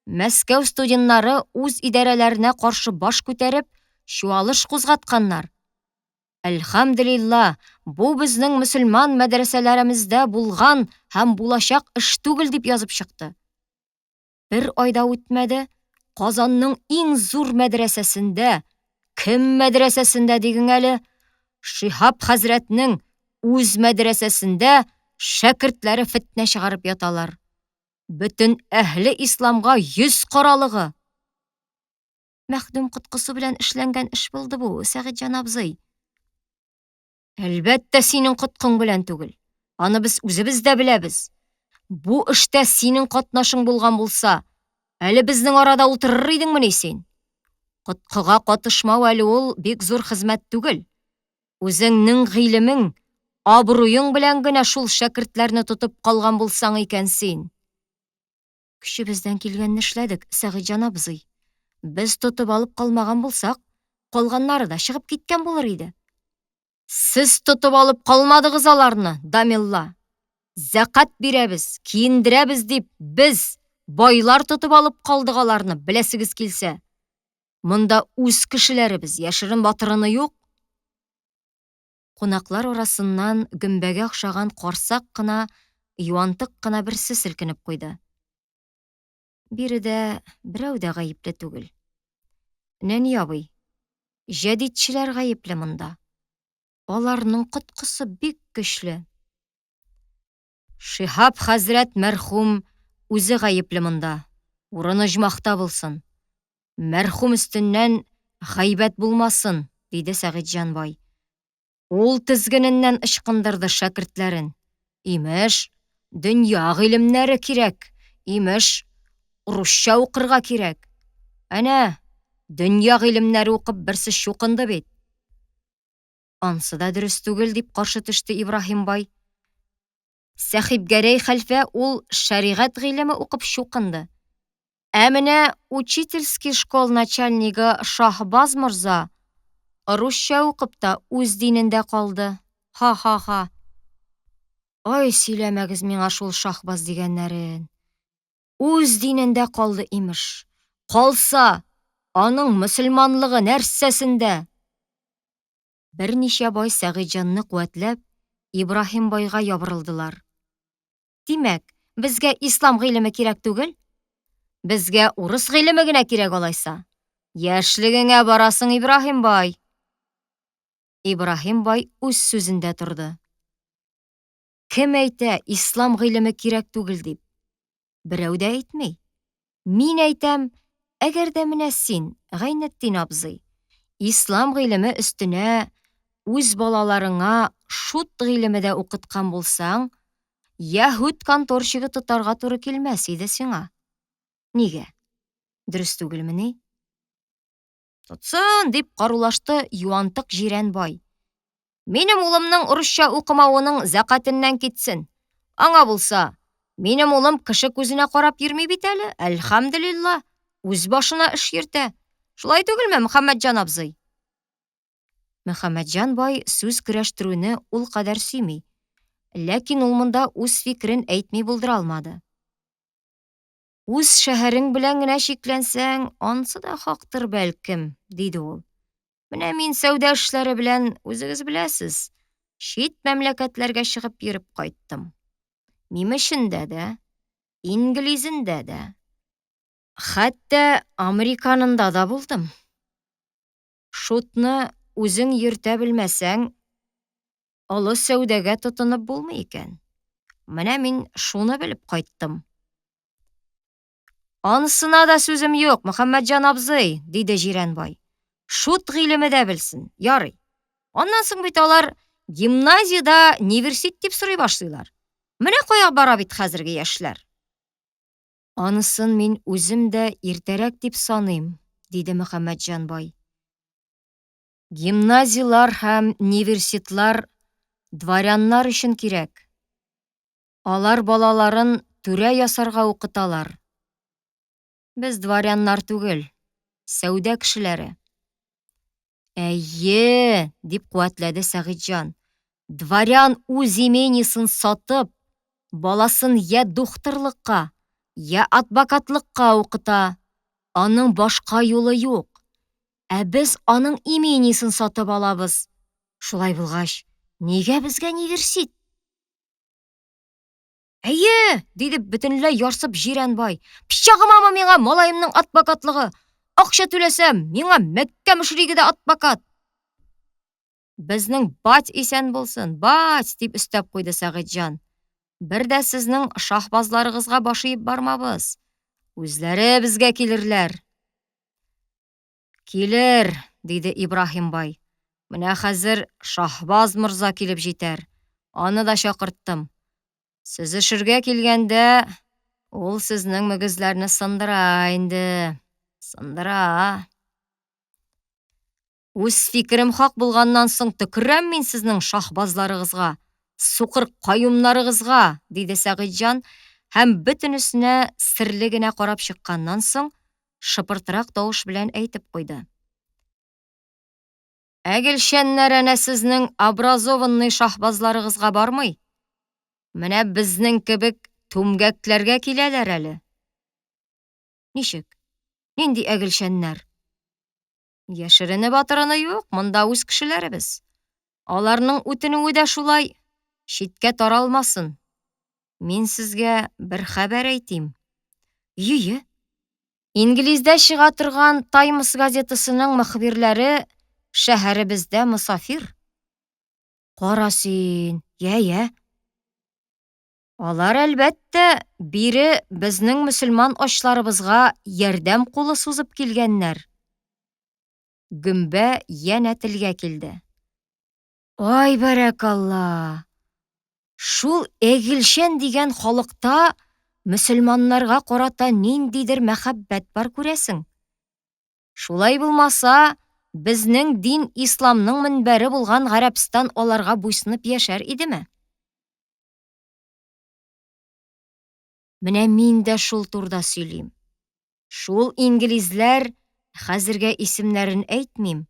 Мәскәү студентлары үз идарәләренә каршы баш күтәреп, чуалыш кузгатканнар. Әлхәмделилла, бу безнең мөселман мәдрәсәләремездә булган һәм булачак эш түгел дип язып чыкты. Бер ай да үтмәде, Казанның иң зур мәдрәсәсендә, кем мәдрәсәсендә диген әле, Шиһаб хәзрәтнең үз мәдрәсәсендә шәкертләре фетнә чыгарып яталар. Бөтен әһле исламга йөз каралыгы. Мәхдүм коткысы белән эшләнгән эш булды бу, Сәгыйтьҗан абзый. Әлбәттә, синең коткың белән түгел. Аны без үзебез дә беләбез. Бу эштә синең катнашың булган булса, әле безнең арада утырыр идеңмени син? Коткыга катышмау әле ул бик зур хезмәт түгел. Үзеңнең гыйлемең, абруең белән генә шул шәкертләрне тотып калган булсаң икән син. Көчебездән килгәнне эшләдек, Сәгыйтьҗан абзый. Без тотып алып калмаган булсак, калганнары да чыгып киткән булыр иде. Сез тотып алып калмадыгыз аларны, дамелла. Зәкат бирәбез, киендерәбез дип, без, байлар тотып алып калдык аларны, беләсегез килсә. Монда үз кешеләребез, яшерен батырыны юк. Кунаклар арасыннан гөмбәгә охшаган карсак кына, юантык кына берсе селкенеп куйды. Биредә берәү дә гаепле түгел. Нәни абый, җәдитчеләр гаепле монда. Аларның коткысы бик көчле. Шиһаб хәзрәт мәрхүм үзе гаепле монда. Урыны оҗмахта булсын. Мәрхүм өстеннән гайбәт булмасын, диде Сәгыйтьҗан бай. Ул тезгененнән ычкындырды шәкертләрен. Имеш, дөнья гыйлемнәре кирәк, имеш, русча укырга кирәк. Әнә, дөнья гыйлемнәре укып берсе чукынды бит. Ансы да дөрес түгел, дип каршы төште Ибраһим бай. Сәхибгәрәй хәлфә ул шәригать гыйлеме укып чукынды. Ә менә учительский школ начальнигы Шаһбаз морза русча укып та үз динендә калды. Ха-ха-ха. Ай, сөйләмәгез миңа шул Шаһбаз дигәннәрен. Үз динендә калды, имеш. Калса, аның мөселманлыгы нәрсәсендә? Берничә бай Сәгыйтьҗанны куәтләп, Ибраһим байга ябырылдылар. Димәк, безгә ислам гыйлеме кирәк түгел? Безгә урыс гыйлеме генә кирәк алайса. Яшьлегеңә барасың, Ибраһим бай. Ибраһим бай үз сүзендә торды. Кем әйтә, ислам гыйлеме кирәк түгел дип? Берәү дә әйтми. Мин әйтәм, әгәр дә менә син, Гайнетдин абзый, ислам гыйлеме өстенә үз балаларыңа шут гыйлеме дә укыткан булсаң, яһүд конторщигы тотарга туры килмәс иде сиңа. Нигә? Дөрес түгелмени? Тотсын, дип карулашты юантык җирән бай. Минем улымның урысча укымавының зәкатеннән китсен. Аңа булса, минем улым кеше күзенә карап йөрми бит әле, әлхәмдүлилла, үз башына эш йөртә. Шулай түгелме, Мөхәммәтҗан абзый? Мөхәммәтҗан бай сүз көрәштерүне ул кадәр сөйми. Ләкин ул монда үз фикерен әйтми булдыра алмады. Үз шәһәрең белән генә чикләнсәң, ансы да хактыр бәлкем, диде ул. Менә мин сәүдә эшләре белән, үзегез беләсез, чит мәмләкәтләргә чыгып йөреп кайттым. Мимечендә дә, инглизендә дә, хәтта американында да булдым. Шутны үзең йөртә белмәсәң, олы сәүдәгә тотынып булмый икән. Менә мин шуны белеп кайттым. Анысына да сүзем юк, Мөхәммәтҗан абзый, диде Җирән бай. Шут гыйлеме дә белсен, ярый. Аннан соң бит алар гимназиядә ниверсит дип сорый башлыйлар. Менә кая бара бит хәзерге яшьләр. Анысын мин үзем дә иртәрәк дип саныйм, диде Мөхәммәтҗан бай. Гимназияләр һәм ниверситлар дворяннар өчен кирәк. Алар балаларын түрә ясарга укыталар. Без дворяннар түгел, сәүдә кешеләре. Әйе, дип куәтләде Сәгыйтьҗан. Дворян үз имениесен сатып, баласын я духтырлыкка, я адвокатлыкка укыта. Аның башка юлы юк. Ә без аның имениесен сатып алабыз. Шулай булгач, нигә безгә ниверсит? Әйе, диде бөтенләй ярсып Җирән бай. Пычагымамы миңа малаемның адвокатлыгы? Акча түләсәм, миңа Мәккә мөшриге дә адвокат. Безнең бать исән булсын, бать, дип өстәп куйды Сәгыйтьҗан. Бер дә сезнең шаһбазларыгызга баш иеп бармабыз. Үзләре безгә килерләр. Килер, диде Ибраһим бай. Менә хәзер Шаһбаз морза килеп җитәр. Аны да чакырттым. Сөзешергә килгәндә, ул сезнең мөгезләрне сындыра инде. Сындыра. Үз фикерем хак булганнан соң төкерәм мин сезнең шаһбазларыгызга, сукыр каюмнарыгызга, диде Сәгыйтьҗан һәм бөтенесенә серле генә карап чыкканнан соң, шыпыртрак тавыш белән әйтеп куйды. Әгелчәннәр әнә сезнең образованный шаһбазларыгызга бармый. Менә безнең кебек түмгәкләргә киләләр әле. Ничек? Нинди әгелчәннәр? Яшеренеп атырыны юк, монда үз кешеләребез. Аларның үтенүе дә шулай, читкә таралмасын. Мин сезгә бер хәбәр әйтим. Йөе. Инглиздә чыга торган Таймс газетасының мөхбирләре шәһәребездә мосафир. Кара син, йә-йә. Алар, әлбәттә, бире безнең мөселман ачларыбызга ярдәм кулы сузып килгәннәр. Гөмбә янә телгә килде. Ай, бәрәкалла! Шул Эгилчән дигән халыкта мөселманнарга карата ниндидер мәхәббәт бар, күрәсең. Шулай булмаса, безнең дин исламның мөнбәре булган Гарәбстан аларга буйсынып яшәр идеме? Менә мин дә шул турда сөйлим. Шул инглизләр, хәзергә исемнәрен әйтмим,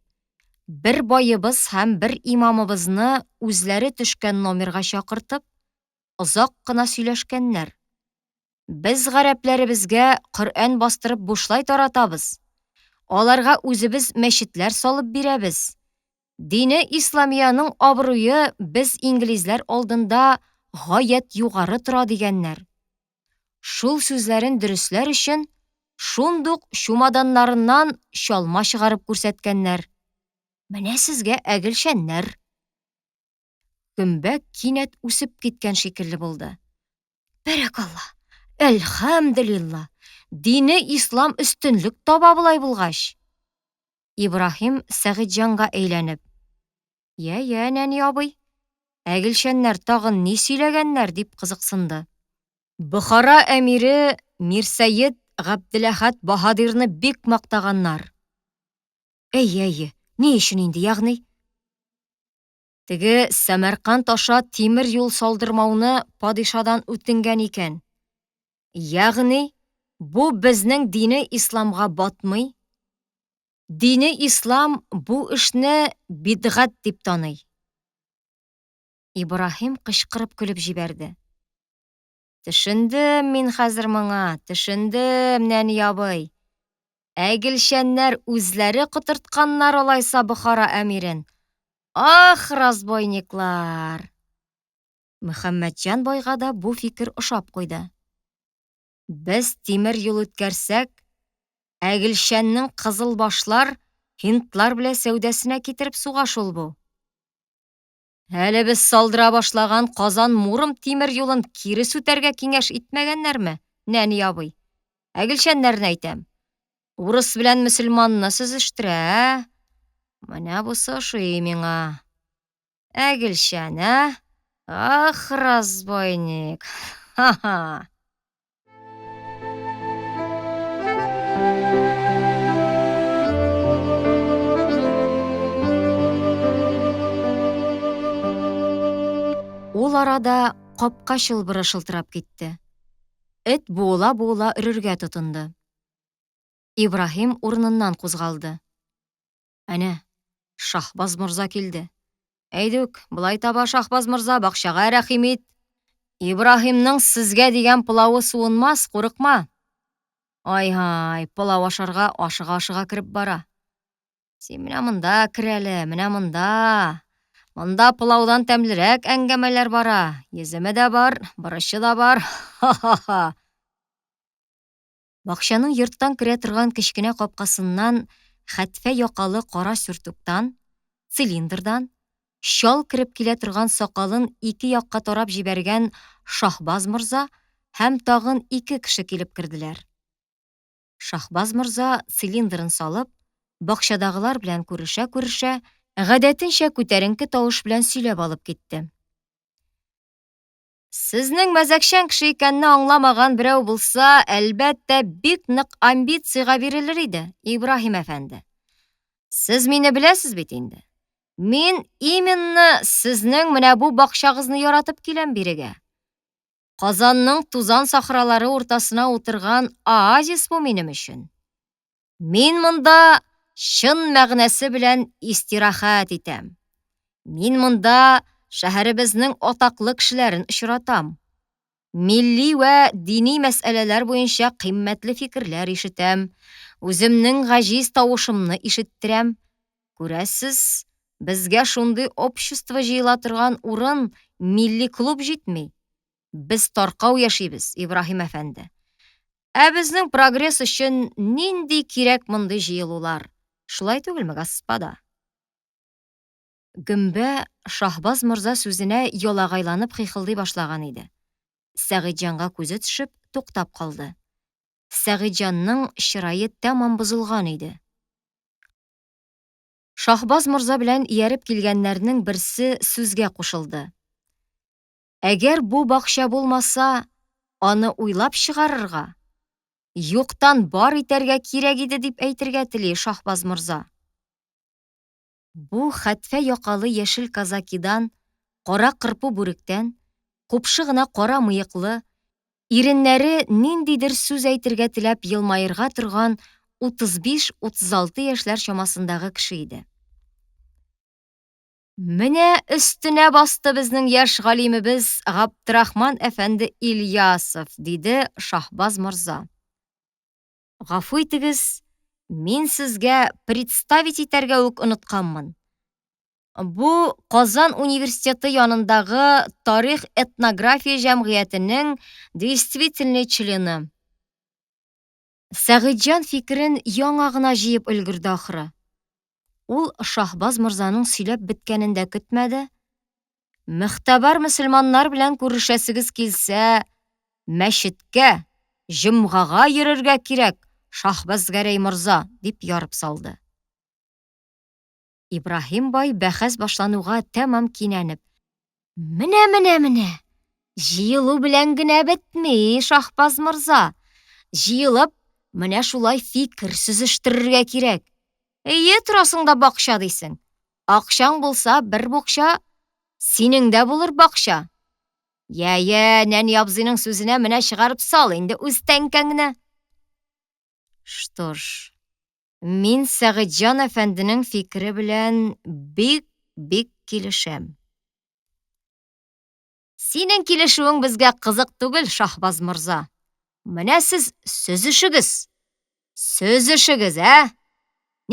бер баебыз һәм бер имамыбызны үзләре төшкән номерга чакыртып, озак кына сөйләшкәннәр. Без гарәпләребезгә Коръән бастырып бушлай таратабыз. Аларга үзебез мәчетләр салып бирәбез. Дине исламиянең абруе без инглизләр алдында гаять югары тора дигәннәр. Шул сүзләрен дөресләр өчен шундук чумаданнарыннан чалма чыгарып күрсәткәннәр. Менә сезгә әгелчәннәр. Гөмбә кинәт үсеп киткән шикелле булды. Бәрәкалла! Әлхәмделилла! Дине ислам өстенлек таба болай булгач. Ибраһим Сәгыйтьҗанга әйләнеп. Йә, йә, нәни абый, әгелчәннәр тагын ни сөйләгәннәр, дип кызыксынды. Бохара әмире Мирсәет Габделәхәт баһадирны бик мактаганнар. Әйе, әйе, ни өчен инде, ягъни? Теге Сәмәрканд аша тимер юл салдырмауны падишадан үтенгән икән. Ягъни, бу безнең дине исламга батмый. Дине ислам бу эшне бидгать дип таный. Ибраһим кычкырып көлеп җибәрде. Төшендем мин хәзер моңа, төшендем, нәни абый. Әгелчәннәр үзләре котыртканнар алайса Бохара әмирен. Ах, разбойниклар! Мөхәммәтҗан байга да бу фикер ошап куйды. Без тимер юл үткәрсәк, Әгелчәннең кызылбашлар, һиндлар белән сәүдәсенә китереп суга шул бу. Әле без салдыра башлаган Казан-Муром тимер юлын кире сүтәргә киңәш итмәгәннәрме, нәни абый? Әгелчәннәрне әйтәм. Урыс белән мөселманны сөзештерә, ә? Менә бусы ошый миңа. Әгелчән, ә? Ах, разбойник! Ха-ха! Ул арада капка чылбыры шылтырап китте. Эт буыла-буыла өрергә тотынды. Ибраһим урыныннан кузгалды. Әнә, Шаһбаз морза килде. Әйдүк, болай таба, Шаһбаз морза, бакчага рәхим ит. Ибраһимның сезгә дигән пылавы суынмас, курыкма. Ай-һай, пылау ашарга ашыга-ашыга кереп бара. Син менә монда кер әле, менә монда. Монда пылаудан тәмлерәк әңгәмәләр бара. Йөземе дә бар, борычы да бар. Ха-ха-ха. Бакчаның йорттан керә торган кечкенә капкасыннан хәтфә якалы кара сюртуктан, цилиндрдан, чал кереп килә торган сакалын ике якка тарап җибәргән Шаһбаз морза һәм тагын ике кеше килеп керделәр. Шаһбаз морза цилиндрын салып, бакчадагылар белән күрешә-күрешә, гадәтенчә күтәренке тавыш белән сөйләп алып китте. Сезнең мәзәкчән кеше икәнне аңламаган берәү булса, әлбәттә, бик нык амбициягә бирелер иде, Ибраһим әфәнде. Сез мине беләсез бит инде. Мин именно сезнең менә бу бакчагызны яратып киләм бирегә. Казанның тузан сахралары уртасына утырган оазис бу минем өчен. Мин монда чын мәгънәсе белән истирахәт итәм. Мин монда шәһәребезнең атаклы кешеләрен очратам. Милли вә дини мәсьәләләр буенча кыйммәтле фикерләр ишетәм, үземнең гаҗиз тавышымны ишеттерәм. Күрәсез, безгә шундый общество җыела торган урын, милли клуб җитми. Без таркау яшибез, Ибраһим әфәнде. Ә безнең прогресс өчен нинди кирәк мондый җыелулар? Шулай түгелме, господа? Гөмбә Шаһбаз морза сүзенә ялагайланып хихылдый башлаган иде. Сәгыйтьҗанга күзе төшеп, туктап калды. Сәгыйтьҗанның чырае тәмам бозылган иде. Шаһбаз морза белән ияреп килгәннәрнең берсе сүзгә кушылды. Әгәр бу бакча булмаса, аны уйлап чыгарырга, юктан бар итәргә кирәк иде дип әйтергә тели Шаһбаз морза. Бу хәтфә якалы яшел казакидан, кара кырпу бүректән, купшы гына кара мыеклы, иреннәре ниндидер сүз әйтергә теләп елмаерга торган 35-36 яшьләр чамасындагы кеше иде. Менә өстенә басты безнең яшь галимебез Габдрахман әфәнде Ильясов, диде Шаһбаз морза. Гафу итегез, мин сезгә представить итәргә үк онытканмын. Бу Казан университеты янындагы тарих-этнография җәмгыятенең действительный члены. Сәгыйтьҗан фикерен яңа гына җыеп өлгерде ахры. Ул Шаһбаз морзаның сөйләп беткәнен дә көтмәде. Мөхтәбәр мөселманнар белән күрешәсегез килсә, мәчеткә, җомгага йөрергә кирәк, Шаһбазгәрәй морза, дип ярып салды. Ибраһим бай бәхәс башлануга тәмам кинәнеп. Менә, менә, менә! Җыелу белән генә бетми, Шаһбаз морза. Җыелып, менә шулай фикер сөзештерергә кирәк. Әйе, торасың да бакча дисең. Акчаң булса, бер букча, синең дә булыр бакча. Йә, йә, нәни абзыйның сүзенә менә чыгарып сал инде үз тәңкәңне. Что ж, Мин Сәгыйтьҗан әфәнденең фикере белән бик-бик килешәм. Синең килешүең безгә кызык түгел, Шаһбаз морза. Менә сез сөзешегез. Сөзешегез, ә?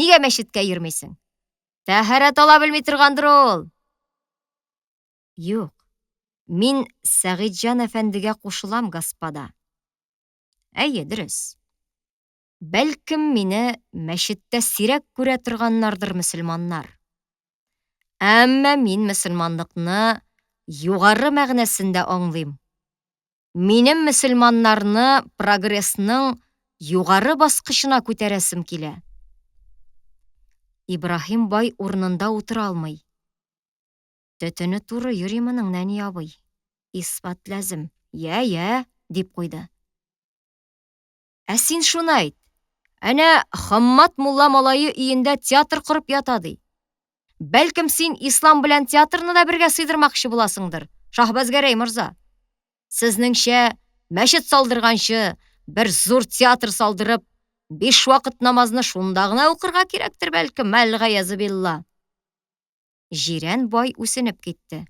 Нигә мәчеткә йөрмисең? Тәһарәт ала белми торгандыр ул. Юк. Мин Сәгыйтьҗан әфәндегә кушылам, господа. Әйе, дөрес. Бәлкем, мине мәчеттә сирәк күрә торганнардыр мөселманнар. Әмма мин мөселманлыкны югары мәгънәсендә аңлыйм. Минем мөселманнарны прогрессның югары баскычына күтәрәсем килә. Ибраһим бай урынында утыра алмый. Төтене туры йөри моның, нәни абый. Исбат ләзем. Йә, йә, дип куйды. Ә син шуны әйт. Әнә Хаммат мулла малае өендә театр корып ята ди. Бәлкем син ислам белән театрны да бергә сыйдырмакчы буласыңдыр, Шаһбазгәрәй морза. Сезнеңчә, мәчет салдырганчы, бер зур театр салдырып, биш вакыт намазны шунда гына укырга кирәктер бәлкем, мәлгаязы билла. Җирән бай үсенеп китте.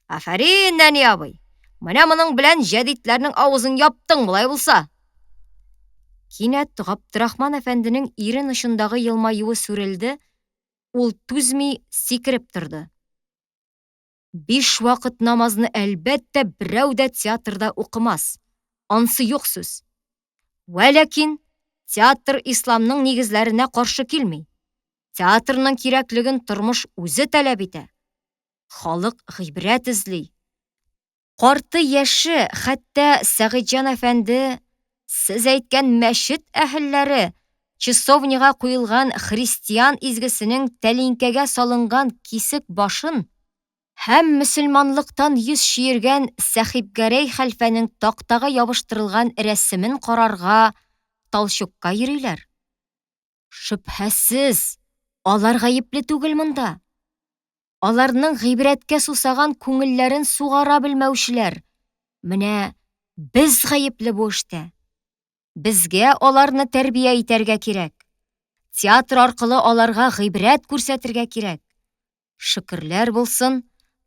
Афәрин, нәни абый! Менә моның белән җәдитләрнең авызын яптың болай булса. Кинәт Габдрахман әфәнденең ирен очындагы елмаюы сүрелде, ул түзми сикереп торды. Биш вакыт намазны әлбәттә берәү дә театрда укымас. Ансы юк сүз. Вәләкин театр исламның нигезләренә каршы килми. Театрның кирәклеген тормыш үзе таләп итә. Халык гыйбрәт эзли. Карты яше, хәтта Сәгыйтьҗан әфәнде, сез әйткән мәчет әһелләре часовняга куелган христиан изгесенең тәлинкәгә салынган кисек башын һәм мөселманлыктан йөз чөергән Сәхибгәрәй хәлфәнең тактага ябыштырылган рәсемен карарга Талчукка йөриләр. Шөбһәсез, алар гаепле түгел монда. Аларның гыйбрәткә сусаган күңелләрен сугара белмәүчеләр. Менә без гаепле бу эштә. Безгә аларны тәрбия итәргә кирәк. Театр аркылы аларга гыйбрәт күрсәтергә кирәк. Шөкерләр булсын,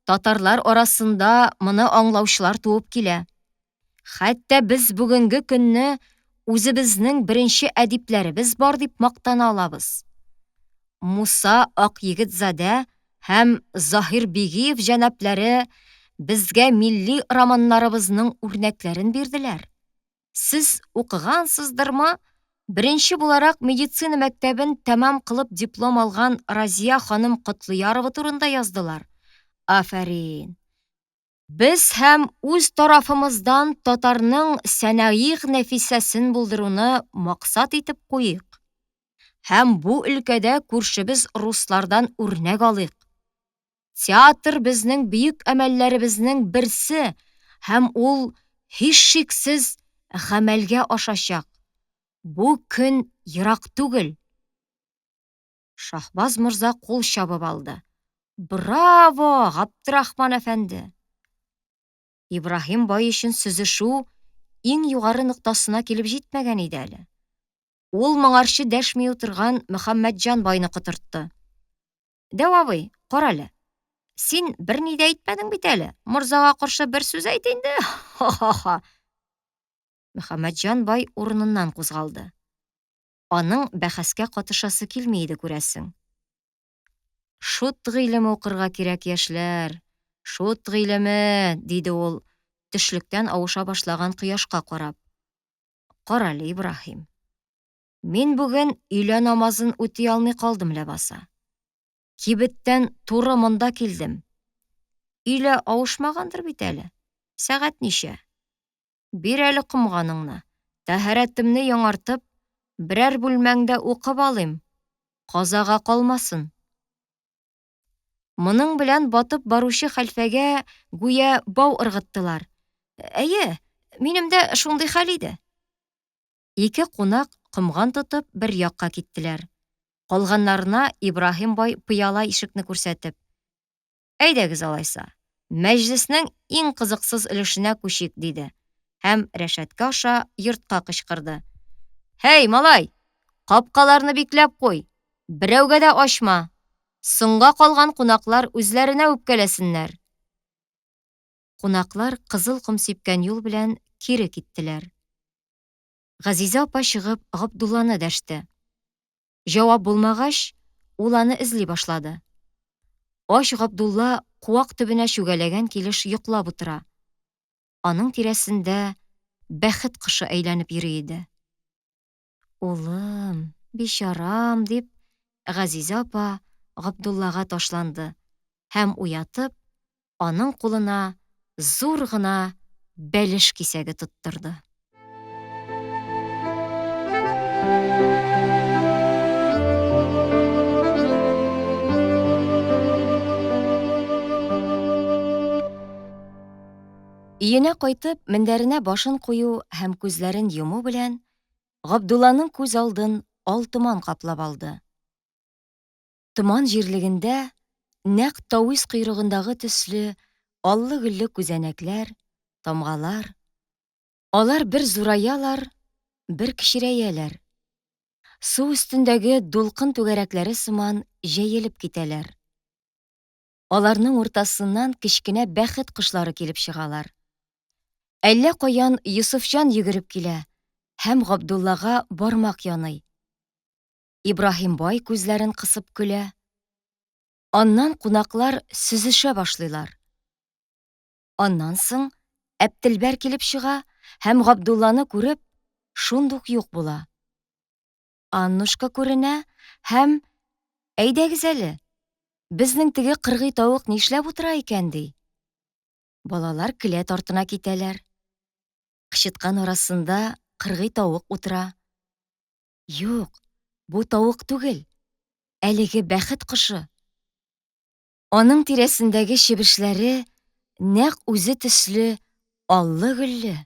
татарлар арасында моны аңлаучылар туып килә. Хәтта без бүгенге көнне үзебезнең беренче әдипләребез бар дип мактана алабыз. Муса Акъегетзадә һәм Заһир Бигиев җәнапләре безгә милли романнарыбызның үрнәкләрен бирделәр. Сез укыгансыздырмы, беренче буларак медицина мәктәбен тәмам кылып диплом алган Разия ханым Котлыярова турында яздылар. Афәрин! Без һәм үз тарафымыздан татарның сәнаигъ нәфисәсен булдыруны максат итеп куйык. Һәм бу өлкәдә күршебез руслардан үрнәк алыйк. Театр безнең бөек әмәлләребезнең берсе һәм ул һичшиксез гамәлгә ашачак. Бу көн ерак түгел. Шаһбаз морза кул чабып алды. Браво, Габдрахман әфәнде! Ибраһим бай өчен сөзешү иң югары ноктасына килеп җитмәгән иде әле. Ул моңарчы дәшми утырган Мөхәммәтҗан байны котыртты. Дәү абый, карале. Син берни дә әйтмәдең бит әле. Морзага каршы бер сүз әйт инде. Ха-ха-ха. Мөхәммәтҗан бай урыныннан кузгалды. Аның бәхәскә катышасы килми иде, күрәсең. Шут гыйлеме укырга кирәк, яшьләр. Шут гыйлеме, диде ул, төшлектән авыша башлаган кояшка карап. Карале, Ибраһим. Мин бүген өйлә намазын үти алмый калдым ләбаса. Кибеттән туры монда килдем. Өйлә авышмагандыр бит әле. Сәгать ничә? Бир әле комганыңны. Тәһарәтемне яңартып, берәр бүлмәңдә укып алыйм. Казага калмасын. Моның белән батып баручы хәлфәгә гүя бау ыргыттылар. Әйе, минем дә шундый хәл иде. Ике кунак комган тотып бер якка киттеләр. Калганнарына Ибраһим бай пыяла ишекне күрсәтеп: "Әйдәгез алайса, мәҗлеснең иң кызыксыз өлешенә күчик", диде һәм рәшәткә аша йортка кычкырды. "Һәй, малай, капкаларны бикләп куй, берәүгә дә ачма. Соңга калган кунаклар үзләренә үпкәләсеннәр". Кунаклар кызыл ком сипкән юл белән кире киттеләр. Газизә апа чыгып Габдулланы дәште. Җавап булмагач, ул аны эзли башлады. Ач Габдулла куак төбенә чүгәләгән килеш йоклап утыра. Аның тирәсендә бәхет кошы әйләнеп йөри иде. Улым, бичарам, дип, Газизә апа Габдуллага ташланды һәм уятып, аның кулына зур гына бәлеш кисәге тоттырды. Өенә кайтып, мендәренә башын кую һәм күзләрен йому белән, Габдулланың күз алдын ал томан каплап алды. Томан җирлегендә нәкъ тавис койрыгындагы төсле аллы-гөлле күзәнәкләр, тамгалар. Алар бер зураялар, бер кечерәяләр. Су өстендәге дулкын түгәрәкләре сыман җәелеп китәләр. Аларның уртасыннан кечкенә бәхет кошлары килеп чыгалар. Әллә каян Йосыфҗан йөгереп килә һәм Габдуллага бармак яный. Ибраһим бай күзләрен кысып көлә. Аннан кунаклар сөзешә башлыйлар. Аннан соң Әптелбәр килеп чыга һәм Габдулланы күреп, шундук юк була. Аннушка күренә һәм, Әйдәгез әле, безнең теге кыргый тавык нишләп утыра икән, ди. Балалар келәт артына китәләр. Кычыткан арасында кыргый тавык утыра. Юк, бу тавык түгел, әлеге бәхет кошы. Аның тирәсендәге чебешләре нәкъ үзе төсле аллы-гөлле.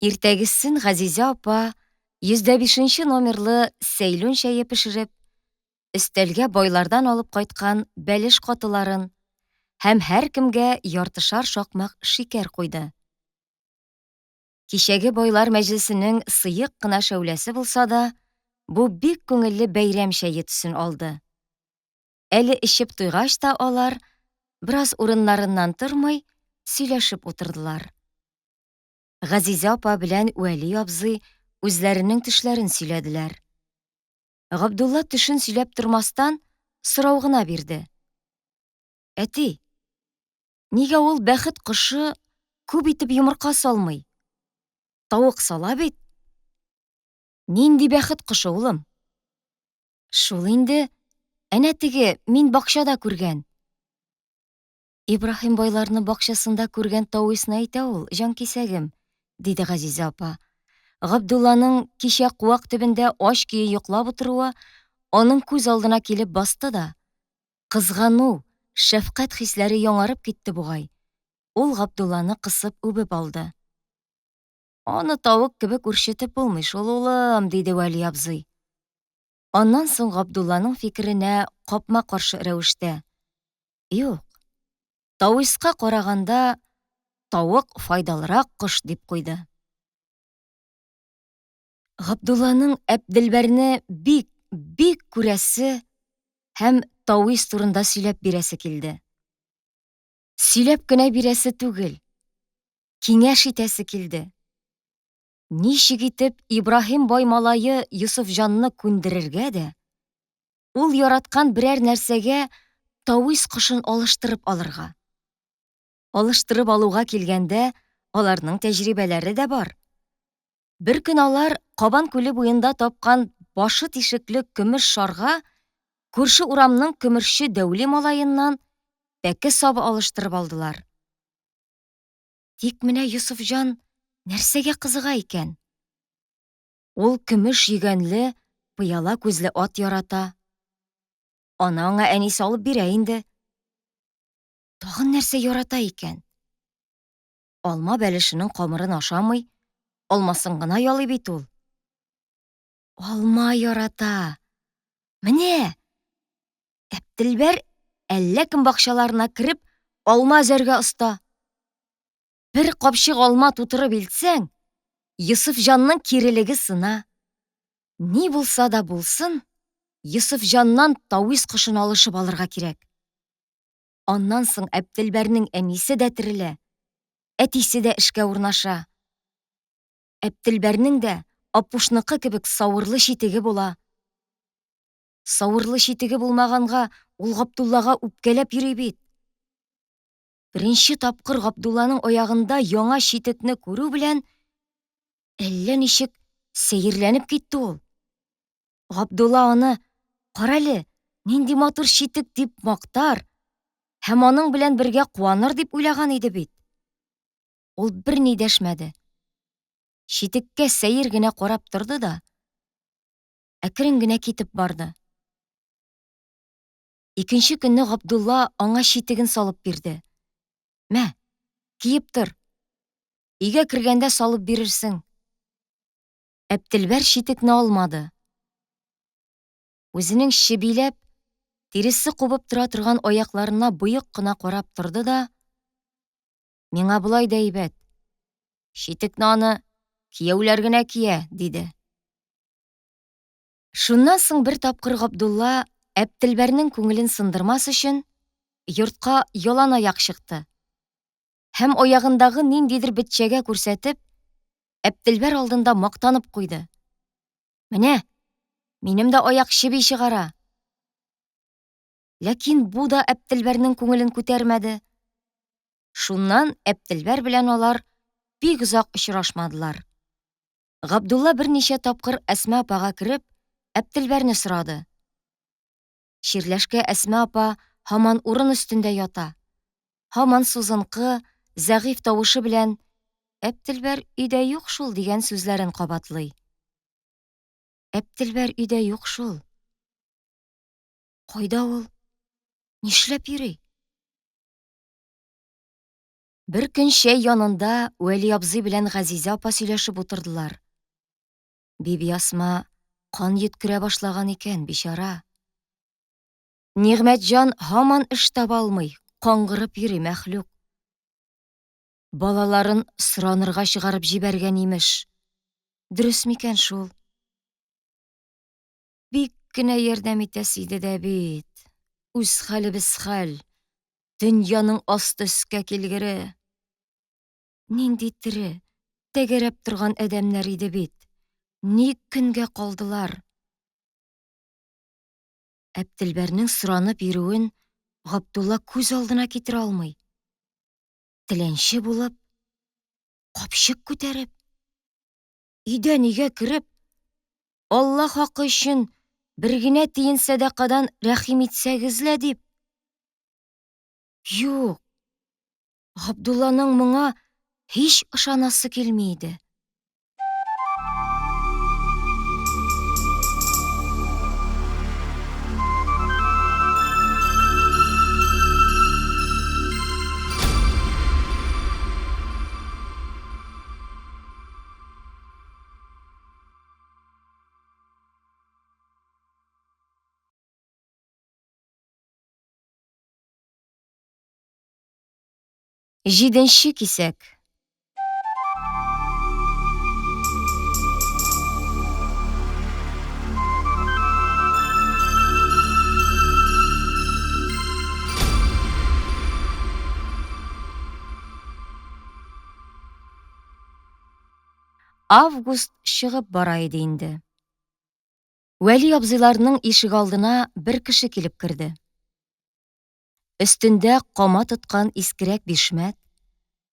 Иртәгесен Газизә апа 105 нче номерлы сәйлүн чәе пешереп, өстәлгә байлардан алып кайткан бәлеш катыларын һәм һәркемгә яртышар шакмак шикәр куйды. Кичәге байлар мәҗлесенең сыек кына шәүләсе булса да, бу бик күңелле бәйрәм чәе төсен алды. Әле эчеп туйгач та алар, бераз урыннарыннан тормый, сөйләшеп утырдылар. Газизә апа белән Вәли абзый үзләренең төшләрен сөйләделәр. Габдулла төшен сөйләп тормастан, сорау гына бирде. Әти, нигә ул бәхет кошы күп итеп йомырка салмый? Тавык сала бит. Нинди бәхет кошы, улым? Шул инде, әнә теге мин бакчада күргән. Ибраһим байларны бакчасында күргән тависны әйтә ул, җанкисәгем, диде Газизә апа. Габдулланың кичә куак төбендә ач көе йоклап утыруы аның күз алдына килеп басты да, кызгану, шәфкать хисләре яңарып китте бугай. Ул Габдулланы кысып үбеп алды. Аны тавык кебек үрчетеп булмый шул, улым, диде Вәли абзый. Аннан соң Габдулланың фикеренә капма-каршы рәвештә, Юк, тависка караганда тавык файдалырак кош, дип куйды. Габдулланың Әбделбәрне бик, бик күрәсе, Һәм тавис турында сөйләп бирәсе килде. Сөйләп кенә бирәсе түгел, киңәш итәсе килде. Ничек итеп Ибраһим бай малае Йосыфҗанны күндерергә дә, ул яраткан берәр нәрсәгә тавис кошын алыштырып алырга? Алыштырып алуга килгәндә, аларның тәҗрибәләре дә бар. Бер көн алар Кабан күле буенда тапкан башы тишекле көмеш шарга күрше урамның көмешче Дәүли малаеннан пәке сабы алыштырып алдылар. Тик менә Йосыфҗан нәрсәгә кызыга икән? Ул көмеш йөгәнле, пыяла күзле ат ярата. Аны аңа әнисе алып бирә инде. Тагын нәрсә ярата икән? Алма бәлешенең камырын ашамый, алмасын гына ялый бит ул. Алма ярата. Менә! Әптелбәр әллә кем бакчаларына кереп, алма өзәргә оста. Бер капчык алма тутырып илтсәң, Йосыфҗанның кирелеге сына. Ни булса да булсын, Йосыфҗаннан тавис кошын алышып алырга кирәк. Аннан соң Әптелбәрнең әнисе дә терелә, әтисе дә эшкә урнаша. Әптелбәрнең дә Апушныкы кебек савырлы читеге була. Савырлы читеге булмаганга ул Габдуллага үпкәләп йөри бит. Беренче тапкыр Габдулланың аягында яңа читекне күрү белән әллә ничек сәерләнеп китте ул. Габдулла аны, "Карале, нинди матур читек" дип мактар һәм аның белән бергә куаныр дип уйлаган иде бит. Ул берни дәшмәде. Читеккә сәер генә карап торды да, әкрен генә китеп барды. Икенче көнне Габдулла аңа читеген салып бирде. Мә, киеп тор. Өйгә кергәндә салып бирерсең. Әптелбәр читекне алмады. Үзенең чебиләп, тиресе кубып тора торган аякларына боек кына карап торды да, Миңа болай да әйбәт. Читекне аны кияүләр генә кия, диде. Шуннан соң бер тапкыр Габдулла Әптелбәрнең күңелен сындырмас өчен йортка ялан аяк чыкты. Һәм аягындагы ниндидер бетчәгә күрсәтеп, Әптелбәр алдында мактанып куйды. Менә, минем дә аяк чеби чыгара. Ләкин бу да Әптелбәрнең күңелен күтәрмәде. Шуннан Әптелбәр белән алар бик озак очрашмадылар. Габдулла берничә тапкыр Әсма апага кереп, Әптелбәрне сорады. Чирләшкә Әсма апа һаман урын өстендә ята. Һаман сузынкы, зәгыйфь тавышы белән Әптелбәр өйдә юк шул дигән сүзләрен кабатлый. Әптелбәр өйдә юк шул. Кайда ул? Нишләп йөри? Бер көн чәй янында Вәли абзый белән Газизә апа сөйләшеп утырдылар. Бибиасма кан йөткерә башлаган икән, бичара. Нигъмәтҗан һаман эш таба алмый, каңгырып йөри мәхлук. Балаларын соранырга чыгарып җибәргән имеш. Дөрес микән шул? Бик кенә ярдәм итәсе иде дә бит. Үз хәлебез хәл. Дөньяның асты өскә килгере. Нинди тере, тәгәрәп торган адәмнәр иде бит. Ник көнгә калдылар? Әптелбәрнең соранып йөрүен Габдулла күз алдына китерә алмый. Теләнче булып, капчык күтәреп, өйдән өйгә кереп, Алла хакы өчен бер генә тиен сәдакадан рәхим итсәгез лә дип. Юк, Габдулланың моңа һич ышанасы килми иде. Җиденче кисәк. Август чыгып бара иде инде. Вәли абзыйларның ишегалдына бер кеше килеп керде. Өстендә кама тоткан искерәк бишмәт,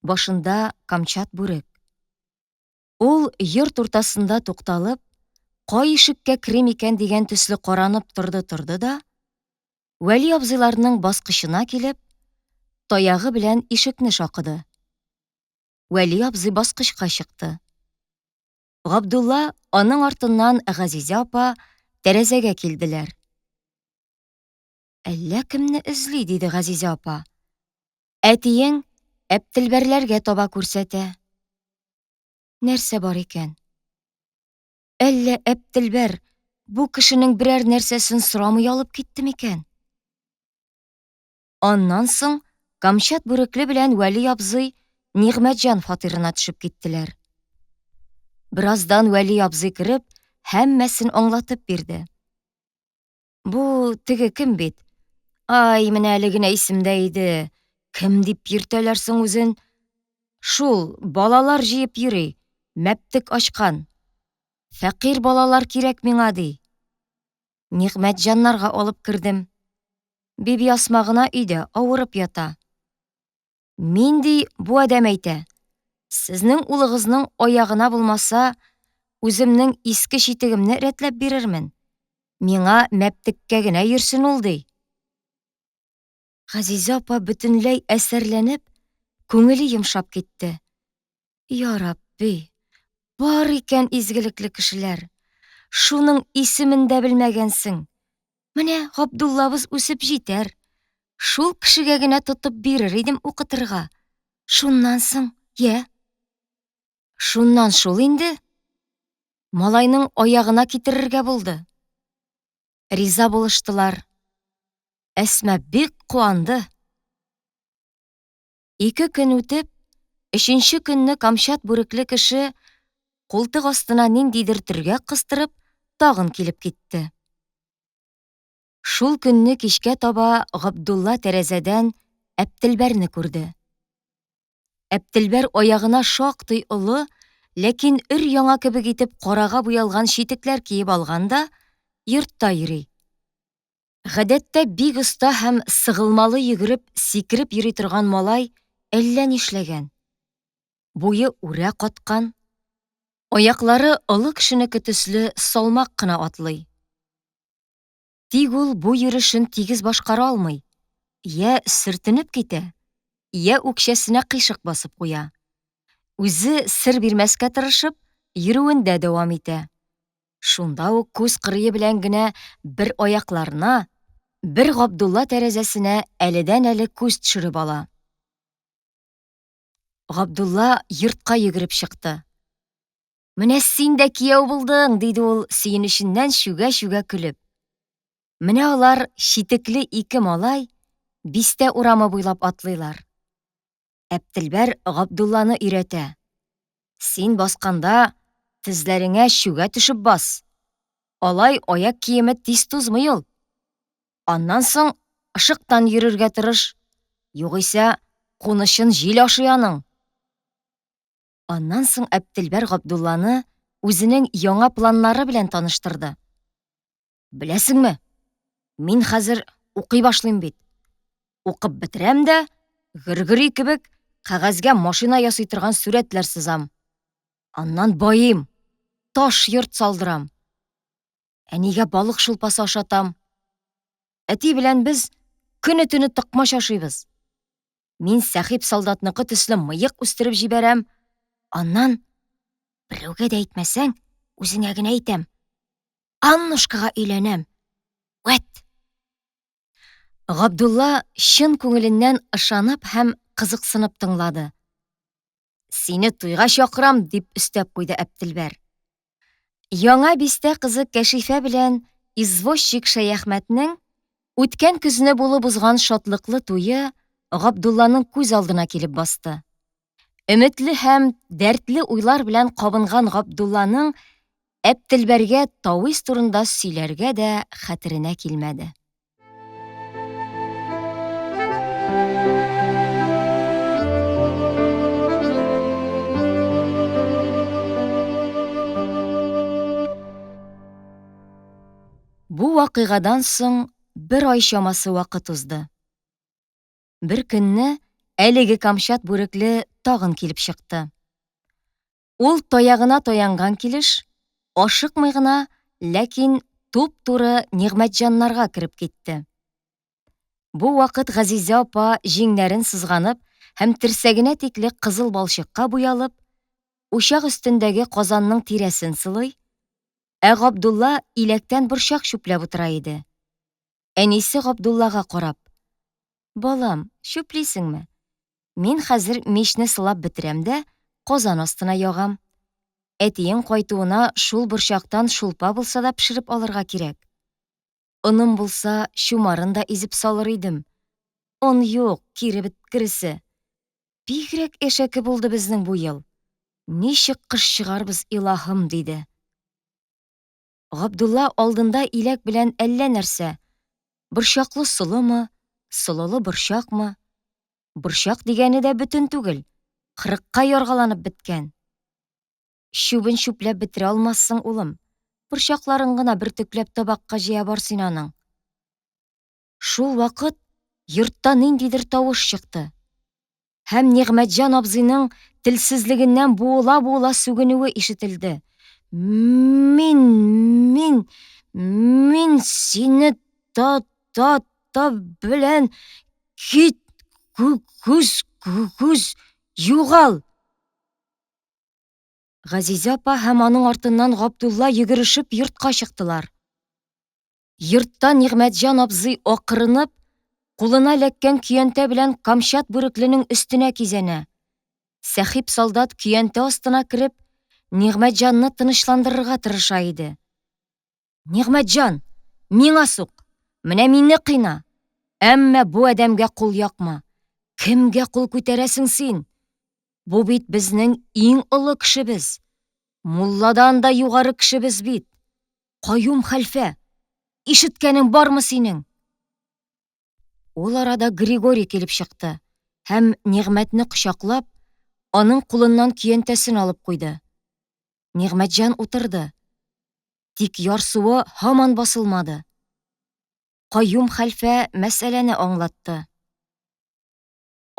башында камчат бүрек. Ул йорт уртасында тукталып, кай ишеккә керим икән дигән төсле каранып торды-торды да, Вәли абзыйларның баскычына килеп, таягы белән ишекне шакыды. Вәли абзый баскычка чыкты. Габдулла, аның артыннан Газизә апа тәрәзәгә килделәр. Әллә кемне эзли, диде Газизә апа. Әтиең Әптелбәрләргә таба күрсәтә. Нәрсә бар икән? Әллә Әптелбәр бу кешенең берәр нәрсәсен сорамый алып китте микән? Аннан соң Камчат бүрекле белән Вәли абзый Нигъмәтҗан фатирына төшеп киттеләр. Бераздан Вәли абзый кереп, һәммәсен аңлатып бирде. Бу теге кем бит? Ай, менә әле генә исемдә иде. Кем дип йөртәләр соң үзен? Шул, балалар җыеп йөри, мәптек ачкан. Фәкыйрь балалар кирәк миңа, ди. Нигъмәтҗаннарга алып кердем. Бибиасма гына өйдә авырып ята. Мин, ди, бу адәм әйтә, сезнең улыгызның аягына булмаса, үземнең иске читегемне рәтләп бирермен. Миңа мәптеккә генә йөрсен ул, ди. Газизә апа бөтенләй әсәрләнеп, күңеле йомшап китте. Я Рабби, бар икән изгелекле кешеләр. Шуның исемен дә белмәгәнсең. Менә Габдуллабыз үсеп җитәр. Шул кешегә генә тотып бирер идем укытырга. Шуннан соң, йә. Шуннан шул инде. Малайның аягына китерергә булды. Риза булыштылар. Әсма бик куанды. Ике көн үтеп, өченче көнне камчат бүрекле кеше култык астына ниндидер төргәк кыстырып, тагын килеп китте. Шул көнне кичкә таба Габдулла тәрәзәдән Әптелбәрне күрде. Әптелбәр аягына шактый олы, ләкин өр-яңа кебек итеп карага буялган читекләр киеп алган да йортта йөри. Гадәттә бик оста һәм сыгылмалы йөгереп, сикереп йөри торган малай әллә нишләгән. Буе үрә каткан, аяклары олы кешенеке төсле салмак кына атлый. Тик ул бу йөрешен тигез башкара алмый, йә сөртенеп китә, йә үкчәсенә кыйшык басып куя. Үзе сер бирмәскә тырышып, йөрүендә дәвам итә. Шунда ук күз кырые белән генә бер аякларына, бер Габдулла тәрәзәсенә әледән-әле күз төшереп ала. Габдулла йортка йөгереп чыкты. Менә син дә кияү булдың, диде ул сөенеченнән чүгә-чүгә көлеп. Менә алар читекле ике малай бистә урамы буйлап атлыйлар. Әптелбәр Габдулланы өйрәтә. Син басканда тезләреңә чүгә төшеп бас. Алай аяк киеме тиз тузмый ул. Аннан соң ышыктан йөрергә тырыш. Югыйсә, кунычын җил ашый аның. Аннан соң Әптелбәр Габдулланы үзенең яңа планнары белән таныштырды. Беләсеңме, мин хәзер укый башлыйм бит. Укып бетерәм дә, Гөргөри кебек кәгазьгә машина ясый торган сурәтләр сызам. Аннан байыйм, таш йорт салдырам. Әнигә балык шулпасы ашатам. Әти белән без көне-төне токмач ашыйбыз. Мин Сәхип солдатныкы төсле мыек үстереп җибәрәм. Аннан берәүгә дә әйтмәсәң, үзеңә генә әйтәм. Аннушкага өйләнәм. Вәт! Габдулла чын күңеленнән ышанып һәм кызыксынып тыңлады. Сине туйга чакырам, дип өстәп куйды Әптелбәр. Яңа бистә кызы Кәшифә белән извозчик Шәяхмәтнең үткән көзне булып узган шатлыклы туе Габдулланың күз алдына килеп басты. Өметле һәм дәртле уйлар белән кабынган Габдулланың Әптелбәргә тавис турында сөйләргә дә хәтеренә килмәде. вакыйгадан соң бер ай чамасы вакыт узды. Бер көнне әлеге камчат бүрекле тагын килеп чыкты. Ул таягына таянган килеш, ашыкмый гына, ләкин туп-туры Нигъмәтҗаннарга кереп китте. Бу вакыт Газизә апа җиңнәрен сызганып һәм терсәгенә тикле кызыл балчыкка буялып, учак өстендәге казанның тирәсен сылый, ә Габдулла иләктән борчак чүпләп утыра иде. Әнисе Габдуллага карап, Балам, чүплисеңме? Мин хәзер мичне сылап бетерәм дә, казан астына ягам. Әтиең кайтуына шул борчактан шулпа булса да пешереп алырга кирәк. Оным булса, чумарын да изеп салыр идем. Он юк, кире беткересе. Бигрәк әшәке булды безнең бу ел. Ничек кыш чыгарбыз, илаһым, диде. Габдулла алдында иләк белән әллә нәрсә, борчаклы солымы, солылы борчакмы? Борчак дигәне дә бөтен түгел, кырыкка яргаланып беткән. Чүбен чүпләп бетерә алмассың, улым. Борчакларын гына бөртекләп табакка җыя бар син аның. Шул вакыт йортта ниндидер тавыш чыкты. Һәм Нигъмәтҗан абзыйның телсезлегеннән буыла-буыла сүгенүе ишетелде. Мин, мин, мин сине та та та белән кит күз күз югал! Газизә апа һәм аның артыннан Габдулла йөгерешеп йортка чыктылар. Йортта Нигъмәтҗан абзый акырынып, кулына эләккән көянтә белән камчат бүрекленең өстенә кизәнә. Сәхип солдат көянтә астына кереп, Нигъмәтҗанны тынычландырырга тырыша иде. Нигъмәтҗан, миңа сук, менә мине кыйна. Әмма бу адәмгә кул якма. Кемгә кул күтәрәсең син? Бу бит безнең иң олы кешебез. Мулладан да югары кешебез бит. Каюм хәлфә. Ишеткәнең бармы синең? Ул арада Григорий килеп чыкты һәм Нигъмәтне кочаклап, аның кулыннан көянтәсен алып куйды. Нигъмәтҗан утырды. Тик ярсуы һаман басылмады. Каюм хәлфә мәсьәләне аңлатты.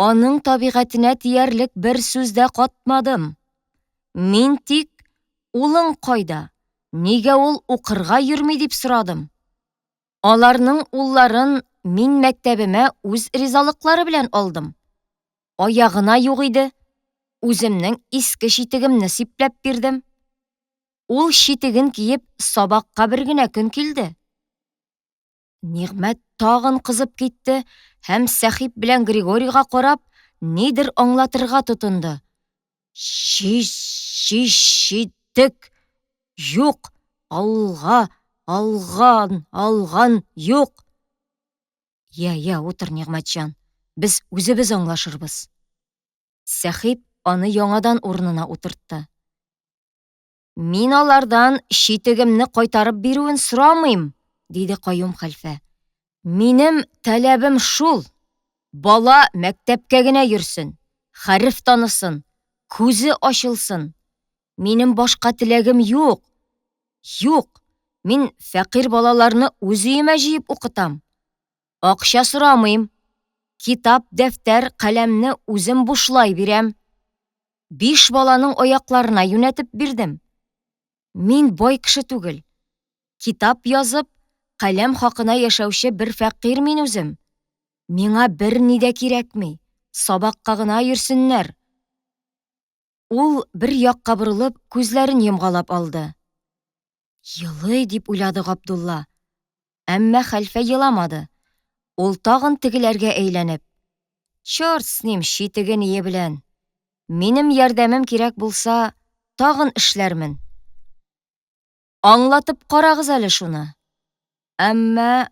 Аның табигатенә тиярлек бер сүз дә катмадым. Мин тик улың кайда, нигә ул укырга йөрми дип сорадым. Аларның улларын мин мәктәбемә үз ризалыклары белән алдым. Аягына юк иде, үземнең иске читегемне сипләп бирдем. Ул читеген киеп сабакка бер генә көн килде. Нигъмәт тагын кызып китте һәм Сәхип белән Григорийга карап, нидер аңлатырга тотынды. Чи, чи, читек, юк, алга, алган, алган, юк. Я, я, утыр, Нигъмәтҗан, без үзебез аңлашырбыз. Сәхип аны яңадан урынына утыртты. Мин алардан читегемне кайтарып бирүен сорамыйм, диде Каюм хәлфә. Минем таләбем шул, бала мәктәпкә генә йөрсен, хәреф танысын, күзе ачылсын. Минем башка теләгем юк. Юк, мин фәкыйрь балаларны үз өемә җыеп укытам. Акча сорамыйм. Китап, дәфтәр, каләмне үзем бушлай бирәм. Биш баланың аякларына юнәтеп бирдем. Мин бай кеше түгел. Китап язып, каләм хакына яшәүче бер фәкыйрь мин үзем. Миңа берни дә кирәкми, сабакка гына йөрсеннәр. Ул бер якка борылып, күзләрен йомгалап алды. Елый, дип уйлады Габдулла. Әмма хәлфә еламады. Ул тагын тегеләргә әйләнеп, Черт с ним, читеге-ние белән. Минем ярдәмем кирәк булса, тагын эшләрмен. Аңлатып карагыз әле шуны. Әмма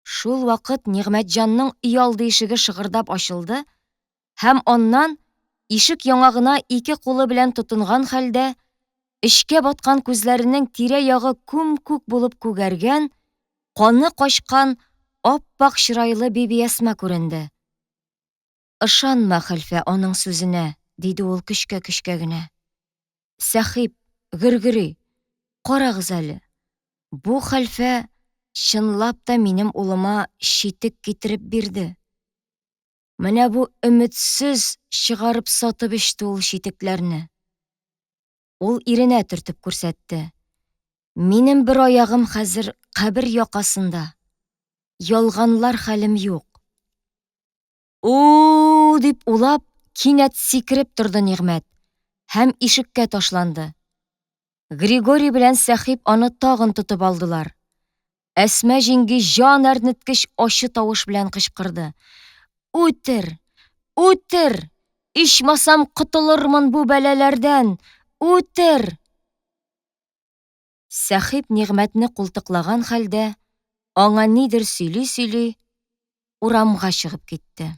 Шул вакыт Нигъмәтҗанның өйалды ишеге шыгырдап ачылды һәм аннан, ишек яңагына ике кулы белән тотынган хәлдә, эчкә баткан күзләренең тирә-ягы күм-күк булып күгәргән, каны качкан ап-ак чырайлы Бибиәсма күренде. Ышанма, хәлфә, аның сүзенә, диде ул көчкә-көчкә генә. Сәхип, Гөргөри, карагыз әле. Бу хәлфә чынлап та минем улыма читек китереп бирде. Менә бу өметсез чыгарып сатып эчте ул читекләрне. Ул иренә төртеп күрсәтте. Минем бер аягым хәзер кабер якасында. Ялганлар хәлем юк. У дип улап, кинәт сикереп торды Нигъмәт һәм ишеккә ташланды. Григорий белән Сәхип аны тагын тотып алдылар. Әсмә җиңги җан әрнеткеч ачы тавыш белән кычкырды. Үтер! Үтер! Ичмасам котылырмын бу бәлаләрдән! Үтер! Сәхип Нигъмәтне култыклаган хәлдә, аңа нидер сөйли-сөйли, урамга чыгып китте.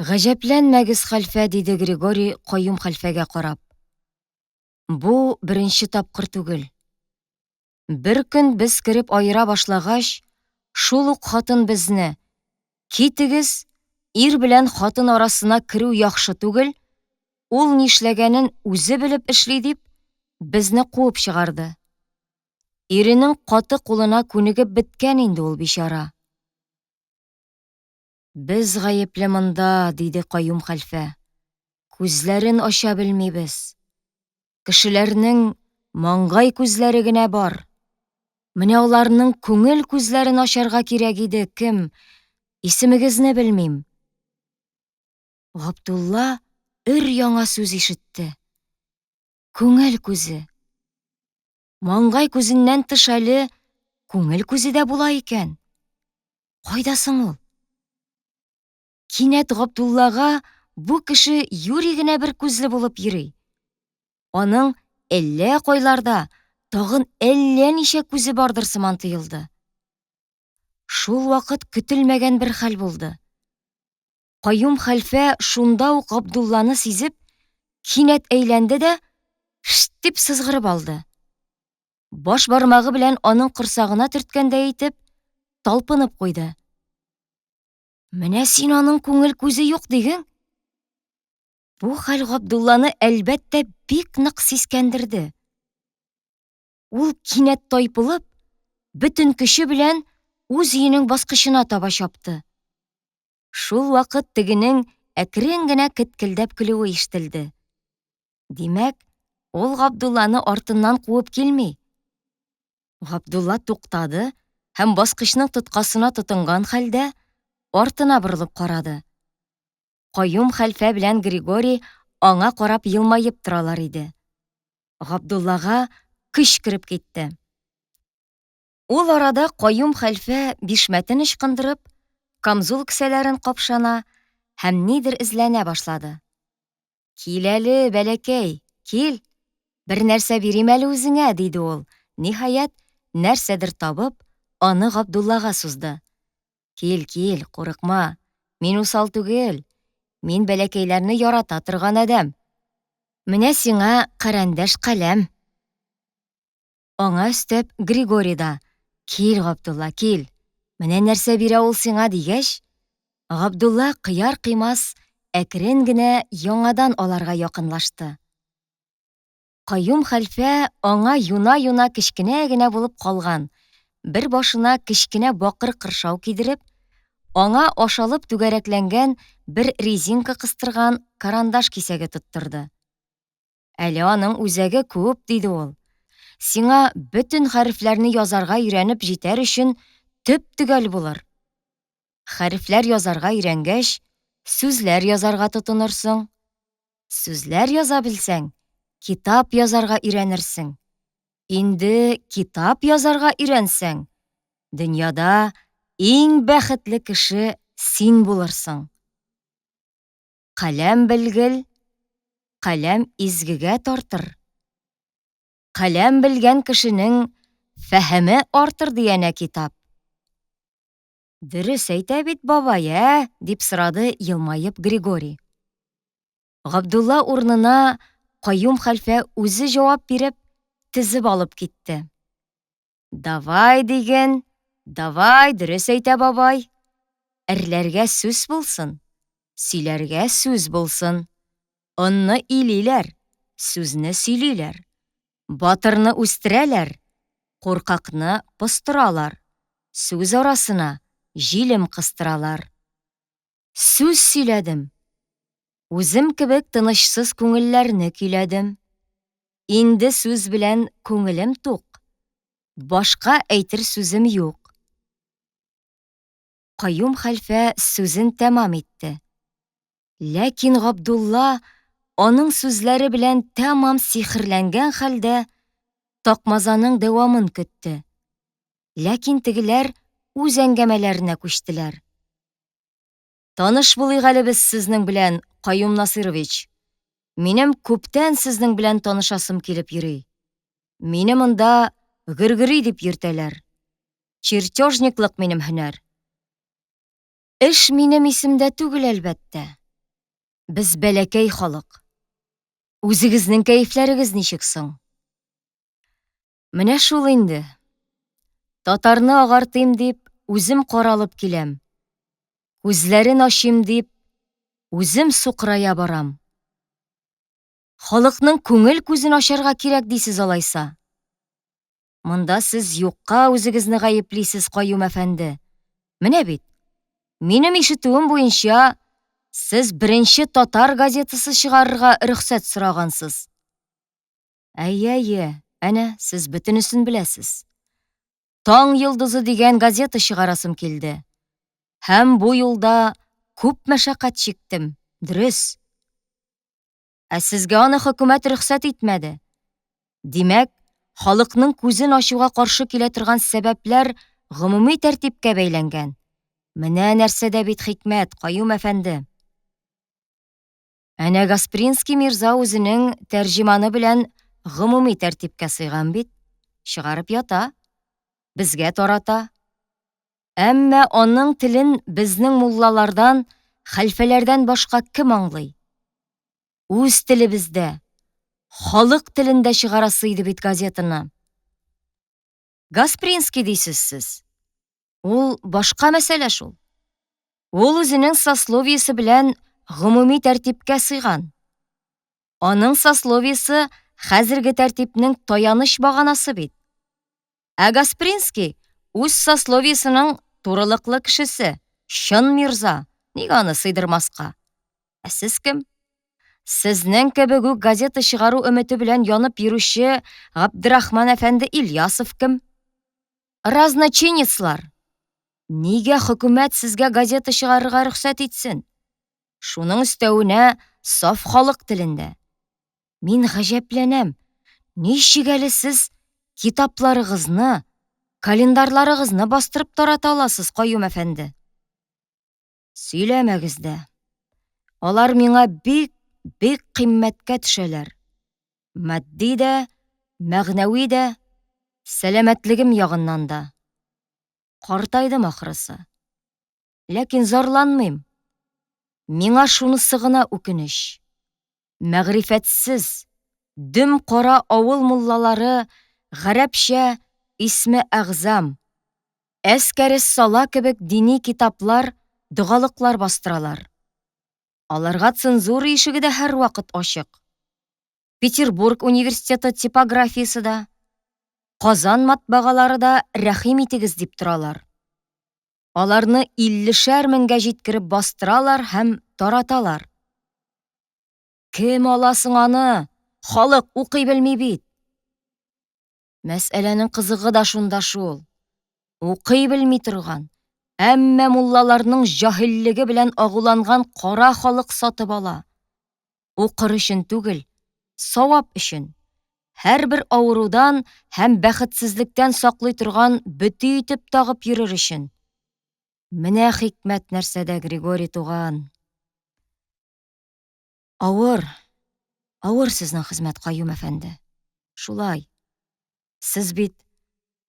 Гаҗәпләнмәгез, хәлфә, диде Григорий Каюм хәлфәгә карап. Бу беренче тапкыр түгел. Бер көн без кереп аера башлагач, шул ук хатын безне, Китегез, ир белән хатын арасына керү яхшы түгел, ул нишләгәнен үзе белеп эшли дип, безне куып чыгарды. Иренең каты кулына күнегеп беткән инде ул бичара. Без гаепле монда, диде Каюм хәлфә. Күзләрен ача белмибез. Кешеләрнең маңгай күзләре генә бар. Менә аларның күңел күзләрен ачарга кирәк иде, кем? Исемегезне белмим. Габдулла өр-яңа сүз ишетте. Күңел күзе. Маңгай күзеннән тыш әле күңел күзе дә була икән. Кайда соң ул? Кинәт Габдуллага бу кеше юри генә бер күзле булып йөри. Аның әллә кайларда тагын әллә ничә күзе бардыр сыман тоелды. Шул вакыт көтелмәгән бер хәл булды. Каюм хәлфә шунда ук Габдулланы сизеп, кинәт әйләнде дә, шт дип сызгырып алды. Баш бармагы белән аның корсагына төрткәндәй итеп, талпынып куйды. Менә син аның күңел күзе юк диген. Бу хәл Габдулланы әлбәттә бик нык сискәндерде. Ул кинәт тайпылып, бөтен көче белән үз өенең баскычына таба чапты. Шул вакыт тегенең әкрен генә кеткелдәп көлүе ишетелде. Димәк, ул Габдулланы артыннан куып килми. Габдулла туктады һәм баскычның тоткасына тотынган хәлдә артына борылып карады. Каюм хәлфә белән Григорий аңа карап елмаеп торалар иде. Габдуллага көч кереп китте. Ул арада Каюм хәлфә бишмәтен ычкындырып, камзул кесәләрен капшана һәм нидер эзләнә башлады. Кил әле, бәләкәй, кил. Бер нәрсә бирим әле үзеңә, диде ул. Ниһаять, нәрсәдер табып, аны Габдуллага сузды. Кил, кил, курыкма. Мин усал түгел. Мин бәләкәйләрне ярата торган адәм. Менә сиңа карандаш каләм. Аңа өстәп Григорий да, Кил, Габдулла, кил. Менә нәрсә бирә ул сиңа, дигәч, Габдулла кыяр-кыймас әкрен генә яңадан аларга якынлашты. Каюм хәлфә аңа юна-юна кечкенә генә булып калган, бер башына кечкенә бакыр кыршау кидереп, аңа ашалып түгәрәкләнгән бер резинка кыстырган карандаш кисәге тоттырды. Әле аның үзәге күп, диде ул. Сиңа бөтен хәрефләрне язарга өйрәнеп җитәр өчен төп-төгәл булыр. Хәрефләр язарга өйрәнгәч, сүзләр язарга тотынырсың. Сүзләр яза белсәң, китап язарга өйрәнерсең. Инде китап язарга өйрәнсәң, дөньяда иң бәхетле кеше син булырсың. Каләм белгел, каләм изгегә тартыр. Каләм белгән кешенең фәһеме артыр диянә китап. Дөрес әйтә бит бабай, ә? дип сорады елмаеп Григорий. Габдулла урынына Каюм хәлфә үзе җавап биреп, тезеп алып китте. Давай, диген, Давай, дөрес әйтә бабай. Эрләргә сүз булсын, сөйләргә сүз булсын. Онны илиләр, сүзне сөйлиләр. Батырны үстерәләр, куркакны постыралар. Сүз арасына җилем кыстыралар. Сүз сөйләдем. Үзем кебек тынычсыз күңелләрне көйләдем. Инде сүз белән күңелем тук. Башка әйтер сүзем юк. Каюм хәлфә сүзен тәмам итте. Ләкин Габдулла аның сүзләре белән тәмам сихерләнгән хәлдә такмазаның дәвамын көтте. Ләкин тегеләр үз әңгәмәләренә күчтеләр. Таныш булыйк әле без сезнең белән, Каюм Насыйрович. Минем күптән сезнең белән танышасым килеп йөри. Мине монда Гөргөри дип йөртәләр. Чертежниклык минем һөнәр. Эш минем исемдә түгел, әлбәттә. Без бәләкәй халык. Үзегезнең кәефләрегез ничек соң? Менә шул инде. Татарны агартыйм дип, үзем каралып киләм. Күзләрен ачыйм дип, үзем сукырая барам. Халыкның күңел күзен ачарга кирәк дисез алайса. Монда сез юкка үзегезне гаеплисез, Каюм әфәнде. Менә бит, минем ишетүем буенча, сез беренче татар газетасы чыгарырга рөхсәт сорагансыз. Әйе, әйе, әнә, сез бөтенесен беләсез. Таң йолдызы дигән газета чыгарасым килде. Һәм бу юлда күп мәшәкать чиктем, дөрес. Ә сезгә аны хөкүмәт рөхсәт итмәде. Димәк, халыкның күзен ачуга каршы килә торган сәбәпләр гомуми тәртипкә бәйләнгән. Менә нәрсәдә бит хикмәт, Каюм әфәнде. Әнә Гаспринский мирза үзенең тәрҗеманы белән гомуми тәртипкә сыйган бит, чыгарып ята, безгә тарата. Әмма аның телен безнең муллалардан, хәлфәләрдән башка кем аңлый? Үз телебездә, халык телендә чыгарасы иде бит газетаны. Гаспринский дисез сез. Ул башка мәсьәлә шул. Ул үзенең сословиесе белән гомуми тәртипкә сыйган. Аның сословиесе хәзерге тәртипнең таяныч баганасы бит. Ә Гаспринский үз сословиесының турылыклы кешесе, чын мирза, нигә аны сыйдырмаска? Ә сез кем? Сезнең кебек үк газета чыгару өмете белән янып йөрүче Габдрахман әфәнде Ильясов кем? Разночинецлар! Нигә хөкүмәт сезгә газета чыгарырга рөхсәт итсен? Шуның өстәвенә саф халык телендә. Мин гаҗәпләнәм, ничек әле сез китапларыгызны, календарьларыгызны бастырып тарата аласыз, Каюм әфәнде? Сөйләмәгез дә. Алар миңа бик, бик кыйммәткә төшәләр. Матди дә, мәгънәви дә, сәламәтлегем ягыннан да. Картайдым ахрысы. Ләкин зарланмыйм. Миңа шунысы гына үкенеч. Мәгърифәтсез, дөм кара авыл муллалары гарәпчә Исме әгъзам, Әскәрес-сала кебек дини китаплар, догалыклар бастыралар. Аларга цензура ишеге дә һәрвакыт ачык. Петербург университеты типографиясе дә, Казан матбагалары да рәхим итегез дип торалар. Аларны иллешәр меңгә җиткереп бастыралар һәм тараталар. Кем ала соң аны? Халык укый белми бит. Мәсьәләнең кызыгы да шунда шул. Укый белми торган, әмма муллаларның җаһиллеге белән агуланган кара халык сатып ала. Укыр өчен түгел, савап өчен. Һәрбер авырудан һәм бәхетсезлектән саклый торган бөти итеп тагып йөрер өчен. Менә хикмәт нәрсәдә, Григорий туган. Авыр, авыр сезнең хезмәт, Каюм әфәнде. Шулай. Сез бит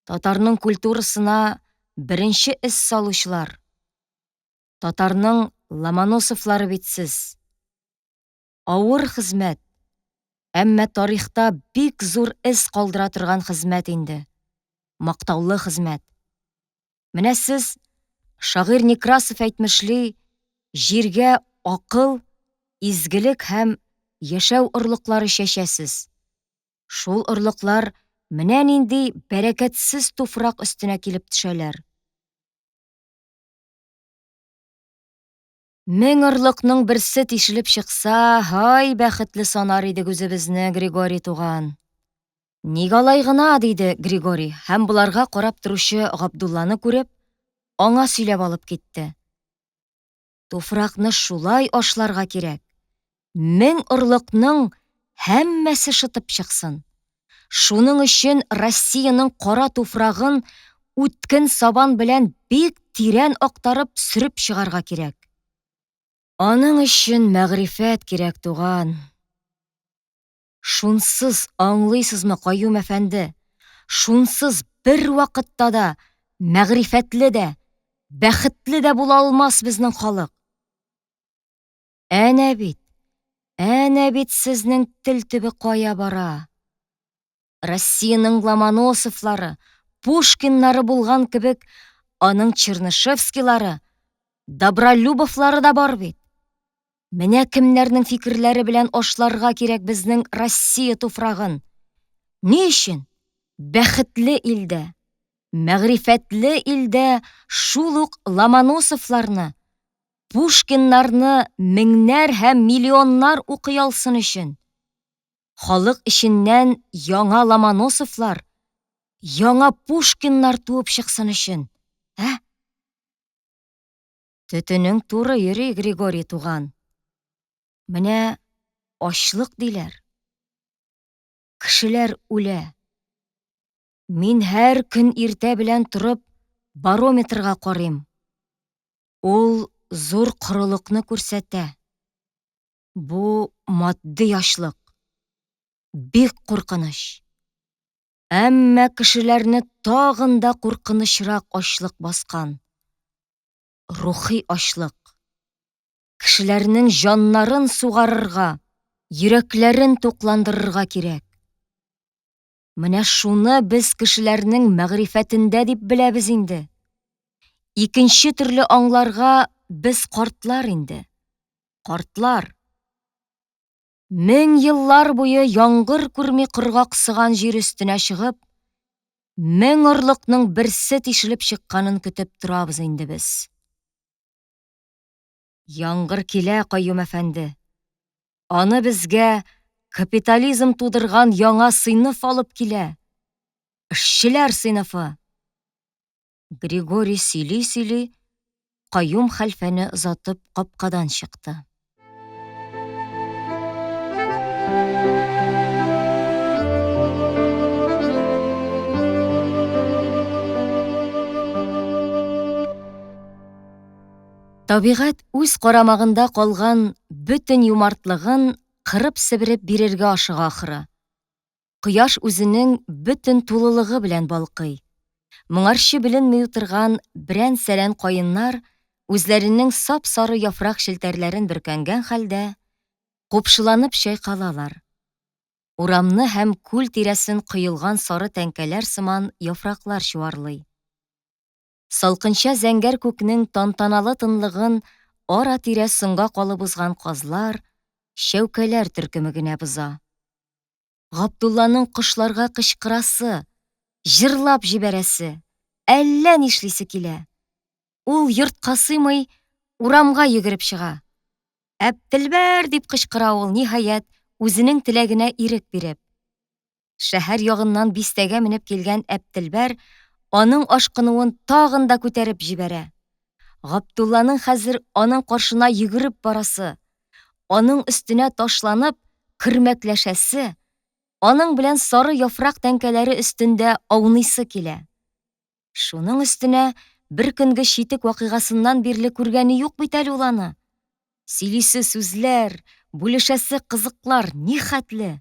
татарның культурасына беренче эз салучылар. Татарның Ломоносовлары бит сез. Авыр хезмәт, әмма тарихта бик зур эз калдыра торган хезмәт инде. Мактаулы хезмәт. Менә сез, шагыйрь Некрасов әйтмешли, җиргә акыл, изгелек һәм яшәү орлыклары чәчәсез. Шул орлыклар менә нинди бәрәкәтсез туфрак өстенә килеп төшәләр. Мең орлыкның берсе тишелеп чыкса, һай, бәхетле санар идек үзебезне, Григорий туган. Ник алай гына, диде Григорий һәм боларга карап торучы Габдулланы күреп, аңа сөйләп алып китте. Туфракны шулай ашларга кирәк. Мең орлыкның һәммәсе шытып чыксын. Шуның өчен Россиянең кара туфрагын үткен сабан белән бик тирән актарып сөреп чыгарга кирәк. Аның өчен мәгърифәт кирәк, туган. Шунсыз, аңлыйсызмы, Каюм әфәнде, шунсыз бервакытта да мәгърифәтле дә, бәхетле дә була алмас безнең халык. Әнә бит, әнә бит сезнең тел төбе кая бара. Россиянең Ломоносовлары, Пушкиннары булган кебек, аның Чернышевскийлары, Добролюбовлары да бар бит. Менә кемнәрнең фикерләре белән ашларга кирәк безнең Россия туфрагын. Ни өчен? Бәхетле илдә, мәгърифәтле илдә шул ук Ломоносовларны, Пушкиннарны меңнәр һәм миллионнар укый алсын өчен. Халык эченнән яңа Ломоносовлар, яңа Пушкиннар туып чыксын өчен. Ә? Төтенең туры йөри, Григорий туган. Менә ачлык диләр. Кешеләр үлә. Мин һәр көн иртә белән торып барометрга карыйм. Ул зур корылыкны күрсәтә. Бу матди ачлык. Бик куркыныч. Әмма кешеләрне тагын да куркынычрак ачлык баскан. Рухи ачлык. Кешеләрнең җаннарын сугарырга, йөрәкләрен тукландырырга кирәк. Менә шуны без кешеләрнең мәгърифәтендә дип беләбез инде. Икенче төрле аңларга без картлар инде. Картлар. Мең еллар буе яңгыр күрми коргаксыган җир өстенә чыгып, мең орлыкның берсе тишелеп чыкканын көтеп торабыз инде без. Яңгыр килә, Каюм әфәнде. Аны безгә капитализм тудырган яңа сыйныф алып килә. Эшчеләр сыйныфы. Григорий сөйли-сөйли, Каюм хәлфәне озатып капкадан чыкты. Табигать үз карамагында калган бөтен юмартлыгын кырып-себереп бирергә ашыга ахры. Кояш үзенең бөтен тулылыгы белән балкый. Моңарчы беленми утырган берән-сәрән каеннар үзләренең сап-сары яфрак челтәрләрен бөркәнгән хәлдә, купшыланып чайкалалар. Урамны һәм күл тирәсен коелган сары тәңкәләр сыман яфраклар чуарлый. Салкынча зәңгәр күкнең тантаналы тынлыгын ара-тирә соңга калып узган казлар, чәүкәләр төркеме генә боза. Габдулланың кошларга кычкырасы, җырлап җибәрәсе, әллә нишлисе килә. Ул йортка сыймый, урамга йөгереп чыга. Әптелбәр! дип кычкыра ул, ниһаять, үзенең теләгенә ирек биреп. Шәһәр ягыннан бистәгә менеп килгән Әптелбәр аның ашкынуын тагын да күтәреп җибәрә. Габдулланың хәзер аның каршына йөгереп барасы, аның өстенә ташланып, көрмәкләшәсе, аның белән сары яфрак тәңкәләре өстендә ауныйсы килә. Шуның өстенә бер көнге читек вакыйгасыннан бирле күргәне юк бит әле ул аны. Сөйлисе сүзләр, бүлешәсе кызыклар нихәтле!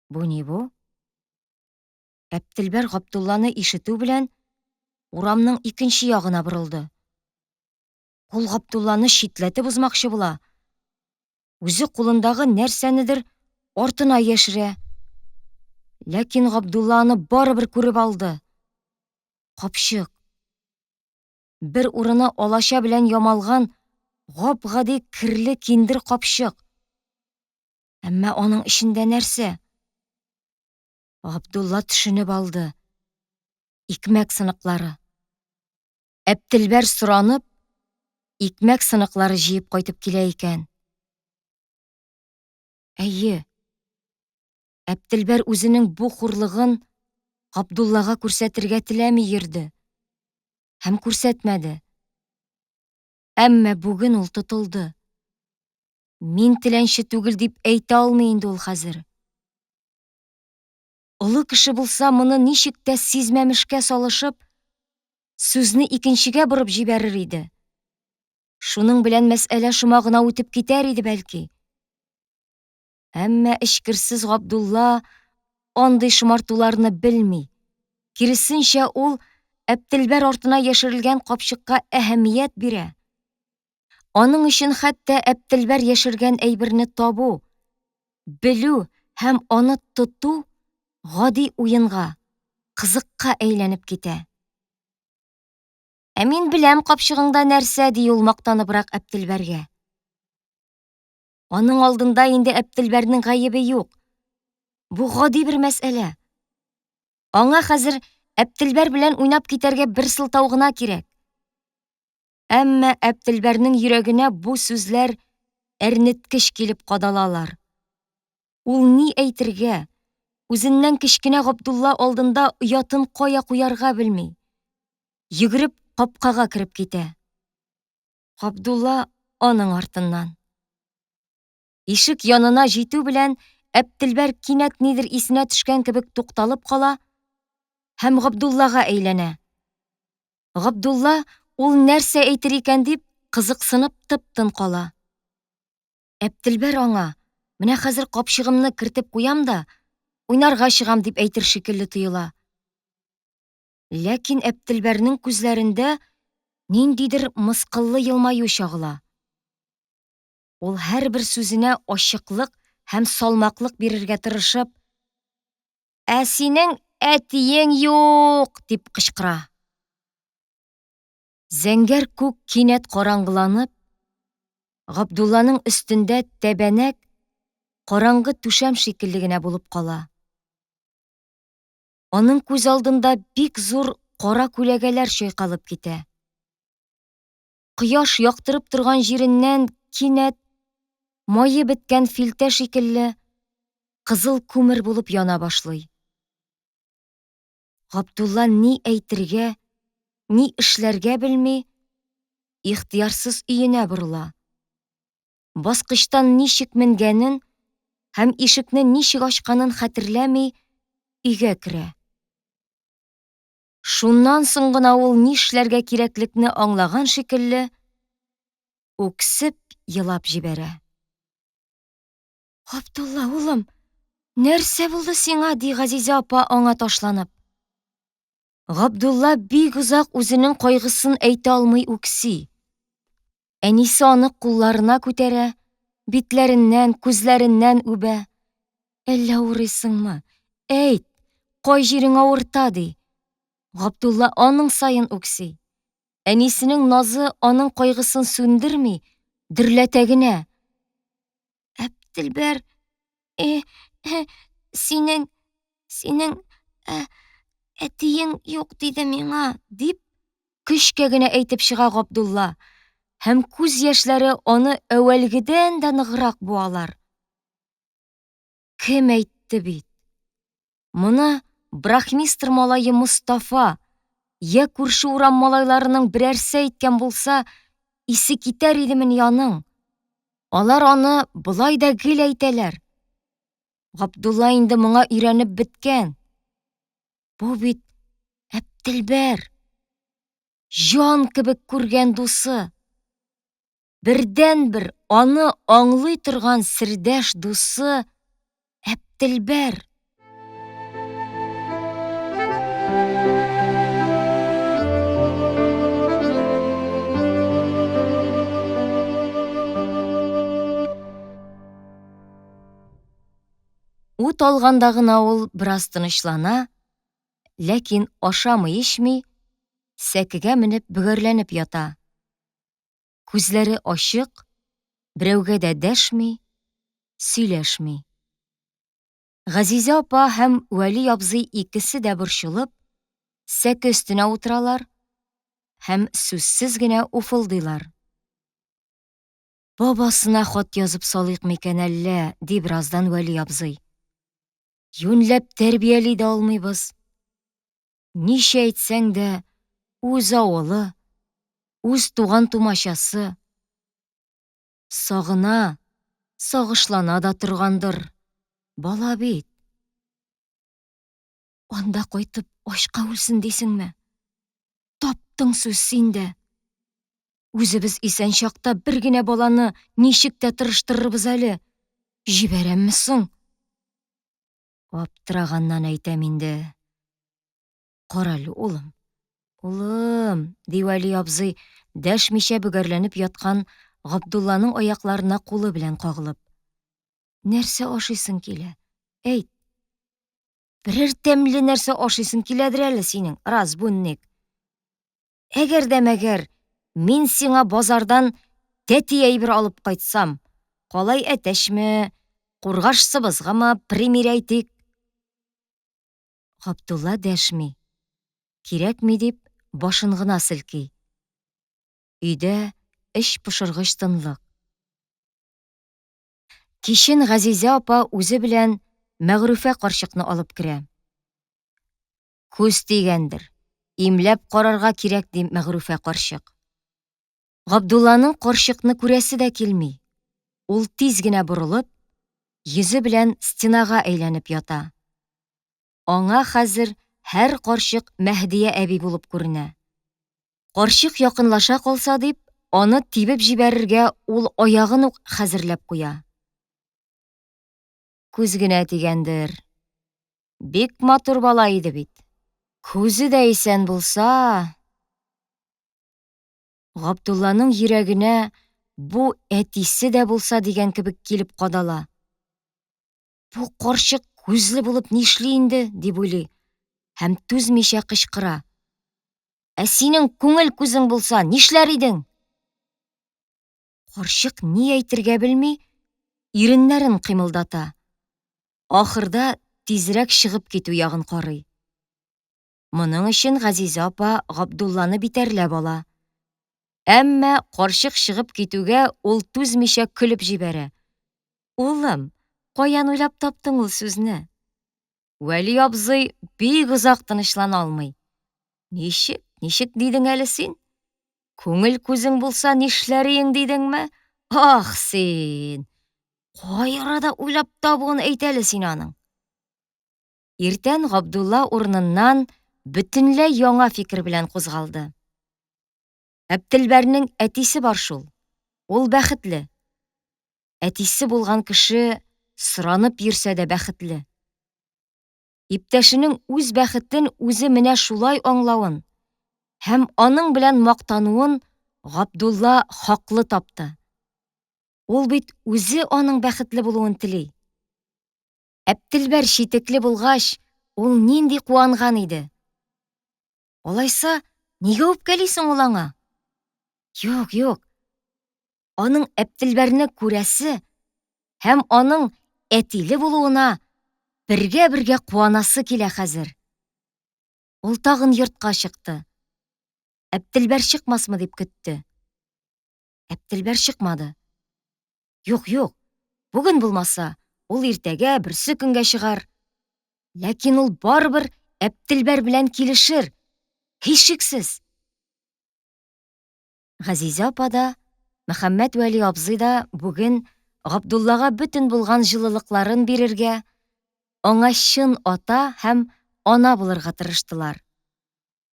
Бу ни бу? Әптелбәр Габдулланы ишетү белән урамның икенче ягына борылды. Ул Габдулланы читләтеп узмакчы була. Үзе кулындагы нәрсәнедер артына яшерә. Ләкин Габдулла аны барыбер күреп алды. Капчык. Бер урыны алача белән ямалган гап-гади керле киндер капчык. Әмма аның эчендә нәрсә? Габдулла төшенеп алды. Икмәк сыныклары. Әптелбәр соранып, икмәк сыныклары җыеп кайтып килә икән. Әйе, Әптелбәр үзенең бу хурлыгын Габдуллага күрсәтергә теләми йөрде. Һәм күрсәтмәде. Әмма бүген ул тотылды. Мин теләнче түгел дип әйтә алмый инде ул хәзер. Олы кеше булса, моны ничек тә сизмәмешкә салышып, сүзне икенчегә борып җибәрер иде. Шуның белән мәсьәлә шома гына үтеп китәр иде бәлки. Әмма эчкерсез Габдулла андый шомартуларны белми. Киресенчә, ул Әптелбәр артына яшерелгән капчыкка әһәмият бирә. Аның өчен хәтта Әптелбәр яшергән әйберне табу, белү һәм аны тоту гади уенга, кызыкка әйләнеп китә. Ә мин беләм капчыгыңда нәрсә, ди ул мактаныбрак Әптелбәргә. Аның алдында инде Әптелбәрнең гаебе юк. Бу гади бер мәсьәлә. Аңа хәзер Әптелбәр белән уйнап китәргә бер сылтау гына кирәк. Әмма Әптелбәрнең йөрәгенә бу сүзләр әрнеткеч килеп кадалалар. Ул ни әйтергә, үзеннән кечкенә Габдулла алдында оятын кая куярга белми. Йөгереп капкага кереп китә. Габдулла аның артыннан. Ишек янына җитү белән Әптелбәр кинәт нидер исенә төшкән кебек тукталып кала һәм Габдуллага әйләнә. Габдулла ул нәрсә әйтер икән дип, кызыксынып тып-тын кала. Әптелбәр аңа, менә хәзер капчыгымны кертеп куям да, уйнарга чыгам дип әйтер шикелле тоела. Ләкин Әптелбәрнең күзләрендә ниндидер мыскыллы елмаю чагыла. Ул һәрбер сүзенә ачыклык һәм салмаклык бирергә тырышып, Ә синең әтиең юк! дип кычкыра. Зәңгәр күк кинәт караңгыланып, Габдулланың өстендә тәбәнәк, караңгы түшәм шикелле генә булып кала. Аның күз алдында бик зур кара күләгәләр чайкалып китә. Кояш яктырып торган җиреннән кинәт мае беткән филтә шикелле кызыл күмер булып яна башлый. Габдулла ни әйтергә, ни эшләргә белми, ихтыярсыз өенә борыла. Баскычтан ничек менгәнен һәм ишекне ничек ачканын хәтерләми, өйгә керә. Шуннан соң гына ул нишләргә кирәклекне аңлаган шикелле, үксеп елап җибәрә. Габдулла, улым, нәрсә булды сиңа? ди Газизә апа аңа ташланып. Габдулла бик озак үзенең кайгысын әйтә алмый үкси. Әнисе аны кулларына күтәрә, битләреннән, күзләреннән үбә. Әллә авырыйсыңмы? Әйт, кай җирең авырта, ди. Габдулла аның саен үкси. Әнисенең назы аның кайгысын сүндерми, дөрләтә генә. Әптелбәр, э, э, синең, синең, ә, әтиең юк диде миңа, дип, көчкә генә әйтеп чыга Габдулла, һәм күз яшьләре аны әүвәлгедән дә ныграк буалар. Кем әйтте бит? Моны брахмистр малае Мостафа, я күрше урам малайларының берәрсе әйткән булса, исе китәр идемени аның? Алар аны болай да гел әйтәләр. Габдулла инде моңа өйрәнеп беткән. Бу бит Әптелбәр. Җан кебек күргән дусы. Бердәнбер аны аңлый торган сердәш дусы Әптелбәр. Ут алганда гына ул бераз тынычлана, ләкин ашамый-эчми. сәкегә менеп бөгәрләнеп ята. Күзләре ачык, берәүгә дә дәшми, сөйләшми. Газизә апа һәм Вәли абзый икесе дә борчылып, сәке өстенә утыралар һәм сүзсез генә уфылдыйлар. Бабасына хат язып салыйк микән әллә, ди бераздан Вәли абзый. Юньләп тәрбияли дә алмыйбыз. Ничә әйтсәң дә, үз авылы, үз туган-тумачасы. Сагына, сагышлана да торгандыр. Бала бит. Анда кайтып ачка үлсен дисеңме? Таптың сүз син дә. Үзебез исән чакта бер генә баланы ничек тә тырыштырырбыз әле. Җибәрәмме соң? Аптыраганнан әйтәм инде. Карале, улым. Улым, ди Вәли абзый, дәшмичә бөгәрләнеп яткан Габдулланың аякларына кулы белән кагылып. Нәрсә ашыйсың килә? Әйт. Берәр тәмле нәрсә ашыйсың киләдер әле синең, разбунник. Әгәр дә мәгәр мин сиңа базардан тәти әйбер алып кайтсам, калай әтәчме, кургаш сыбызгымы, пример әйтик. Габдулла дәшми. Кирәкми дип, башын гына селки. Өйдә эч пошыргыч тынлык. Кичен Газизә апа үзе белән Мәгърүфә карчыкны алып керә. Күз тигәндер, имләп карарга кирәк, ди Мәгърүфә карчык. Габдулланың карчыкны күрәсе дә килми. Ул тиз генә борылып, йөзе белән стенага әйләнеп ята. Аңа хәзер һәр карчык Мәһдия әби булып күренә. Карчык якынлаша калса дип, аны тибеп җибәрергә ул аягын ук хәзерләп куя. Күз генә тигәндер. Бик матур бала иде бит. Күзе дә исән булса... Габдулланың йөрәгенә бу әтисе дә булса дигән кебек килеп кадала. Бу карчык күзле булып нишли инде, дип уйлый һәм түзмичә кычкыра. Ә синең күңел күзең булса, нишләр идең? Карчык ни әйтергә белми, иреннәрен кыймылдата. Ахырда тизрәк чыгып китү ягын карый. Моның өчен Газизә апа Габдулланы битәрләп ала. Әмма карчык чыгып китүгә ул түзмичә көлеп җибәрә. Улым, каян уйлап таптың ул сүзне? Вәли абзый бик озак тынычлана алмый. Ничек, ничек дидең әле син? Күңел күзең булса нишләриең дидеңме? Ах син! Кай арада уйлап табуын әйт әле син аның. Иртән Габдулла урыныннан бөтенләй яңа фикер белән кузгалды. Әптелбәрнең әтисе бар шул. Ул бәхетле. Әтисе булган кеше соранып йөрсә дә бәхетле. Иптәшенең үз бәхетен үзе менә шулай аңлавын һәм аның белән мактануын Габдулла хаклы тапты. Ул бит үзе аның бәхетле булуын тели. Әптелбәр читекле булгач, ул нинди куанган иде. Алайса, нигә үпкәли соң ул аңа? Юк, юк. Аның Әптелбәрне күрәсе һәм аның әтиле булуына бергә-бергә куанасы килә хәзер. Ул тагын йортка чыкты. Әптелбәр чыкмасмы дип көтте. Әптелбәр чыкмады. Юк, юк, бүген булмаса, ул иртәгә, берсе көнгә чыгар. Ләкин ул барыбер Әптелбәр белән килешер, һичшиксез. Газизә апа да, Мөхәммәт Вәли абзый да бүген Габдуллага бөтен булган җылылыкларын бирергә, аңа чын ата һәм ана булырга тырыштылар.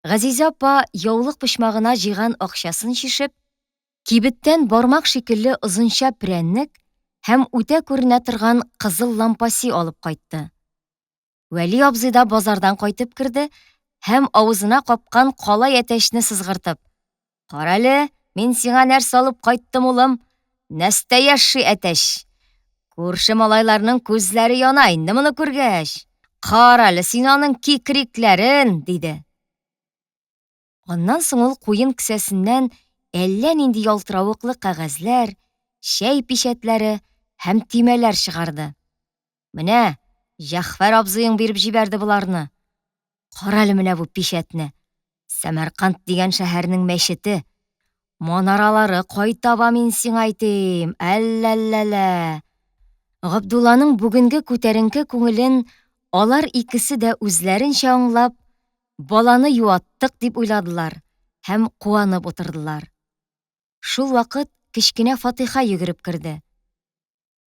Газизә апа яулык почмагына җыйган акчасын чишеп, кибеттән бармак шикелле озынча прәннек һәм үтә күренә торган кызыл лампаси алып кайтты. Вәли абзый да базардан кайтып керде һәм авызына капкан калай әтәчне сызгыртып, Карале, мин сиңа нәрсә алып кайттым, улым? Нәстәяши әтәч. Күрше малайларның күзләре яна инде моны күргәч. Карале, син аның кикрикләрен, диде. Аннан соң ул куен кесәсеннән әллә нинди ялтыравыклы кәгазьләр, чәй пичәтләре һәм төймәләр чыгарды. Менә, Җәгъфәр абзыең биреп җибәрде боларны. Карале менә бу пичәтне. Сәмәрканд дигән шәһәрнең мәчете. Манаралары кай таба мин сиңа әйтим. Әлләлләлә. Габдулланың бүгенге күтәренке күңелен алар икесе дә үзләренчә аңлап, баланы юаттык дип уйладылар һәм куанып утырдылар. Шул вакыт кечкенә Фатыйха йөгереп керде.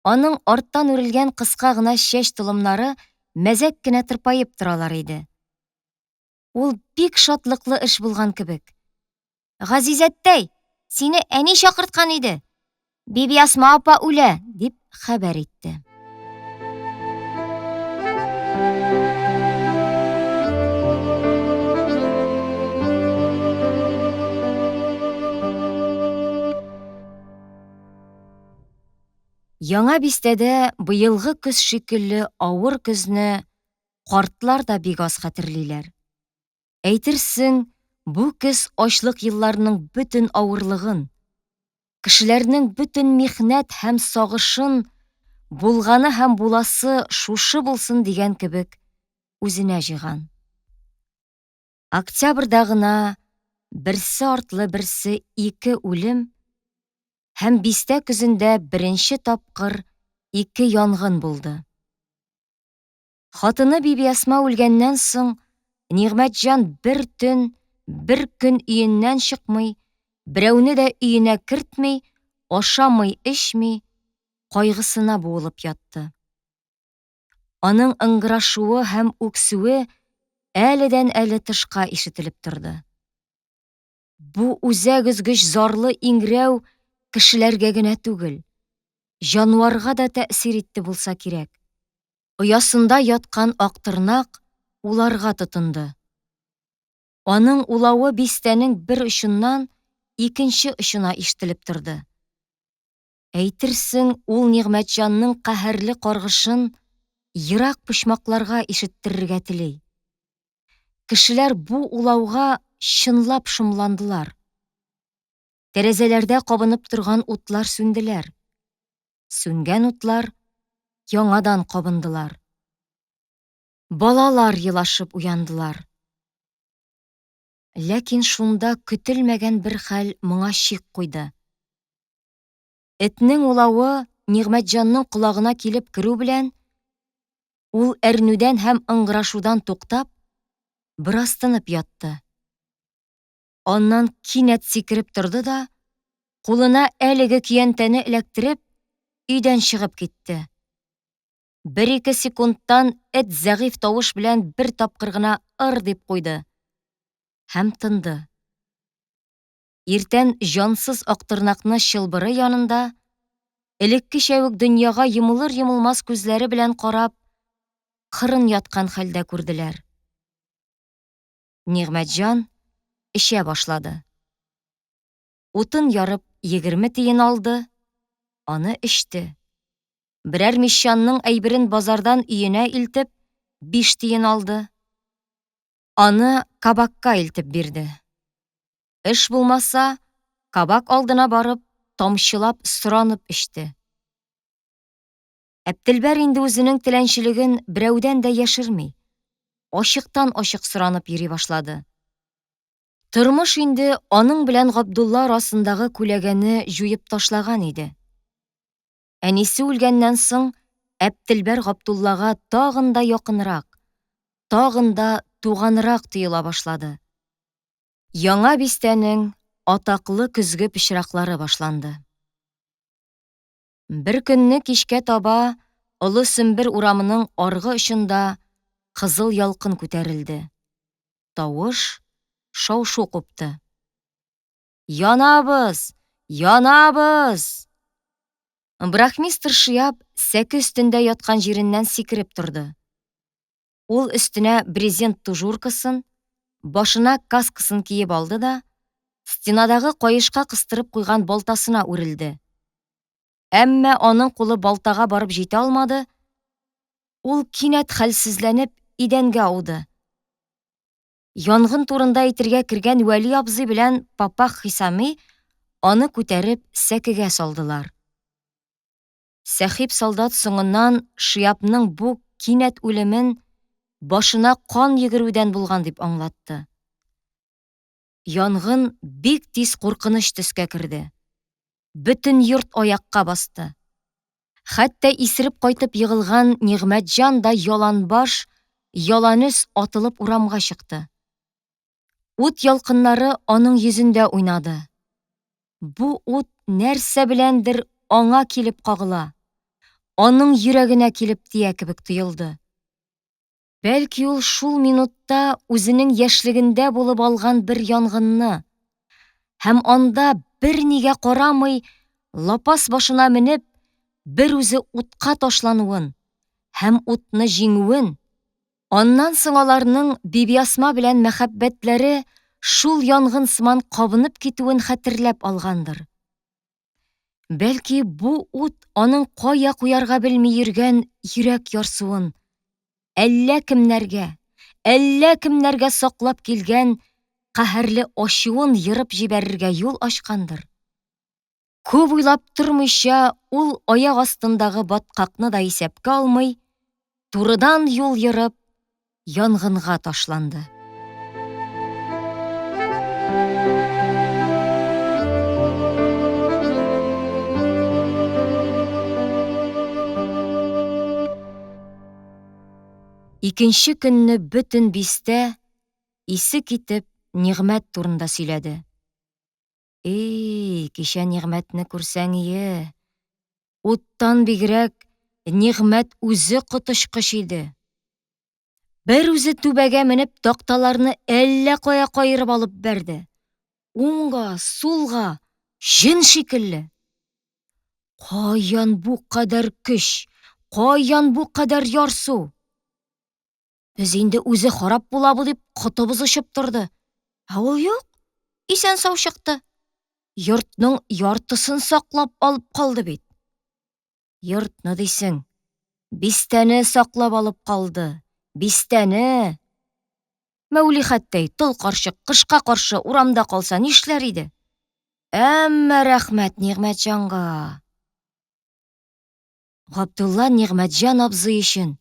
Аның арттан үрелгән кыска гына чәч толымнары мәзәк кенә тырпаеп торалар иде. Ул бик шатлыклы эш булган кебек. Газизәттәй, сине әни чакырткан иде. Бибиасма апа үлә, дип хәбәр итте. Яңа бистәдә быелгы көз шикелле авыр көзне картлар да бик аз хәтерлиләр. Әйтерсең, бу көз ачлык елларының бөтен авырлыгын, кешеләрнең бөтен михнәт һәм сагышын булганы һәм буласы шушы булсын дигән кебек үзенә җыйган. Октябрьдә гына берсе артлы берсе ике үлем һәм бистә көзендә беренче тапкыр ике янгын булды. Хатыны Бибиәсма үлгәннән соң, Нигъмәтҗан бер төн, бер көн өеннән чыкмый, берәүне дә өенә кертми, ашамый-эчми, кайгысына буылып ятты. Аның ыңгырашуы һәм үксүе әледән-әле тышка ишетелеп торды. Бу үзәк өзгеч зарлы иңрәү кешеләргә генә түгел, җанварга да тәэсир итте булса кирәк. Оясында яткан Актырнак уларга тотынды. Аның улавы бистәнең бер очыннан икенче очына ишетелеп торды. Әйтерсең, ул Нигъмәтҗанның каһәрле каргышын ерак почмакларга ишеттерергә тели. Кешеләр бу улауга чынлап шомландылар. Тәрәзәләрдә кабынып торган утлар сүнделәр. Сүнгән утлар яңадан кабындылар. Балалар елашып уяндылар. Ләкин шунда көтелмәгән бер хәл моңа чик куйды. Этнең улавы Нигъмәтҗанның колагына килеп керү белән, ул әрнүдән һәм ыңгырашудан туктап, бераз тынып ятты. Аннан кинәт сикереп торды да, кулына әлеге көянтәне эләктереп, өйдән чыгып китте. Бер-ике секундтан эт зәгыйфь тавыш белән бер тапкыр гына ыр дип куйды һәм тынды. Иртән җансыз Актырнакны чылбыры янында, элеккечә үк дөньяга йомылыр-йомылмас күзләре белән карап, кырын яткан хәлдә күрделәр. Нигъмәтҗан эчә башлады. Утын ярып 20 тиен алды, аны эчте. Берәр мещанның әйберен базардан өенә илтеп, 5 тиен алды. Аны кабакка илтеп бирде. Эш булмаса, кабак алдына барып, тамчылап соранып эчте. Әптелбәр инде үзенең теләнчелеген берәүдән дә яшерми, ачыктан-ачык соранып йөри башлады. Тормыш инде аның белән Габдулла арасындагы күләгәне җуеп ташлаган иде. Әнисе үлгәннән соң, Әптелбәр Габдуллага тагын да якынрак, тагын да туганрак тоела башлады. Яңа бистәнең атаклы көзге пычраклары башланды. Бер көнне кичкә таба Олы Сембер урамының аргы очында кызыл ялкын күтәрелде. Тавыш, шау-шу купты. Янабыз! Янабыз! Брахмистр Шиап сәке өстендә яткан җиреннән сикереп торды. Ул өстенә брезент тужуркасын, башына каскасын киеп алды да, стенадагы каешка кыстырып куйган балтасына үрелде. Әмма аның кулы балтага барып җитә алмады, ул кинәт хәлсезләнеп идәнгә ауды. Янгын турында әйтергә кергән Вәли абзый белән папах Хисами аны күтәреп сәкегә салдылар. Сәхип солдат соңыннан Шиапның бу кинәт үлемен башына кан йөгерүдән булган дип аңлатты. Янгын бик тиз куркыныч төскә керде. Бөтен йорт аякка басты. Хәтта исереп кайтып егылган Нигъмәтҗан да яланбаш, яланөс атылып урамга чыкты. Ут ялкыннары аның йөзендә уйнады. Бу ут нәрсә беләндер аңа килеп кагыла, аның йөрәгенә килеп тия кебек тоелды. Бәлки ул шул минутта үзенең яшьлегендә булып алган бер янгынны һәм анда бернигә карамый лапас башына менеп, бер үзе утка ташлануын һәм утны җиңүен, аннан соң аларның Бибиасма белән мәхәббәтләре шул янгын сыман кабынып китүен хәтерләп алгандыр. Бәлки бу ут аның кая куярга белми йөргән йөрәк ярсуын, әллә кемнәргә, әллә кемнәргә саклап килгән каһәрле ачуын ерып җибәрергә юл ачкандыр. Күп уйлап тормыйча, ул аяк астындагы баткакны да исәпкә алмый, турыдан юл ерып, янгынга ташланды. Икенче көнне бөтен бистә исе китеп Нигъмәт турында сөйләде. Эй, кичә Нигъмәтне күрсәң ие. Уттан бигрәк Нигъмәт үзе коточкыч иде. Бер үзе түбәгә менеп такталарны әллә кая каерып алып бәрде. Уңга, сулга, җен шикелле. Каян бу кадәр көч, каян бу кадәр ярсу? Без инде үзе харап була бу дип котыбыз очып торды. Ә ул юк, исән-сау чыкты. Йортның яртысын саклап алып калды бит. Йортны дисең, бистәне саклап алып калды, бистәне! Мәүлихәттәй, тол карчык, кышка каршы урамда калса нишләр иде? Әмма рәхмәт Нигъмәтҗанга! Габдулла Нигъмәтҗан абзый өчен,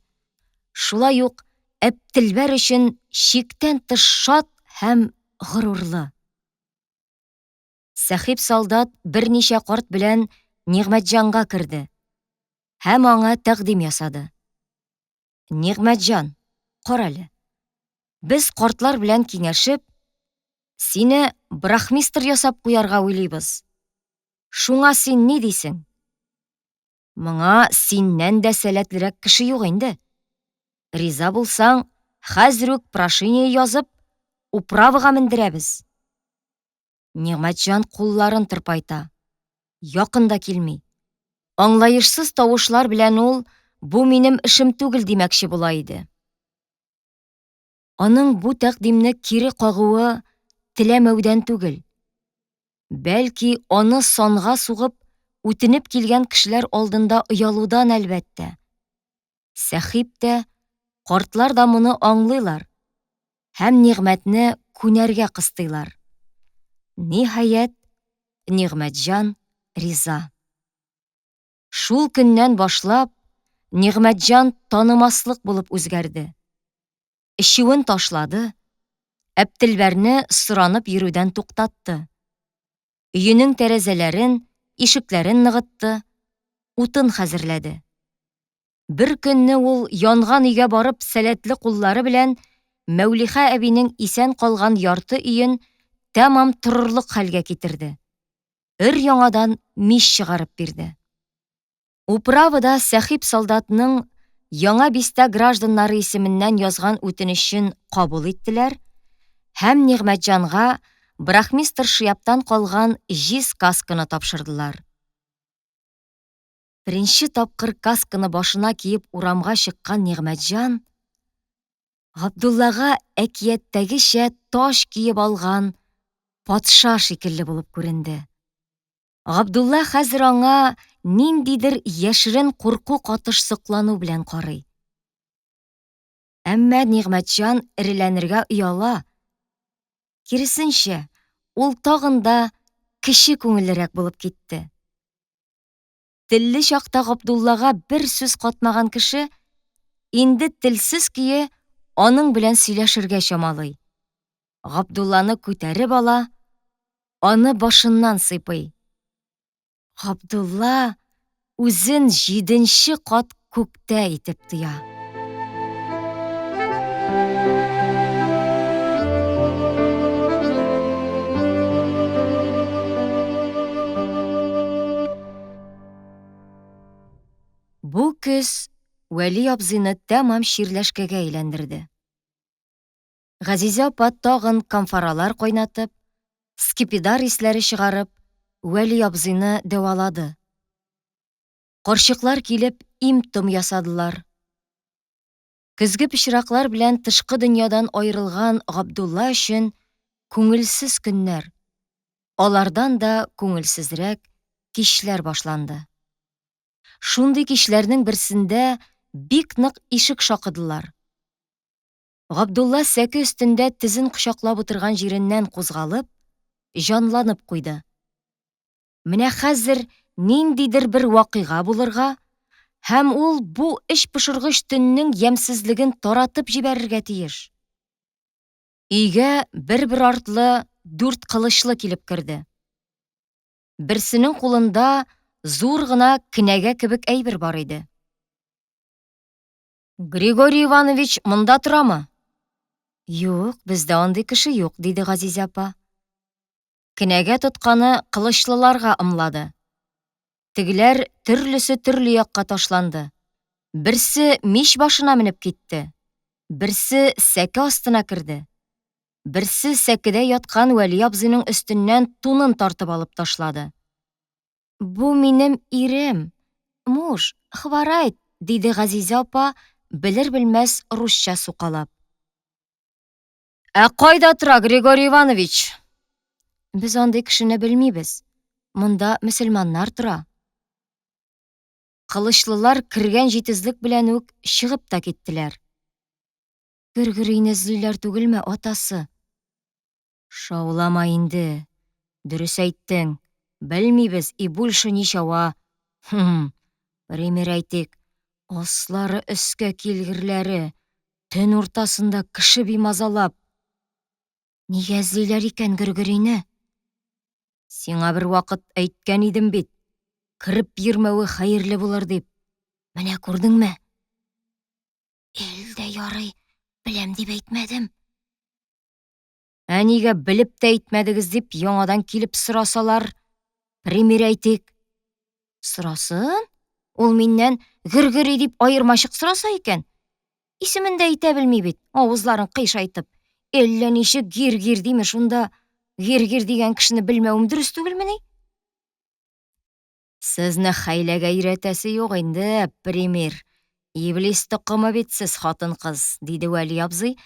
шулай ук Әптелбәр өчен чиктән тыш шат һәм горурлы. Сәхип солдат берничә карт белән Нигъмәтҗанга керде һәм аңа тәкъдим ясады. Нигъмәтҗан, карале. Без картлар белән киңәшеп, сине брахмистр ясап куярга уйлыйбыз. Шуңа син ни дисең? Моңа синнән дә сәләтлерәк кеше юк инде. Риза булсаң, хәзер үк прошение язып, управага мендерәбез. Нигъмәтҗан кулларын тырпайта. Якын да килми. Аңлаешсыз тавышлар белән ул бу минем эшем түгел димәкче була иде. Аның бу тәкъдимне кире кагуы теләмәүдән түгел. Бәлки, аны санга сугып, үтенеп килгән кешеләр алдында оялудан, әлбәттә. Сәхип тә, картлар да моны аңлыйлар һәм Нигъмәтне күнәргә кыстыйлар. Ниһаять, Нигъмәтҗан риза. Шул көннән башлап, Нигъмәтҗан танымаслык булып үзгәрде. Эчүен ташлады, Әптелбәрне соранып йөрүдән туктатты. Өенең тәрәзәләрен, ишекләрен ныгытты, утын хәзерләде. Бер көнне ул янган өйгә барып сәләтле куллары белән Мәүлихә әбинең исән калган ярты өен тәмам торырлык хәлгә китерде. Өр-яңадан мич чыгарып бирде. Управада Сәхип солдатның Яңа бистә гражданнары исеменнән язган үтенечен кабул иттеләр һәм Нигъмәтҗанга брахмистр Шияптан калган җиз касканы тапшырдылар. Беренче тапкыр касканы башына киеп урамга чыккан Нигъмәтҗан Габдуллага әкияттәгечә таҗ киеп алган патша шикелле булып күренде. Габдулла хәзер аңа ниндидер яшерен курку катыш соклану белән карый. Әмма Нигъмәтҗан эреләнергә ояла. Киресенчә, ул тагын да кече күңеллерәк булып китте. Телле чакта Габдуллага бер сүз катмаган кеше инде телсез көе аның белән сөйләшергә чамалый. Габдулланы күтәреп ала, аны башыннан сыйпый. Габдулла үзен җиденче кат күктә итеп тоя. Бу көз Вәли абзыйны тәмам чирләшкәгә әйләндерде. Газизә апа тагын камфаралар кайнатып, скипидар исләре чыгарып, Вәли абзыйны дәвалады. Карчыклар килеп им-том ясадылар. Көзге пычраклар белән тышкы дөньядан аерылган Габдулла өчен күңелсез көннәр, алардан да күңелсезрәк кичләр башланды. Шундый кичләрнең берсендә бик нык ишек шакыдылар. Габдулла сәке өстендә тезен кочаклап утырган җиреннән кузгалып, җанланып куйды. Менә хәзер ниндидер бер вакыйга булырга һәм ул бу эч пошыргыч төннең ямьсезлеген таратып җибәрергә тиеш. Өйгә бер-бер артлы дүрт кылычлы килеп керде. Берсенең кулында зур гына кенәгә кебек әйбер бар иде. Григорий Иванович монда торамы? Юк, бездә андый кеше юк, диде Газизә апа. Кенәгә тотканы кылычлыларга ымлады. Тегеләр төрлесе төрле якка ташланды. Берсе мич башына менеп китте, берсе сәке астына керде. Берсе сәкедә яткан Вәли абзыйның өстеннән тунын тартып алып ташлады. Бу минем ирем, муж, хворает, диде Газизә апа, белер-белмәс русча сукалап. Ә кайда тора Григорий Иванович? Без андый кешене белмибез. Монда мөселманнар тора. Кылычлылар кергән җитезлек белән үк чыгып та киттеләр. Гөргөрийне эзлиләр түгелме, атасы? Шаулама инде. Дөрес әйттең. Белмибез и больше ничава. Хм. Пример әйтик. Аслары өскә килгерләре. Төн уртасында кеше бимазалап. Нигә эзлиләр икән Гөргөрине? Сиңа бер вакыт әйткән идем бит. Кереп йөрмәве хәерле булыр дип. Менә күрдеңме? Эл дә ярый, беләм дип әйтмәдем. Ә нигә белеп тә әйтмәдегез дип яңадан килеп сорасалар, пример әйтик. Сорасын? Ул миннән гөр-гөри дип аермачык сораса икән. Исемен дә әйтә белми бит, авызларын кыйшайтып. Әллә ничек гир-гир диме шунда. Гир-гир дигән кешене белмәвем дөрес түгелмени? Сезне хәйләгә өйрәтәсе юк инде, примир. Иблис токымы бит сез, хатын-кыз, диде Вәли абзый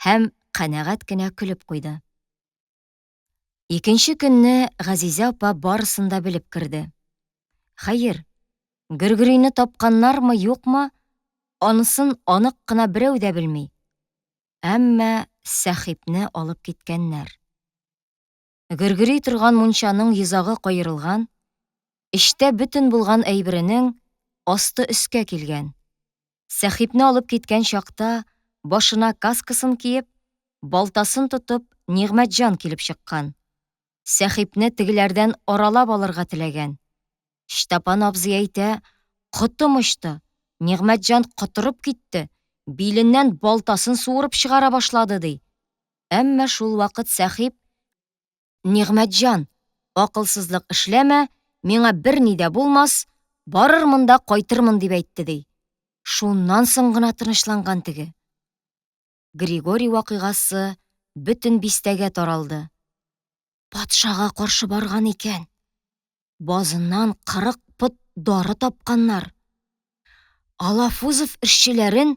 һәм канәгать кенә көлеп куйды. Икенче көнне Газизә апа барысын да белеп керде. Хәер, Гөргөрине тапканнармы, юкмы, анысын анык кына берәү дә белми. Әмма Сәхипне алып киткәннәр. Гөргөри торган мунчаның йозагы каерылган, эчтә бөтен булган әйберенең асты өскә килгән. Сәхипне алып киткән чакта башына каскасын киеп, балтасын тотып Нигъмәтҗан килеп чыккан. Сәхипне тегеләрдән аралап алырга теләгән. Чтапан абзый әйтә, котым очты, Нигъмәтҗан котырып китте, биленнән балтасын суырып чыгара башлады, ди. Әмма шул вакыт Сәхип, Нигъмәтҗан, акылсызлык эшләмә, миңа берни дә булмас, барырмын да кайтырмын дип әйтте, ди. Шуннан соң гына тынычланган теге. Григорий вакыйгасы бөтен бистәгә таралды. Патшага каршы барган икән. Базыннан 40 пот дары тапканнар. Алафузов эшчеләрен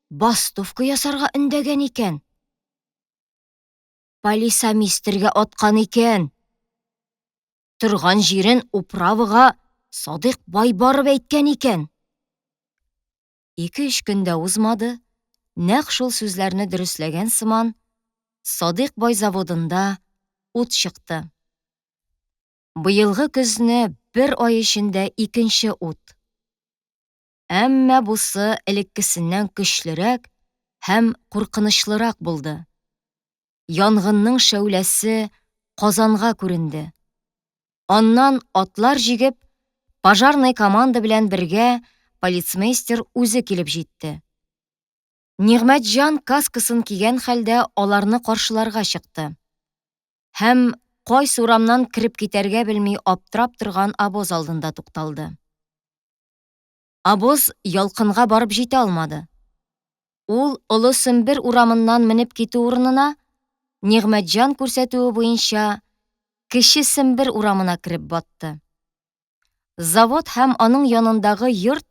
бастовка ясарга өндәгән икән. Полисамистергә аткан икән. Торган җирен управага Садыйк бай барып әйткән икән. Ике-өч көн дә узмады, нәкъ шул сүзләрне дөресләгән сыман, Садыйк бай заводында ут чыкты. Быелгы көзне бер ай эчендә икенче ут. Әмма бусы элеккесеннән көчлерәк һәм куркынычлырак булды. Янгынның шәүләсе Казанга күренде. Аннан атлар җигеп, пожарный команда белән бергә полицмейстер үзе килеп җитте. Нигъмәтҗан каскасын кигән хәлдә аларны каршыларга чыкты. Һәм кайсы урамнан кереп китәргә белми аптырап торган обоз алдында тукталды. Обоз ялкынга барып җитә алмады. Ул Олы Сембер урамыннан менеп китү урынына, Нигъмәтҗан күрсәтүе буенча, Кече Сембер урамына кереп батты. Завод һәм аның янындагы йорт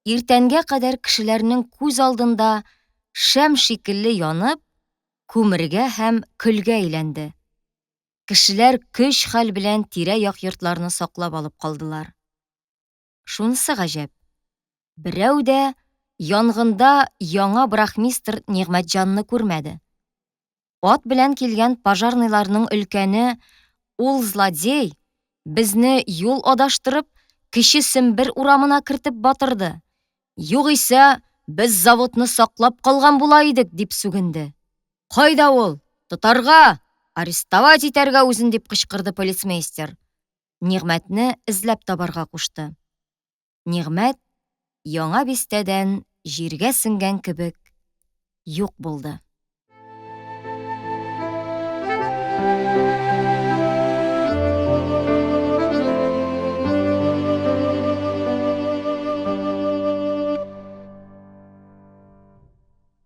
иртәнгә кадәр кешеләрнең күз алдында шәм шикелле янып, күмергә һәм көлгә әйләнде. Кешеләр көч-хәл белән тирә-як йортларны саклап алып калдылар. Шунысы гаҗәп, берәү дә янгында яңа брахмистр Нигъмәтҗанны күрмәде. Ат белән килгән пожарныйларның өлкәне, Ул злодей, безне юл адаштырып, Кече Сембер урамына кертеп батырды. Югыйсә, без заводны саклап калган була идек, дип сүгенде. Кайда ул? Тотарга! Арестовать итәргә үзен, дип кычкырды полицмейстер. Нигъмәтне эзләп табарга кушты. Нигъмәт Яңа бистәдән җиргә сеңгән кебек юк булды.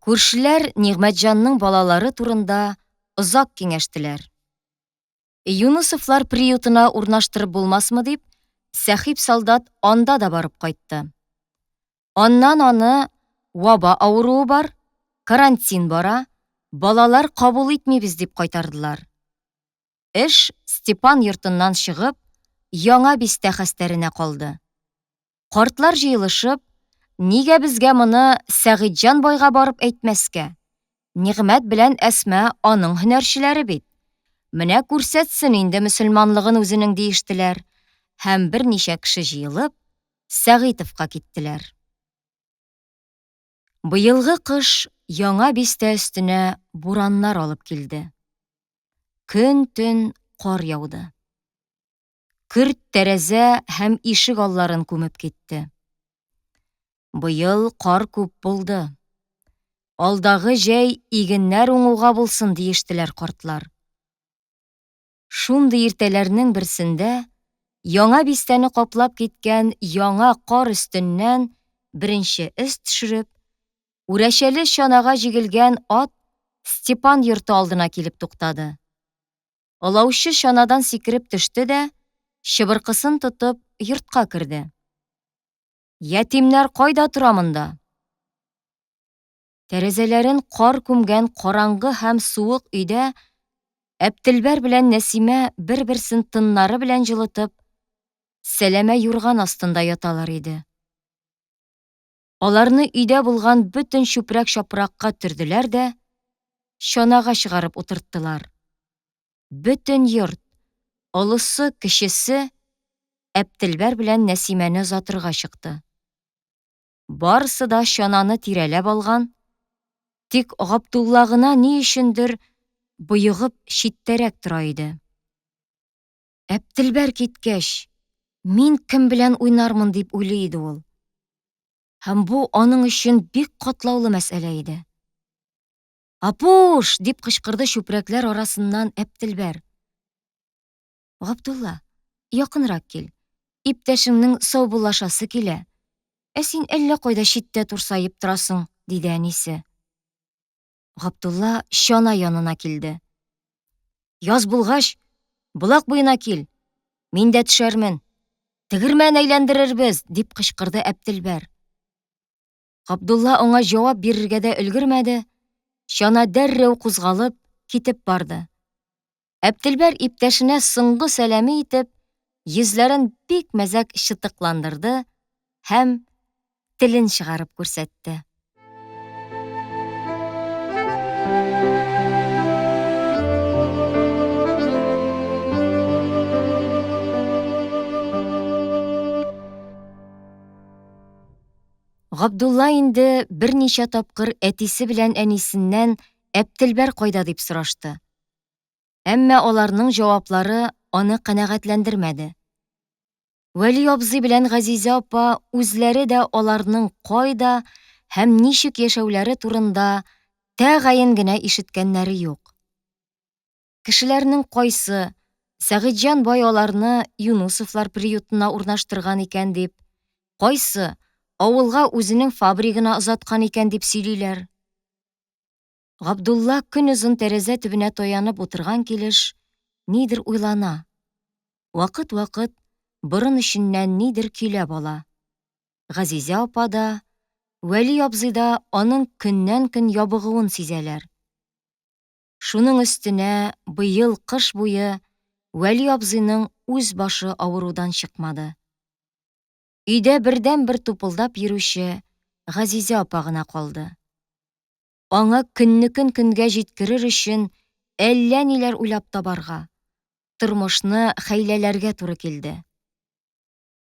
Күршеләр Нигъмәтҗанның балалары турында озак киңәштеләр. Юнысовлар приютына урнаштырып булмасмы дип, Сәхип солдат анда да барып кайтты. Аннан аны ваба авыруы бар, карантин бара, балалар кабул итмибез дип кайтардылар. Эш Степан йортыннан чыгып, Яңа бистә хәстәренә калды. Картлар җыелышып, нигә безгә моны Сәгыйтьҗан байга барып әйтмәскә? Нигъмәт белән Әсма аның һөнәрчеләре бит. Менә күрсәтсен инде мөселманлыгын үзенең диештеләр һәм берничә кеше җыелып, Сәгыйтовка киттеләр. Быелгы кыш Яңа бистә өстенә бураннар алып килде. Көн-төн кар яуды. Көрт тәрәзә һәм ишек алларын күмеп китте. Быел кар күп булды. Алдагы җәй игеннәр уңуга булсын, диештеләр картлар. Шундый иртәләрнең берсендә Яңа бистәне каплап киткән яңа кар өстеннән беренче эз төшереп, үрәчәле чанага җигелгән ат Степан йорты алдына килеп туктады. Олаучы чанадан сикереп төште дә, чыбыркысын тотып, йортка керде. Ятимнәр кайда тора монда? Тәрәзәләрен кар күмгән караңгы һәм суык өйдә Әптелбәр белән Нәсимә бер-берсен тыннары белән җылытып, сәләмә юрган астында яталар иде. Аларны өйдә булган бөтен чүпрәк-чапракка төрделәр дә, чанага чыгарып утырттылар. Бөтен йорт, олысы, кечесе, Әптелбәр белән Нәсимәне озатырга чыкты. Барысы да чананы тирәләп алган, тик Габдулла гына ни өчендер боегып читтәрәк тора иде. Әптелбәр киткәч, мин кем белән уйнармын дип уйлый иде ул. Һәм бу аның өчен бик катлаулы мәсьәлә иде. Апуш! дип кычкырды чүпрәкләр арасыннан Әптелбәр. Габдулла, якынрак кил. Иптәшеңнең саубуллашасы килә. Ә син әллә кайда читтә турсаеп торасың, диде әнисе. Габдулла чана янына килде. Яз булгач, болак буена кил. Мин дә төшәрмен. Тегермән әйләндерербез, дип кычкырды Әптелбәр. Габдулла аңа җавап бирергә дә өлгермәде, чана дәррәү кузгалып, китеп барды. Әптелбәр иптәшенә соңгы сәламе итеп, йөзләрен бик мәзәк чытыкландырды һәм телен чыгарып күрсәтте. Габдулла инде берничә тапкыр әтисе белән әнисеннән Әптелбәр кайда дип сорашты. Әмма аларның җаваплары аны канәгатьләндермәде. Вәли абзый белән Газизә апа үзләре дә аларның кайда һәм ничек яшәүләре турында тәгаен генә ишеткәннәре юк. Кешеләрнең кайсы, Сәгыйтьҗан бай аларны Юнусовлар приютына урнаштырган икән дип, кайсы, авылга үзенең фабригына озаткан икән дип сөйлиләр. Габдулла көнозын тәрәзә төбенә таянып утырган килеш нидер уйлана. Вакыт-вакыт борын эченнән нидер көйләп ала. Газизә апа да, Вәли абзый да аның көннән-көн ябыгуын сизәләр. Шуның өстенә быел кыш буе Вәли абзыйның үз башы авырудан чыкмады. Өйдә бердәнбер тупылдап йөрүче Газизә апа гына калды. Аңа көннекен көнгә җиткерер өчен әллә ниләр уйлап табарга, тормышны хәйләләргә туры килде.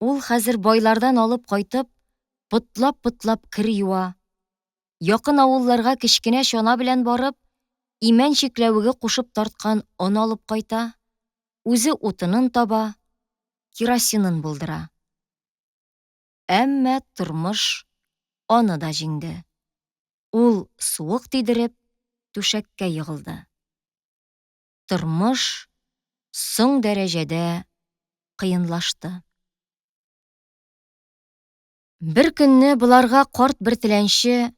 Ул хәзер байлардан алып кайтып, потлап-потлап кер юа. Якын авылларга кечкенә чана белән барып, имән чикләвеге кушып тарткан он алып кайта, үзе утынын таба, керосинын булдыра. Әмма тормыш аны да җиңде. Ул суык тидереп, түшәккә егылды. Тормыш соң дәрәҗәдә кыенлашты. Бер көнне боларга карт бер теләнче,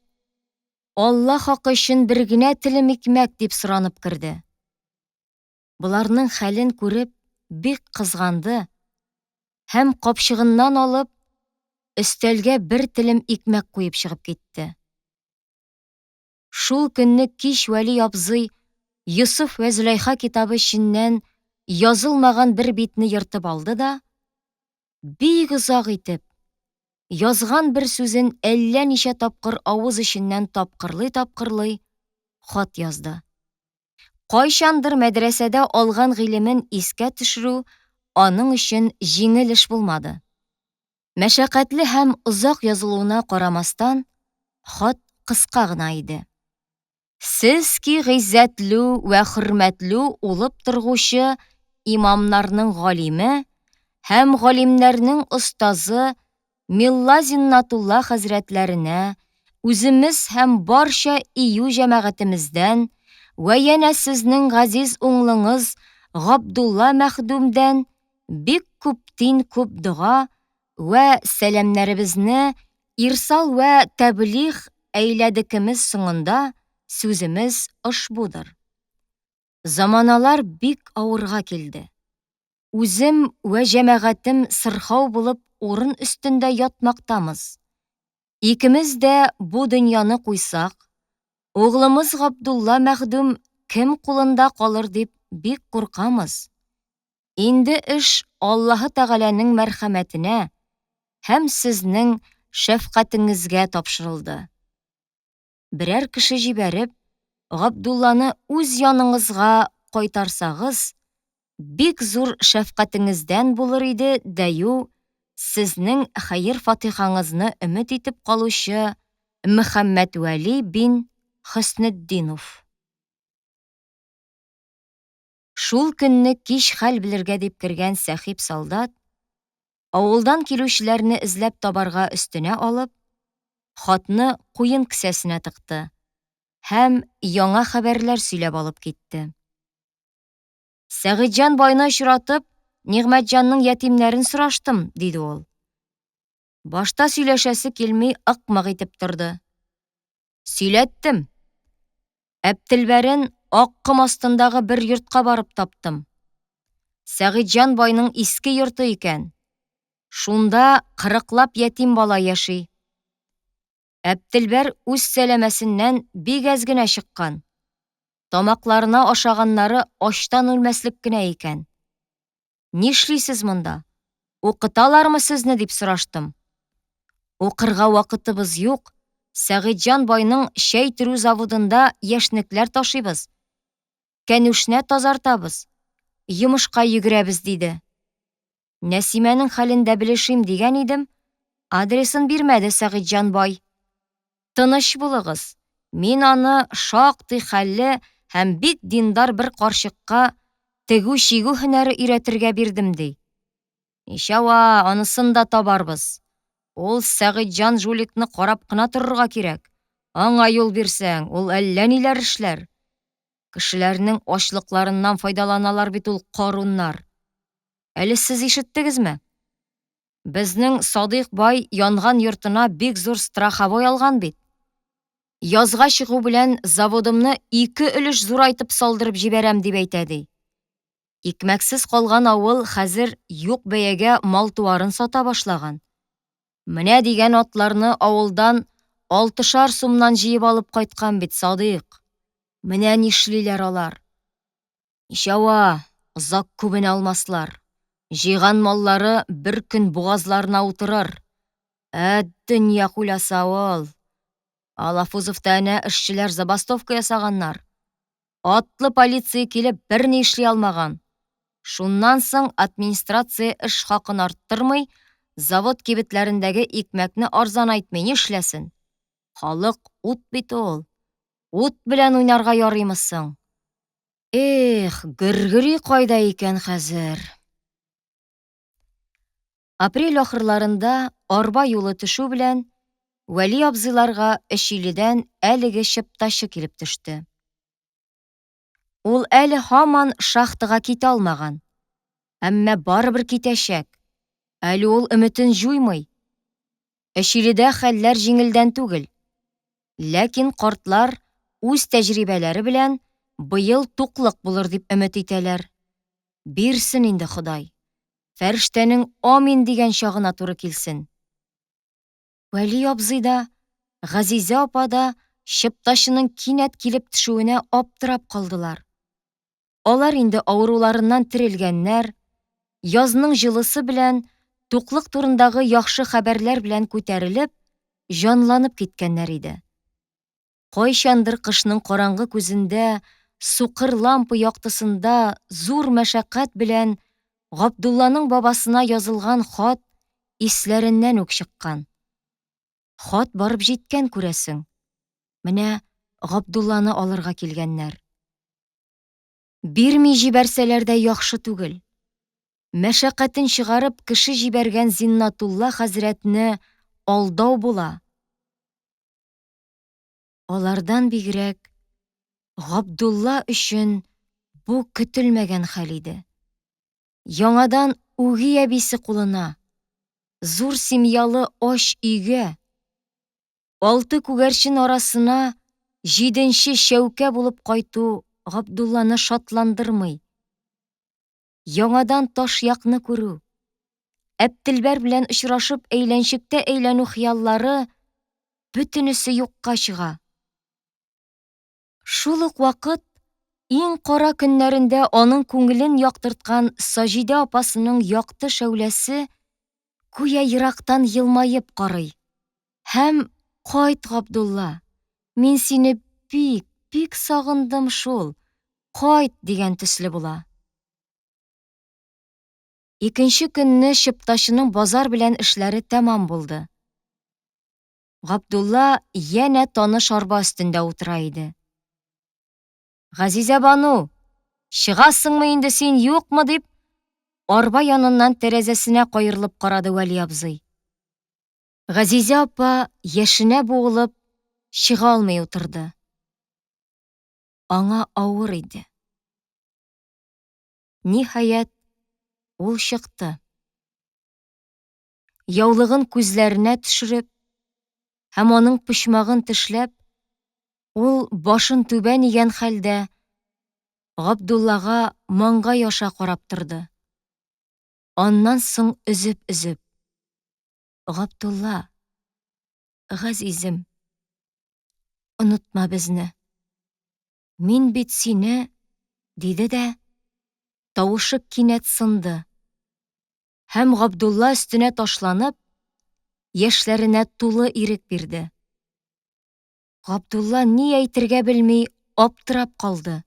Алла хакы өчен бер генә телем икмәк дип соранып керде. Боларның хәлен күреп, бик кызганды һәм капчыгыннан алып, өстәлгә бер телем икмәк куеп чыгып китте. Шул көнне кич Вәли абзый Йосыф вә Зөләйха китабы эченнән язылмаган бер битне ертып алды да, бик озак итеп, язган бер сүзен әллә ничә тапкыр авыз эченнән тапкырлый-тапкырлый хат язды. Кайчандыр мәдрәсәдә алган гыйлемен искә төшерү аның өчен җиңел эш булмады. Мәшәкатьле һәм озак язылуына карамастан, хат кыска гына иде. Сез ки гыйззәтлү вә хөрмәтлү улып торгучы имамнарның галиме һәм галимнәрнең остазы Мелла Зиннатулла хәзрәтләренә үземез һәм барча ию җәмәгатемездән вә янә сезнең газиз уңлыңыз Габдулла мәхдүмдән бик күптин күп дога вә сәламнәребезне ирсал вә тәблигъ әйләдекемез соңында сүземез ошбудыр. Заманалар бик авырга килде. Үзем вә җәмәгатем сырхау булып урын өстендә ятмактамыз. Икемез дә бу дөньяны куйсак, углымыз Габдулла мәхдүм кем кулында калыр дип бик куркамыз. Инде эш Аллаһы Тәгаләнең мәрхәмәтенә һәм сезнең шәфкатеңезгә тапшырылды. Берәр кеше җибәреп, Габдулланы үз яныңызга кайтарсагыз, бик зур шәфкатеңездән булыр иде, дәю, сезнең хәер-фатихаңызны өмет итеп калучы Мөхәммәтвәли бин Хөснетдинов. Шул көнне кич хәл белергә дип кергән Сәхип солдат, авылдан килүчеләрне эзләп табарга өстенә алып, хатны куен кесәсенә тыкты һәм яңа хәбәрләр сөйләп алып китте. Сәгыйтьҗан байны очратып, Нигъмәтҗанның ятимнәрен сораштым, диде ул. Башта сөйләшәсе килми ык-мык итеп торды. Сөйләттем. Әптелбәрен ак ком астындагы бер йортка барып таптым. Сәгыйтьҗан байның иске йорты икән. Шунда кырыклап ятим бала яши. Әптелбәр үз сәләмәсеннән бик әз генә чыккан. Тамакларына ашаганнары ачтан үлмәслек кенә икән. Нишлисез монда? Укыталармы сезне дип сораштым. Укырга вакытыбыз юк. Сәгыйтьҗан байның чәй төрү заводында яшьнекләр ташыйбыз. Кәнүшнә тазартабыз. Йомышка йөгерәбез, диде. Нәсимәнең хәлен дә белешим дигән идем, Адресын бирмәде Сәгыйтьҗан бай. Тыныч булыгыз, мин аны шактый хәлле һәм бик диндар бер карчыкка тегү-чигү һөнәре өйрәтергә бирдем, ди. Ничава, анысын да табарбыз. Ул Сәгыйтьҗан жуликны карап кына торырга кирәк. Аңа юл бирсәң, ул әллә ниләр эшләр. Кешеләрнең ачлыкларыннан файдаланалар бит ул каруннар. Әле сез ишеттегезме? Безнең Садыйк бай янган йортына бик зур страховой алган бит. Язга чыгу белән заводымны ике өлеш зурайтып салдырып җибәрәм дип әйтә ди. Икмәксез калган авыл хәзер юк бәягә мал-туарын сата башлаган. Менә дигән атларны авылдан алтышар сумнан җыеп алып кайткан бит Садыйк. Менә нишлиләр алар. Ничава, озак күбенә алмаслар. Җыйган маллары бер көн бугазларына утырыр. Ә дөнья кулясы авыл. Алафузовта әнә эшчеләр забастовка ясаганнар. Атлы полиция килеп берни эшли алмаган. Шуннан соң администрация эш хакын арттырмый, завод кибетләрендәге икмәкне арзанайтмый, нишләсен? Халык ут бит ул. Ут белән уйнарга ярыймы соң? Эх, Гөргөри кайда икән хәзер? Апрель ахырларында арба юлы төшү белән Вәли абзыйларга Өчиледән әлеге чыптачы килеп төште. Ул әле һаман шахтага китә алмаган. Әмма барыбер китәчәк. Әле ул өметен җуймый. Өчиледә хәлләр җиңелдән түгел. Ләкин картлар үз тәҗрибәләре белән быел туклык булыр дип өмет итәләр. Бирсен инде Ходай. Фәрештәнең амин дигән чагына туры килсен. Вәли абзый да, Газизә апа да чыптачының кинәт килеп төшүенә аптырап калдылар. Алар инде авыруларыннан терелгәннәр, язның җылысы белән, туклык турындагы яхшы хәбәрләр белән күтәрелеп, җанланып киткәннәр иде. Кайчандыр кышның караңгы күзендә, сукыр лампа яктысында зур мәшәкать белән Габдулланың бабасына язылган хат исләреннән үк чыккан. Хат барып җиткән, күрәсең. Менә Габдулланы алырга килгәннәр. Бирми җибәрсәләр дә яхшы түгел. Мәшәкатен чыгарып кеше җибәргән Зиннатулла хәзрәтне алдау була. Алардан бигрәк Габдулла өчен бу көтелмәгән хәл иде. Яңадан үги әбисе кулына, зур семьялы ач өйгә, Алты күгәрчен арасына җиденче чәүкә булып кайту Габдулланы шатландырмый. Яңадан Ташъякны күрү, Әптелбәр белән очрашып әйләнчектә әйләнү хыяллары бөтенесе юкка чыга. Шул ук вакыт иң кара көннәрендә аның күңелен яктырткан Саҗидә апасының якты шәүләсе гүя ерактан елмаеп карый. Һәм кайт, Габдулла, мин сине бик, бик сагындым шул, кайт, дигән төсле була. Икенче көнне чыптачының базар белән эшләре тәмам булды. Габдулла янә таныш арба өстендә утыра иде. Газизәбану, чыгасыңмы инде син, юкмы, дип, арба яныннан тәрәзәсенә каерылып карады Вәли абзый. Газизә апа яшенә буылып, чыга алмый утырды. Аңа авыр иде. Ниһаять, ул чыкты. Яулыгын күзләренә төшереп һәм аның почмагын тешләп, ул башын түбән игән хәлдә Габдуллага маңгай аша карап торды. Аннан соң өзеп-өзеп. Габдулла, газизем, онытма безне. Мин бит сине, диде дә, тавышы кинәт сынды. Һәм Габдулла өстенә ташланып, яшьләренә тулы ирек бирде. Габдулла ни әйтергә белми аптырап калды.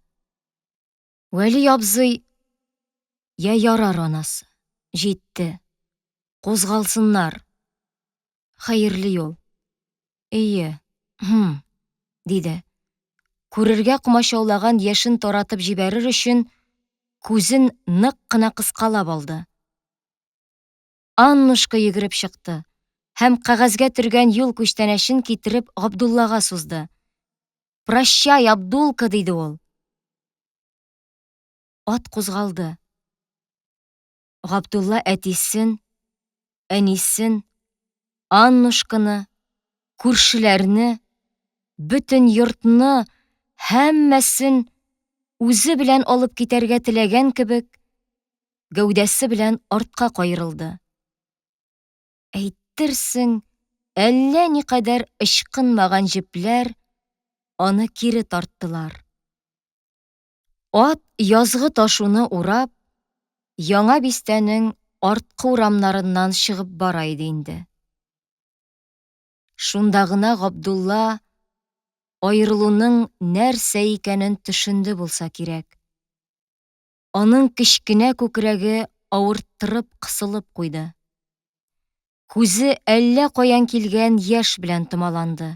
Вәли абзый, я ярар анасы, җитте. Кузгалсыннар. Хәерле юл. Әйе, һм, диде. Күрергә комачаулаган яшен таратып җибәрер өчен күзен нык кына кыскалап алды. Аннушка йөгереп чыкты һәм кәгазьгә төргән юл күчтәнәчен китереп Габдуллага сузды. «Прощай, Абдулка!» диде ул. Ат кузгалды. Габдулла әтисен, әнисен, Аннушканы, күршеләрне, бөтен йортны, һәммәсен үзе белән алып китәргә теләгән кебек, гәүдәсе белән артка каерылды. Әйтерсең, әллә никадәр ычкынмаган җепләр аны кире тарттылар. Ат язгы ташуны урап, Яңа бистәнең арткы урамнарыннан чыгып бара иде инде. Шунда гына Габдулла аерылуның нәрсә икәнен төшенде булса кирәк. Аның кечкенә күкрәге авырттырып кысылып куйды. Күзе әллә каян килгән яшь белән томаланды.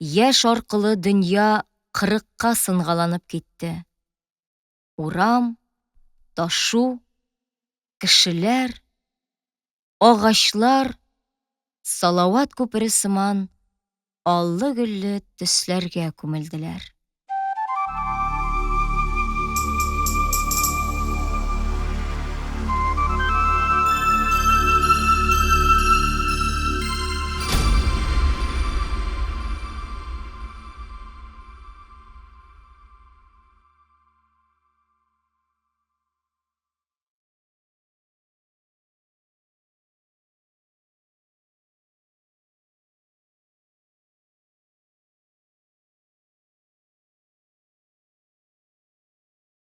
Яшь аркылы дөнья кырыкка сынгаланып китте. Урам, ташу, кешеләр, агачлар салават күпере сыман аллы-гөлле төсләргә күмелделәр.